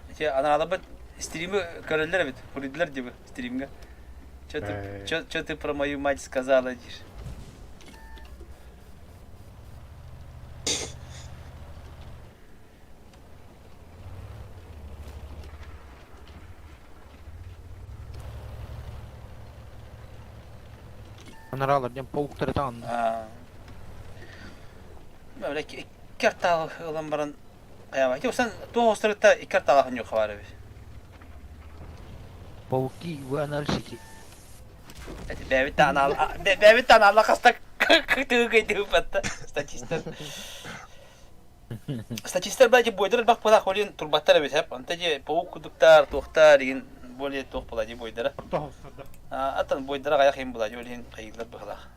Ити анаалабыт стримы көрөллөр эбит, хуруйдулар диби стримҥэ. Чё ты, чё, чё ты про мою мать сказала, диир. Анараалар диэн пауктары таҕынна. Бля, икки артаал ылан баран хайаабай. Ити туох остарытта икки артаалаах ньуха баар эбит. Пауки вы анальщики. Эти бэбит таанал бэбит таанал хаста кытыгы статистар. Статистар бади бойдар бак була холин турбаттар эбит хеп. Анта же паук кудуктар, туохтар деген более туох була ди бойдара. Аттан бойдара каяк им була жолин кайылар быхлах.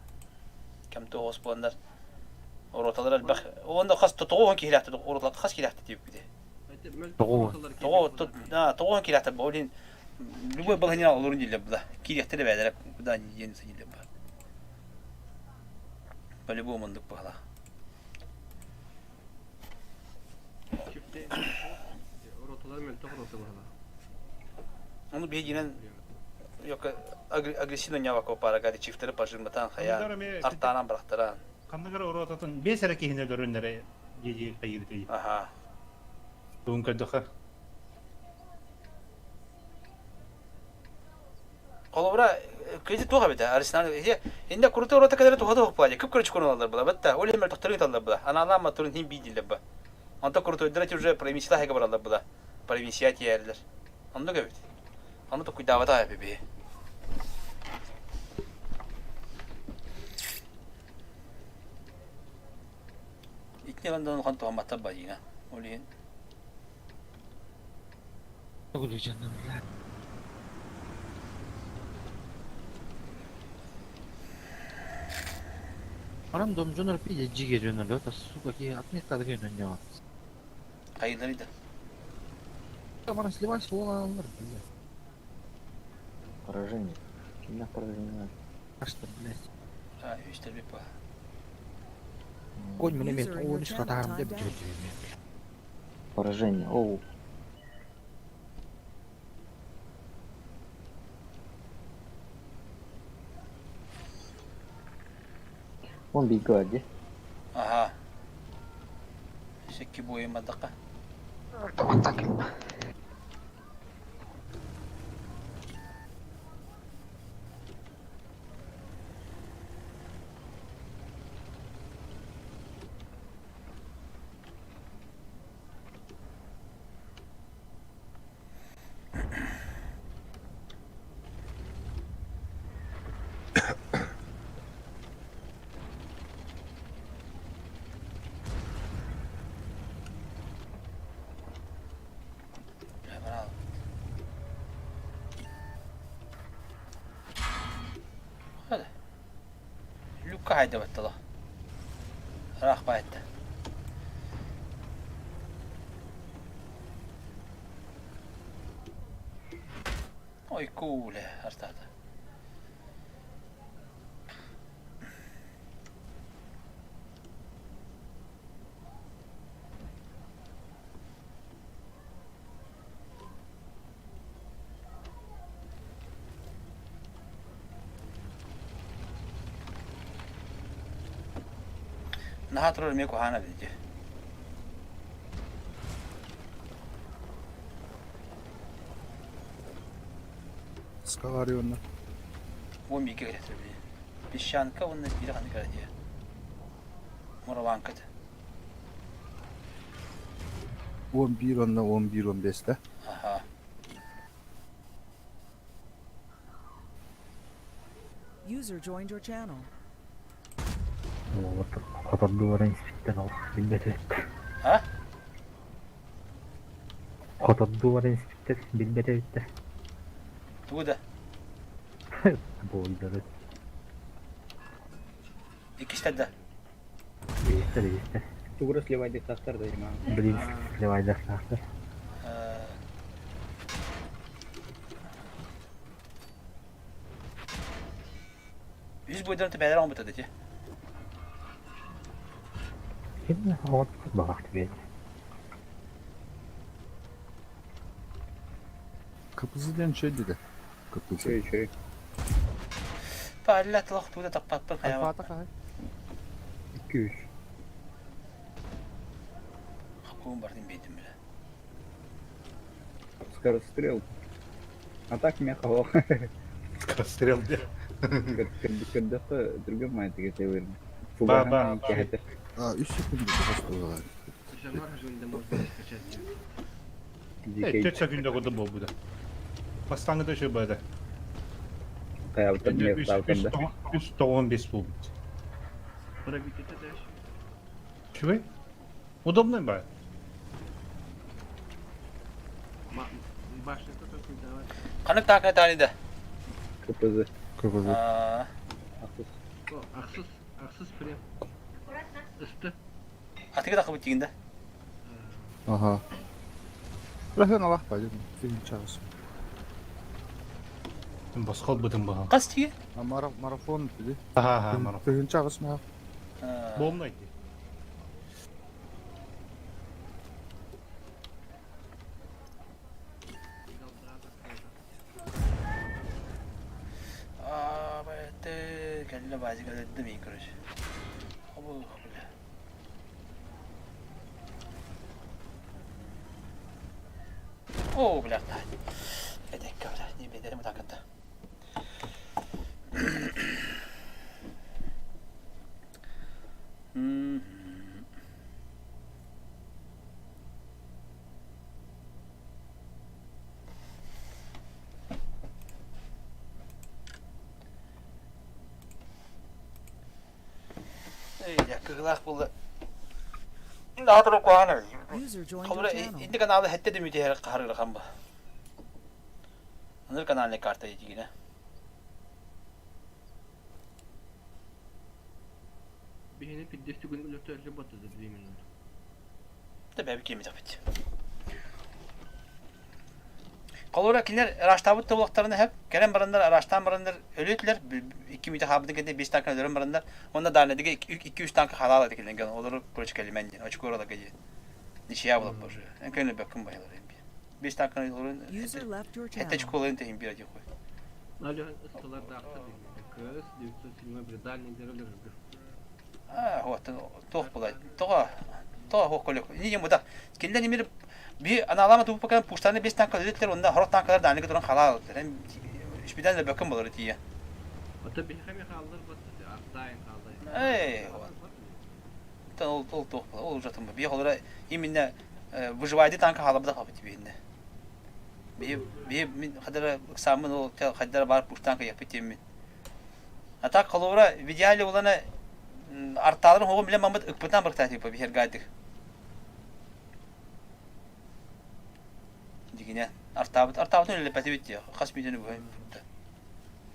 Кем тоғыз буондар. Ороталар элбэх. Онда хас тоҕуон киһилэхтэ ороталар хас киһилэхтэ диэбит. Тоҕо тоҕуон киһилэхтэ олин любой балаһыня олорун дилер буда. Киирехтер бэдэрэ куда диэн сидилер бар. По-любому ондук быхлах. Роталар мөлтөх рота баһала. Ону биһигинэн Йока агрессивно нявако пара чифтери пожиматан хая артаанан барахтаран. Ханныгар оротатын бес эрэ киһини өлөрөннөрө дии хайыр Аха. Туун көрдөхө. Холобура кредит туох эбитэ Арсенал инде крутой рота кэлэрэ туха туох буолла күп көрүч куруналлар була батта ол иһин мөлтөхтөрүн таллар була анаалаан турун хин биидиллэр ба онто крутойдара уже провинцияла хайга бараллар була провинция тиэрилэр оннук эбит ону токуйдаабата эби икки ландан хон туһамматтар бадина ол иһин. Арам домжонор пиде жиге жөнөр да, сука, ки отметка деген өнне бар. Хайылары да. Мана сливай алалар, бля. Поражение. Кимнех поражение? Ашты, блядь. А, үстер бит ба. Конь мене мет, User in your он үш channel катарым деп timed out. жүрді. Поражение. Оу. Он бегает, где? Ага. Секки бойы мадаққа. Бля, Hadi. Lukka hayda battala. Rah baytta. Ой, куле, артата. Наһаа турар эмиэ куһаҕан эбит дии. Скаларионна. Уон бииргэ кэлэ били. Песчанка уонна биирэ ханнык эрэ дии. Мураванка 11 онна 11 15 да. Аха. User joined your channel. Хоторду баран испиттен ол билбет эбит. А? Хоторду баран испиттен билбет эбит. Тугу да? Бойдары. Иккистэр да. Истер истер. Тугура сливайдыктахтар да има. Блин, сливайдыктахтар. Үс бойдан бәлер оҥбута дии. Ким оҕот баҕах түбэт. Капызы диэн чэй диде. Капызы. Чэй, чэй. Палла тылах тугу да таппаппын хайаба. Альфата хай. 2-3. Хакуун бардын бейтим биле. Скорострел. А так меха ох. Скорострел де. Кырдыкы түргөн майтыга теберин. Ба, ба. А, 3 секунда просто Можно скачать. 4 секунда годы был буде. Бастаңы да бады. Каялтан не талканда. 395 был. Пробить это дальше. Чего? Удобно ба? Башня только не давай. Ханнык таакына таани да. КПЗ. КПЗ. А. О, Ахсыз, ахсыз прям. Ысты. Атыгы да кыбыт тигин да. Ага. Рахын Аллах пойдем. Фильм час. Босқол бытын баға. Қас тиге? А марафон диди. Ага, ага, марафон. Тыгын чагыс ма? Болмайды. А, бәтте, кәлле базик өдді мен, короче. Обу, бля. О, бля, Эдекке, бля, не бедерим такында. Эй, кыгылах булды. Наатыр куаны. User joined your Хобра channel. инди каналы хетте демү дияр карыры хамба. Ыныр канальный карта дигинэ. Биһини пиддес түгэн үлөтө батыды 2 минут. Да бэби киэмитэх Холобура, кинилэр ыраастаабыт тобулахтарына сөп, кэлэн бараннар, ыраастаан бараннар өлүөтүлэр, 2 мүнүүтэ хаалбытын кэннэ 5 танканы өлөрөн бараннар, уонна даанадыга 2-3 танка халаал этэ кэлэн олору короче кэлимэн диэн, очкуор аларга диэн. Ничья буолар боже. Эн көҥүл бөккүн байылар эмби. 5 танканы олорун User left your хэтте channel. чуколарын тэһин бир адьы хуй. Алё ысталар даахта КС 907 бредальный дерөлөргө. А, вот, туох буолай. Тоҕо тоҕо хуох көлөк. Ини мудах. Кинилэр имир би аналама туппа кэлэн пуштаны 5 танка өлөттөр, онно хорох танкалар даанныга туран халаал. Испидан да бөккүн болар тиийэ. Ото биһиэхэ хааллар батты артайын хааллар. Эй, вот. Ол ол туох буолар, ол ужатын бу. Би холора именно выживайды танка халабыда хабыт бинне. Би би мин хадара ыксаммын ол хадара бар пуштанка япыт теммин. А так холобура в идеале улана артааларын хоҕун билэн маммыт ыкпытынан барыктаа типа биһэргаадык. Дигинэ артаабыт артаабытын үлэлэппэтибит диye хас мүнүүтүнү быһа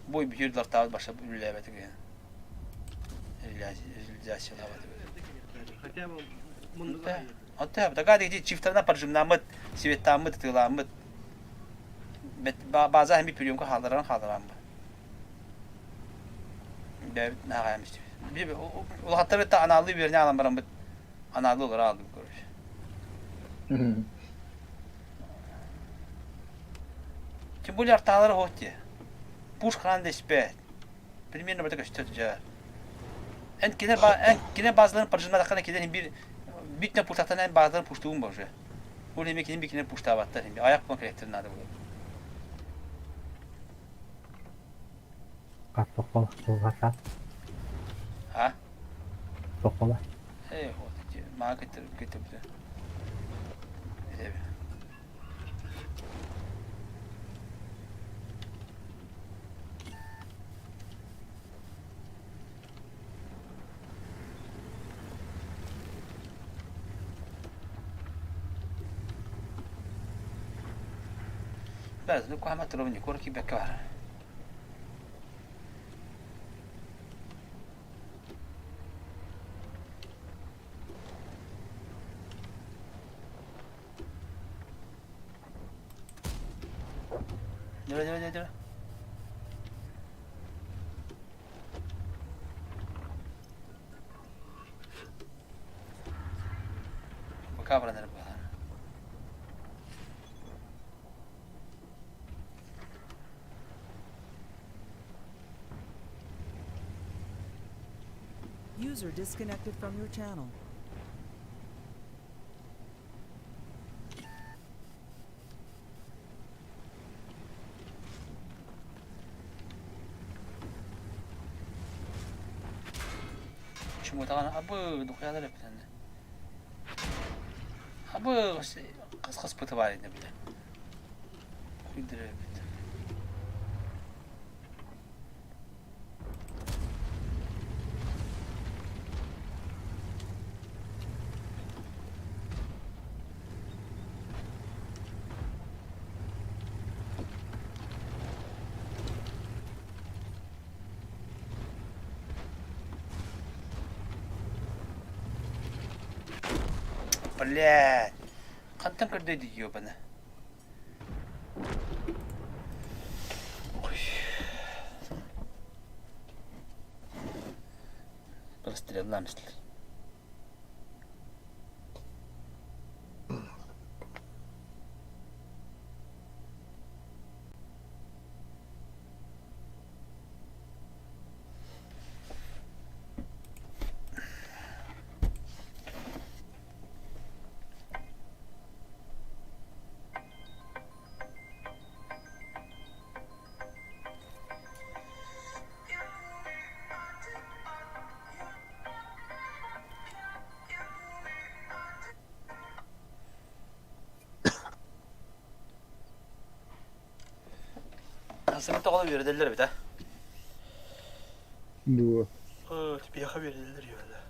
бой бүтүр артаабыт баша үлэлээбэтик реализациялаабатыбыт. Хотя бы муннуга Отто така диги чифтарна поджимнаммыт, светтааммыт, тыламмыт. База хами приемка хааларан хаалараммыт. Бэбит нааҕайам истибит. Улахаттар та анаалыы үөрэнэ алан бараммыт анаалыы олоро алдым короче. Тем более артаалары хоот дии. Пуш хран деспет. Примерно бата көстөр дьэ. Эн кине эн кине базаларын поджимнадаххана килен бир бүттен пуштаттан эн базаларын пуштуун боже. Ол эми кинин бикинен пуштаабаттар эми аяк булан кэлэттэр наада буолар. Сокола, сулгаса. А? Сокола. Эй, вот, мага көтөр көтөбүтэ. Этэби. Бәзini кухама турабын Егор кибекке бар. Dere dere dere. Пока бранер была. User disconnected from your channel. Чумутаҕына абы духуялар эппитэннэ. Абы хас хаспыты баар инде биле. Күйдүрэ эбит. Блядь. Хантан көрдөйдү ёбана. Ой. Прострелламышлар. Асымы тоҕо үөрэтэллэр эбит а? Дуо. Биэхэ үөрэтэллэр үөрэлэр.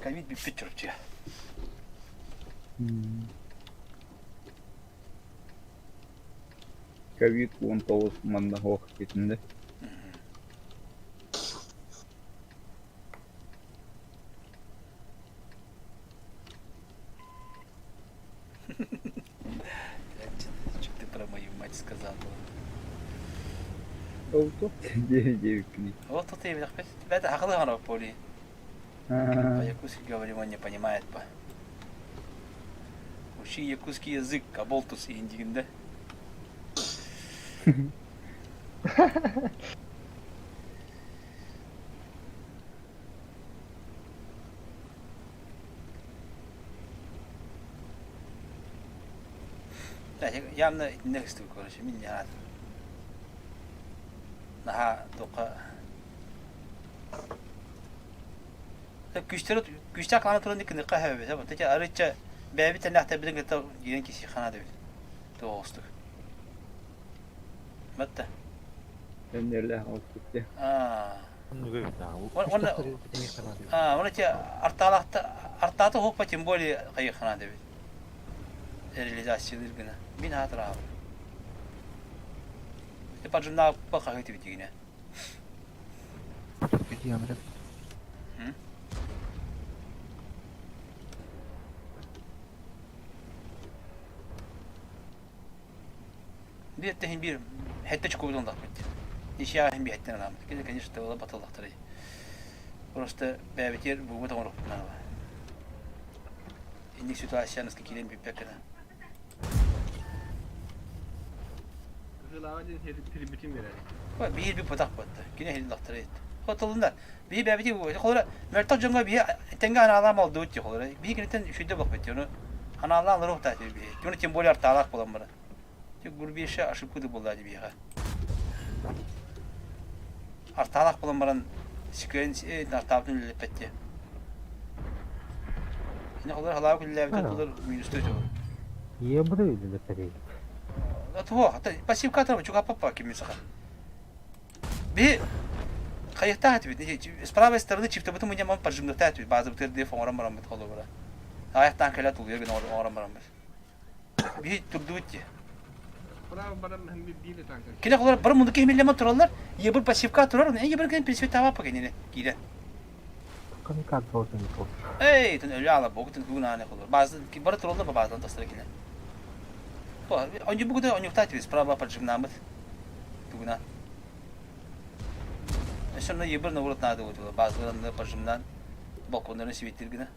Ковид бүппүт чурчуя. Ковид 19 манна суох итиннэ. Что ты про мою мать сказал? Ол туох диэбиккиний? Вот тут я Это хахлы поли. По-якутски говорим, он не понимает по. Учи якутский язык, каболтус индигин да? Да, явно итиннэ короче, мин не рад. Наһаа туохха Күүстэр күүстээх хаана туран кыныхха хэбэбит. Вот эти арычча бэйэбит тэннэхтэрбитин кытта киирэн киси хана дэбит. Тоҕустук. Батта. Өннерлээх олтукте. Аа. Аа, оны те артаалахта артаата хоппа тем более хайыхана дэбит. Реализациялыр гына. Мин хаатыраабын. Поджимнаа пахахыты битигине. Биир тэһин биир хэттэ чукубут онлахпыт. Нишиаһын би хэттен аламыт. Кини, конечно, тывыла батыллахтары. Просто бэбитер бугу тоҥорохпутунаа. Инник ситуацияныска киирэн бүппэккэ Кыһылааҕа диэн тирбитин биэрэр. Биир би пытах батта. Кини хиллахтары ет. Хотулунда биһи бэбити холора мөлтөх дьоҥҥо биһи тэҥҥэ анаалаан алдыбыт дии холора. Биһи киниттэн үчүгэй буолбут дии. Ону анаалаан олоруохтаах дии биһи. Ону тем более артаалаах буолан баран. Тик грубейшая ошибка да буолла дии биһиэхэ. Артаалаах буолан баран сикэн артаабытын үлэлэппэт дии. Кини холор халаабы күллээбитэ тулар минустуу этэ. Ебры үлэлэппэт Туох, пассивка атырба чугаппаппа кими саха. Би хайыктаах этибит. С правой стороны чифтабытын мунньаман поджимныктаах этибит. Базабытыр диye оҥорон бараммыт холобура. Аяқтан кэлэ тулуйа гына оҥорон бараммыт. Биһи турдубут дии. Право баран хам биир танка. Кини холор бары мунду киһимиллэмэн тураллар. Ебыр пассивка турар, ебыр кин пересветава пагенини киирэн. Камикадзе должен был. Эй, тун өлө ала богутун кугунааны холор. Базы бары тураллар баздан тастар кини. Оньу бугуда оньуктаат бис справа поджимнамыт. Тугуна. Өссө ебыр наурат наада бутула. Базларында поджимнан балконнарын сибеттир гына.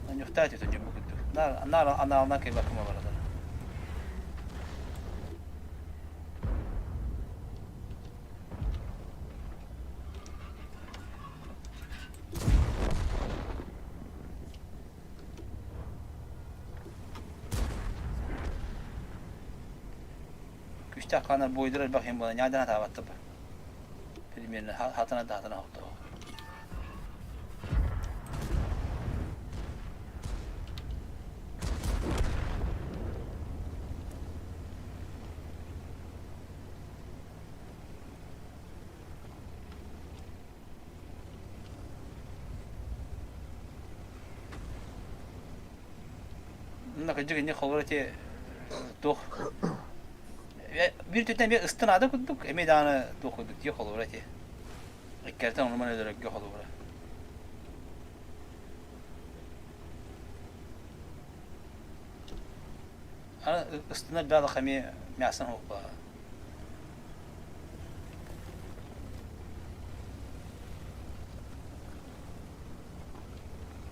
Оньуктаат это не бугуду. Нар нар анална кайбакыма барадан. Күстээх хаанар буойдара элбэх иһин буолан ньаадан атаабаттар ба. Примерно хатана да хатана хото. Мына кырдьык инник холобура ити туох биир өттүттэн эмиэ ыстынаада курдук эмиэ даҕаны туох курдук дии холобура ити иккэртэн онуман өлөрөргө холобура Аны ыстынар баалах эмиэ мясо оһохпа.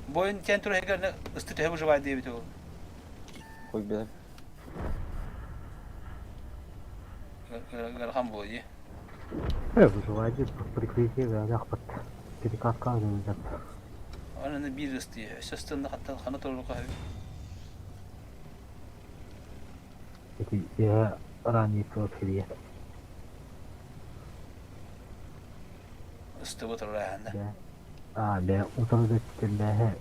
Бойун тиэн тураһыгар ысты төһө выживает диэбит ол. Хуй билэр. Ыарахан буолуо дии. Выживает прикрытие лахпат. Перекатка өлөр. Аны биир ысты. Өссө ыстынна хаттан хана турурука Эти я ранее профиле. Ыстыбыт ураһанда. Да. А, да, утары да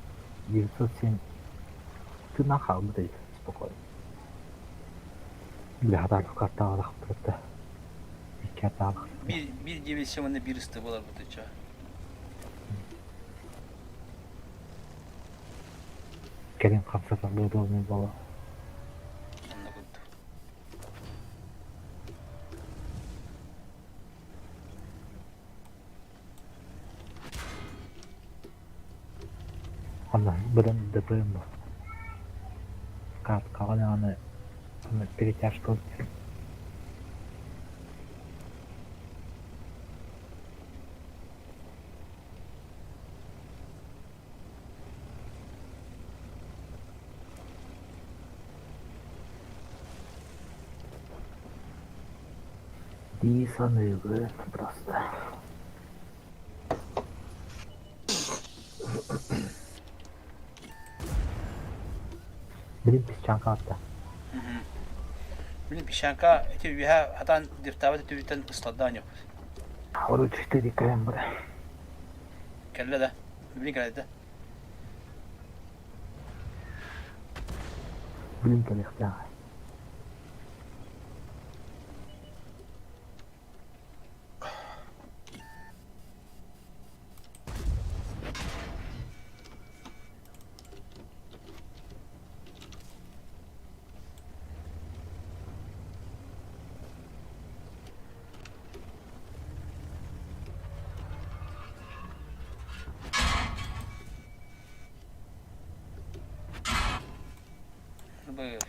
907 тына хаалбыт спокойно. Бля, хатаалах картаалах турта. Икки атаалах. Биир биир диэбит уонна биир ысты буолар бутуча. Кэлин хамсатар удобный буолуо. Онно курдук. Онно быдан ДПМ буолла. Каткаҕа даҕаны перетяжка Дии саныыбын просто. Билим песчанка атта. Билим песчанка ити үөһэ хатаан диртаабат өтүбүттэн ыстардаан yok. Оручты диккән бара. Кэллэ да. Билин кэллэ да. Билим кэлиэхтээх.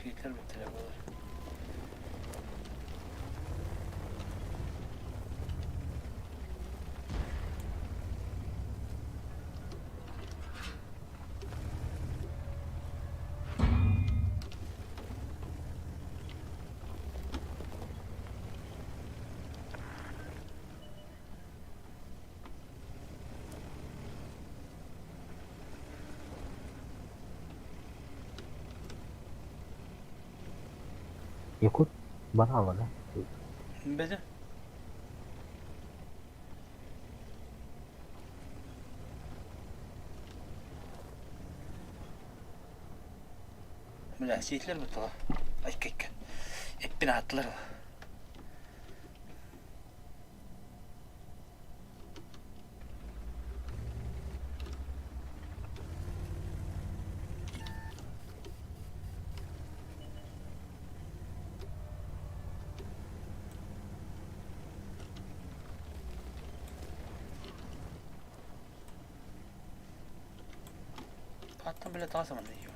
Hitler бүттүлэр буолар. Якут бараала да? Бэдэ. Бля, сиэтлэр буттала. Айка-айка. Эппин ааттылар. Аттан бile таҕа саманна иһиэ.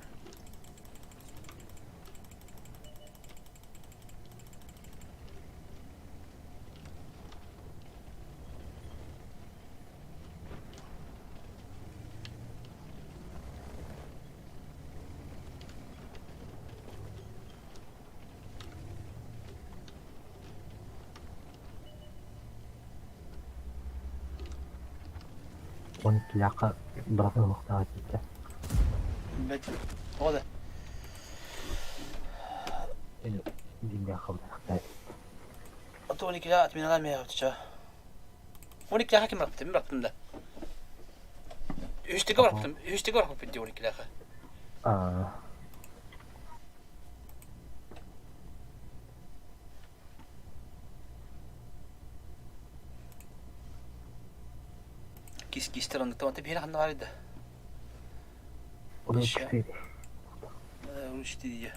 Он иккилээххэ бырахыы уһуктаах этэ. Бэт. Тоҕо да? Дьиҥнээх хабытахтай. Ото он иккилээх отменалар миэхэ Он иккилээхэ ким бырахпытым? Мин бырахтым да. Үһүстүкэ бырахпытым. Үһүстүкэ бырахпыппын дии он иккилээхэ. Аа. Кис кистер оннуктан онто биһиэнэ ханна баарый да? Урут четыре. Урут четыре.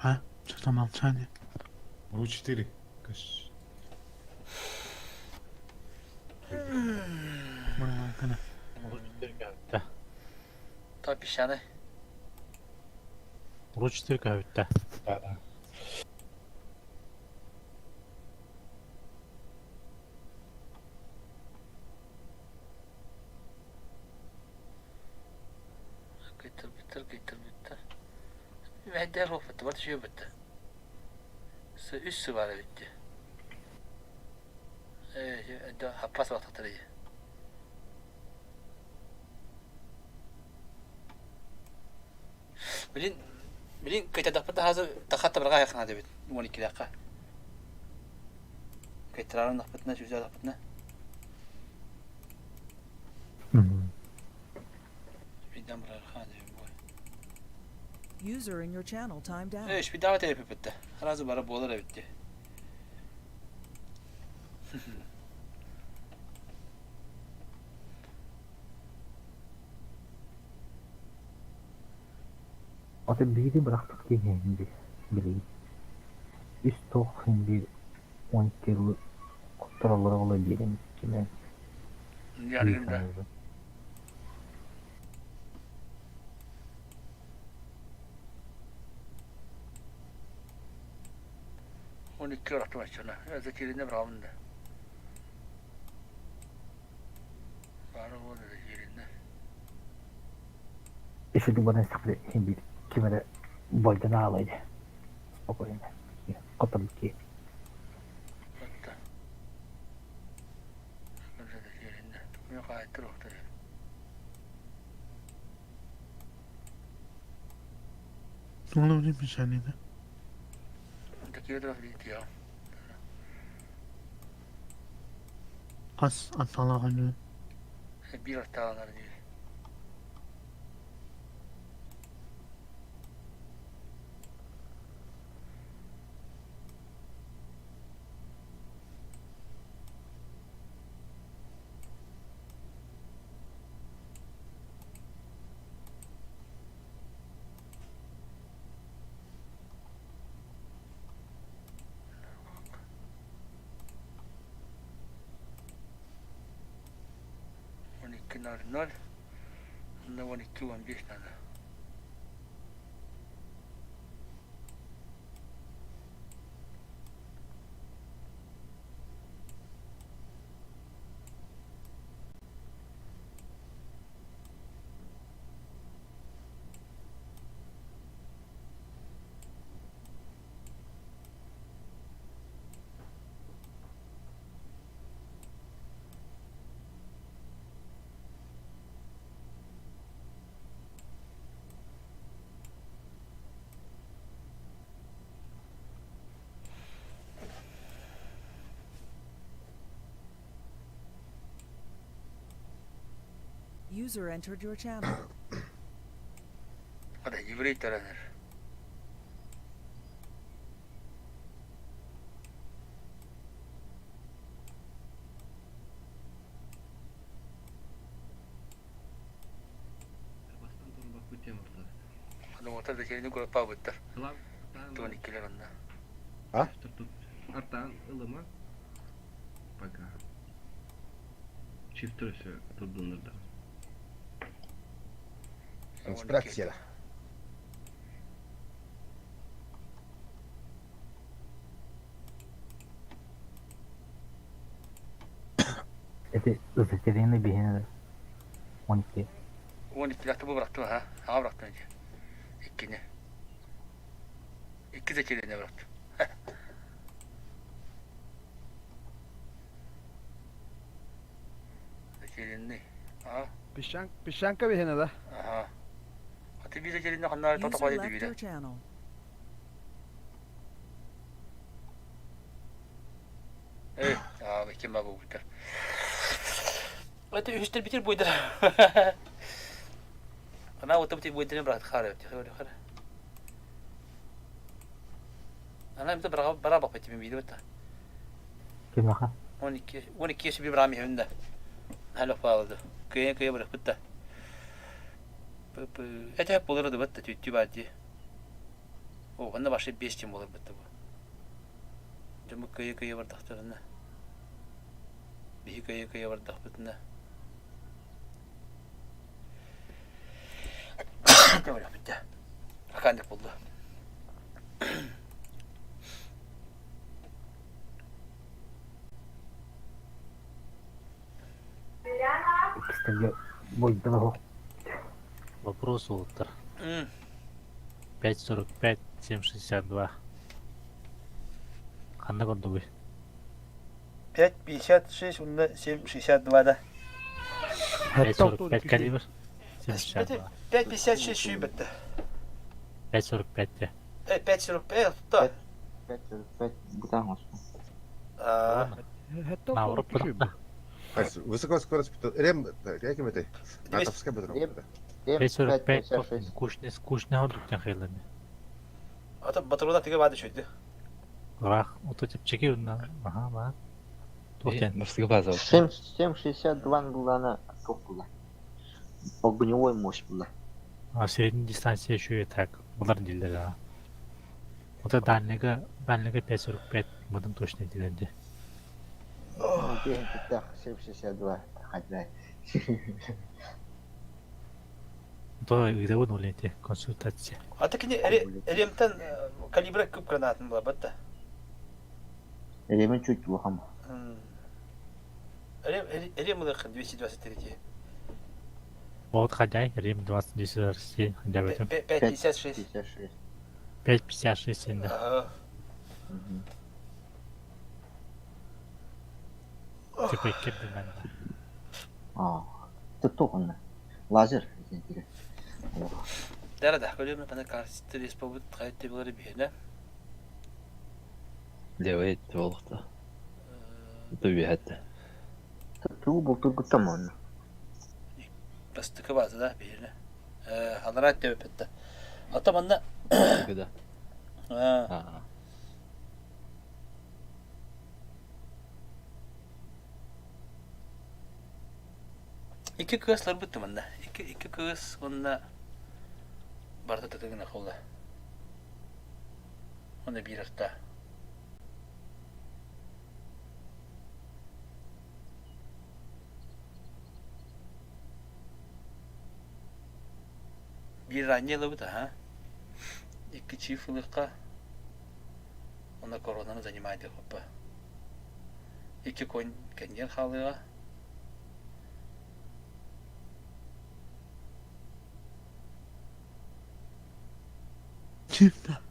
А? Что-то молчание. Ру 4. Та песчаный. Урут четыре көһүттэ. Кыйтырбыттар, кыйтырбыттар. Мэһэйдээр буолбатта, барыта үчүгэй буолбатта. Үс сыбаара бүттэ. Ээ, хаппас баттахтар дии. Билин, билин кыйтардахпыт да тахат табырга айаххана дебит. 12-лээххэ. Кыйтарарынахпытына, сүүсээтэхпитинэ. User in your channel timed out. Эш, bir davet edip bitti. Razı bara буолар эбит. Ата биири бырахпыт киһи дии билигин. Үс туох иһин биир 12 ылы хоттороллоро буолуо диирим кимэн дии Ярыгын да. саныыбын. 12 бырахтым оччоно. Зачеринэ быраҕабын да. Баара буолла зачеринэ. Исидик баран истэхпинэ иһин биир ким эрэ бойдон аалай дии. Спокойно. Хотторбут киһи. Отта. Зачеринэ. Мен хаайтыр охтор. Тугун писанина. Такие развития. Хас атталаҕын Биир аттааланар дии. 12.00 Онно 12.15 надо. User entered your channel. Hadi еврей таранар. Бастан турбаппыт диэн буолла. Аны ота да черини көрөппабыттар. Туон иккилер онно. А? Артаан ылыма. Пока. Чифтер өсө турдуннар да. Конспирация. Эти затерянный биһиэнэ 12. 12 лахты бу бырахтым ha. Аға бырахтым ити. Иккини. Икки зачерини бырахтым. Зачеринный. А? Песчанка биһиэнэ да? Ага. Аты би зачеринный ханна User тота қойды left бире. your channel. Эй, а, ким ба бу бутар. Это үстер битер бойдар. Ана вот битер бойдар брат хары, хары, хары. Ана имте бара бара бак битер бит бит. Кимаха? 12 12 yaşı bir brami önde. Halo bağladı. Köye köye bırak bitti. Ete hep olurdu bitti tüttü badi. O onda başlayıp 5 tim olur bitti bu. Cumhur köye köye bıraktırını. Bir köye köye bıraktık bitine. Böyle bitti. Akandık buldu. Иккистерге бойдон оһох. Вопрос уолаттар. 5.45, 7.62. Ханна көрдүгүй? 5.56, онда 7.62 да. 5.45 калибр. 7.62. 5.56 шүй бітті. 5.45 те. 5.45 тұтта. 5.45 бутан olsun. Наоборот бырахта. Высокая скорость. Рем, я кем это? Натовская бөтөр. 5.45 скучный скучный ордуктан хейлами. Ата батыруна тиге бады шүйді. Рах, ото чепчеки унна. Аха, ба. Тухтен. Морская база. 7.62 была çok была. Огневой мощь была. А средняя дистанция еще и так. Олар дииллэр аа. Ото дальныйга дальныйга 5.45 модун точно дииллэр дии. Тиһэн 762 хаддай. То ыытабын ол эти консультация. А ты кини Ремтен калибра күп гранатын була батта. Ремен чуть улахан. Рем ылыхын 223. Вот хадяй, Рим 20 хадябытым. 5.56. 5.56 енді. Ага. Типа кирдим А, туттуғын. Лазер. Да, да, көрөм пана карты республик хайт булары биһинэ. Левый болухта. Түбүһэтте. Туу бултургуттам онно. Бастыкы база да биһинэ. Э, алара төпөттө. Ата манна Да. А. Икки кыыс ларбыт манна. Икки икки кыыс уонна барыта тытыгына холла. Уонна биир арта. Биир ранее ылабыт, аха. Икки чиф ылыахха. Уонна коронаны занимает хоппа. Икки конь кэнниэр хаалыаҕа. Чиф да.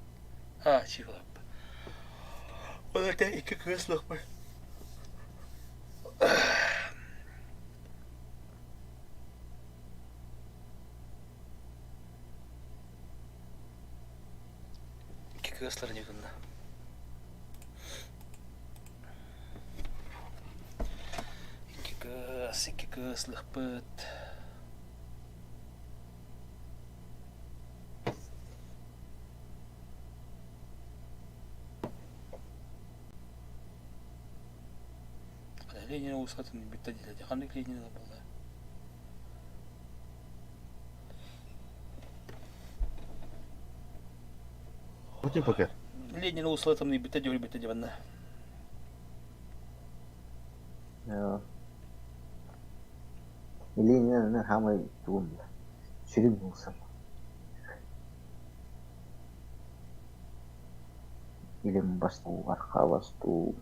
А, чиф ылаппа. Ол эртэ икки кыыс ылыахпар. Икки кыыслар ньыгынна. Икки кыыс, икки кыыс лыхпыт. Ленин уулуссатын бүттэ диэтэ. Ханнык Ленин буолла? Хотим пока. Ленин уулуссатын бүттэ диэри бүттэ диэбэннэ. Ленин хамай тугум сүрүн булсам. Илим бастуу, арха бастуу.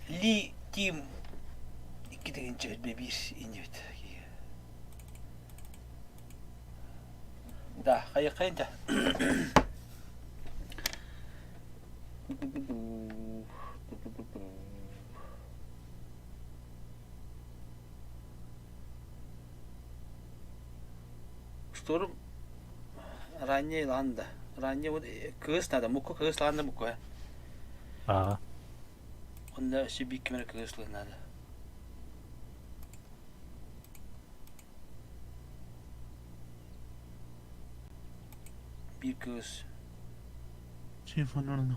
Ли Тим икки тыһыынча өлбө биир иннибит. Да, хайыххайын да. Штурм ранее ланда. Ранее вот кыыс надо, муку кыыс ланда муку. Ага. Онда өссө биир кимэрэ кыыс надо. Биир кыыс. Чиф онорон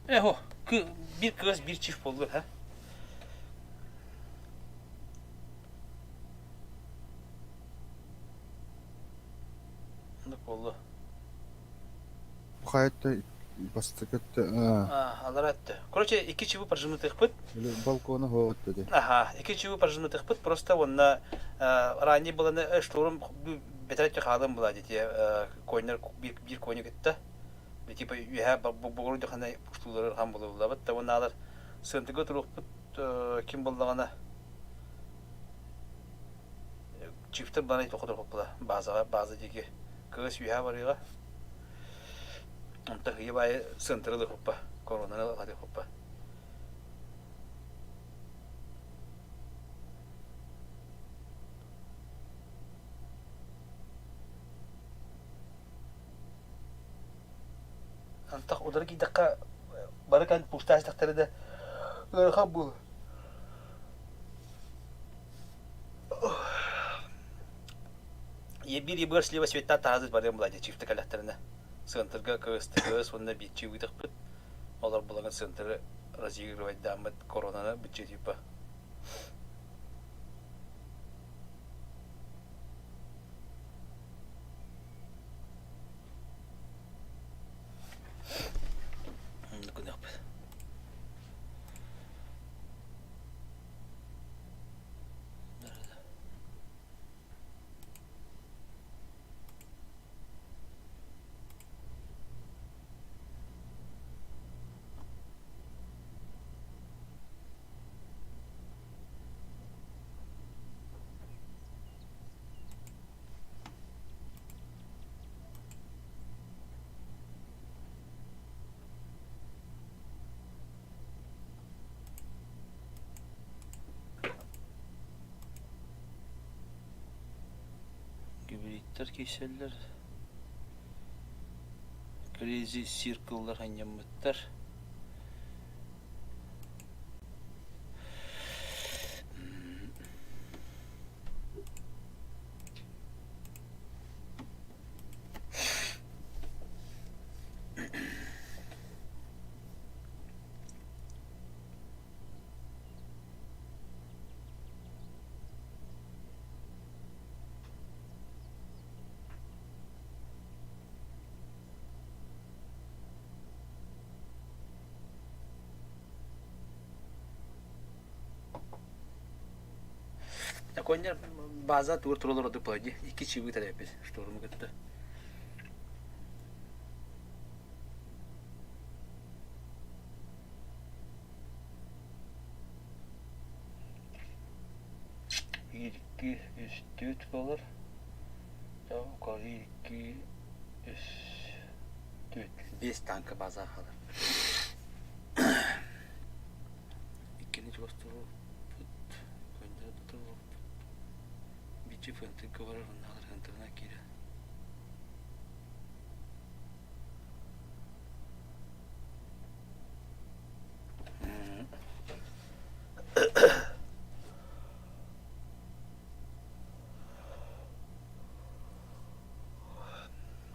Эхо, биир кыыс биир чиф буолла, ха? Оннук буолла. Хайатта бастакытта А, алара өттө. Короче, икки чивы прожимнутыхпыт. балкона хоотта де. Аха, икки чивы прожимнутыхпыт, просто онна ранее было штурм бетеретте хаалым была дите койнер биир койну кытта. Типа үһэ бугуру дөхана пуштулары хам булулабыт. Та онна алар сынтыгы турукпут ким боллагана чифтер бана тохотор хоппула базага база диги кыыс үһэ барыга. Онта хыйы бай сынтырылы хоппа коронаны хаты хоппа. Антах удары кийдэххэ бары кан пустаастахтары да ыарахан буолар. Биир ебыгар слева света таһазыт барыам була чифты кэлэхтэринэ сыантырга кыысты кыыс уонна биирчи ыытахпыт олор булагын сыантыры разыгрывайдааммыт коронаны быччы типа. Аттар киирсэллэр. Crazy Circle-лар анньаммыттар. Таконнер база тур туралар ордук буолар дии. Икки чыыбы тэрэппит штурму кытта. Биир, икки, үс, түөрт буолар. Биир, икки, үс, түөрт. Биэс танка база хаалар. Иккини чугас туруорбут, көннөрү да туруорбут. Бичи фэнтингэ барар, оннааҕар хантырынан киирэр.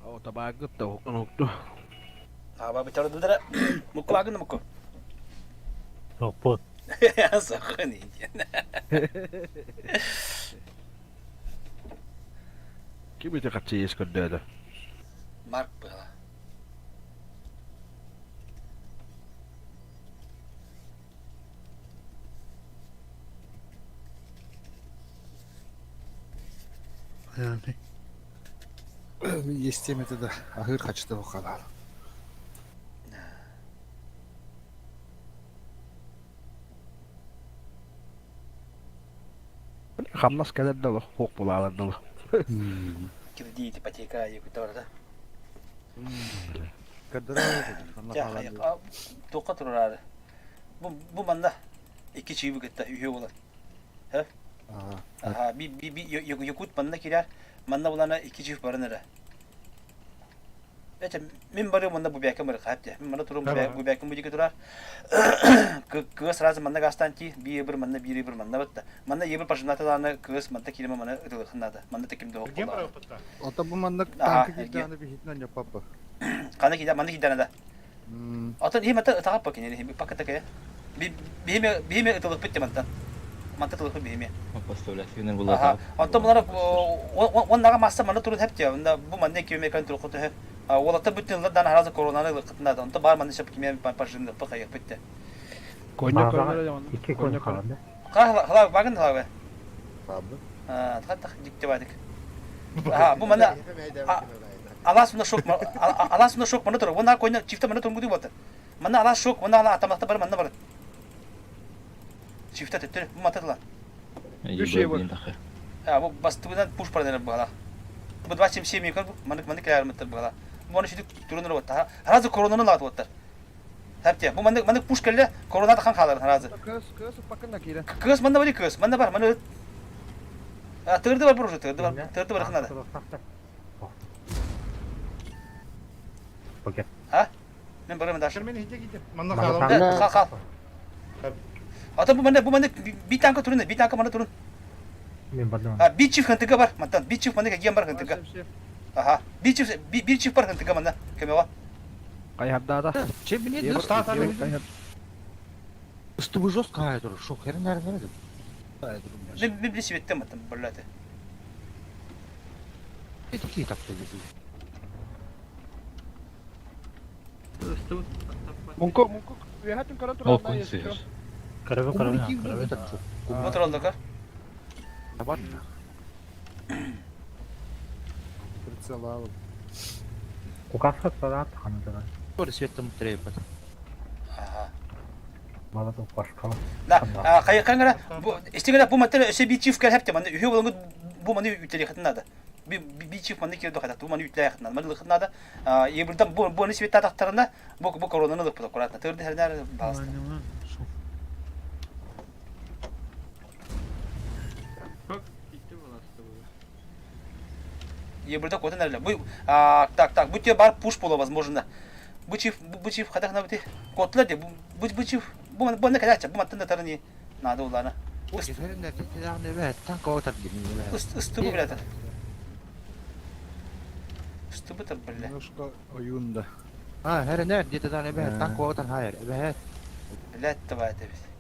О, табаагыт да укту. Аба битардылара. Мукку агын мукку. Соппут. Сахын индиан. Ким ити хаччы иэс көрдөөдө? Марк была. Естем это да. Ахыр хачты бухалар. Хамнас кэлэр да хуох булаалар дылы. Кредит, ипотека, якутарда. Туохха тураары? Бу бу манна икки чыыбы кытта үһүө буолар. Һэ? Аха, би би би якут манна кирэр, манна булана икки чыып баран эрэ. Эче мин барыам манна бу бэкэм бары хаап дии. Мин манна турум бу бэкэм бу диэки турар. Кыыс сразу манна гастан ти, би ебір манна биир ебір манна батта. Манна ебір пожинаталааны кыыс манта кириме мана ытылыхын наада. Манна теким да Эрген боллааны. Ото бу маннык Аха, танка эрген. киирдэҕинэ биһитинэн ньоппаппа. Хана киирдэ, манна киирдэ да. Отон иһим ата ытаҕаппа кинини паката кэ. Биһиме биһиме ытылыкпыт те мантан. Манта ытылыкпыт биһиме. Поставлять Аха. Онтон булара уоннаҕа масса манна турун хэп те. Онда бу манна километр турукку төһө. Уолаттар бүттүн ыллар дан харазы коронаны ылыккытына да. Онто бар манна шап киме пожинныппы хайыппыт те. Базаҕа икки күн хаалла. Хала багын хала. Хабы. Тахаттах дикте бадык. Аха, бу манна алас мына шок алас мына шок манна тур. Уонна койна чифта манна турунгу болта. Манна алас шок, уонна ала атамахта бар манна бар. Чифта төттөр, бу матырла. А, бу бастыбынан пуш паранер бала. Бу 27 көр, маннык маннык кэлэр бала. Бу аны сүтүк турунар отта. Харазы коронаны лаат оттар. Хәпте, бу маннык маннык пуш кэллэ, коронада хан хаалар харазы. Кыыс, кыыс уппаккын да киирэ. Кыыс манна бар кыыс, манна бар, манна Тырды бар уже, тырды бар, тырды бар ханада. А? Мен барамын дальше. Мен хите ките. Манна хаалам. Хал хал. Ата бу манна бу манна би танка турун, би танка манна турун. Мен бардым. А би чиф хантыга бар, мантан би чиф манна кегем бар хантыга. Аха, би чиф би чиф бар хантыга манна кемева. Кайһардаата. Че билет? Ыстыбы жестко айдыр, шок херин нәрнер. Мен мен биле сибеттем мантан барлаты. Эти ки тапты бизи. Мунко, мунко, үөһэтин көрөн Ол туран күн сыыр. Көрөбүн көрөбүн көрөбүн. Моторолдока. Табар. Прицелал. Кукаска садаат хандыга. Тор светтем требат. Аха. Бала башка. Да, хайыккан бу истигera бу матер өсө би чиф кел хепте маны үһү болонгу бу маны үтели хатынада. Би би чиф маны келди хата, бу маны үтләй хатынада. Маны лыхынада. Ебирден бу бу света тактарына бу бу коронаны лык аккуратно. Тырды хернер баласта. Ебырда котан эрэлэ. Бу так так бу те бар пуш было возможно. Бу чиф бу чиф хадах на бути котлар де бу бу чиф бу бу на калача бу маттан да тарыни надо улана. Ыстыбы блядь. Ыстыбы тар бля. Немножко ойуун да. А, herene где-то там эбэһэт танк оҕотон хайар эбэһэт. Блядь, давай это ведь.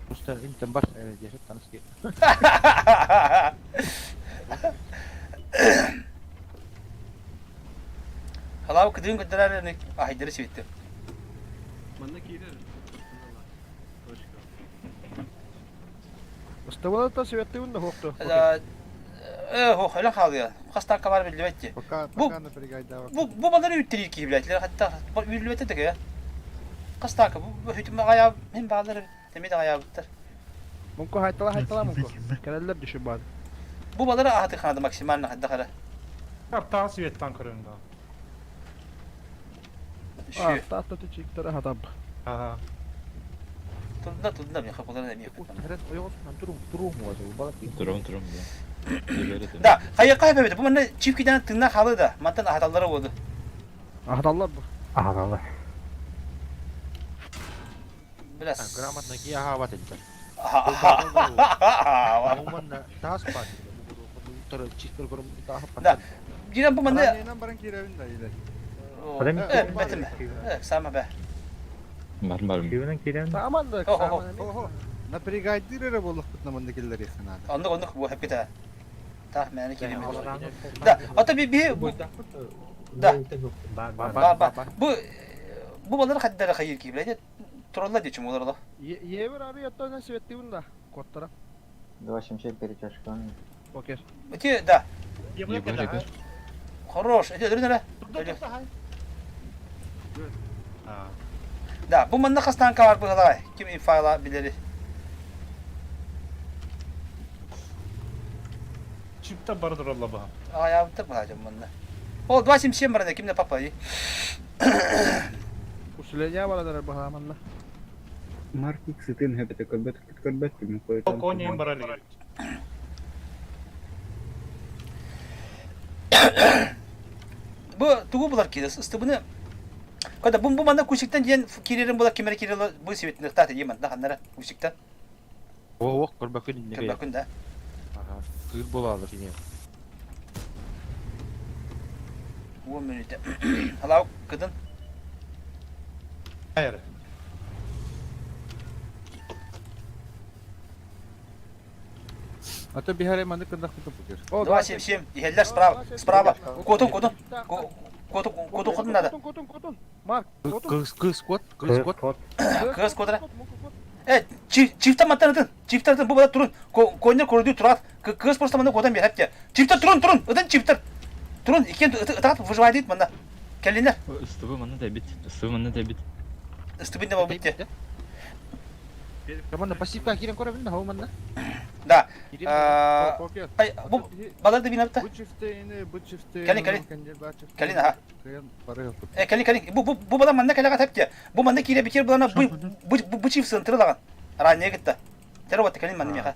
Просто интен бар дешет таныски. Халау кыдыын көрдөрөр аһайдары сибиттим. Манна киирэр. Ыстыбалата светтыбын да хуохту. Э, хох, өлөн хаалыа. Хас танка бар биллибэт ти. Пока Бу пока напрягайдаабат. бу бу балары үүттэрир киһи билээтлер хатта үүрүлүбэтэ да Хас танка бу хүтүм аҕайаа мин баалар Эмиэ даҕайаабыттар. Мунку хайтала хайтала мунку. Кэлэллэр дүшү баар. Бу балары аһаты ханада максимально хайдах эрэ. Аптаҕа светтан көрөн да. Аптаах да чиктара хатаб. Ага. Тудна тудна меха булар эмиэ. Турун турун Да, хайыкка хэбэбит. Бу манна чип киден тынна халы да. Мантан ахаталлара болду. Ахаталлар бу. Ахаталлар. Biraz. Грамотно ки аһаабат этилэр. Таас баар. Да. Динан бу манна Раненан баран кииребин да иле. Э, бэтим. Э, сама бэ. Бар бар. Киирэн киирэн. Сааман да. Хо-хо-хо. Напрягайдыр эрэ буоллахпытына манна киллэриэххэ наада. Оннук оннук бу хэппитэ. Таах мээнэ киирим. Да, ото би би Да. Ба ба. Бу бу балары хаддара хайыр ки билет. Туралла дечим олар ола. Евер ары яттан светтибин да. Коттара. Два семьсот перетяжка. Покер. Эти да. Егор, Хорош. Эти өрүн эрэ. Да, бу манна хастан кабар быһалай. Ким инфайла билери. Чипта бар туралла баха. Аябыттар быһаажым манна. О, 277 барана кимне папа. Усиление барадар баһааманна. Маркик сытын хэбэтэ көрбөт көрбөт күмүн койутан. Конин барали. Бу тугу булар кире ыстыбыны Когда бу бу манна кусиктан диэн кирерин була кимere кирело бу сибитин тата диэн манна ханнара кусиктан. О, көрбөкүн иннеге. Көрбөкүн да. Ага, кыр болалар ине. 10 минут. Халау кыдын. Hayır. Ата биһаре маннык кындахпыта покер. 277. Ихеллер справа. Справа. Котун котун. Котун котун котун надо. Котун котун котун. Марк. Кыз кыз кот, кыз кот. Кыз котра. Э, чифта маттан ытын. Чифта ытын бу бала турун. Коннер көрдүү турат. Кыз просто манда котан берет те. Чифта турун турун. Ытын чифтер. Турун икен ытат выживай дейт манда. Келинер. Ыстыбы манна дәбит. Ыстыбы манна дәбит. Ыстыбы не битте. Манна пассивка кирен көрөбүн да, манна. Да. Ай, бу балар да бинапта. Бу чифтейни, бу чифтейни. Кэлин, кэлин. Кэлин, аха. Э, кэлин, кэлин. Бу бу бу бала манна кэлэҕэ тэпте. Бу манна киирэ бикер булана бу бу бу чиф сынтыры лаган. Ранее гытта. Тер вот кэлин манна меха.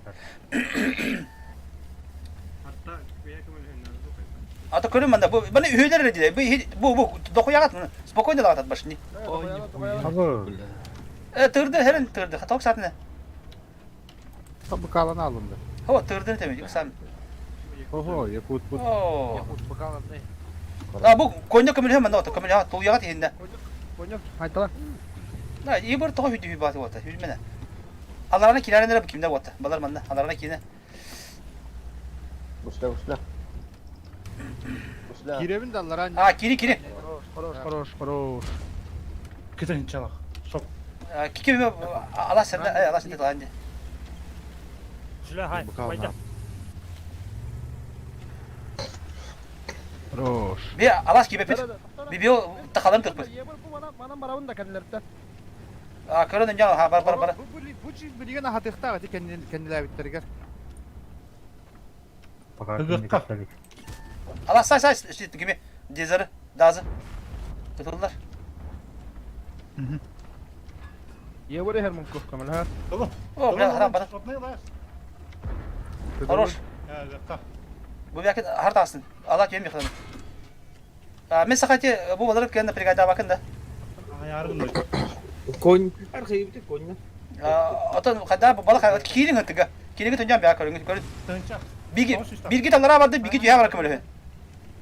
Ата көрүм манна бу мана үһүлэр эрэ бу бу бу дохуягат спокойно лагатат башни. Э, тырды херин тырды. Хаток сатны. Бакалан алынды. Хо, тырды теме, сам. Ого, якут бут. О. Якут бакалан. А бу коньяк көмөлһө манна ото көмөлһө тулуяга тиһиннэ. Коньяк айтала. Да, и бір тоҕо хүдү бааты бота, хүлмене. Аларана киләренер бу кимдә бота. Балар манна, аларана кине. Гусля, гусля. Гусля. Киребин да аларан. А, кири кири. Хорош, хорош, хорош. Китен чалах. Сок. Кики ала сенде, ала сенде таланды. Жүлә хай, байда. Хорош. Би алас кибепит. Би би тахалам тырпыт. Манан барабын да кәнилерте. А, көрөн жа ха бар бар бар. Бу бу чиз билген ахатыхта ати кәниләбиттерге. Пока ким Алас сай сай шит кими дезер дазы. Тутулдар. Ебер хер мунку камал О, бля, харам бара. Хорош. Бу бәкин хар таасын. Ала түйем яхын. Мен сахати бу балары кенна бригадабакын да. Конь, архивте конь. Отон хада бу балак киирин ытыга. Киирин төнҗан бә көрүн көрүн. Биги бирги талара барды биги түйә бар көмөлө.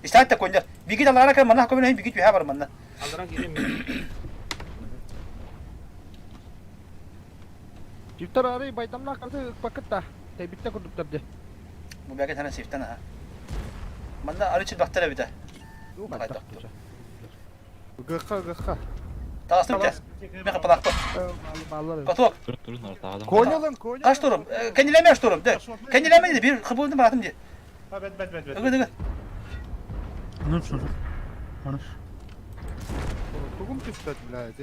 Истәт тә конья. Биги талара кем манна көмөлө биги түйә бар манна. Алара киирин. Чиптер ары байдамна карды ыкпакытта. Тэбитте курдуктар де. Бу бәке тана сифтан аха. Манна ары чилбактар эбите. Гыхха, гыхха. Тағыстым бите. Мен қапалақты. Каток. Турун артаадым. Конялын, коня. Каш турум. Кенилеме турум. Де. Кенилеме де bir кыбылды баратым де. Бет, бет, бет, бет. Ыгы, ыгы. Анам şunu. Anam. Тугум түспөт, блядь.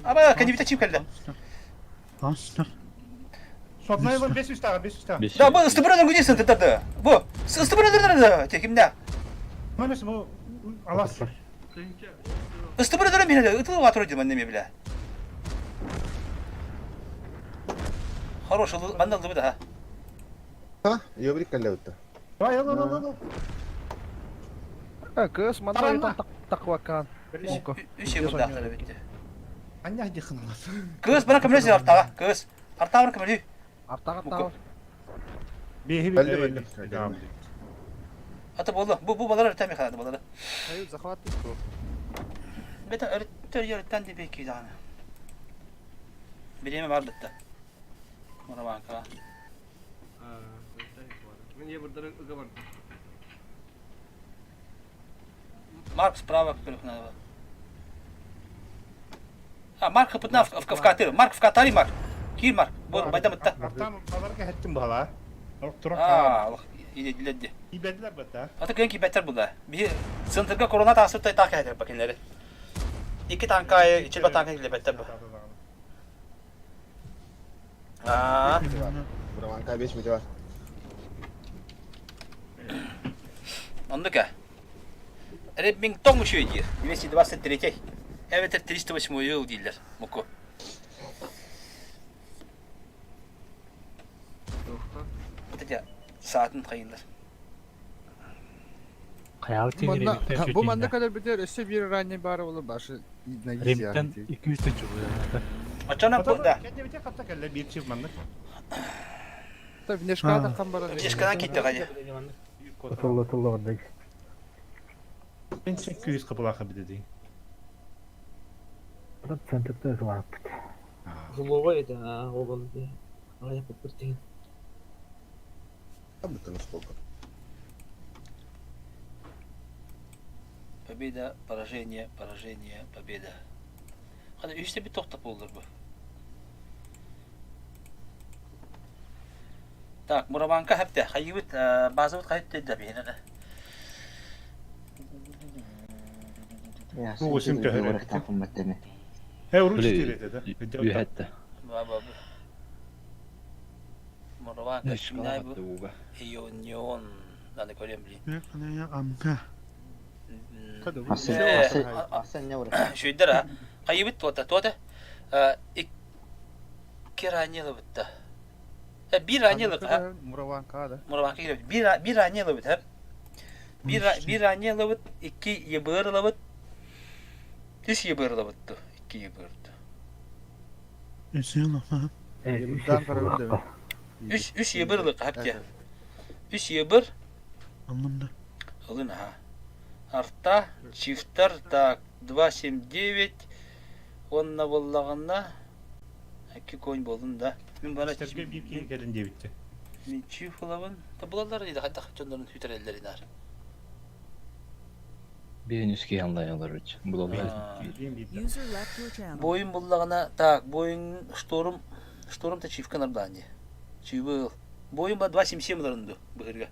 Аба кенибите чип келди. Астыр. Сотнайлар 500 тага, 500 тага. Да, бу ыстыбырын гүдесин тытарды. Бу ыстыбырын дырды. Текимде. Мөнөс бу алас. Ыстыбырын дырды мени. Ытылып атыр дим неме биле. Хорош, мандал дыбы да. Ха, ёбрик каллабытта. Ай, ал, ал, ал, ал. Кыз манна таквакан. Үш ел дактар битти. Аня дихын алас. Кыз бана көмөлөсү артага. Кыз. Артага бана көмөлү. Артага тагы. Бехи Белли, белли. Ата болду. Бу бу балар өртәми халады балары. Hayır, захват tuttu. Бета өрттөр өрттөн деп эки дагы. Билеме бар битти. Мурабанка. Мен ебірдері ыға бардым. Марк справа перехнала. А, Марк хыпытна в, в, в Катар. Марк в Катаре, Марк. Кир, Марк. Бу байда мытта. Артам аларга хеттим бала. Тура. А, Аллах, иледи. Ибедлер бата. Ата көн кибеттер буда. Би центрга корона тасып тай так әйтер бакинлери. Ики танка ичил танка килебеттер бу. А, Бураманка 5 метр бар. Ондука. Ремингтон еще иди. 223. Evet 308 yıl değiller. Muku. Вот эти саатын хайындар. Манна, бу манна kadar битер, өссө бир ранний бары болу башы на Римтен 200 тынчы була. Ачана бу да. Кенде катта келе бир чип маннык. Та внешкада кам бара. Внешкадан кетти гани. Отулла отулла барда. Мен 800 кыпылаха биде Брат центрда ызлаппыт. Злого это, а, оған. Ая попыртын. Там сколько? Победа, поражение, поражение, победа. Hadi üçte bir тоқтап olur bu. Так, Мурабанка хәпте. Хайыбыт, базыбыт хайып деді бейін. Бу осым төһөрө. Э, уруч тирете да. Үһәтте. Ба ба ба. Мурабанка кимнәй бу? Ионион. Надо көрем блин. Амка. Шүйдер а. Хайыбыт туота, туота. Икки ранилы битте. Bir ранилы, ha. Мураванка да. Мурабанка киреп. Bir bir ранилы бит, ha. Bir bir ранилы бит, икки ебырылы бит. Үш ебырылы битти. Икки ебырды. Üsüyor ha. Үш үш ебырлы хапте. Үш ебыр. Anlamda. Ылын ha. Арта, чифтер, так, 279. Онна боллаганда Эки конь болдун да. Мен бана Стерге бир кийин келин дебитти. Мен чиф олабын. Та булалар диде, хатта чондорун хүтөреллер инар. Бирин үскей янлайалар үч. Булалар. User left your channel. Бойын буллагана, так, бойын шторм, шторм та чифка нардани. Чивыл. Бойын ба 277 ларынды быгырга.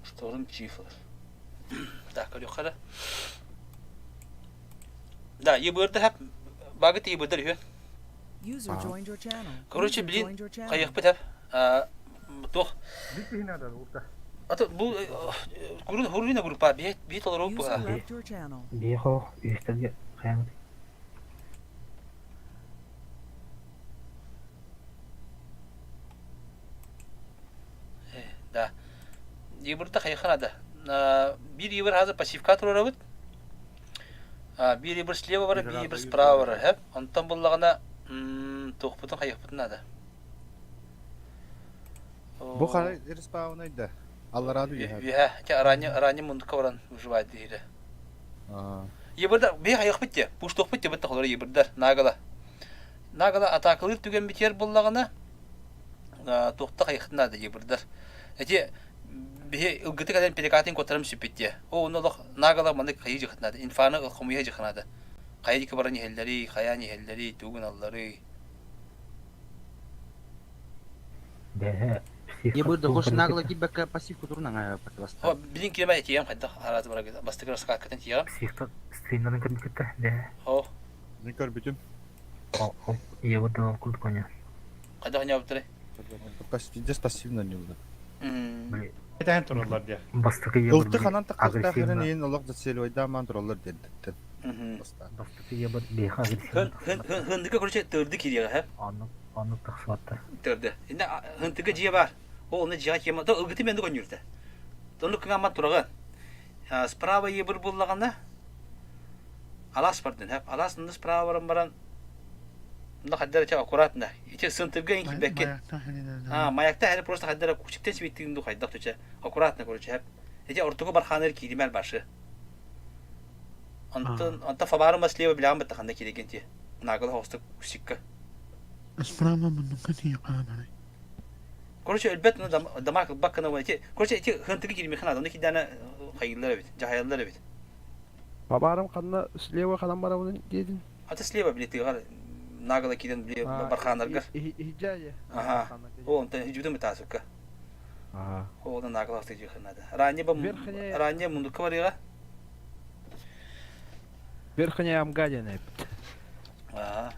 Шторм чифлар. Так, yukarı. Да, ебырды хәп багыт ебырды yön. User joined your channel. Короче, User блин, joined your channel. кайык бит Тох. Бит урта. Ата бу гурун хурвина группа бит бит олар бу. User left your channel. Бихо үстәлгә каян. Да. Ебырда хайыха надо. Биир ебыр хазыр пассивка турарабыт. Биир ебыр слева бара, биир ебыр справа бара. Хэп. Онтон буллаҕына туохпутун хайыхпытын надо. Бу хара респаунай да. Аллараду үһэ. Үһэ. Те ранее ранее мундукка баран выживать диирэ. Ебырда бии хайыхпыт те. Пуштуохпут те бытта холор ебырдар. Нагала. Нагала атаакалыыр түгэн битиэр буллаҕына туохта хайыхтын наада ебырдар. Эти биһи ылгыты кэлэн перекатын куоттарым сүппүт диэ. О, онно олох нагала маннык хайыы дьыхытын наада. Инфаны хомуйа дьыхын наада. Хайа диэки баран иһэллэрий, хайаан иһэллэрий, тугун алларый. Бэһэ Ебыр да хош нагло кибекка пассивку турун О, билин киэмэ тиийэм хайдах арааты бараг бастакы раскаткатын тиийэм. Психта стримнарын көрбүкүттэ бэһэ. О. Мен көрбүтүм. Ебыр да курдук оня. Хайдах оняабыттары? Пиздец пассивно оняылар. Этэн тураллар диэ. Бастакы ебыр Ылты ханан тахтахтаах херен иин олох зацеливайдаамаан тураллар диэн Бастакы ебыр бэхэ агрессивно. Хындыка короче тырды кириэҕэ һэ. Оннук оннук тахсыбаттар. Тырды. Инне хынтыга дьиэ бар. Ол онно дьиэҕэ киэмэ. То ылгыты мен коннюрта. Тону кыҥаммат тураҕын. Справа ебыр буллаҕына алаас бардын һэ. Алаас онно справа баран баран мында хайдара ча аккуратно. Ити сынтырга ин кибекке. А, маякта хәре просто хайдара кучиктен сибиттигин ду хайдах төче. Аккуратно короче һәп. Ити ортуга барханыр киример башы. Онтон онтон фабарым слева билэҕин бытта ханна кииригин ти. Нагыл хоостук усикка. Справа муннукка тиийэ хаалары. Короче, өлбөт ну дамак ылбаккына уон ити короче ити хынтыгы киирмихин надо, оны кидана хайыллар эбит, дьаһайаллар эбит. Бабарым ханна слева ханан барабын диэтин? Аты слева били тыгар нагло киирэн били бархаанаргар. Иһдьэ Аха. О, онтон иһдьүтүн бытаасыкка. О, онон нагло хастык надо. Ранее бам ранее мундукка барыга. Верхняя Амга диэн эппит. Аа.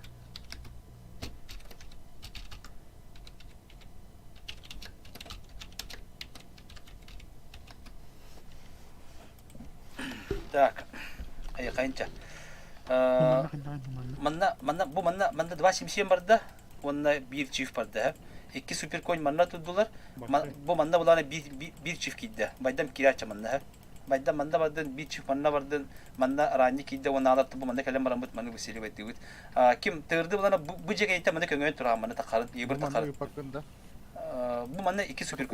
Так, айыкайынча. Манна, манна, бу манна, манна 2,77 барда, уонна биир чиф барда. Икки суперконь манна турдулар. Бу манна булана биир чиф киирдэ. Байдам киирээччи манна. Майда манна бардын, биир чиф манна бардын, манна ранний киирдэ уонна аалар бу манна кэлэн бараммыт маны выселивайдыыбыт. Ким тыырды булана бу дьиэ кэнниттэн маны көҥөйөн тураан маны тахарын, ебыр тахарын. Бу манна икки супер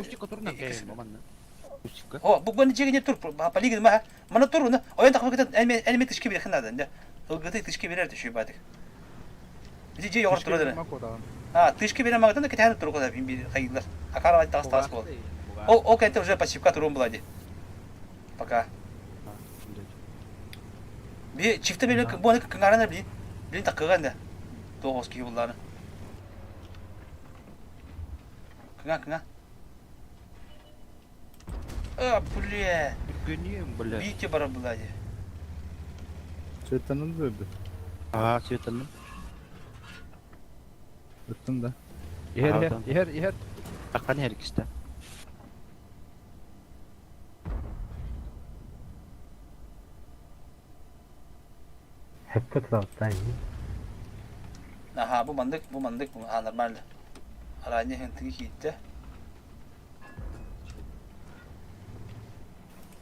О, бу бу дьиэ тур, полигон ма, мана тур, уна, ойон тахмакытын элеме тышки берехин надо, да. Ылгыты тышки берер түшүй бадык. Бити дьиэ йоҕор турар А, тышки берер магытын да кэтэһэн турук хайылар. Акара тагыс тагыс бол. Ол ол кэнтэ уже пассивка туруом була ди. Пока. Би чифте били бу аны кыңарана били. Били такыган да. Тоғыз киһи булланы. Кыңа кыңа. А, бля. Гением, бля. Бите бара была ди. Светанын бөрді. А, светанын. Ыттым да. Иһэр, иһэр, иһэр. Таққан иһэр кисте. Хэппэ турабыттаа дии. Аха, бу мандык, бу мандык, а нормально. Ранее хынтыгы киирдэ.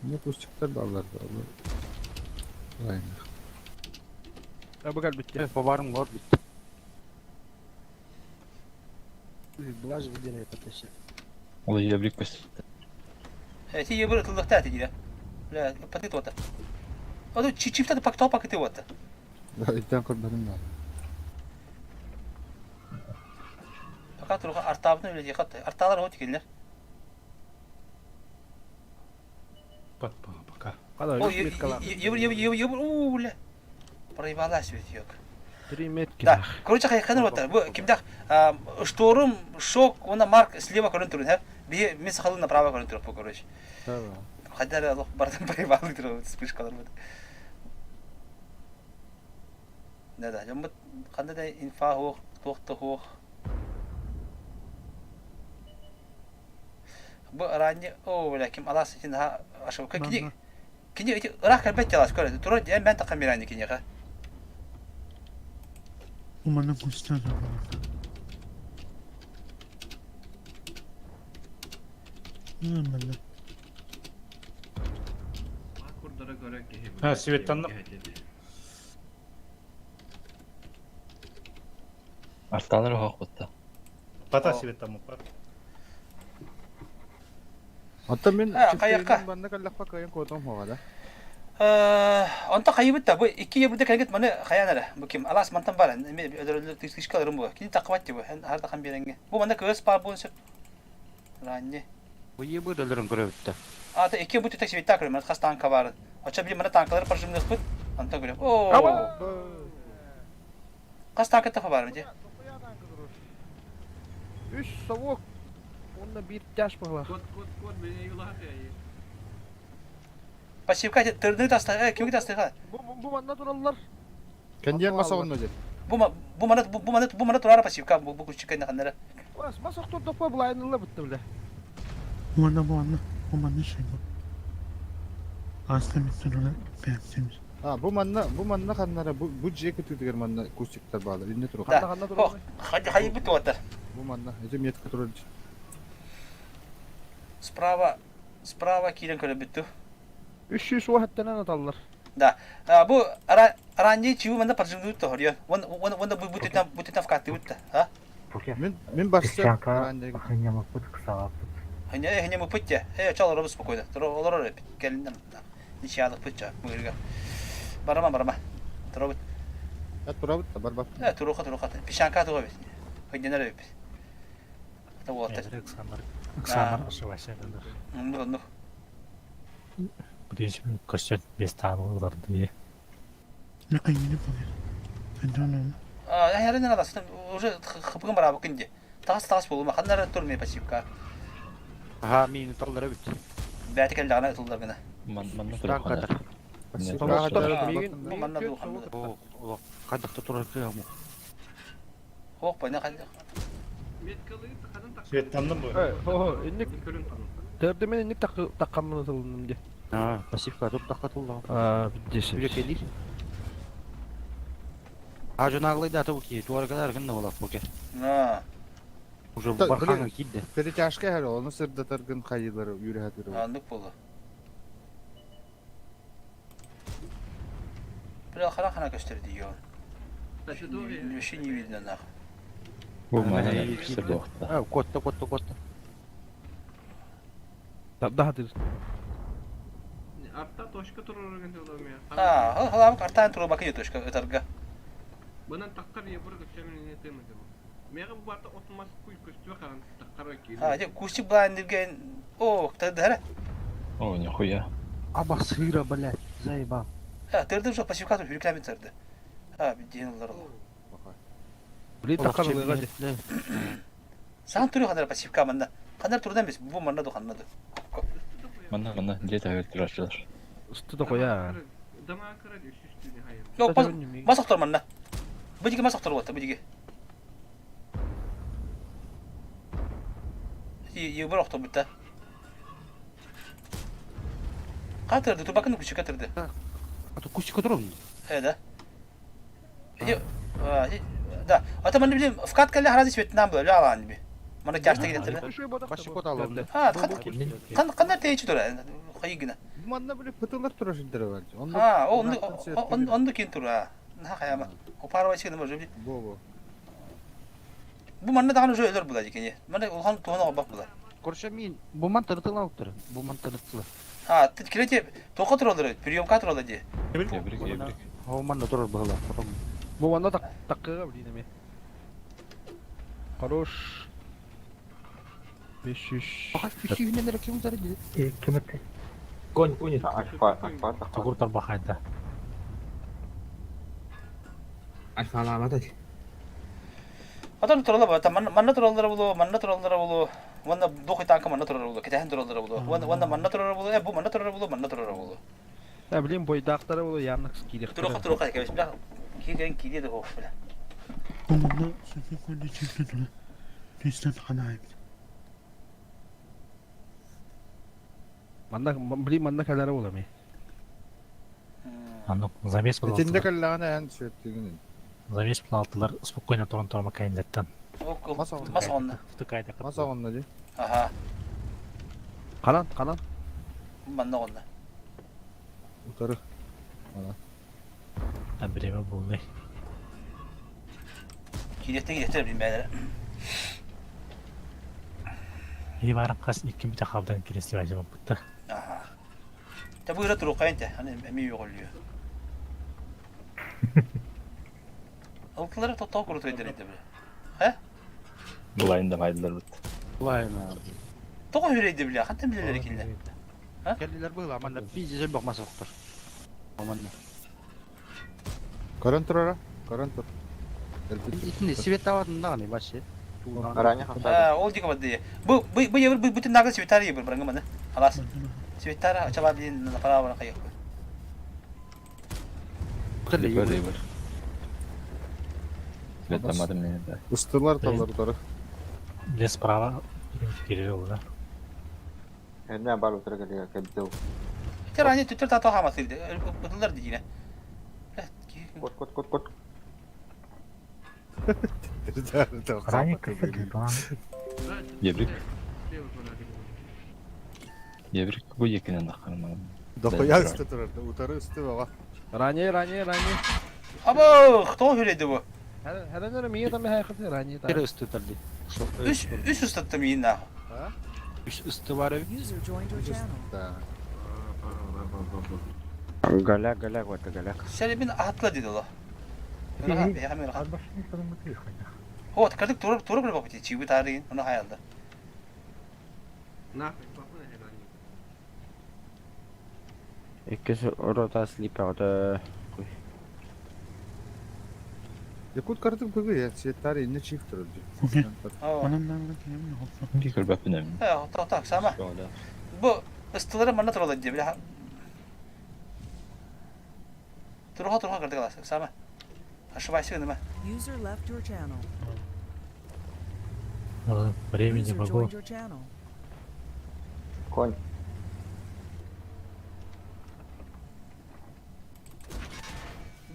Не кустиктар баллар да. Айна. Абы кэлбиттэ. Побарым гор битти. Блажь выделяй потащи. Ол ебрик көстө. Эти ебыр ытыллыкта эти дире. Бля, паты туота. Оду чифта пак то пакеты вот. Да, иттен көрбөтүм да. Пока туруга артабытын үле дихат. Арталар хот келер. Пат пока. О, ебыр ебыр ебыр ебыр у бля. Проебалась ведь ёк. Три метки. Да, короче, хайханыр вот бу кимдах шторм, шок, она Марк слева көрөн турун, ха? Би мен сахалы направо көрөн туруп, короче. Хайдар алох бардан проебалы туруп, вспышкалар вот. Да, да, жамбыт кандай да инфа хуох, туох та хуох. Бу ранее, о, бля, ким алас итин ха ошибка кини кини ити ыраах кэлбэт алас көрө турар диэн мен такам мирани киниэхэ. Умана кустана. Манна. Ha, светтанным. Арталар оһохпутта. Бата светтаммыппар. Оттон мин А, хайакка. манна кэллэхпэ кыайан куотуом суоҕа да. Онто хайыбыт да, бу икки ебурда кэлгит маны хайаан эрэ, бу ким, алаас мантан бар, эми өлөрөллөр тыышкаларым бу. Кини таххыбат ти бу, эн хар биэрэнге. Бу манна кыыс паар буон сөп. Ранне. Бу ебы өлөрөн көрөбүттэ. А, та икки бу түтек света көрөм, хас танка барын. Оча били мана танкалары прожимныхпыт. Онтон көрөм. О! Хас танка тафа бар ди. Үс совок. Онно биир тяж буолла. Кот, кот, кот, били юлаха Пассивка тырны таста, э, кимге таста? Бу бу манна тураллар. Кендиэн мас оҕонно дед. Бу бу мана бу мана бу мана турара пассивка бу бу күчүккә наханнара. Бас мас охтордохпо булайынылла бутты биле. Манна бу манна. Бу манна şey bu. Аста миттен бәсимиз. А, бу манна, бу манна ханнара, бу бу дьиэ кытыытыгар манна кустиктар баалар, инне турук. Да. Хай хай бут туаттар. Бу манна, эти метка турар. Справа справа киирэн көрөбүттү. 300 уһаттанан аталлар. Да. Бу ранний чиву манна поджимнут то хорьон. Вон вон вон бу бутетан бутетан вкаты бутта. А? Мин мин барса Песчанка хынньамаппыт ыксаабаппыт. Хыня хыня мы путте. Э чал робы спокойно. Туро олорор келиннем. Ничьялык путча мыгырга. Барама барама. Туро бут. Я турабыт та барбап. Э туруха туруха. Песчанка туго бит. Хыннянар бит. Это вот. Ыксанар, ыксанар ошибайся. Ну ну. Принципе, көстөн бестан уларды. Накайны бу. Антон. А, я не надо, уже хыпыгын барабы күнде. Тас тас болума, ханнар турмай пассивка. Аха, мин таллара бит. Бәті кәлді ана ұтылдар гына. Манна Танк турук атар. Бу манна ду ханна. Кадакта турар кыямы. Хоқ байна қанды. Светтанным бу. Э, хо, инник. Төрдө мен инник таккаммын ытылдым ди. А, пассивка туп такка тулла. А, биддесе. Үле келир. А жонаглый да ту ки, туар кадар гынна болап буке. На. Уже барханга кидде. Перетяжка хәл, оны сырдатаргын хайылары үйрәтер. Андык болу. Бля, хана хана gösterdi diyor. Вообще не видно нахуй. Бу мана киши буохта. А, котта котта котта. Daha дыр. Арта точка турар деген я. А, халам картан туру бакы точка өтәргә. Бынан таққар ебір көчөмүн не тема деп. Мега бу барта отмас куй көстү каран таққар кири. А, де кустик блайндерген. О, тырды О, нихуя. Аба сыра, блядь, заебал. Ha, тырды жоқ пассивка тур хүркәмит тырды. Ха, биден олар. Били таккар лыга ди. Сан туру хандар пассивка манда. Хандар турдан бес, бу манда ду ханнады. Манна манна дьиэ таһыгар тураччылар. Ысты да коя. Дама кыра үстүнө хайым. Yok, мас оқтор манна. Бу диге мас оқтор болот, бу диге. Ебір оқтор бітті. Катырды, турбакын күчі катырды. А то кустик турар. Э, да. Да. Ата маны билем, вкат калли харази светнам бу, ла алан би. Маны тяжты кетти. Пассив кот алам. А, кан кандай тейчи тура, хайгына. Манна биле пытылар турар шилдер бар. А, он он он кин тура. На хаяма. Опарва чигин бу. Бу бу. Бу манна дагы уже өлөр була дикене. Мана улхан тугана бак була. Короче, мин бу ман тыртыла алып Бу ман тыртыла. А, ты кирете тока туралар, приемка туралар ди. Ебрик, ебрик. О, манна турар була. Бу манна так таккыга билин эме. Хорош. 500. Баха күчүгүнөн ким зары ди. Ким это? Конь, конь. Альфа, альфа Тугур тарбахайда. Альфа Адам туралар бу, манна манна туралар булу, манна туралар булу. Ванда дохи танка манна туралар булу, кетен туралар булу. Ванда ванда манна туралар булу, э бу манна туралар булу, манна туралар булу. Та блин бойдактары болу явно кирек. Турука турука кебес бля. Киген киде де хоф бля. Бу манна сөзү көнде чекте тура. Түстен хана айбит. Манна блин манна калары бола ме. Аны замес Этинде булалтылар. каллагана эн сүрттүгүн. Замес булалтылар спокойно туран турма кайынлеттен. Мас онна. Тукайда. Мас оғынна ди. Аха. Ханан, ханан. Манна онно. Утары. А время булны. Кириэттэ кириэттэ билбээлэрэ. И баран хас икки бүтэ халдан кириэстэ баппытта. Аха. Та бу ыра туруқайын те, аны эми йоҕоллуйу. Алтылары тоттоо курутуйдар ити бile. Хэ? Булайын да майдылар бит. Булайын. Тоҕо хүрейди бile, хантан билелер кинилер? Кэллилэр быһыла, манна пиздец элбэх мас охтор. Манна. Көрөн турара, көрөн тур. Итини свет даҕаны вообще. Ол дико бады. Бу бу бу евр бу бүтүн нагыл светар евр барыңы маны. Халас. Светар ачаба блин на право на кайык. Евр, евр. Светламадым мени да. Ыстылар талар утары. Лес справа киирэр олора. Эрне бар утары кэлигэ кэлбитэ. Тер ани түтөр тато хаматыр. Бытылар дигине. Кот кот кот кот. Ранее кафе Еврик. Еврик бу екинен ахарман. Дохуя ысты турар, утары ысты баға. Ранее, ранее, ранее. Або, кто хүрейди бу? Хәрәнер мие там хәйхәт ранее. Кere ысты тарли. Үс үс устаттым иин наху. Үс ысты бар эбит. User joined your channel. Голяк, голяк, вот голяк. Сәлебин атла диди ло. Вот, кадык туруп туруп бир бапты чиби тарыйын, оны хаялды. Иккис рота слипа, Якут картын көгі, я цветтары инне чиф турар. Ки көрбәппин эми. Э, так, так, сама. Бу ыстылары манна туралар диye биле. Туруха туруха кырдык аласың, сама. Ошибайся гыныма. User left your channel. Времени User могу. joined your channel. Конь.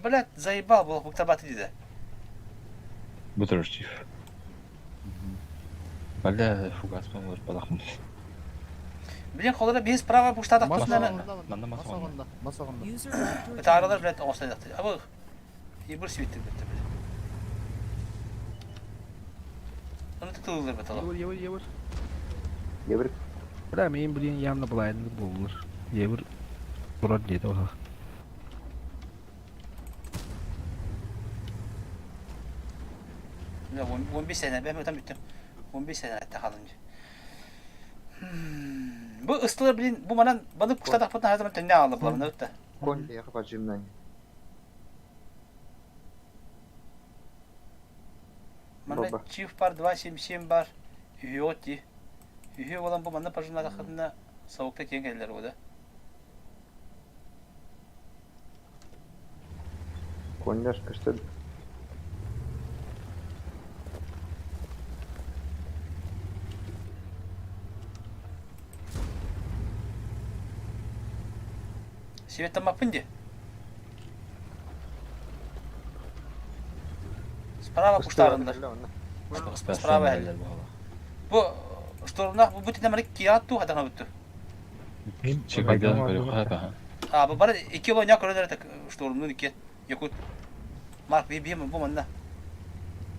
Блядь, заебал был буктабаты диде. Бу турар чиф. Бля, фугас болар балахмын. Билен колора без права буштадак туснаны. Манна масағында. Масағында. User left your Таралар блядь оңсайдакты. Абы. Ебір свитти битти. Оны тутулар бит ала. Евр, евр, евр. Евр. Бля, мен блин явно булайын булыр. Евр турар диде оха. Бля, 15 сene ben öten bittim. 15 sene hatta kalınca. Bu ыстылар блин, бу манан баны куштадак бутна her zaman төнне алды булар мына Конь я хапажимнан. Манна чиф бар 277 бар. Үйө ти. Үйө болан бу манна пажына хатына сауыкта тең келдер ода. Коньяш кышты. Свет тамапын де. Справа куштарында. Справа әлі. Бу штурмна бу бүтүн эмерик кият ту хатана бүттү. Чыгайдан көрүп хаба. А бу бар iki бу ня көрөлөр так штурмнун iki якут. Марк би би бу манна.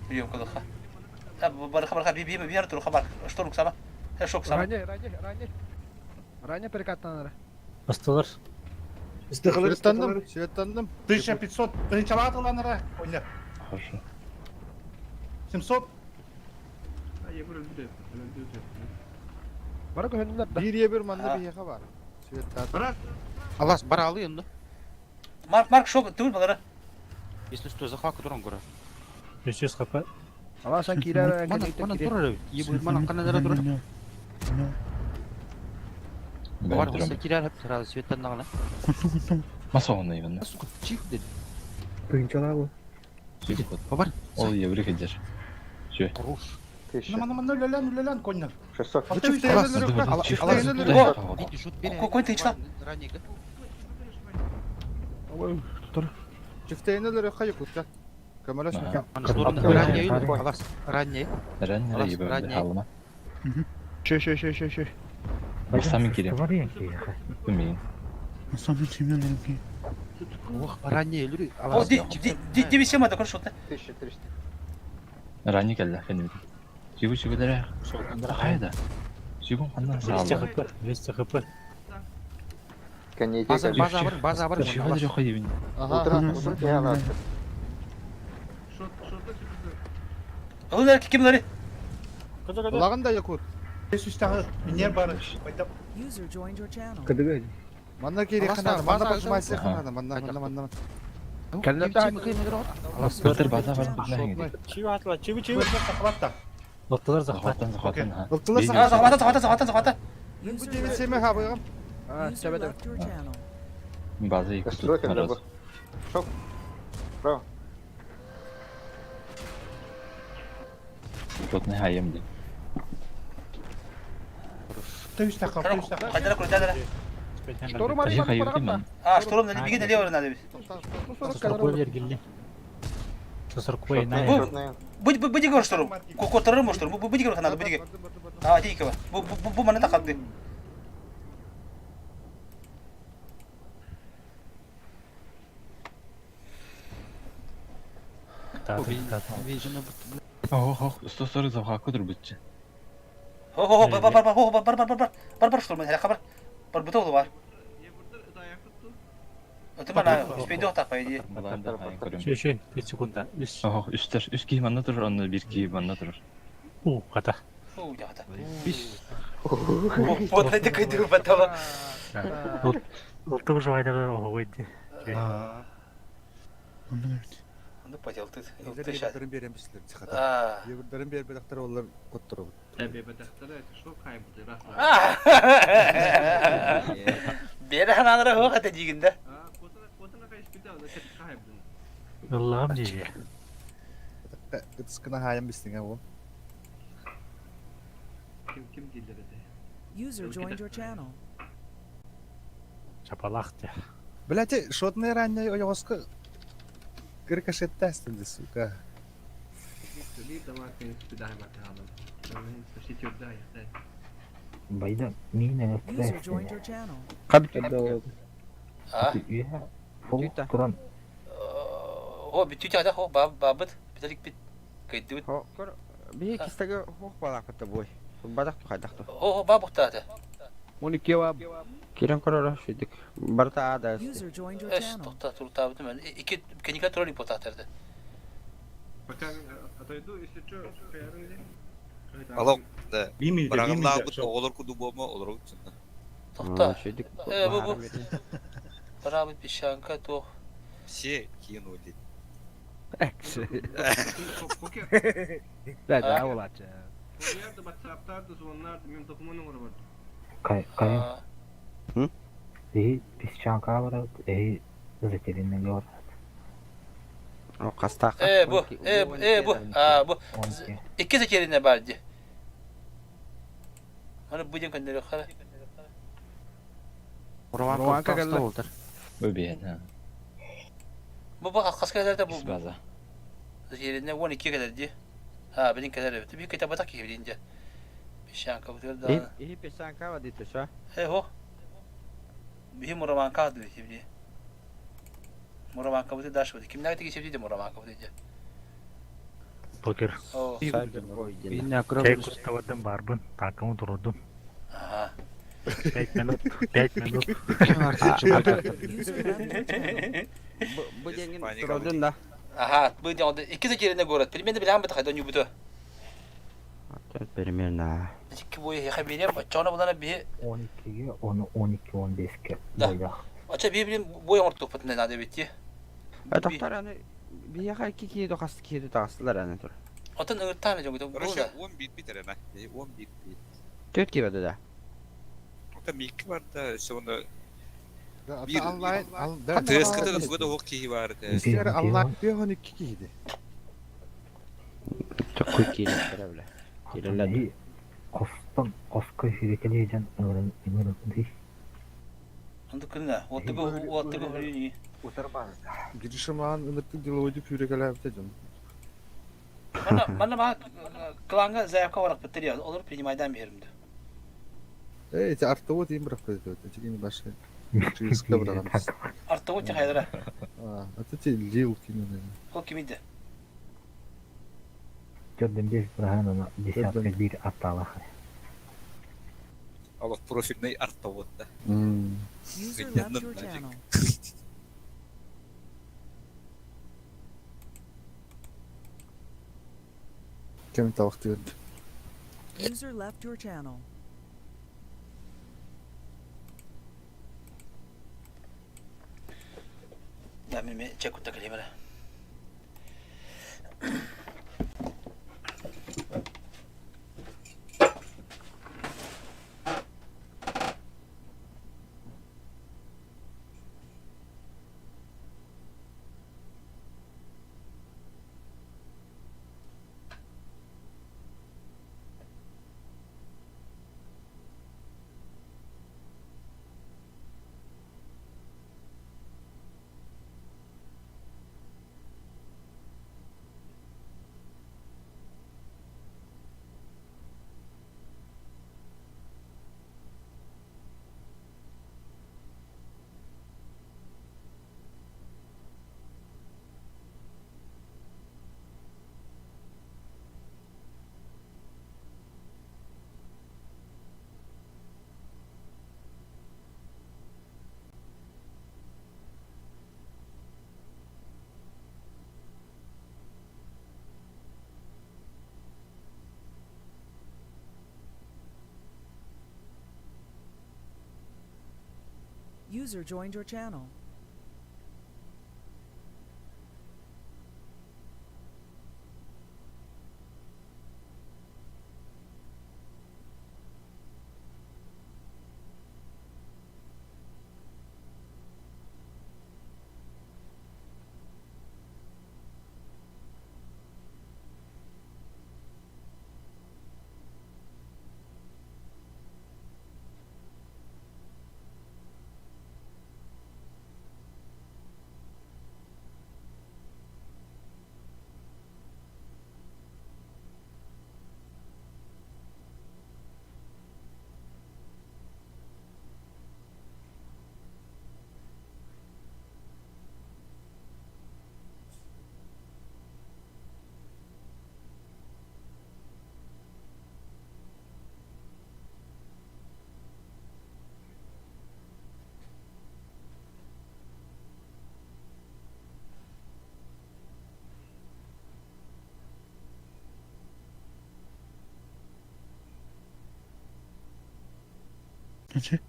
Прием кылыха. Та бу бар хабар би би би тур хабар штурм сама. Шок сама. Ранее, ранее, ранее. Ранее перекаттанар. Ыстылар. Светтандым, светтандым. 1500, тысячалаат ыланара, ойна. Хорошо. 700. Бара көһөннөр да. Бир ебір манна бияға бар. Светтар. Алас, бара алы енді. Марк Марк шок түгүл балары. Если что, захват туран көрөр. 300 хп. Аласан кирер, Манан, манан турар эбит. Ебір манан канадара турар. Бар болса кирер хеп сразу светтан дагына. Масағында ибн. Сука, чих деди. Тыгынчалабы. Чиф. Бар. Ол еврик эдер. Чө. Хорош. Нама нама нөлелен нөлелен коньяр. 600. Конь тыйчла. Чифтейнелер хайы кутка. Көмөлөс мекен. Ранее, алас, ранее. Ранее ебі Ранее. халыма. Шö, шö, шö, шö, шö. Бастаан мин киириэм. Мин. Бастаан Семен ки. Ох, ранее өлүрү. О, ди ди ди бисема да көршөттө. 1300. Ранее кэллэ, кэннибит. Сүгү сүгүлэрэ. Хайа да. Сүгүн ханна 200 саалла. хп, 200 хп. База, база бар, база бар. Сүгү да хайыбын. Ылынар ким лары? Улагын да якут. Үстәгы минер бар. Байда User joined your channel. Кыдыгы. Манна кири ханана, манна пожимайся ханана, манна, манна, манна. Петр база бар. Чиви атла, чиви чиви. Захватта. Оттулар захват. Захваттан, захваттан. Ылтылар А, захвата, захвата, захвата, захвата. Бу девять семь хабыгым. User left your channel. База екі Строй когда был. Шок. Браво. Плотный хайым ди. Төстәгы, төстәгы. Кайдара күрдәләр. Шторм Тажи хайым ди ман. А, штурм на беги налево надо бит. Сосоркой бергилли. Сосоркой на. Бу Будь будь говор штурм. Котырыр штурм. Бу будь говор надо, будь. А, дикого. Бу бу бу мана такады. Ох, ох, 140 завхаку турбутчы. Хо хо бар бар бар хо бар бар бар бар бар бар штурм хәле хабар. Бар бутау бар. Өтө мана успейді отақ по идее. Шö шö, 5 секунда. Үс. Ох, үстер, үс киһи манна турар, онно бир киһи манна турар. У, хата. У, хата. Бис. Вот на такой дым потом. Улту жайдагы охойды. Ну потел ты. Ебірдерін берем бісілер, тихата. А. Ебірдерін бер бедақтар олар коттыру. Бері ханалара хоқ ата дегенде. Allah'ım diye. Кытыскына хайым бістің ол. Ким ким дилер эти? User joined your channel. Чапалах те. Блядь, шотный ранний ойоғысқы кыркашеттәстінді, сука. Байда мин User joined your channel. А? Туран О, бүтү тада хо бабыт. Биталик бит. Кайдыбыт. Бии кистеге хох балакыты бой. Бадак ту хайдак ту. Хо хо бабыт тата. Уни кева кирен корора шидик. Барта ада. User joined your Эш, channel. тоқта туртабыт мен. Ики кеника турар ипотатерде. Пока отойду, если что, Алло, да. Бимилде, Барагыллаабыт бимилде. оҕолор кудубуома олору утсунна. Тоқта. Шидик. Э, бу бу. Барабыт пищанка тох. Все кинули. Да, да, олача. Кай кай. Эй, песчанка барат, эй, затерянный город. О, кастак. Э, бу, э, э, бу, а, бу. Икки затерянный бар ди. Аны будем көндөрө хара. Руанка келди. Бу биэн, ха. Бу бу хаска бу. База. Затерянный 12 келер ди. А, билин келер. Бит кете батак ки билин ди. Пищанка бу да. И песанка ва дите ша. Э, хо. Бихи мураманка ды били. Мураманка бу даш бу. Кимнәр теге шепти мураманка бу ди. Покер. О. Чай куттабадым барбын, танкымы турудум. Ага. 5 минут, 5 минут. Бу денген туродун да. Ага, бу ди икки затерянный город. Примерно биләм бит хайда нюбуты. Примерно. Икки бой хабире, чона булана би 12-ге, оны 12 15-ке Да. бойда. Ача би билим бой ортук бит надо бит. Доктор аны бияха ки ки дохас ки тагыстылар аны тур. Атын ыңыртаны жогу бу Короче, да. он бит бит эрена. Он бит бит. Төт ки бады да. Ота микки бар да, өссө онда Бир онлайн, ТСК-та да туга да ок киһи бар да. Бир онлайн 12 киһиди. Төккөй кире биле. Кирелер. Костон, коска хүрекелейден ыңырын ыңырын ди. Анды күнә, оттыгы оттыгы хүрүни. Гришаман ыныртык деловойду пүрекелээбите жон. Мана мана ма кланга заявка барак битер я. Олар принимайдан беримди. Э, эти артовод им бырахпыт, эти кини башка. Чыыска быраҕан. Артовод тихайдара. А, это те лил кинули. Ол кимиде? Төрдөн бес быраһан десятка биир аттаалах. Алох профильный артовод да. User left your channel. Кем тавахтыыр. User left your channel. Да, мен чек кутта кэлиэмэрэ. User joined your channel. Ачы.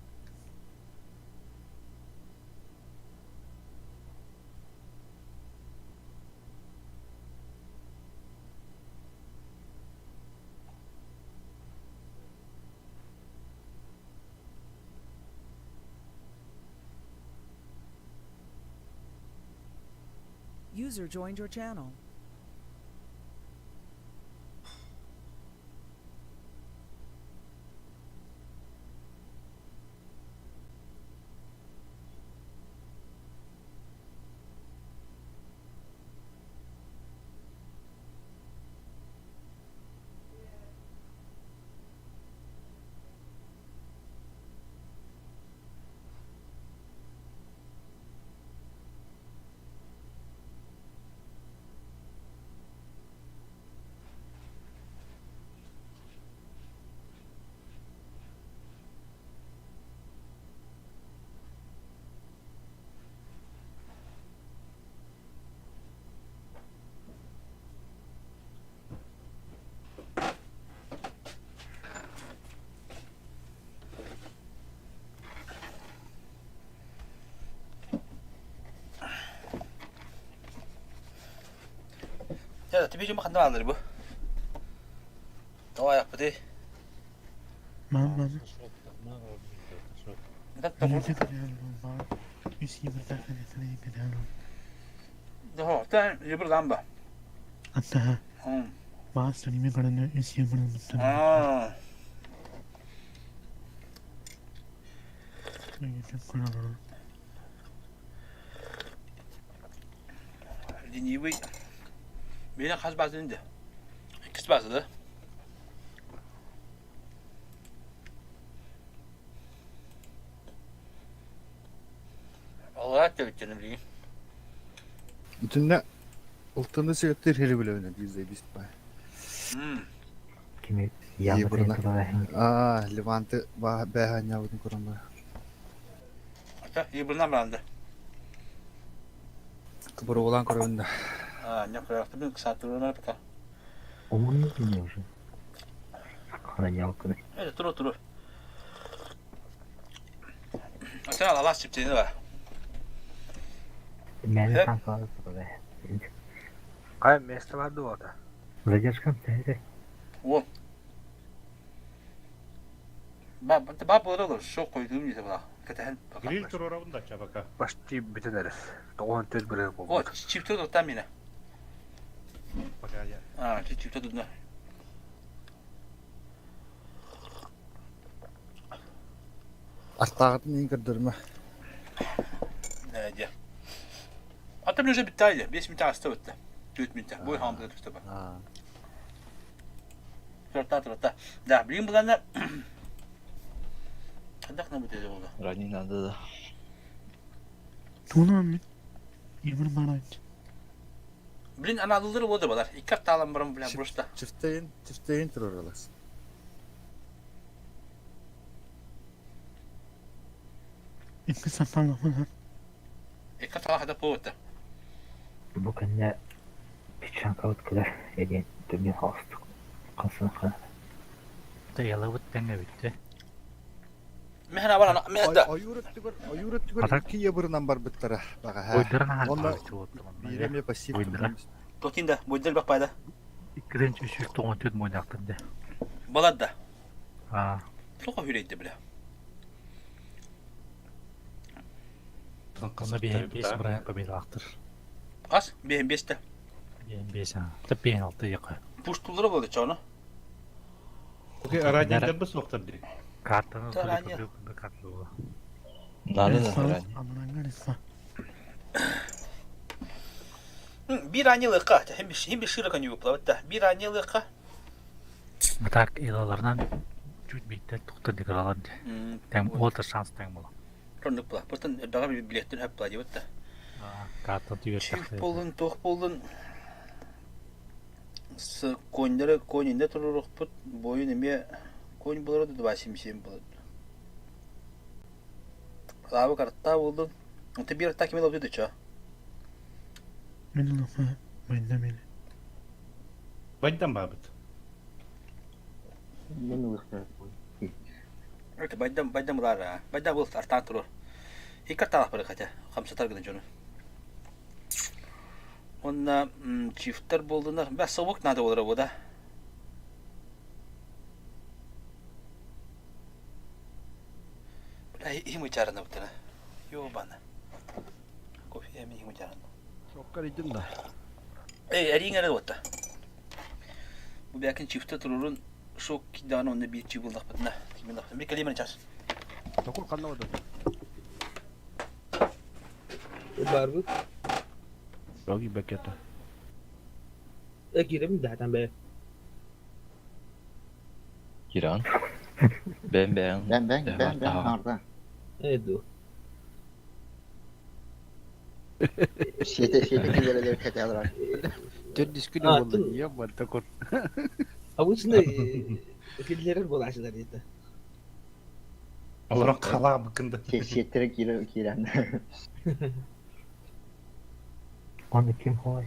User joined your channel. Я, тебе жuma ханна алыр бу. Давай аппыты. Мам, мам. Ленивый. Меня хас базынды. Иккис базыды. Алаат төбүттэн билигин. Итиннэ ылтыны сүөттүр хири билэбинэ диир заебись бай. Кими Ябырна. Аа, Леванты бээһэ көрөн бар. Ата, ебырна баранды. Кыбырыгылаан көрөбүн да. Аа, не көрөктүбүн кысааттырына пока. Умунну не уже. Хранялканы. Это туру туру. Ата алаас чиптени бар. Мени танкалары туру. Кай место бар дуота. Задержкам тәйде. О. Ба ба болор, шок койдум десе була. Кэтэн. Гриль турурабын да чабака. Почти бүтэн эрэр. 94 бырыһы О, буолбут. чипте туттан мина. Пока я. А, чипте тутна. Артағытын ең көрдөрмө. Нәдә. Ата уже битті 5 минут асты бітті. 4 минут. Бой хамды түсті ба. Турта турта. Да, блин буланда. Қандақ на бітеді болды. Ранее надо да. Туну мен. Ебір барайын. Блин, ана алылыр болды балар. Икки атталам бұрын, бля, просто. Чифтейин, чифтейин туруралас. Икки сапалы хуна. Икки аттала хада поводта. Бу кэннэ печенкабыт кэлэр эдиэн төбүн хаҕыстык хасыҥ Таялабыт тэҥэ бүттэ. Механа бар ана, мехда. Ойуур өттүгэр, ойуур өттүгэр икки ебырынан барбыттара баҕаһа. Бойдарын аһар Онно таҕыс биирэ эмиэ пассив Бойдара. Тотинда, бойдал бак пайда. Иккиден үс тоҕон төрт мойнаахтар дэ. Баладда. Аа. Тоқа хүрейді бля. Онно биһэн бес бырайан победалаахтар. Ас, бehen бесте. Биһэн бес аа. Та биһэн алты яка. Пуштулары болды чоны. Окей, радиодар быс оқтар дей. Картаны Та ранее. карта Надо да ранее. Аманангариса. Bir анилыка, хим bir широко не выплавать, да. Bir анилыка. Так илаларынан чуть биттер тухтар дикалар дэ. Тэм ол шанс тэм була. Роннык була. Просто бага билеттен хөп була деп та. Карта Чиф түгер болдун, тох болдун. С коньдары конинде турурукпут, бойун эме конь болор да 277 болот. Лабы картта болдун. Ты бир так имел обиду чо. Мен улаха. Майда мени. Байдан бабыт. Мен улыхтар. Это байдам байдам булар. Байдам бул артан турур. Икки карталах бар хотя. Хамсатар гына жону. Онна чифтер болдунар. Бә совок надо болор бу да. Бля, им учарына бутына. Ёбана. Кофе эми им учарына. Шоккар идин да. Эй, әриң әрі отта. Бу бәкин чифте турурун шок киданы онда бир чип булдак бутына. Тимен лак. Бир калемени час. Токур канна ода. Барбыт. Роги бекета. Кирем датан бе. Киран. Бен бен. Бен бен бен бен арда. Эду. Шете шете килерелер кете алар. Төрт дискүнө болду. Ебан токур. Обычно килерер болашылар это. Олар қала быкынды. Шеттере кире кирен. Оны ким хой?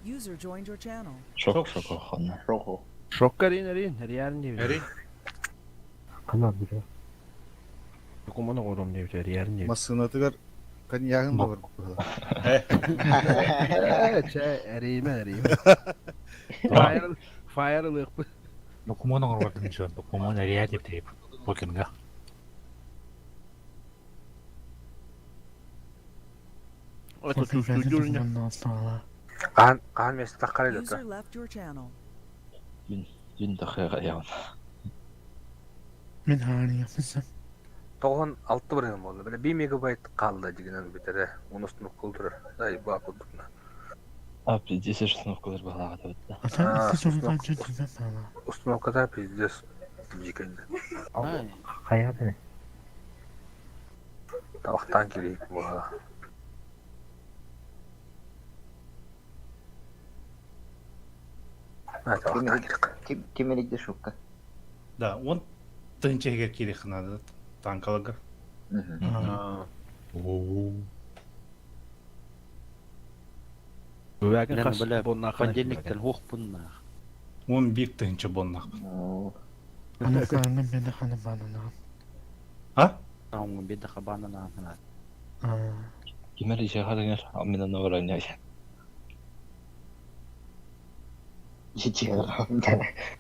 User joined your channel. Шок шок ханна. Шок. Шоккар ин эрин, реально не. Эрин. Канал биле. Докуманы гором не бит, реально не. Масынатыгар коньягын да бар. Э, чэ, эриме, эриме. Фаер, фаер лык. Документ оҥорбутун дьон, документ эрийэ дип тип. Бу кэмҥэ. Каан каан место таккар эле User left your channel. Юн юн тахыга ян. Мен хааниясысым. 96 бырыһын болду. Биле 1 мегабайт калды дигенен битере. Онустун кылдырыр. Ай ба курдукна. А, пиздец, установкалар балага да битте. Ата икки соңунан чүн сала. Установкада пиздец дигенде. Хайа дene. Табактан керек була. Ким ким эрийдэ шутка? Да, он тыһыынча иһигэр киириэххэ наада танкаларга. Бэбээгин хас боннаах понедельниктен хуохпуннаах. 11 тыһыынча боннаах. Аны хаҥын беде ханы бананаан. А? Хаҥын беде хабананаан. Кимер ишe харыгар амминан оҕоронньой.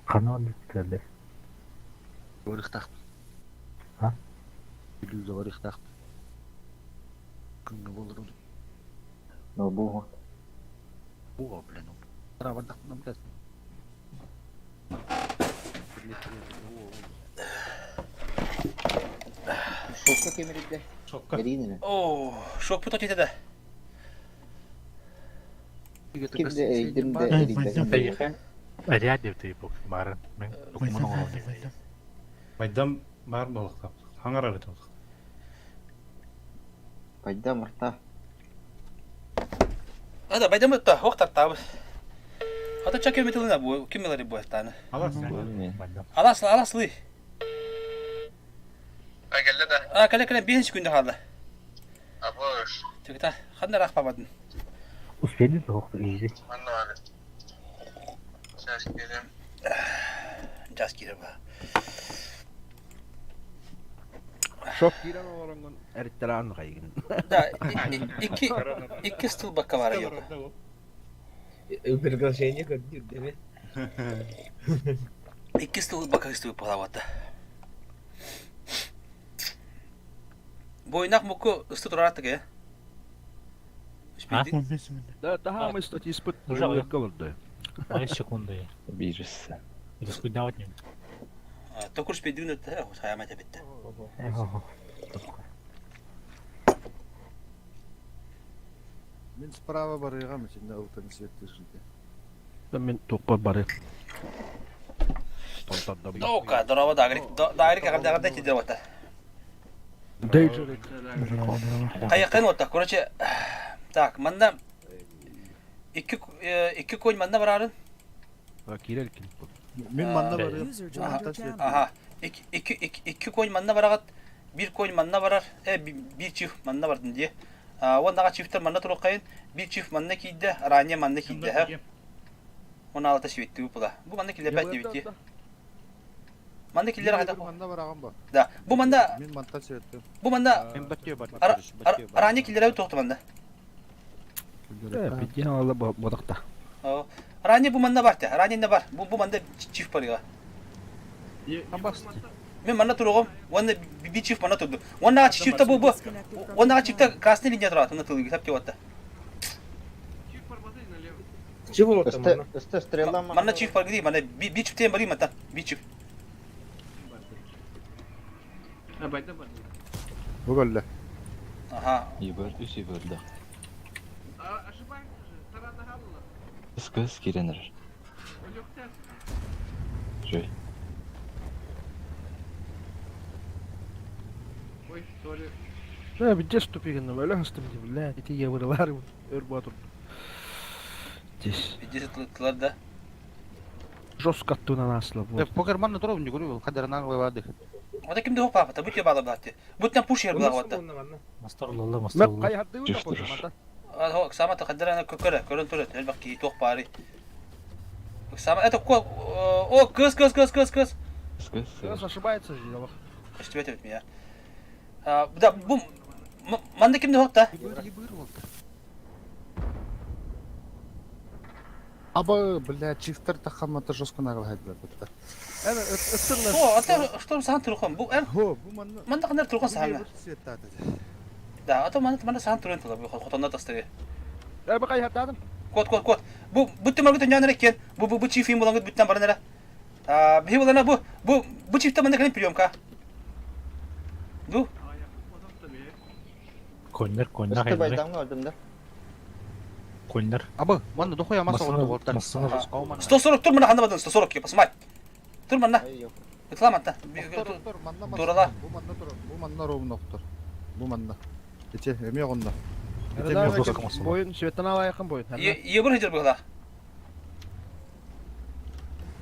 Хана бүтүллэр. Барыхтаах. А? Бүлүүгэ барыхтаах. Күҥҥэ болорун. Ну бу. Бу блин. Барабардахпына блядь. Шокка кемиридде. Шокка. Эрийин О, шок путать это да. Ким де эрийдим де эрийдим. Эрия деп тей бу барын. Мен документ оҥорон. Майдам бар буолуохтаах. Хаҥар эбит ол. Пайда марта. Ада байдам ытта, ох тартаабыт. Ата ча кем тылына бу, ким мелари бу таны. Алас. Алас, аласлы. А кэллэ да? А, кэлэ кэлэ 5 күндө хаалла. Абыш. Тыгыта, ханна рахпабадын. Успели тоқ изи. Манна баар. Сейчас киирем. Жас киирем ба. Шок киирэн олороҥҥун эриттэрээн хайыгын. Да, икки икки столбакка бара yok. Приглашение көрдүр деме. Икки столбакка столб палавата. Бойнах муку ысты турар э? Да, таһаамы статиспыт Уже ылыакка олордо. 5 секунды. Бирisi. Рискудавать не. Токур спедүн өттө, хаямат эбитте. Мин справа барыгам ичинде ылтын светтишинде. Мен топпар бары. Тока, дорова дагрик, дагрик агардагар тиде ота. Кайякын ота, короче, так, манда икки икки конь манна барарын. Кирел кин. Мин манна барыгам. Аха. Икки икки икки конь манна барагат, бир конь манна барар, э бир чиф манна бардын дие. Уоннаға чифтер манна туруккайын, бир чиф манна кийде, ранее манна кийде, ха. 16 светтүү була. Бу манна килепет дебити. Манна киллер хата. Манна барагам ба. Да. Бу манна Мин мантан светтим. Бу манна Мен баттыа бар. Ранее киллер тоқты манна. Битген алла бодақта. Ранее бу манна бар те. Ранее не бар. Бу бу манна чиф бар я. Мен манна туругум. Онна би чиф манна турду. Онна чифта бу бу. Онна чифта красный линия турат. Онна тылы сап теватта. Чего вот там? Өстө стрела Манна чиф бар гди, манна би чиф тем бари мата. Би чиф. А байда бар. Бу көллө. Аха. Ибер, үс иберді. Ошибаемся же. Тарана халла. Кыз кыз киренер. Өлөктөр. Жой. Ой, сори. Да, битте ступигин, өлө хастым ди, бля, ити ябырылар өр батыр. Здесь. Здесь тылар да. Жестко оттуда насла. Покер манна туров не говорю, хадернан вывады. Ода кимде хоп папа, бут бала блатты. Бут на пушер бла ватта. Мастер лолла, мастер лолла. Кай хадды ута покер манта. А сама та хаддера на көкөрө, көрөн турат, элбак ки тох бары. Сама это ко о кыз кыз кыз кыз кыз. Кыз кыз. Ошибается же, дело. Что это меня? А, да, бу манда кимде хопта? Аба, бля, чифтер тахамата жестко наглайдылар бітті. О, ата что сан турхан бу эн. Манда кандай турхан саана. Да, ата манда манда сан турхан тула бу хотонда тастыры. Э, бакай хаттадым. Кот кот кот. Бу бүттү маргы төньяныр экен. Бу бу бу чифин булангыт бүттен баранара. А, бихи булана бу бу бу чифте манда кэлен приемка. Ду. Коннер, коннер. Өстө байдамга өлдүм да. Коннер. Абы, манна дохуя масса вот вот. 140 тур мына ханда бадын 140 ке посмать. Тур манна. Ытламатта. Турала. Бу манна тур, бу манна ровно оқтор. Бу манна. Ите, эме онна. Бойын, светтан алайықын бойын. Ебір хежер бұғыла.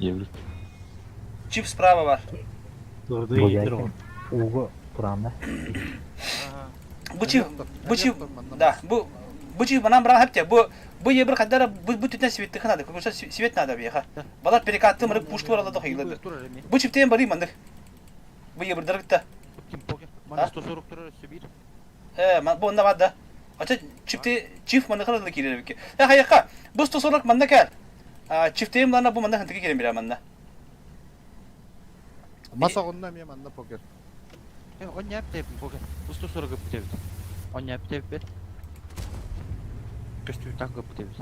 Еврик. Чип справа бар. Ууга тураанна. Бу чип, бу чип, да, бу бу чип манан бара хапте, бу бу ебір кадара бу бу түтен светтыхы надо, потому что свет надо бияха. Балар перекатты мырык пушту баралда дохилады. Бу чиптен бары мандык. Бу ебір дырыкта. Мана 140 турар өссө биир. Э, бу онда бар да. Ача чипте чиф манна кырылды кирер бики. Э, хайакка, бу 140 манна кәл. Чифтейм лана бу манна хантыгы кирен бирә манна. Мас оҕунна эмиэ манна покер. Э, он няп покер. Бу 140 гыппыт эбит. Он няп бер. Көстүү так гыппыт эбит.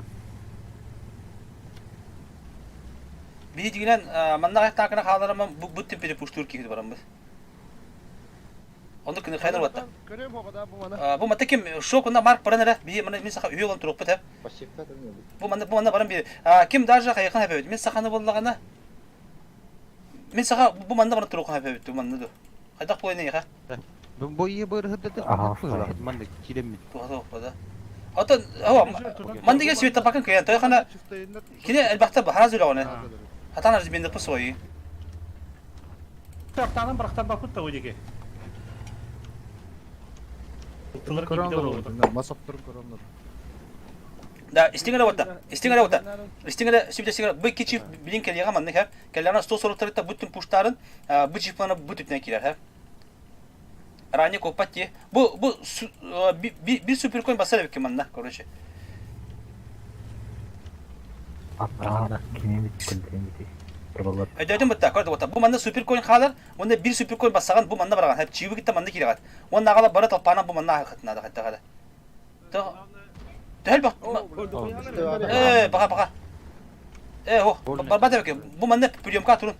Биһи дигинен манна кайтаакына хаалараман бу бу типпери пуштуур киһи бараммыт. Онду күнү хайнар батта. Көрөм хоҕода бу мана. Бу мата ким шок онна марк баран эрэ биһи мана мин саха үһү олон турукпут э. Бу манна бу манна баран би ким даже хайыкын хэбэбит мин саханы боллагана мин саха бу манна баран турукун хэбэбит бу манна ду. Хайдах буойна яха. Бу ие бырыһырдата манна киреммит. Туха да. Отон о ман деген света бакын кыян той хана кини элбахта бахара зүлөгөнө. Хатан арыз мен пыс ой. Тартанан бырахтар бапыт та одеге. Тылыр Көрөн мас оптурун көрөн Да, истиңер отта. Истиңер отта. Истиңер сүбдө сиңер бу кичи билин келега манны ха. Келлана 140 тарыкта бүтүн пуштарын бу чифлана бүтүп кирер ха. Ранее копатти. Бу бу бир суперкоин басар бекке манна, короче. Аттаана кими бит көрдөрүм бити. Туралар. Өйдөтүн бутта, көрдө бутта. Бу манна суперкоин халар, онда бир суперкоин бассаган бу манна барган. Хеп чиби китте манна кирегат. Он нагала бара талпана бу манна хатына да хатта гада. Төхөл бак. Э, бака бака. Э, хо, барбат эбеке. Бу манна приемка турун.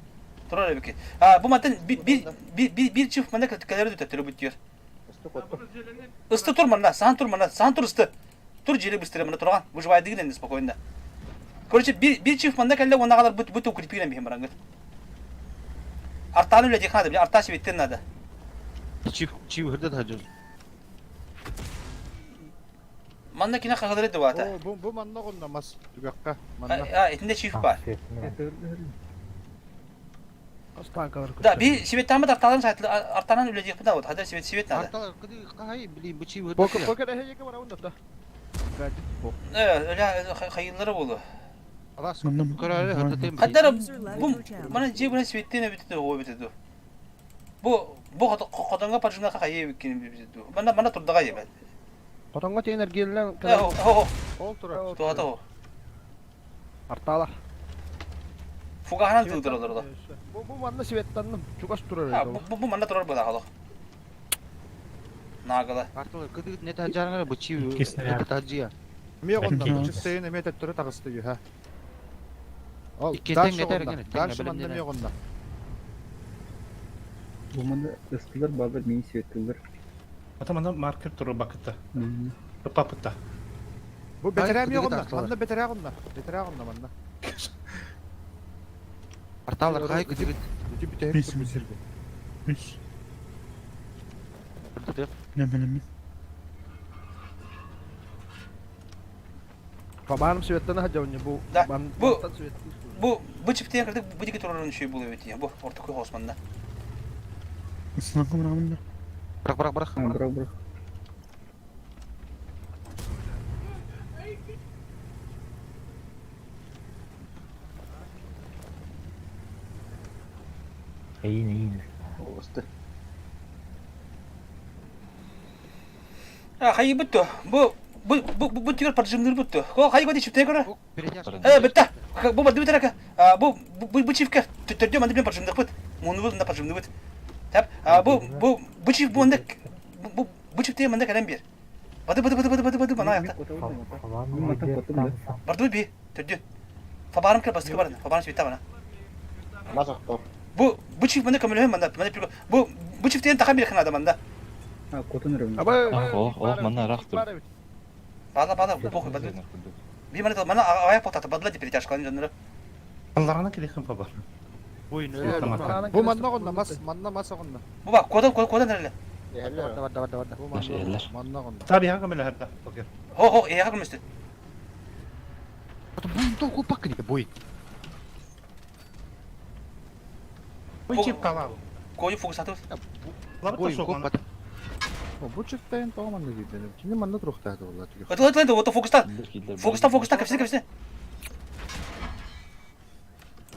Турар эбеке. А, бу мантан бир бир бир чиф манна келери дөтөттөрү бүттүр. Ысты тур манна, сан тур манна, сан тур ысты. Тур жери быстрее манна турган. Выживай дигенде спокойно. Короче, бир бир чиф манна келле онна калар бут бут укрепилен бихем барангыт. Артаны үле дихнады, бля, арта себеттен надо. Чиф чиф хырдата хажыр. Манна кина кагылыр ди бата. Бу бу манна оҕунна мас түгэххэ манна. А, этинде чиф бар. Да, би себеттамы арталан сайтлы артанан үле дихнады вот. Хада себет себет надо. Арталар кыды кахай билин бу чиф Покер хырдата. покер эһэйге барабын да. Э, öyle hayırları bolu. Алас көрөрү хырдатым. Хаддара бу мана же буна себеттен битти о битти. Бу бу кодонга паржына хайы биккин битти. Мана мана турдага ебет. Хотоҥҥо тиэн эргиэллэн Э, о, о. Ол турар. Туата о. Артаалар. Фугаханан тудыралар да. Бу бу манна светтанным. Чугас турар Ha, эбит бу ол. бу бу манна турар бу да Нагала. Арталар кыды не тажарыңар бу чиф Иккис снаряд. хырдата хажыя. Эмиэ оҕунна Икки. бу чифтейин эмиэ төттөрү таҕысты үһэ. Ол Икки дальше тэҥҥэ оҕунна. тэргэн, тэҥҥэ Дальше манна бэлэмнэнэ. эмиэ оҕунна. Бу манна ыстылар балар мини светтылар. Ата манна маркер туру бакытта. Папытта. Бу бэтэрээ эмиэ кыдыгыт оҕунна. арталар. Манна бэтэрээ оҕунна. Бэтэрээ оҕунна манна. Арталар хай кыдыгыт. Ити бүтэһик Бис. турбут сиргэ. Үс. Хырдатык. Нэмэлэммит. Фабарым светтана хаджабын бу. Да, ман- бу- мантан светтиир. Бу бу чиптен кырдык бу диги турарын şey булып бит. Бу ортакы Османда. Ысынакы барамын да. Бырак бырак бырак. Бырак бырак. Эйин эйин. Осты. А, хайы битти. Бу бу бу бу тигер паржымныр битти. Ко хайы годи чиптен көрө. Перетяжка. Э, битти. Бу барды битер А, бу бу бу чифке төрдө манды билен паржымдык бит. Муну бу паржымдык бит. Тап, а бу бу бу чиф бу онда бу бу чифте манда калам бер. Бады бады бады бады бады бады мана аякта. Барды би төрдө. Фабарым кер бастык барды. Фабарым света бана. Мас охтор. Бу бу чиф манда көмөлөм манда. Манда бу бу чифтен такам бер ханада манда. А, котун өрөм. Аба Ох, ох, манна ыраах тур. Бала бала похуй бады. Би мана мана аяк потата бадла ди перетяжкаларын жоннору. Алларына келехин пабар. Бу манна оҕунна мас манна мас оҕунна. Бу ба кодан кодан нереле. Барда барда барда барда. Бу манна манна оҕунна. Таби хага меле херда. Покер. Хо хо э хагы мүстү. Буйын толку паккы не буйын. Бу чип талабы. Кою фокусатыр. Бой коппат. Бу чиптайын тоҕо манна киирдэ? Кини манна туруохтаах буолла. Ытыл ытыл ото фокустан. Фокустан фокустан кэпсэ кэпсэ.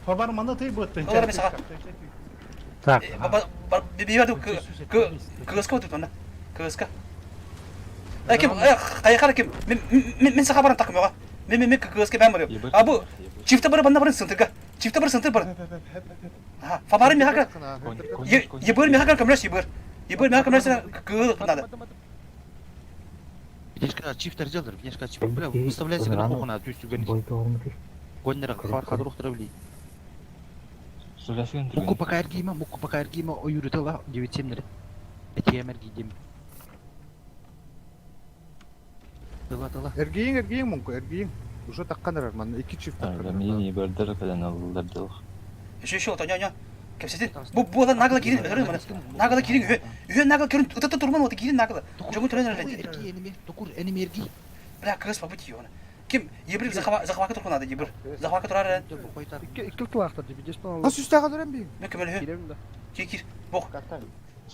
Хабар манна тый быттын. Олар бесаға. Так. Бибиба кыска отут манна. Кыска. Э ким кайхар ким мен саха баран такым Мен мен мен кыска бәм барып. А бу чифте бар банна барын сынтырга. Чифте бар сынтыр бар. Ага, фабары мехака. Ебыр мехака камраш ебыр. Ебыр мехака камраш кыл надо. Внешка чифтер делдер, внешка чиф. Бля, выставляй себе на кухню, то есть Гоннер хвар хадрух травли. Муку пока эргима, муку пока эргима, ойурутала, 9-7 Этием эргидим. Тыла, тыла. Эргийин, эргийин муҥку, эргийин. Уже таккан эрэр манна, икки чиф таккан эрэр. Мини бөрдөр кэлэн ыллар дылых. Еще еще тоня ня. Кепсетин. Бу буолан нагло кирин, өтөрүн мана. Нагло кирин, үһө. Үһө нагло кирин, ытата турман оты кирин нагло. Жогун төрөн эрэлэн. Эргий энеми, токур энеми эргий. Бля, кырыс побыть ее. Ким ебір захвака туркун надо ебір. Захвака турар эрэн. Икки икки тылаахтар дии, бис Хас үстээҕэ дөрөн биин. Мен көмөлөһү. Кир кир. Бох.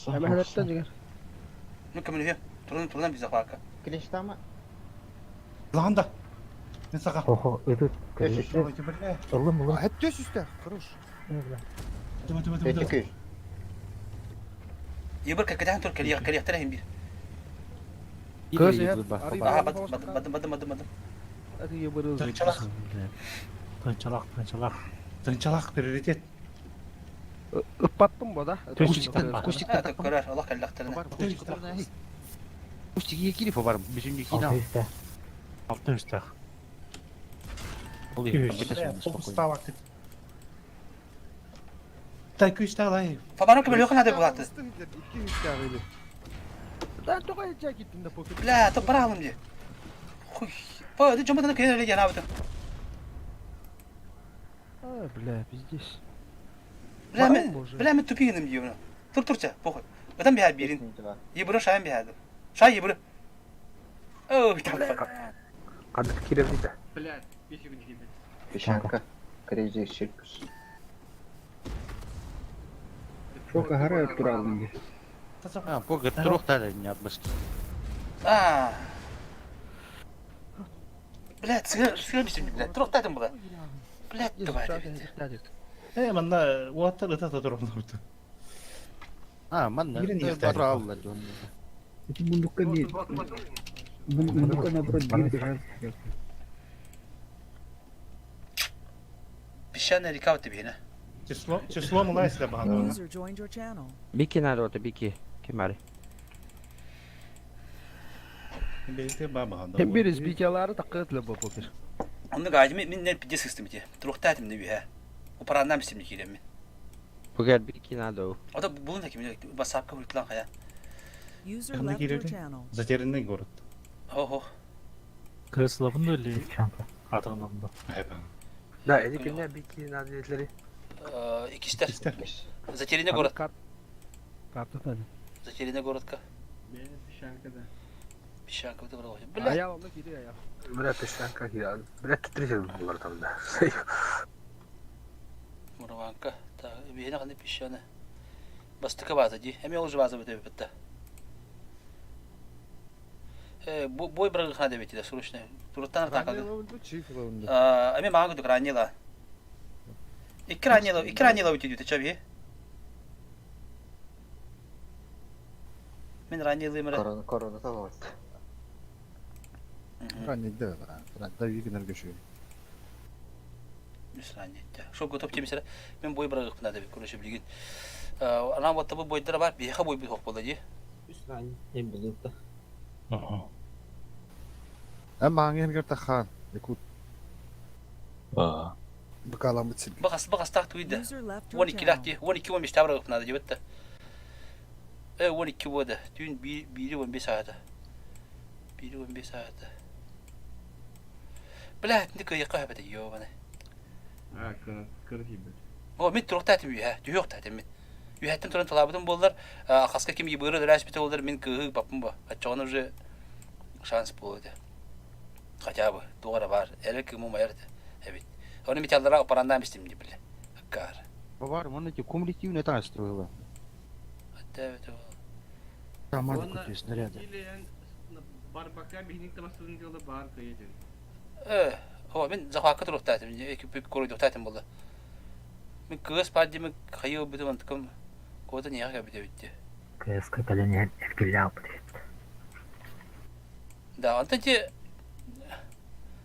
Эмэһэлэттэн дьигэр. Мен көмөлөһү. Турун турунан биз захвака. Клещтама. Ланда. Мен саға. Охо, ытыт. Ылым ылым. Хэттүс үстээх, хорош. Эти Ебір кәкәдән тур кәлиях кәлиях тәрәһин бир. Кыз я. Аха, бадым бадым бадым бадым бадым. Тынчалак. Тынчалак, тынчалак. Тынчалак приоритет. Ыппаттым бу да. Кустиктан, кустиктан. Көрөр, Аллах кәлләхтәренә. Кустик кири фабар, бүтүн кина. Алты үстэх. Алты үстэх. Фокусталак. Тай күсталай. Фабарым көмөлөһү надо булаты. Икки үстээх или. Да, тоҕо эчэ киттин да покер. Бля, то баралым ди. Хуй. По, ди жомадан кенер эле жанабыты. А, бля, пиздец. Бля, мен, бля, мен тупигиним диyorum. Тур турча, похуй. Öten bir birin. Ебыры шайын bir Шай ебыры. Ой, там. Кадыр киреп диде. Блядь, бесик дебет. Песчанка. Крейзи Circus. Шока хара туралдың ди. А, покер турух тада не отбышки. А. Бля, сыгыр, сыгыр бисим, бля. Турук татым була. Бля, давай. Э, манна уаттар ыта турумнар. А, манна. Бирин иехтär. Баралла. Ити мундукка би. Мундукка наоборот бир бир. Песчаная река вот тебе, Число, число мулайсля бағана. User joined your channel. Бики надо вот бики. Кемари. Бейте бабағанда. Hem bir избитялары таккыт бу покер. Онны гайды мен мен пиде сыстым ите. Турук татым не бия. Упараннам бисим кирем мен. Погер бики надо. Ода булун таким басапка бултлан кая. User Ханна left your кирели? channel. Затерянный город. Хо-хо. Кырыслабын да или атығынан да. Да, эти кине бики надо дитлери. Икистер. Затерянный город. Карта тани. Затерянный городка. Песчанка, да. Песчанка вот брал. Бля. Аял онда кири аял. Бля, песчанка кира. Бля, три булар там да. Мурванка. Так, бейне кандай песчаная. Бастыка база ди. Эми ол база бите битте. Э, бой брагы хана деп да срочно. Туруттан такады. А, эми мага күдүк ранила. Икки ранила, икки ранила өтө дүйті чаби. Мен ранилым ре. Корона, корона талабат. Раннигде, да вигнер көшө. Үс ранитте. Шо готов темесер. Мен бой брагы хана деп короче билген. Анан вот бу бойдара бар, бияха бой бит болду ди. Үс ран, hem булды. Әм аңын тахан. Якут. Аа. Бакаламыт сил. Багас багас так туйда. User left your 12 channel. лахти, 12 15 табрагы хана деп битте. Э 12 бода. Түн 1 15 саата. 1 15 саата. Бля, не кый кахбет ёбана. А, кырдибет. О, мен туруктатым үйә, түйөк татым мен. Үйәттем туран талабытым болдар, хаска ким ебыры дәрәс бите болдар, мен кыгы бапым ба. Ачоны уже шанс болады. Хотя бы тугара бар, әле кым умайыр. Эбит. Оны металлара апарандан бистим дип биле. Аккар. Бар, манна эти кумулятивные таҥастырыла. Аттаабыт Команда кутуйа снаряды. Барбака биһиник табастырын дьыала баар кыйы дьин. Э, о, мин захвакка туруктаатым, коруйдуктаатым буолла. Мин кыыс паддимы хайы ылбытым онтукум куота ниэхэ кэлбит эбит дии. Кыыска кэлэн иһэн эргиллэ аалбыт эбит. Да, онтон ти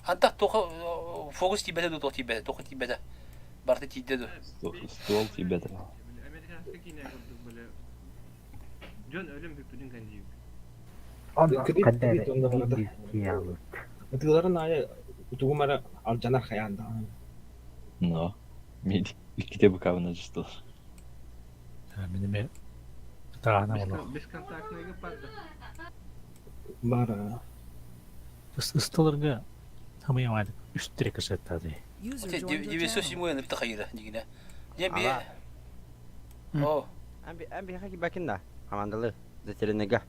антах туха фокус тиийбэтэ дуу, туох тиийбэтэ, туох тиийбэтэ. Барыта тиийдэ дуу. Ствол тиийбэтэ. Американскай киинэ курдук бile дьон өлөн бүппүтүн кэнниибит. Ханна эрэ биир киһи аалбыт. Ытыыларын аайы утугум эрэ алдьанар хайаан даҕаны. Но, мен икките быкабына жыстылар. Мин эмиэ ытаана олох. Бесконтактныйга парды. Бар Ысталарга хамыйамаадык үс тирек ысыаттаады. User joined your Девесо channel. симуя нырты хайыра дигине. Дьэ би О, Ан биһиэхэ кибакин да командалы затерянныйга.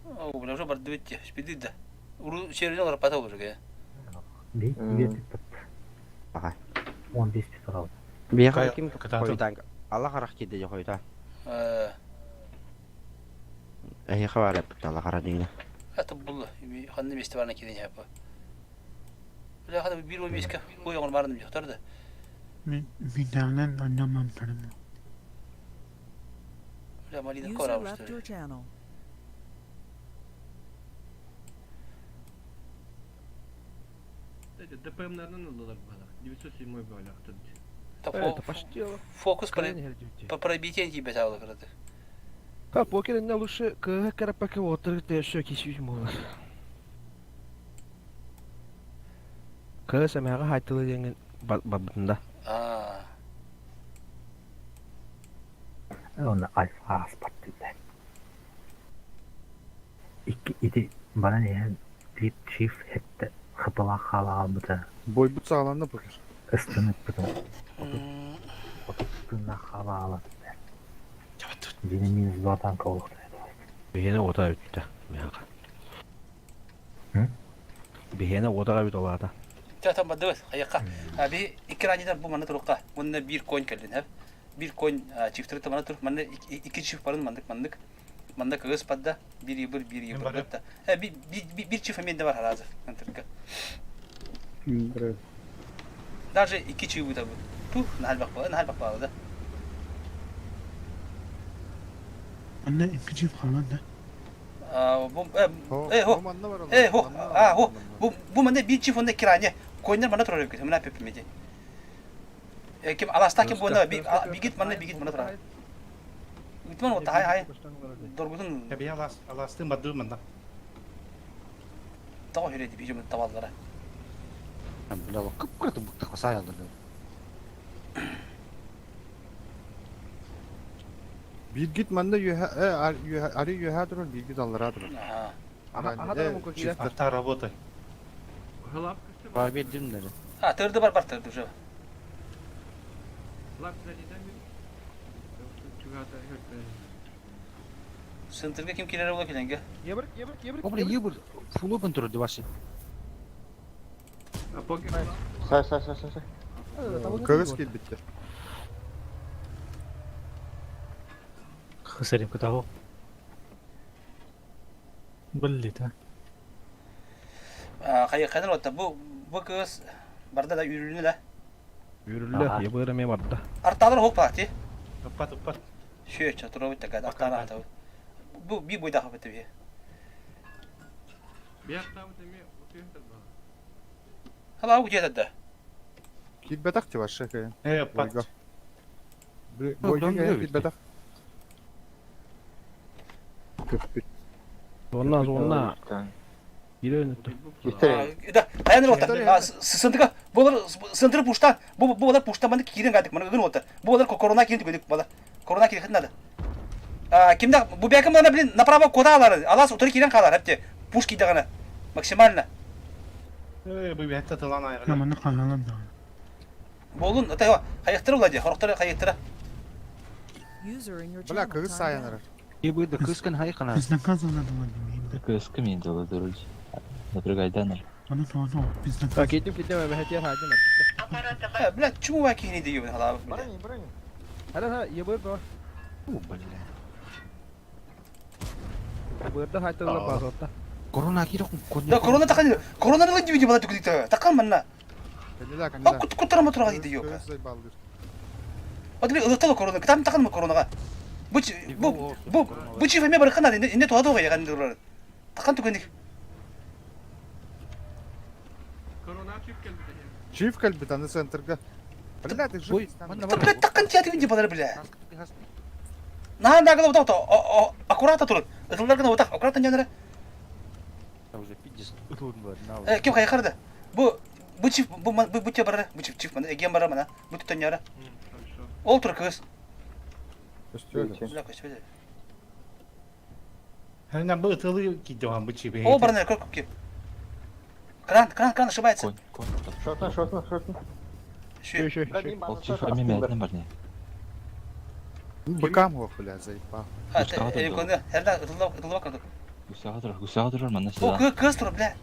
О, бля, уже барды битти. Спиди да. Уру серийне олорпата olur ге. Бей үйе түппүт. Аха. 15 петр Биһиэхэ ким хойутаан Аллах арах киирдэ дьэ хойутаан. Э, Эһиэхэ баар эппит Аллах ара дигинэ. Это булла. Ханны месте барна кирен япа. Бля, хана бир он меске кой оңор барным жактар да. Мин миннәнән аннамам тарым. Бля, малина User кора left your channel. ДПМ-нарынан ыллылар баһалар. 907 бөөлөхтөр. Это почти Фокус по пробитию тебе тағылы кырды. А покер не лучше к карапака отыр те шо киши молар. Кы сәмәгә хайтылы дигән бабында. А. Оны альфа аспат дейді. Икки ити баран иһэн биир чиф хетте хапала хаала албыта. Бойбут саҕаланна покер. Ыстыныппытым. Отут тыыннаах хаала аалат. Дьиҥэ минус два танка олохто. Биһиэнэ ота бүттэ. Миэхэ. Биһиэнэ отаға бүт олаата. Тятан бадыбыт, хайакка. Би икки раннитар бу манна турукка. Мунна бир конь кэллин, хэп. Бир конь чифтери тамана тур. Манна икки чиф барын мандык мандык. Манна кыгыс падда. Бир ебір, бир ебір батта. Бир чиф эмен де бар харазы. Антырка. Даже икки чиф бу. Тух, нахал бак нахал бак да. Анна икки чиф халан да. Бу э хо. Э хо. А хо. Бу бу манна бир чиф онда киране. Койнер манна турар эбит. Мына пепмеди. Ким аласта ким буна бигит манна бигит манна турар. Үтмөн отта хай хай. Доргутун. Кәби алас аластын барды мында. Тоо хүреді бижим табаллара. Бля, кып-кырты букта хасай алды. Биргит манна юха ари юха турар, биргит аллара турар. Ага. Арта работай. Бар бердим даже. А, тырды бар бар тырды уже. Сынтырга ким келер бола келенге? Ебір, ебір, ебір. Обре ебір фул open турду башы. Сай, сай, сай, сай. Көгөс килбиттер. Хысарим кытаго. Билли та. Хайы кайдан отта бу бу кыз барда да үрүлүнү да. Үрүллө, ебір эме барда. Арталар хоп пати. Туппат, туппат. Шүө чотуро бит гад арталар ата. Бу би бойда хап бит. Хала у жеде да. Килбетак ти башы кайын. Э, пат. Бойга килбетак. Онна, онна. Кире Да, каян отта. Сындыга булар сындыры пушта. Бу бу булар пушта маны кирен гадык маны гын отта. Бу булар корона кирен түгөдүк бала. Корона кирен надо. А кимде бу бәкем мына блин направо кода алар. Алас утыры кирен калар хәтта. Пуш киде гана. Максимально. Э, бу бәтте тылан айгы. Наманы халалан да. Болун, ата хайыктыра була ди, хорохтор хайыктыра. User in your Бля, channel көгөс timed out. саянар. Ебір кыскан хайкана. Bizden kazanalım hadi. Кыска мен дала дұрыш. Напрягайданыр. Аны соны bizden Так, кетим кетим, бәхәтер хадим. Бля, чему ва кихни дию хала. Барани, барани. Хара, ебыр ба. О, бля. Бырда хайтылла базотта. Корона кире Да, корона тахан, корона нылы дибиди бала түгүдүк такан манна. Кэннилэ, А кэннилэ. кут куттара мотурага диди ёка. Адли ылыктала корона, кытам такан ма коронага. Бу бу бу бу чиф эме барыкана инне туа дога яган дурар. Такан түгүндүк. Корона чип келбит. Чиф кэлбит аны центрга. Бля, ты же. Да, блядь, такан тиятыбин ди балар бля. На нагла вот вот аккуратно турут. Ытыллар гына вот аккуратно нянара. Уже пиздец. Э, ким хайхарды? Бу бу чиф бу бу бу те барара, бу чиф чиф мана эгем бара мана. Бу түтөн яра. Ол тур кыз. Бля, көспөдө. Ханна бу ытылы кидохан бу чибе. Ол барана көр көк. Кран, кран, кран ошибается. Шотна, шотна, шотна. Шү. Ол чиф эми мәден бар не? Быкам го, бля, заебал. А, элеконы, херда ытылла ытылла кырдык. Гусаға тұрар, гусаға тұрар, манна О, сыда. кыз кыз тур, бля.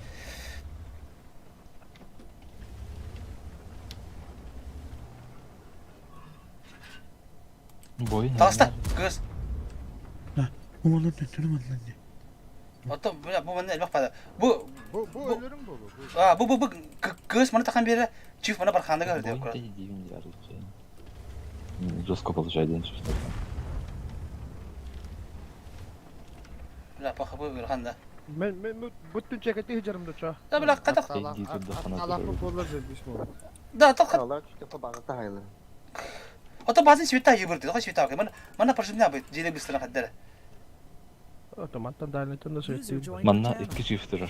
Бойын. Таласта, кыз. Уолун төттөрү манна. Ото, бля, бу манна элбэх бада. Бу Бу бу өлөрүң болу. А, бу бу бу кыз мана такан бери чиф мана бархандыга кирди. Бойын дейін Жестко получает день, что Бля, паха бу барханда. Мен мен бүтүн чекети хижарым да ча. Да, бля, катак. Алафы болар заебись болу. Да, только Алар чүтө багыта хайлы. Ото базын света ебырды, дохай света. Мана мана прожимна бы, деле быстро хаддара. Автоматтан дальнитен да сөйтті. Манна икки чиф тұрар.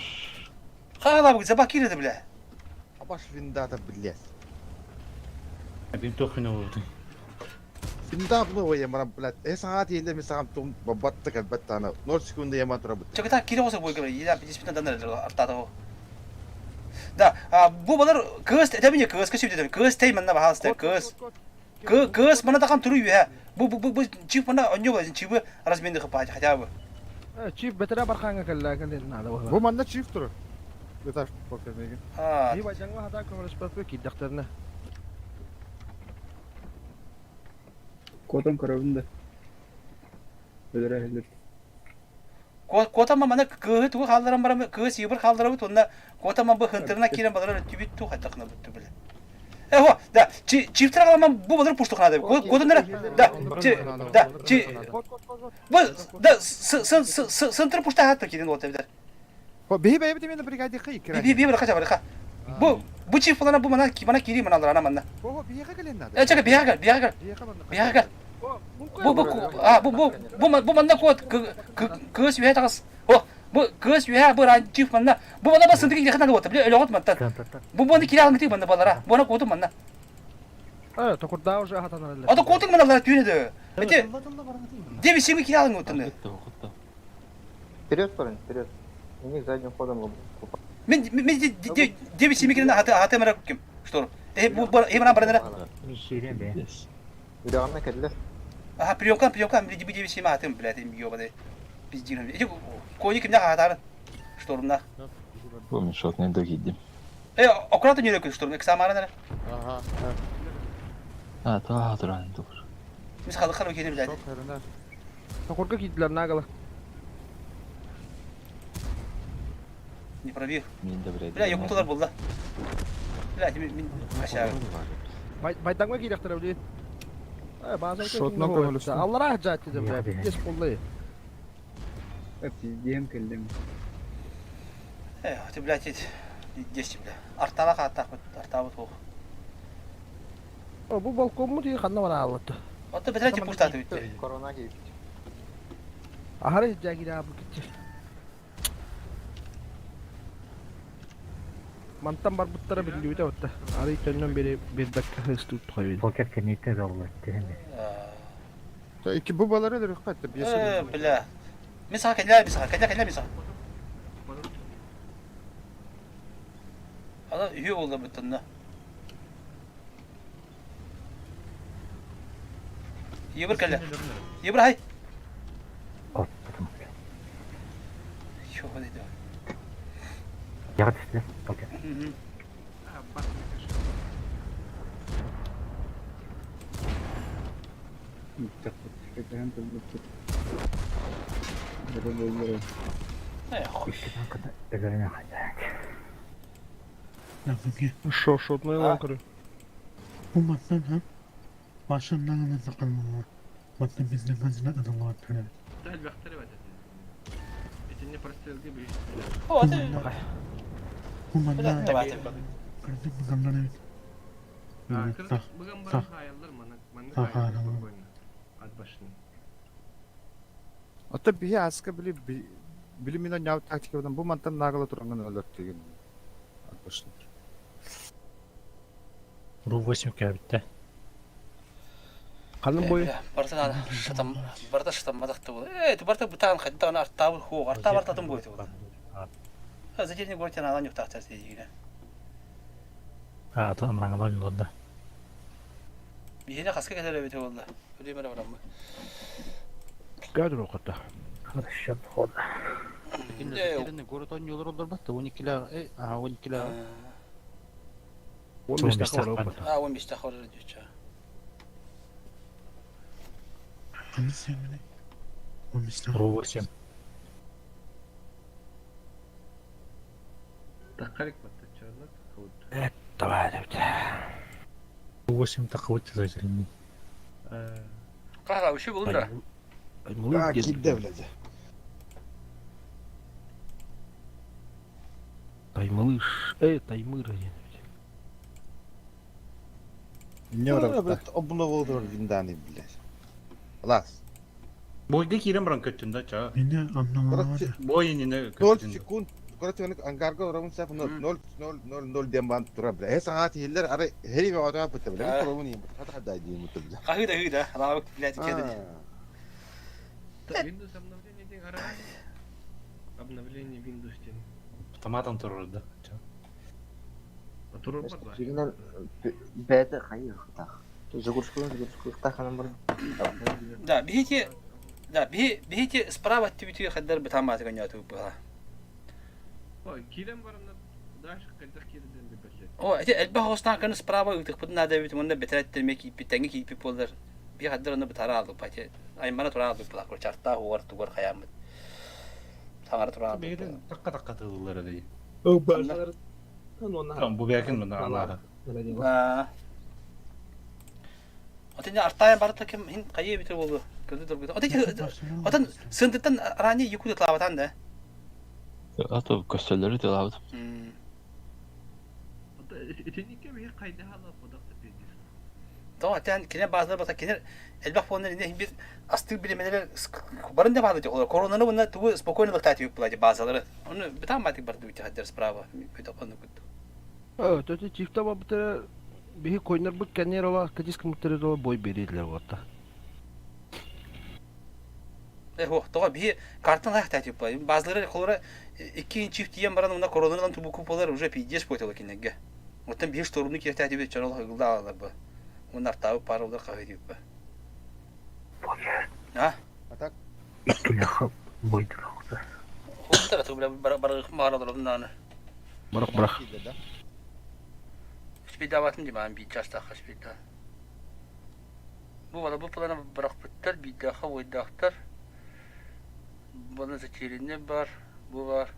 Хала бу заба кирди, бля. Абаш виндата, блядь. Бим тохын oldu. Винда было я мара, блядь. Э саат елде мен сагам том бабатта калбатта ана. 0 секунда я матра бут. Чаката кире болса бу гебе, я 50 дандар артады. Да, а бу балар кыз демине кыз кыз дедим. Кыз тей манна бахалста кыз. Кыз мана такан туру юха. Бу бу бу чиф мана оньо ба чиф разменди хапа хотя бы. Чиф бетера барханга калла калла нада. Бу манна чиф турар. Бетар покермеген. А. Би бажаңга хата көмөрөспөпкө киддактарына. Котон көрөбүн да. Өлөрө өлөр. Котама мана кыһы тугу халларан барам кыһы сибир халларабыт онна котама бу хынтырына кирен балар түбүт ту хаттакына бүттү биле. Э хо, да, чи чифтер аламан бу балар пуштукна да. Котоннара да, чи да, чи бу да с с с сынтыр пушта хатты кирен ота билер. Хо бей бей бей мен бригаде хый кирен. Би би бир кача бар ха. Бу бу чиф балана бу мана мана кири мана алар ана манна. Хо бие кален надо. Э чака бия гал, бия гал. Бия гал. Бу бу а бу бу бу бу манна кот кы сүйэ тагыс. О, бу кы сүйэ бу ран чиф манна. Бу манна ба сындыгы яхна вот, бля элогот маттан. Бу буны кире алгы манна балара. Буна коту манна. Э, токурда уже хатанар. Ата коту манна балара түйнеди. Эти Деби сими кире алгы оттан. Вперед, парень, вперед. У них задним ходом Мен мен деби сими кире хата хата мара ким. Что? Э бу э мана барана. Миширен бе. Үрәгәнне кәдләр. Аха, приемка, приемка, деби деби сими хатым, блядь, им ёбаный. Пиздин. Эти кони кимне хатар. Штормна. Бу мен шотный да кидим. Э, аккуратно не рекой штурм, эксамара Ага. А, та тұран тұр. Мис халы халы кене блядь. Токурга киддилер нагала. Не пробил. Мен де блядь. Бля, ёкуталар болды. Бля, мен мен aşağı. Байдаңга киректер били. Э, базар Шотна көмөлөстү. Аллара жат дедим бля. Пиздец болду. Пиздем келдим. Э, ты, блядь, эти 10, бля. Артала хаттак бит, артабыт хох. О, бу балкон му дии ханна бара алды. Ата бетрә тип пуштаты бит. Корона киеп. Ахары жагира бу китчи. Мантан бар буттара билди бит отта. Ары төннөн бери бир дакка хыстып койду. Покер кенете доллар дегенде. Ики бу балар өлөрү кайтты бие. Э, бля. Мен сага кәлә, мен сага кәлә, кәлә, мен сага. Ана үйе болды бүтінні. Ебір кәлә. Ебір хай. Чего дейді? Яға түсті. Покер. Кэтэһэн турбуппут. Бары буоллар. Өлөрүнэ хайдаак. Шо, шотный ланкары. Бу мантан ха башымнан сакаллар. Мантан бизден хазына адаллар төрөбүт. Элбэхтэр эбэт этэ. Итинне прострелги бии. О, Бу манна кырдык быганнар эбит. Быган баран хаайаллар манна манна хаайаллар спокойно. Ат башын. Оттон биһи аска били били мин оонньообут тактикабынан бу мантан наагала туранган өлөртүгүн. Ат башын. Ру 8 кээбиттэ. Ханын бой? Барыта шатам, барыта шатамматах буолла. Э, барыта бытаан хайдаҕына артаабыт хуох, артаа бартатын буойта буолла. Затерянный город аналан юктаахтар диигинэ. А, атын амраҥалар олордо. Биһиэнэ хаска кэлэр эбитэ буолла. Өлүөм эрэ бараммы. Кадр окота. Хорошо, хода. Затерянный город оонньуулар олорбат да 12-лээх, э, аа 12-лээх. 15 тахар опыта. А, 15 тахар дюча. Ханны сэмини? 15 Ру 8. Таккарик батта чарнак. Давай, давай. Ру 8 тақыбыт затерянный. Кара, үші бұл да. А, кидде, блядь. Таймалыш. Э, таймыр один. Не блядь, обновил винданы, блядь. Лас. Бойга киирэн баран көттүн да чаа. Мені амнамалар. Бой иннинэ 0 көттүн. секунд. Короче, он ангарга оромун сап 0 0 0 0 диэн бан тура бля. Э саҥа тиһиллэр ары хери бөҕөтө бытта бля. Оромун иин бытта хата диин бытта бля. Хахыда хыда, рабык, блядь, кеден. Windows обновление день араа. Обновление Windows день. Автоматом турар да. Чаа. Турар бар. Дьиҥинэн бэйэтэ хайыахтаах. Загрузкалаан загрузкалыахтаах анан баран. Да, биһити да, биһи биһити справа түбүтү хаддар бытаамааты гоняту быха. Ой, киирэн баранна дальше хайдах киирден билбэтлер. О, эти элбэх останканы справа ыытыкпытын наада эбит, уонна бэтэрэттерме кииппит, тэҥҥэ кииппит буоллар. Би хаддар онно бытара аалыппат. Аймана тура аалыппат, чартаах угар тугар хаяммыт. Саҥара тура аалыппат. Бэйэтин такка такка тыллар дии. Башалар Бу бэкин мына алаха. Отын артайан барыта ким хин хайы битер болду. Көзү тургут. Отын отын сындыттан ранее якут лаватан да. Ато көстөллөрү тылабыт. Итинникке биһи хайдаха ла бодахта пиздец. То атан кине базар бата кине элбэх фоннар ине бир астык билемелер барын да баады олар коронаны буна тугу спокойно лыктат юк була базалары. Оны битам матик барды үтә хаддер справа. Көтө кону күттү. Э, төтө чифта бабытара биһи койнар бут кенер ола кадис кымтыры ола бой берилер отта. Э, хо, тоға би картан лайк татып була. Базалары холора икки чифт тиен баран уна коронанан тубу куполар уже пиздец пойтала кинеге. Оттан бир штурмны киртә дип чарал хыгылда алар бу. Унар табы парылдар кахы дип. А? А так? Иккилээх бойдурахта. Хуттара ту бля бар бар мара наны. Барак барак. Спидаватын диман би часта хаспида. Бу бала бу плана бырахпыттар, бидаха ойдахтар. Бұны затерянный бар, бу бар.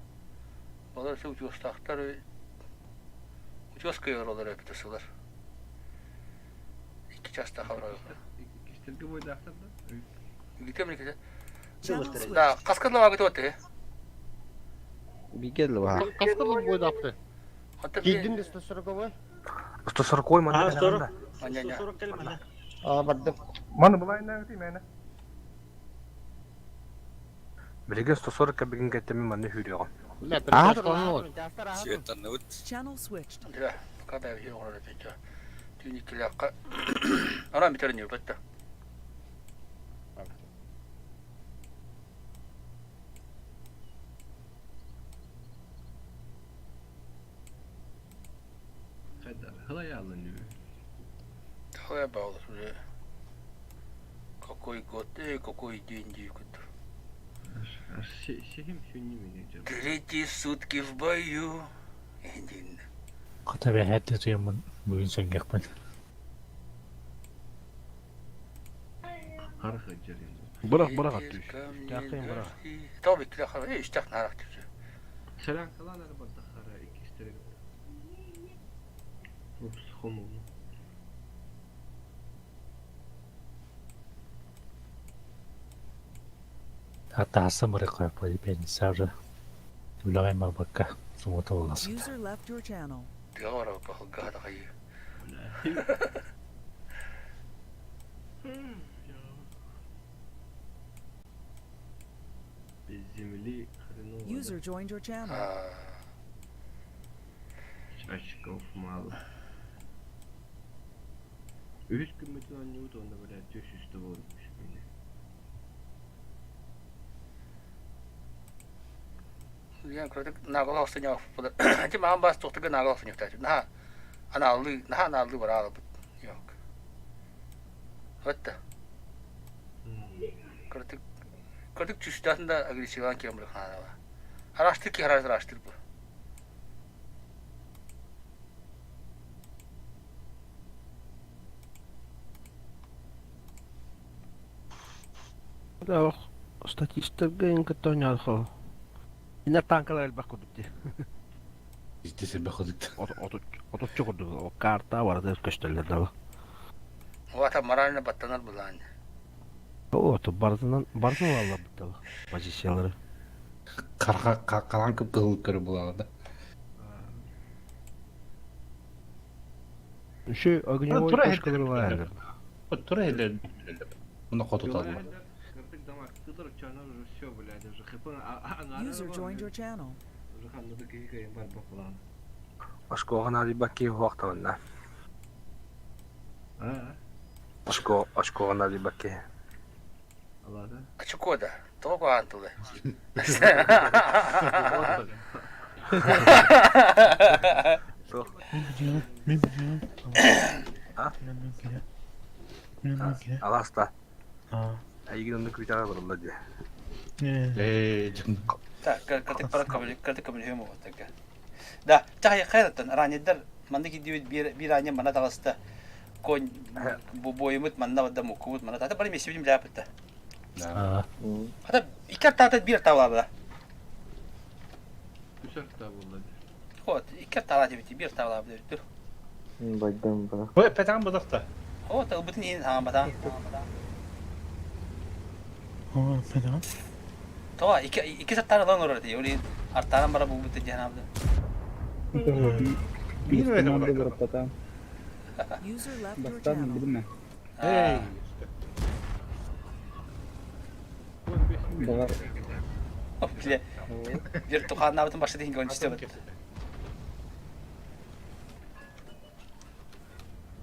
Балар все утёстахтар. Утёска yorолар өптөсүлөр. Икки часта хабар. Киштерге бойдахтар да. Үгүтөм леке. Да, каскадла вагыт өтө. Бигел бар. Каскалар бойдапты. Кийдин де 140-й? 140-й манна А, 40. Аня-ня. 140 кэлмэнэ. А, бардым. Маны булайын мәне. Билиги 140 кабигин кеттеми манны хүрүөҕүм. А, Channel switched. Да, пока да я говорю, это тюникляка. Ара битерин юрбетте. Хайдар, хылай алын Қалай бағылыр уже. Какой год, эй, какой день дейкүт. Сехим сүнни мени. Третьи сутки в бою. Един. Хата бэһээт туйаммын бүгүн сөнгөкпүн. Хара сылдьар Бырах бырах аттыыр. Үстээххин бырах. Тоҕо биттилэ хара үстэх наарах түсү. Сэлэҥкалаан эрэ бардаххара иккистэрэ Упс, хомулну. Атааса мыры пенсия уже үлэҕэ барбакка суббота буоласыт. User left your channel. Тыаҕа барабыппа хылгаһа тахайыы. Без земли хреново. User joined your channel. Очков мало. Үһүс күммүтүн оонньуубут уонна блядь 400 буолбут мини. Диэн кырдык наголо охсуньоох ити маҕан баас туохтуга наголо охсуньохтааччы наһаа анааллыы наһаа анааллыы бараалабыт yok. Отта. Кырдык кырдык чувствоватын да агрессиван киирэн бырахаанала. Араастыр киһи араастыр бу. Да, статистарга ин кытта оонньоодохо. Иннэр танкалар элбэх курдук дии. Ити элбэх курдук. Отуччу курдук карта барыта көстөллөр далы. Уата морально баттанар былаан. О, то барытынан барытын алаллар бытталы позициялары. Карха каран кып-кызыл көрө булалар да. Еще огневой точкалары бар. Тура эле Муну хотуталлар. User joined your channel. Оскуолаҕа наадыйбакка уһуохтабынна. Очкоҕа наадыйбакка. Очко да, тоҕо куһаҕан тылы. Аласта. Эйигин онно күүтэҕэ олороллор дии. Так, кырдык бара кырдык көмөлөһүөм уоттарга. Да, чахай хайраттан раннердар манна кирдибит биир аанньа манна таҕыста. Конь бу бойумут манна бада муккубут манна тата бары мессибитин билээппит да. Хата икки артаата биир артаалаабыта. Үс арта буолла. Вот, икки артаалаат эбит, биир артаалаабыт эбит. Байдам ба. Ой, петан бодохто. О, ылбытын иһин хаамбатаан. О, петан. Това, икки икки саттаан ылан олорор этэ. Ол иһин артаанан бара булбут диэн хаамды. Биир эрэ User left your Бастаан channel. билимэ. Эй. Баҕар Бile bir тухааннаабытын башта диһин гончисте бит.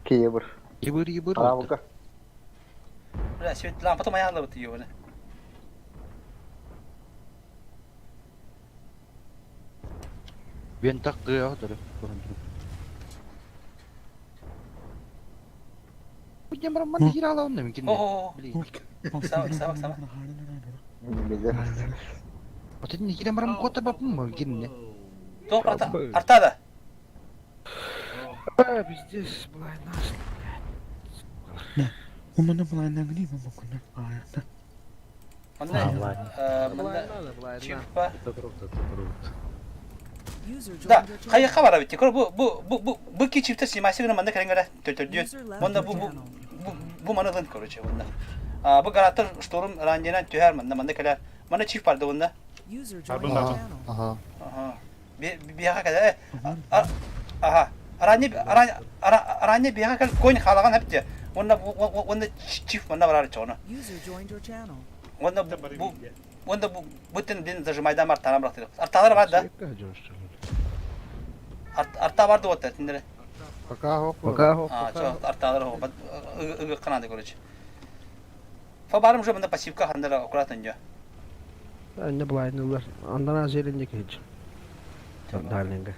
Киебыр. Ебыр ебыр. Арабыка. Бля, свет лампа маялабыт ёбана. Бен так гыа дөрө. Будем роман хирала онно микин. О, сава сава сава. Отын не кирем барам кота бапым микин. Тоқ арта артада. А, пиздец, была наш. Уманы булайнагни бу күнү. Манна манна чиппа. User Да, joined your channel. хайы хабара бит. Көр бу бу бу бу бу ки чипте снимайсы гына манна кәрәнгәрә төтөрдү. User left Монда your бу бу channel. бу бу маны лын короче монда. А бу гараттар шторм ранненан түһәр манна манна кәләр. Мана чип барды монда. User joined your channel. Ага. Ага. Би биһа кәлә. Ага. Ранне ранне биһа кәл конь халаган хәпте. Онда онда чип манна барар чоны. User joined your channel. Онда бу онда бу бүтүн дин зажимайдан бар тарам бырактырып. Арталар бар да. Арта барды вот тиндере. Пока хоп. Пока хоп. А, чо, арталар хоп. Ыгы канады короче. Фа барым уже мында пассивка хандара аккуратно не. Не былайнылар. Андан азелинде кеч. Дальнинга.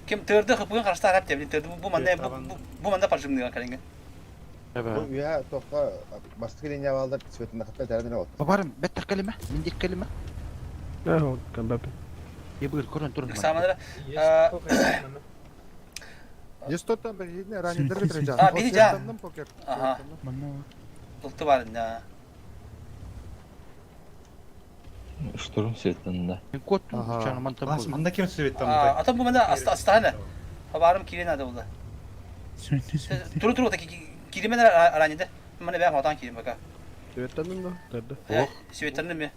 Ким тырды хыпын карашта арап деп, тырды бу манда бу манда пожимный калинга. Бу я тоққа бастық линия балдар цветінде хатта тәрден ол. Барым, беттер келеме, миндик келеме. Да, вот кембеп. Ебыр көрөн турун. Саманара. Естоттан бір едіне ранидер бітір жан. А, бири жан. Ага. Манна Тулты бар да. Штурм светланна. Кот Ага. Манда ким светланна? А то бу мана астахана. Хабарым кирен ада булда. Туру туру та киримен аранида. Мана бәм отан кирим бака. Светланна да, тарды. Светланна ме.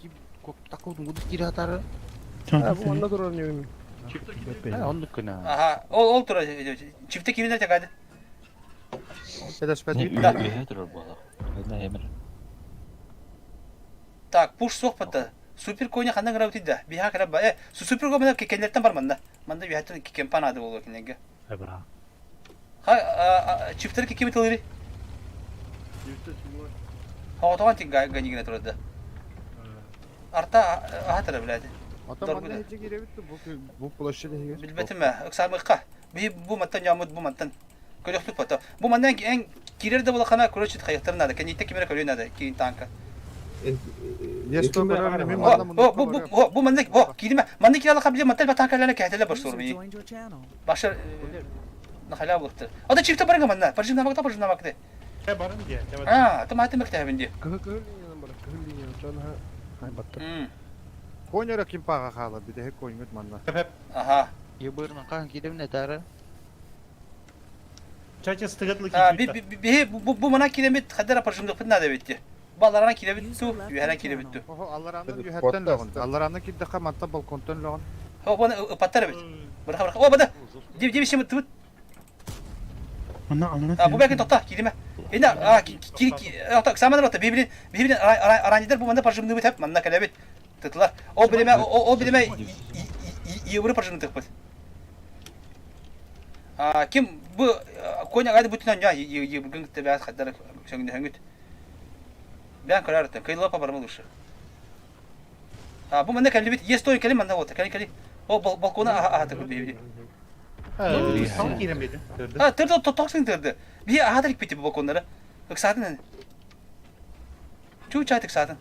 Такой буду кире атары. А, бу манна турар не Оннук кына. Аха, ол ол тура чифте киринер тагады. Да. Үһэ турар буолар. Одна эмер. Так, пуш суох бата. Супер коня ханна граб тида. Биха кара ба. Э, супер коня кекенлертен бар манда. Манда биһаттан кемпан ады болу кинеге. Эбра. Ха, чифтер кеке битилери. Хоготоган тик ганигине турады. Арта ахатара биледи. Ата манна хеджи киребит бу бу площадь хеге. Билбетим ыксамыкка. Би бу маттан ямыт бу маттан. Көрөхтүк бата. Бу мандан эн кирер да булахана короче хайыктар надо. Кенитте кимере көрүү надо кийин танка. Есто көрөр мен манна О, бу бу бу бу манна о кириме. Манна кирала кабиле маттан батанкаларына кәтеле бар User сурми. joined your channel. Башы нахаля булыктыр. Ада чифте барга манна. Баржын намакта баржын намакта. Э, барын дия. А, там аты мектебинде. Кыһы кыһыл линиянан бар, кыһыл линиянан чон ха. Ай батты. Конера ким пага хала бите коньгут манна. Аха. Ебырны кан кирем тары. Чача стыгатлы А, би би би бу бу мана киремит хадара баржындык надо битти. Баларана киремит ту, юхана киремит ту. Охо алларанны юхаттан логон. Алларанны кидде хаматта балконтон логон. О, бу паттар бит. Бырха бырха. О, бада. Див див шим тут. Манна алына. А, бу бәки токта, кириме. Инде, а, ки ки ата саманар ата библи библи аранидер бу манда баржындык бит хеп манна калабит. Тытлар. О билеме о билеме евро баржындык бит. А, ким бу коня гайды бүтүн я ебгин тебе хаддар сөңдө хөңүт. Бән карар та кыйла па бармы лучше. А, бу манда калибит, есть той калим манда вот, кали кали. О, балкона аха аха библи. Сон кирем беди. А, тырды тотоксың тырды. Би аха дик бити балконнары. Ыксатын. Чу чай тыксатын.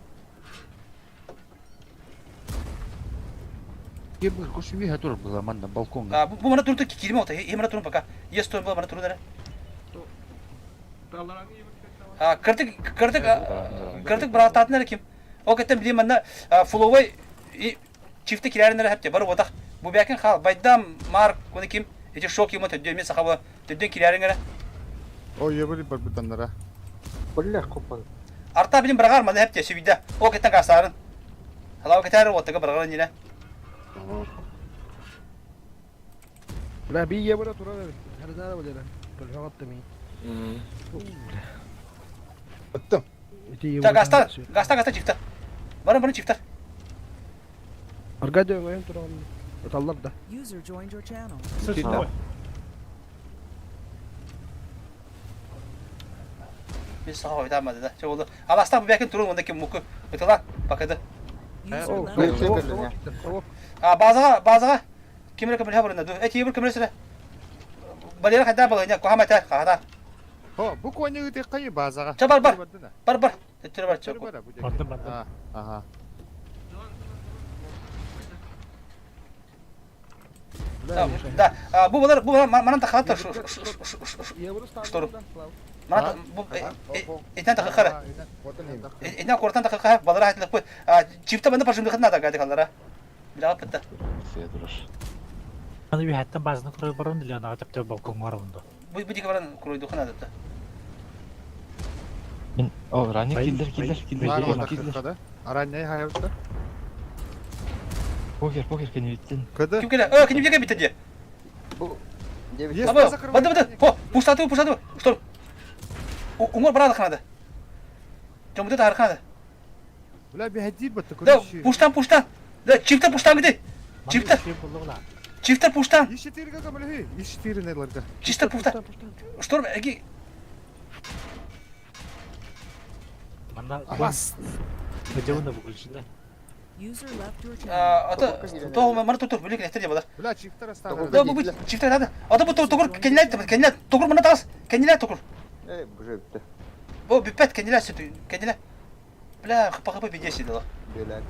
Ебыр кошуми хатур была манна балкон. А, бу мана турду кирме ота. Е мана турун пока. Есть той мана турун. А, кыртык кыртык кыртык брататнар ким? О кеттен билим манна фуловой чифте кирәрнер хәпте бар отак. Бу бәкин хал байдам марк коны ким? Эти шок ему төдө мен сахаба төдөн кирәриңер. О ебили бар бутаннара. Бля, копан. Арта билим брагар мана хәпте сүбидә. О кеттен касарын. Халау кетәр отага брагар нилә. Бля, би ебра турар эбит. Хәрдәр булера. Бер мин. Баттым. Так, гаста, гаста, гаста чифта. Барын барын чифта. Аркадий оңайын туран. Аталлар да. User joined your channel. Мен саға ойдамады да. Чо болду. Аластан бу бәкин турун онда ким муку. Ытыла бакыды. А базага, базага. Кимре кимре хабарына ду. Эти бир кимре сире. Балера хада балыня кохама та хада. Хо, бу коньгут кайы базага. Ча бар бар. Бар бар. Төттүрө бар чо. Бардым бардым. Ага. Да, бу балар бу манан тахата шторм. Манан бу этен тахара. Этен кортан тахара балар хатлык бу. Чифте манда пашымды хатна да гады халара. Билап битте. Федоров. Аны би хаттан базны курай барын диле ана тепте балкон бар онда. Бу бу дике баран куройду хана да. Мен о ранее килдер килдер килдер килдер. Аранья хайбытта. Покер покер кенебиттен. Кыды. Ким келе? Э, кенебитке битте де. Бу Аба, бады бады. Хо, пуштаты пуштаты. Шторм. Умор брат ханада. Жомуду да арханада. Бля, бихадир батты Да, пуштан пуштан. Да, чифте пуштан где? Чифте. Чифте пуштан. Иши тирге камалхи, иши тире неларга. Чисто пуштан. Шторм, эги. Манда Бас. Где выключена? User left your channel. Ата, то мара тур билик нехтер дебалар. Бля, чифтер оставил. Да, бу бу чифтер надо. Ата бу тугур кенилер кенилер тугур мына тагыз. Кенилер тугур. Э, бже битте. Бу бипет кенилер сүтү кенилер. Бля, хпа хпа бидеси дала. Беләк.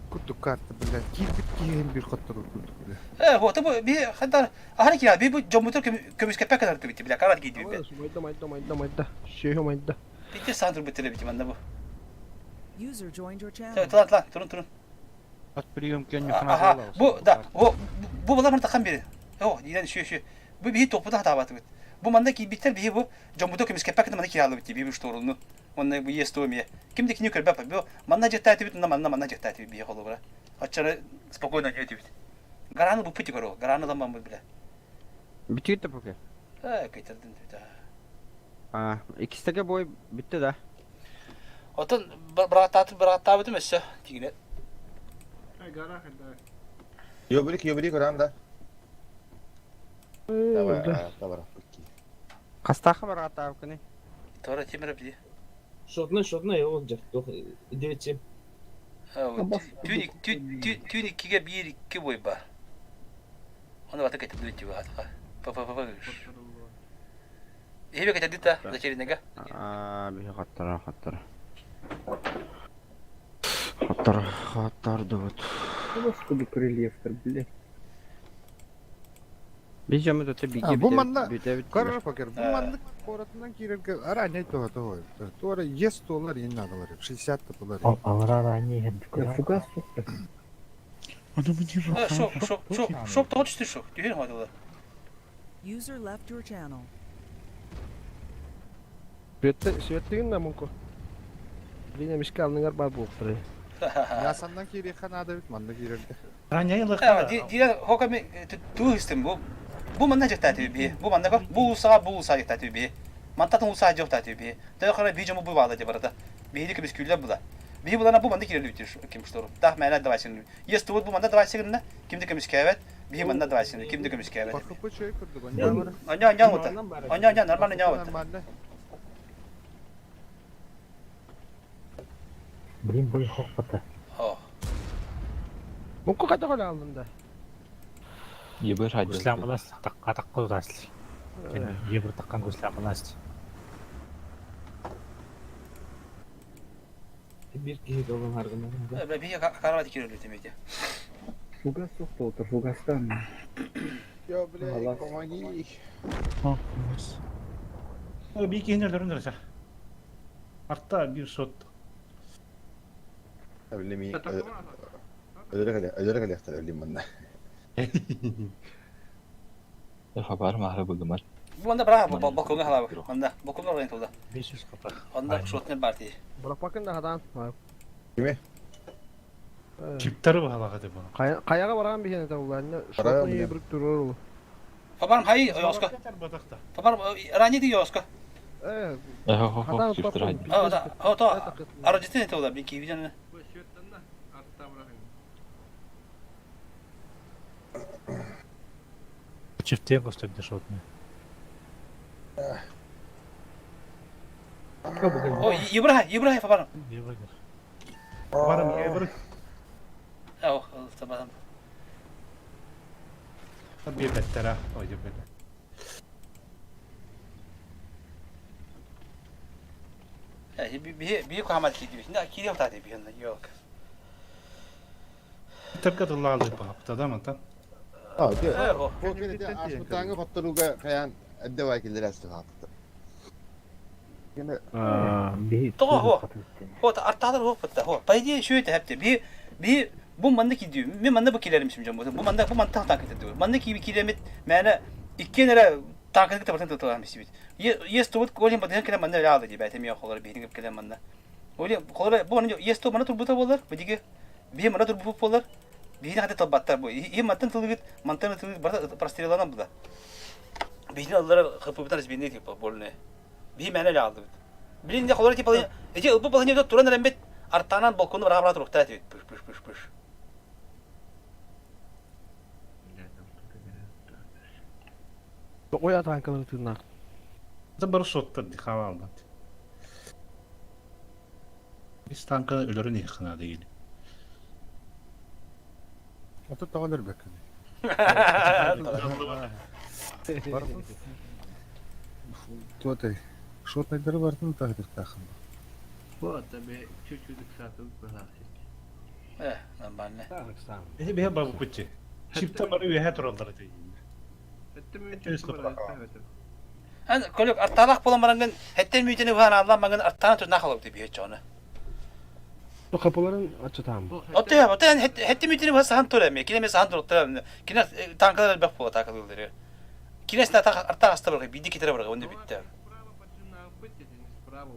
Курту карта, бля. Кирбит киһин бир хоттор курту, бля. Э, вот бу би хандар ахары кира би бу жомутур көмүскә пәкәләр бит бля, карат гиди бит. Майда майда майда майда. Шеһе майда. Битте саан турбут эбит манна бу. User joined your channel. Тылан тылан турун турун. От прием кеню Аха, бу да, бу бу була мартахан бери. О, диэн шү шү. Бу биһи топпута хатаабатыбыт. Бу манна киирбиттэр биһи бу дьоммуту көмүскэппэк манна кииралыбыт дии биһи шторуну. Онно бу ес туомия. Ким да кини көрбөп. Бу манна дьыктаатыбыт, манна манна манна дьыктаатыбыт биһи холобура. Оччоро спокойно ньүөтүбүт. Гараны буппут көрө. Гараны ламмаммыт биле. Бүтүр да пока. Э, кыйтардын да. А, иккистэгэ бой бүттэ да. Отон бырааттаатым бырааттаабытым өссө тигинэ. Йобрик, йобрик, уран да. Давай, давай. Хастаахха барааттаабыккыный? Тора тимир бди. Шотный, шотный, ол жер. 9-7. Түүн иккиге биир икки бой бар. Оны бата кетирдибит тиби атка. Па-па-па-па. Эһиби кетирдит да, зачеринеге. Аа, биһи хаттара, хаттара. Хаттара, хаттардыбыт. Господи, рельефтер, блядь. Biz жамы төтө биге Бу манна бүтөбүт. Көрөр покер. Бу маннык куоратынан киирэргэ арааннай туһа туһа. Туора ес туолар иин наадалар. 60 тупулар. Алара ранее Я фугас сукка. Шоп, шоп, шоп, шоп тоҕо түстүр шоп. Түһэр хадылар. User left your channel. Светтигин на мунку. Блин, мишка алныгар бар буохтары. Ясаннан киириэххэ наада эбит манна киирэргэ. Дилер хока ми туу истим бу. Бу манна жактааты би. Бу манна бу улсага бу улсага жактааты би. Мантатын улсага жактааты би. Тө хара би жому бу баада же барата. Биһиди көмүс күллер була. Биһи булана бу манна кирелүү түш ким штору. Тах мәнә давай син. Ес туут бу манна давай син кимди көмүс кәбет. Биһи манна давай син кимди көмүс кәбет. Бакыпы чөй курдук. Аня аня вот. Аня аня нормально ня вот. Нормально. Блин, бой хохпата. О. Мунку ката кола алдында. Ебыр хадды. Гуслям булас, атакка утасли. Ебір таққан гуслям булас. Bir киһи долун харгына. Биһи карават кирелүү темеде. Фугас сукта отыр, фугастан. Yo, блядь, помоги. Би киһинер дөрүн дөрүсэ. Арта бир сот. Билими өлөрө кэлиэхтэр өлүм манна. Хабар махра булдумар. Бу манда бра балконга халабы. Манда балконга орын тулда. 500 капа. Анда шотны бар ти. Бырапакын да хадан. Кими? Чиптары баһалаға деп оны. Каяга барган биһине табылар. Шотный бир турор ол. Фабарм хай Оска. Фабарм рани ди Оска. Э. Хо чиптар хадды. А да, о то. Аржитин тулда би ки виден. Чифте костеп дешотны. О, Ибрахим, Ибрахим Фабарм. Фабарм Ибрахим. О, табам. Бибеттера, ой, бибет. Би би кухамат ки диби. На ки дип тати би на yok. Тепке тыллаалы баапта да мантан. А, де. Бу кенете аспытаңы хотторуга каян әдде килдер асты хапты. Кене Того хо. Хо арталар хо битта хо. По идее şu это хепте. Би би бу манна ки диyor. Мен манна бу килерим şimdi бу. Бу манна бу манна танк етеді. Манна ки килемет мәне иккенere танк етіп бартын туталар мисибит. Ес туут колин бадын келе манна алды дип әйтем я холар бихин келе манна. Оле холар бу аны ес ту мана турбута болар. Бу диге би мана турбу болар. Бихин хаты табаттар бу. И мантан тылыгыт мантан тылыгыт барда простреланам бу да. Бихин аллар хыпыбытан избинне тип болне. Би мәне алды. Билин де холар тип эти бу балыны туран рембет артанан балконду бара бара турукта тип. Пыш пыш пыш пыш. Ой атанкалар тыгнак. Это бар соттар ди хавалбат. Бис танка өлөрүн ихна дейли. Ото тоҕолор бэккин. Туотай. Шотнайдары бартын тахтыртахын. Вот, тебе чуть-чуть сатып бахасит. Э, нормально. Эти бе бабы кутчи. Чипта бар үйе туралдар дейли. Эн көлөк артаалаах буолан бараҥҥын эттэн мүйтэн ыһан ааллаан маҥын артаан турна халабыт биһи чону. Хапыларын аччатаам. Оттон оттон хэтти мүйтэн ыһан сахан тура эми. Кине ме сахан туруктара. Кине танкалар элбэх буола таакалыылары. Кине сна артаа аста барга биди китер барга онда битте.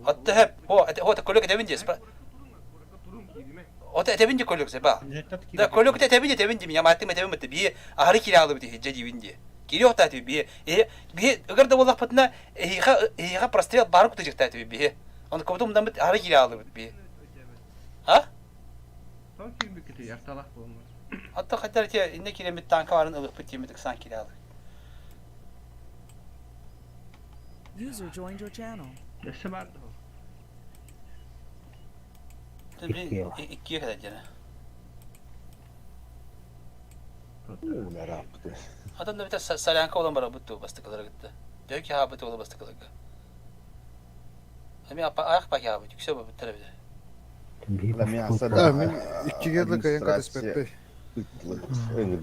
Отто хеп хо хо көлөк этебин дес. Ото этебин ди көлөк ба. Да көлөк этебин этебин ди яматтым этебин бит би ахары киралы бит хеджа дибин ди. Кириох та би биһи ыгар да буоллахпытына эһиэхэ эһиэхэ прострел баар кутуйдьахтаа этибит биһи. Ону кобутум даммыт аһары киирэ аалыбыт биһи. А? Тоҕо киирбиккитий арталаах буолмут. Атта хайдар ити инне киирэммит танка барын ылыхпыт диэммит ыксаан киирэ аалыбыт. User joined your channel. Өссө баар дуо? Иккиэ кэлэр диэн. Атын да битэ солянка буолан барабыт дуу бастакылары кытта. Төһө киһи аһаабыт буола бастакыларга. Эми аах пакяабыт үксэ бабыттар эбит. Да, мин иккиге да кайын катыспеппей.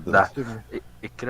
Да. Икки.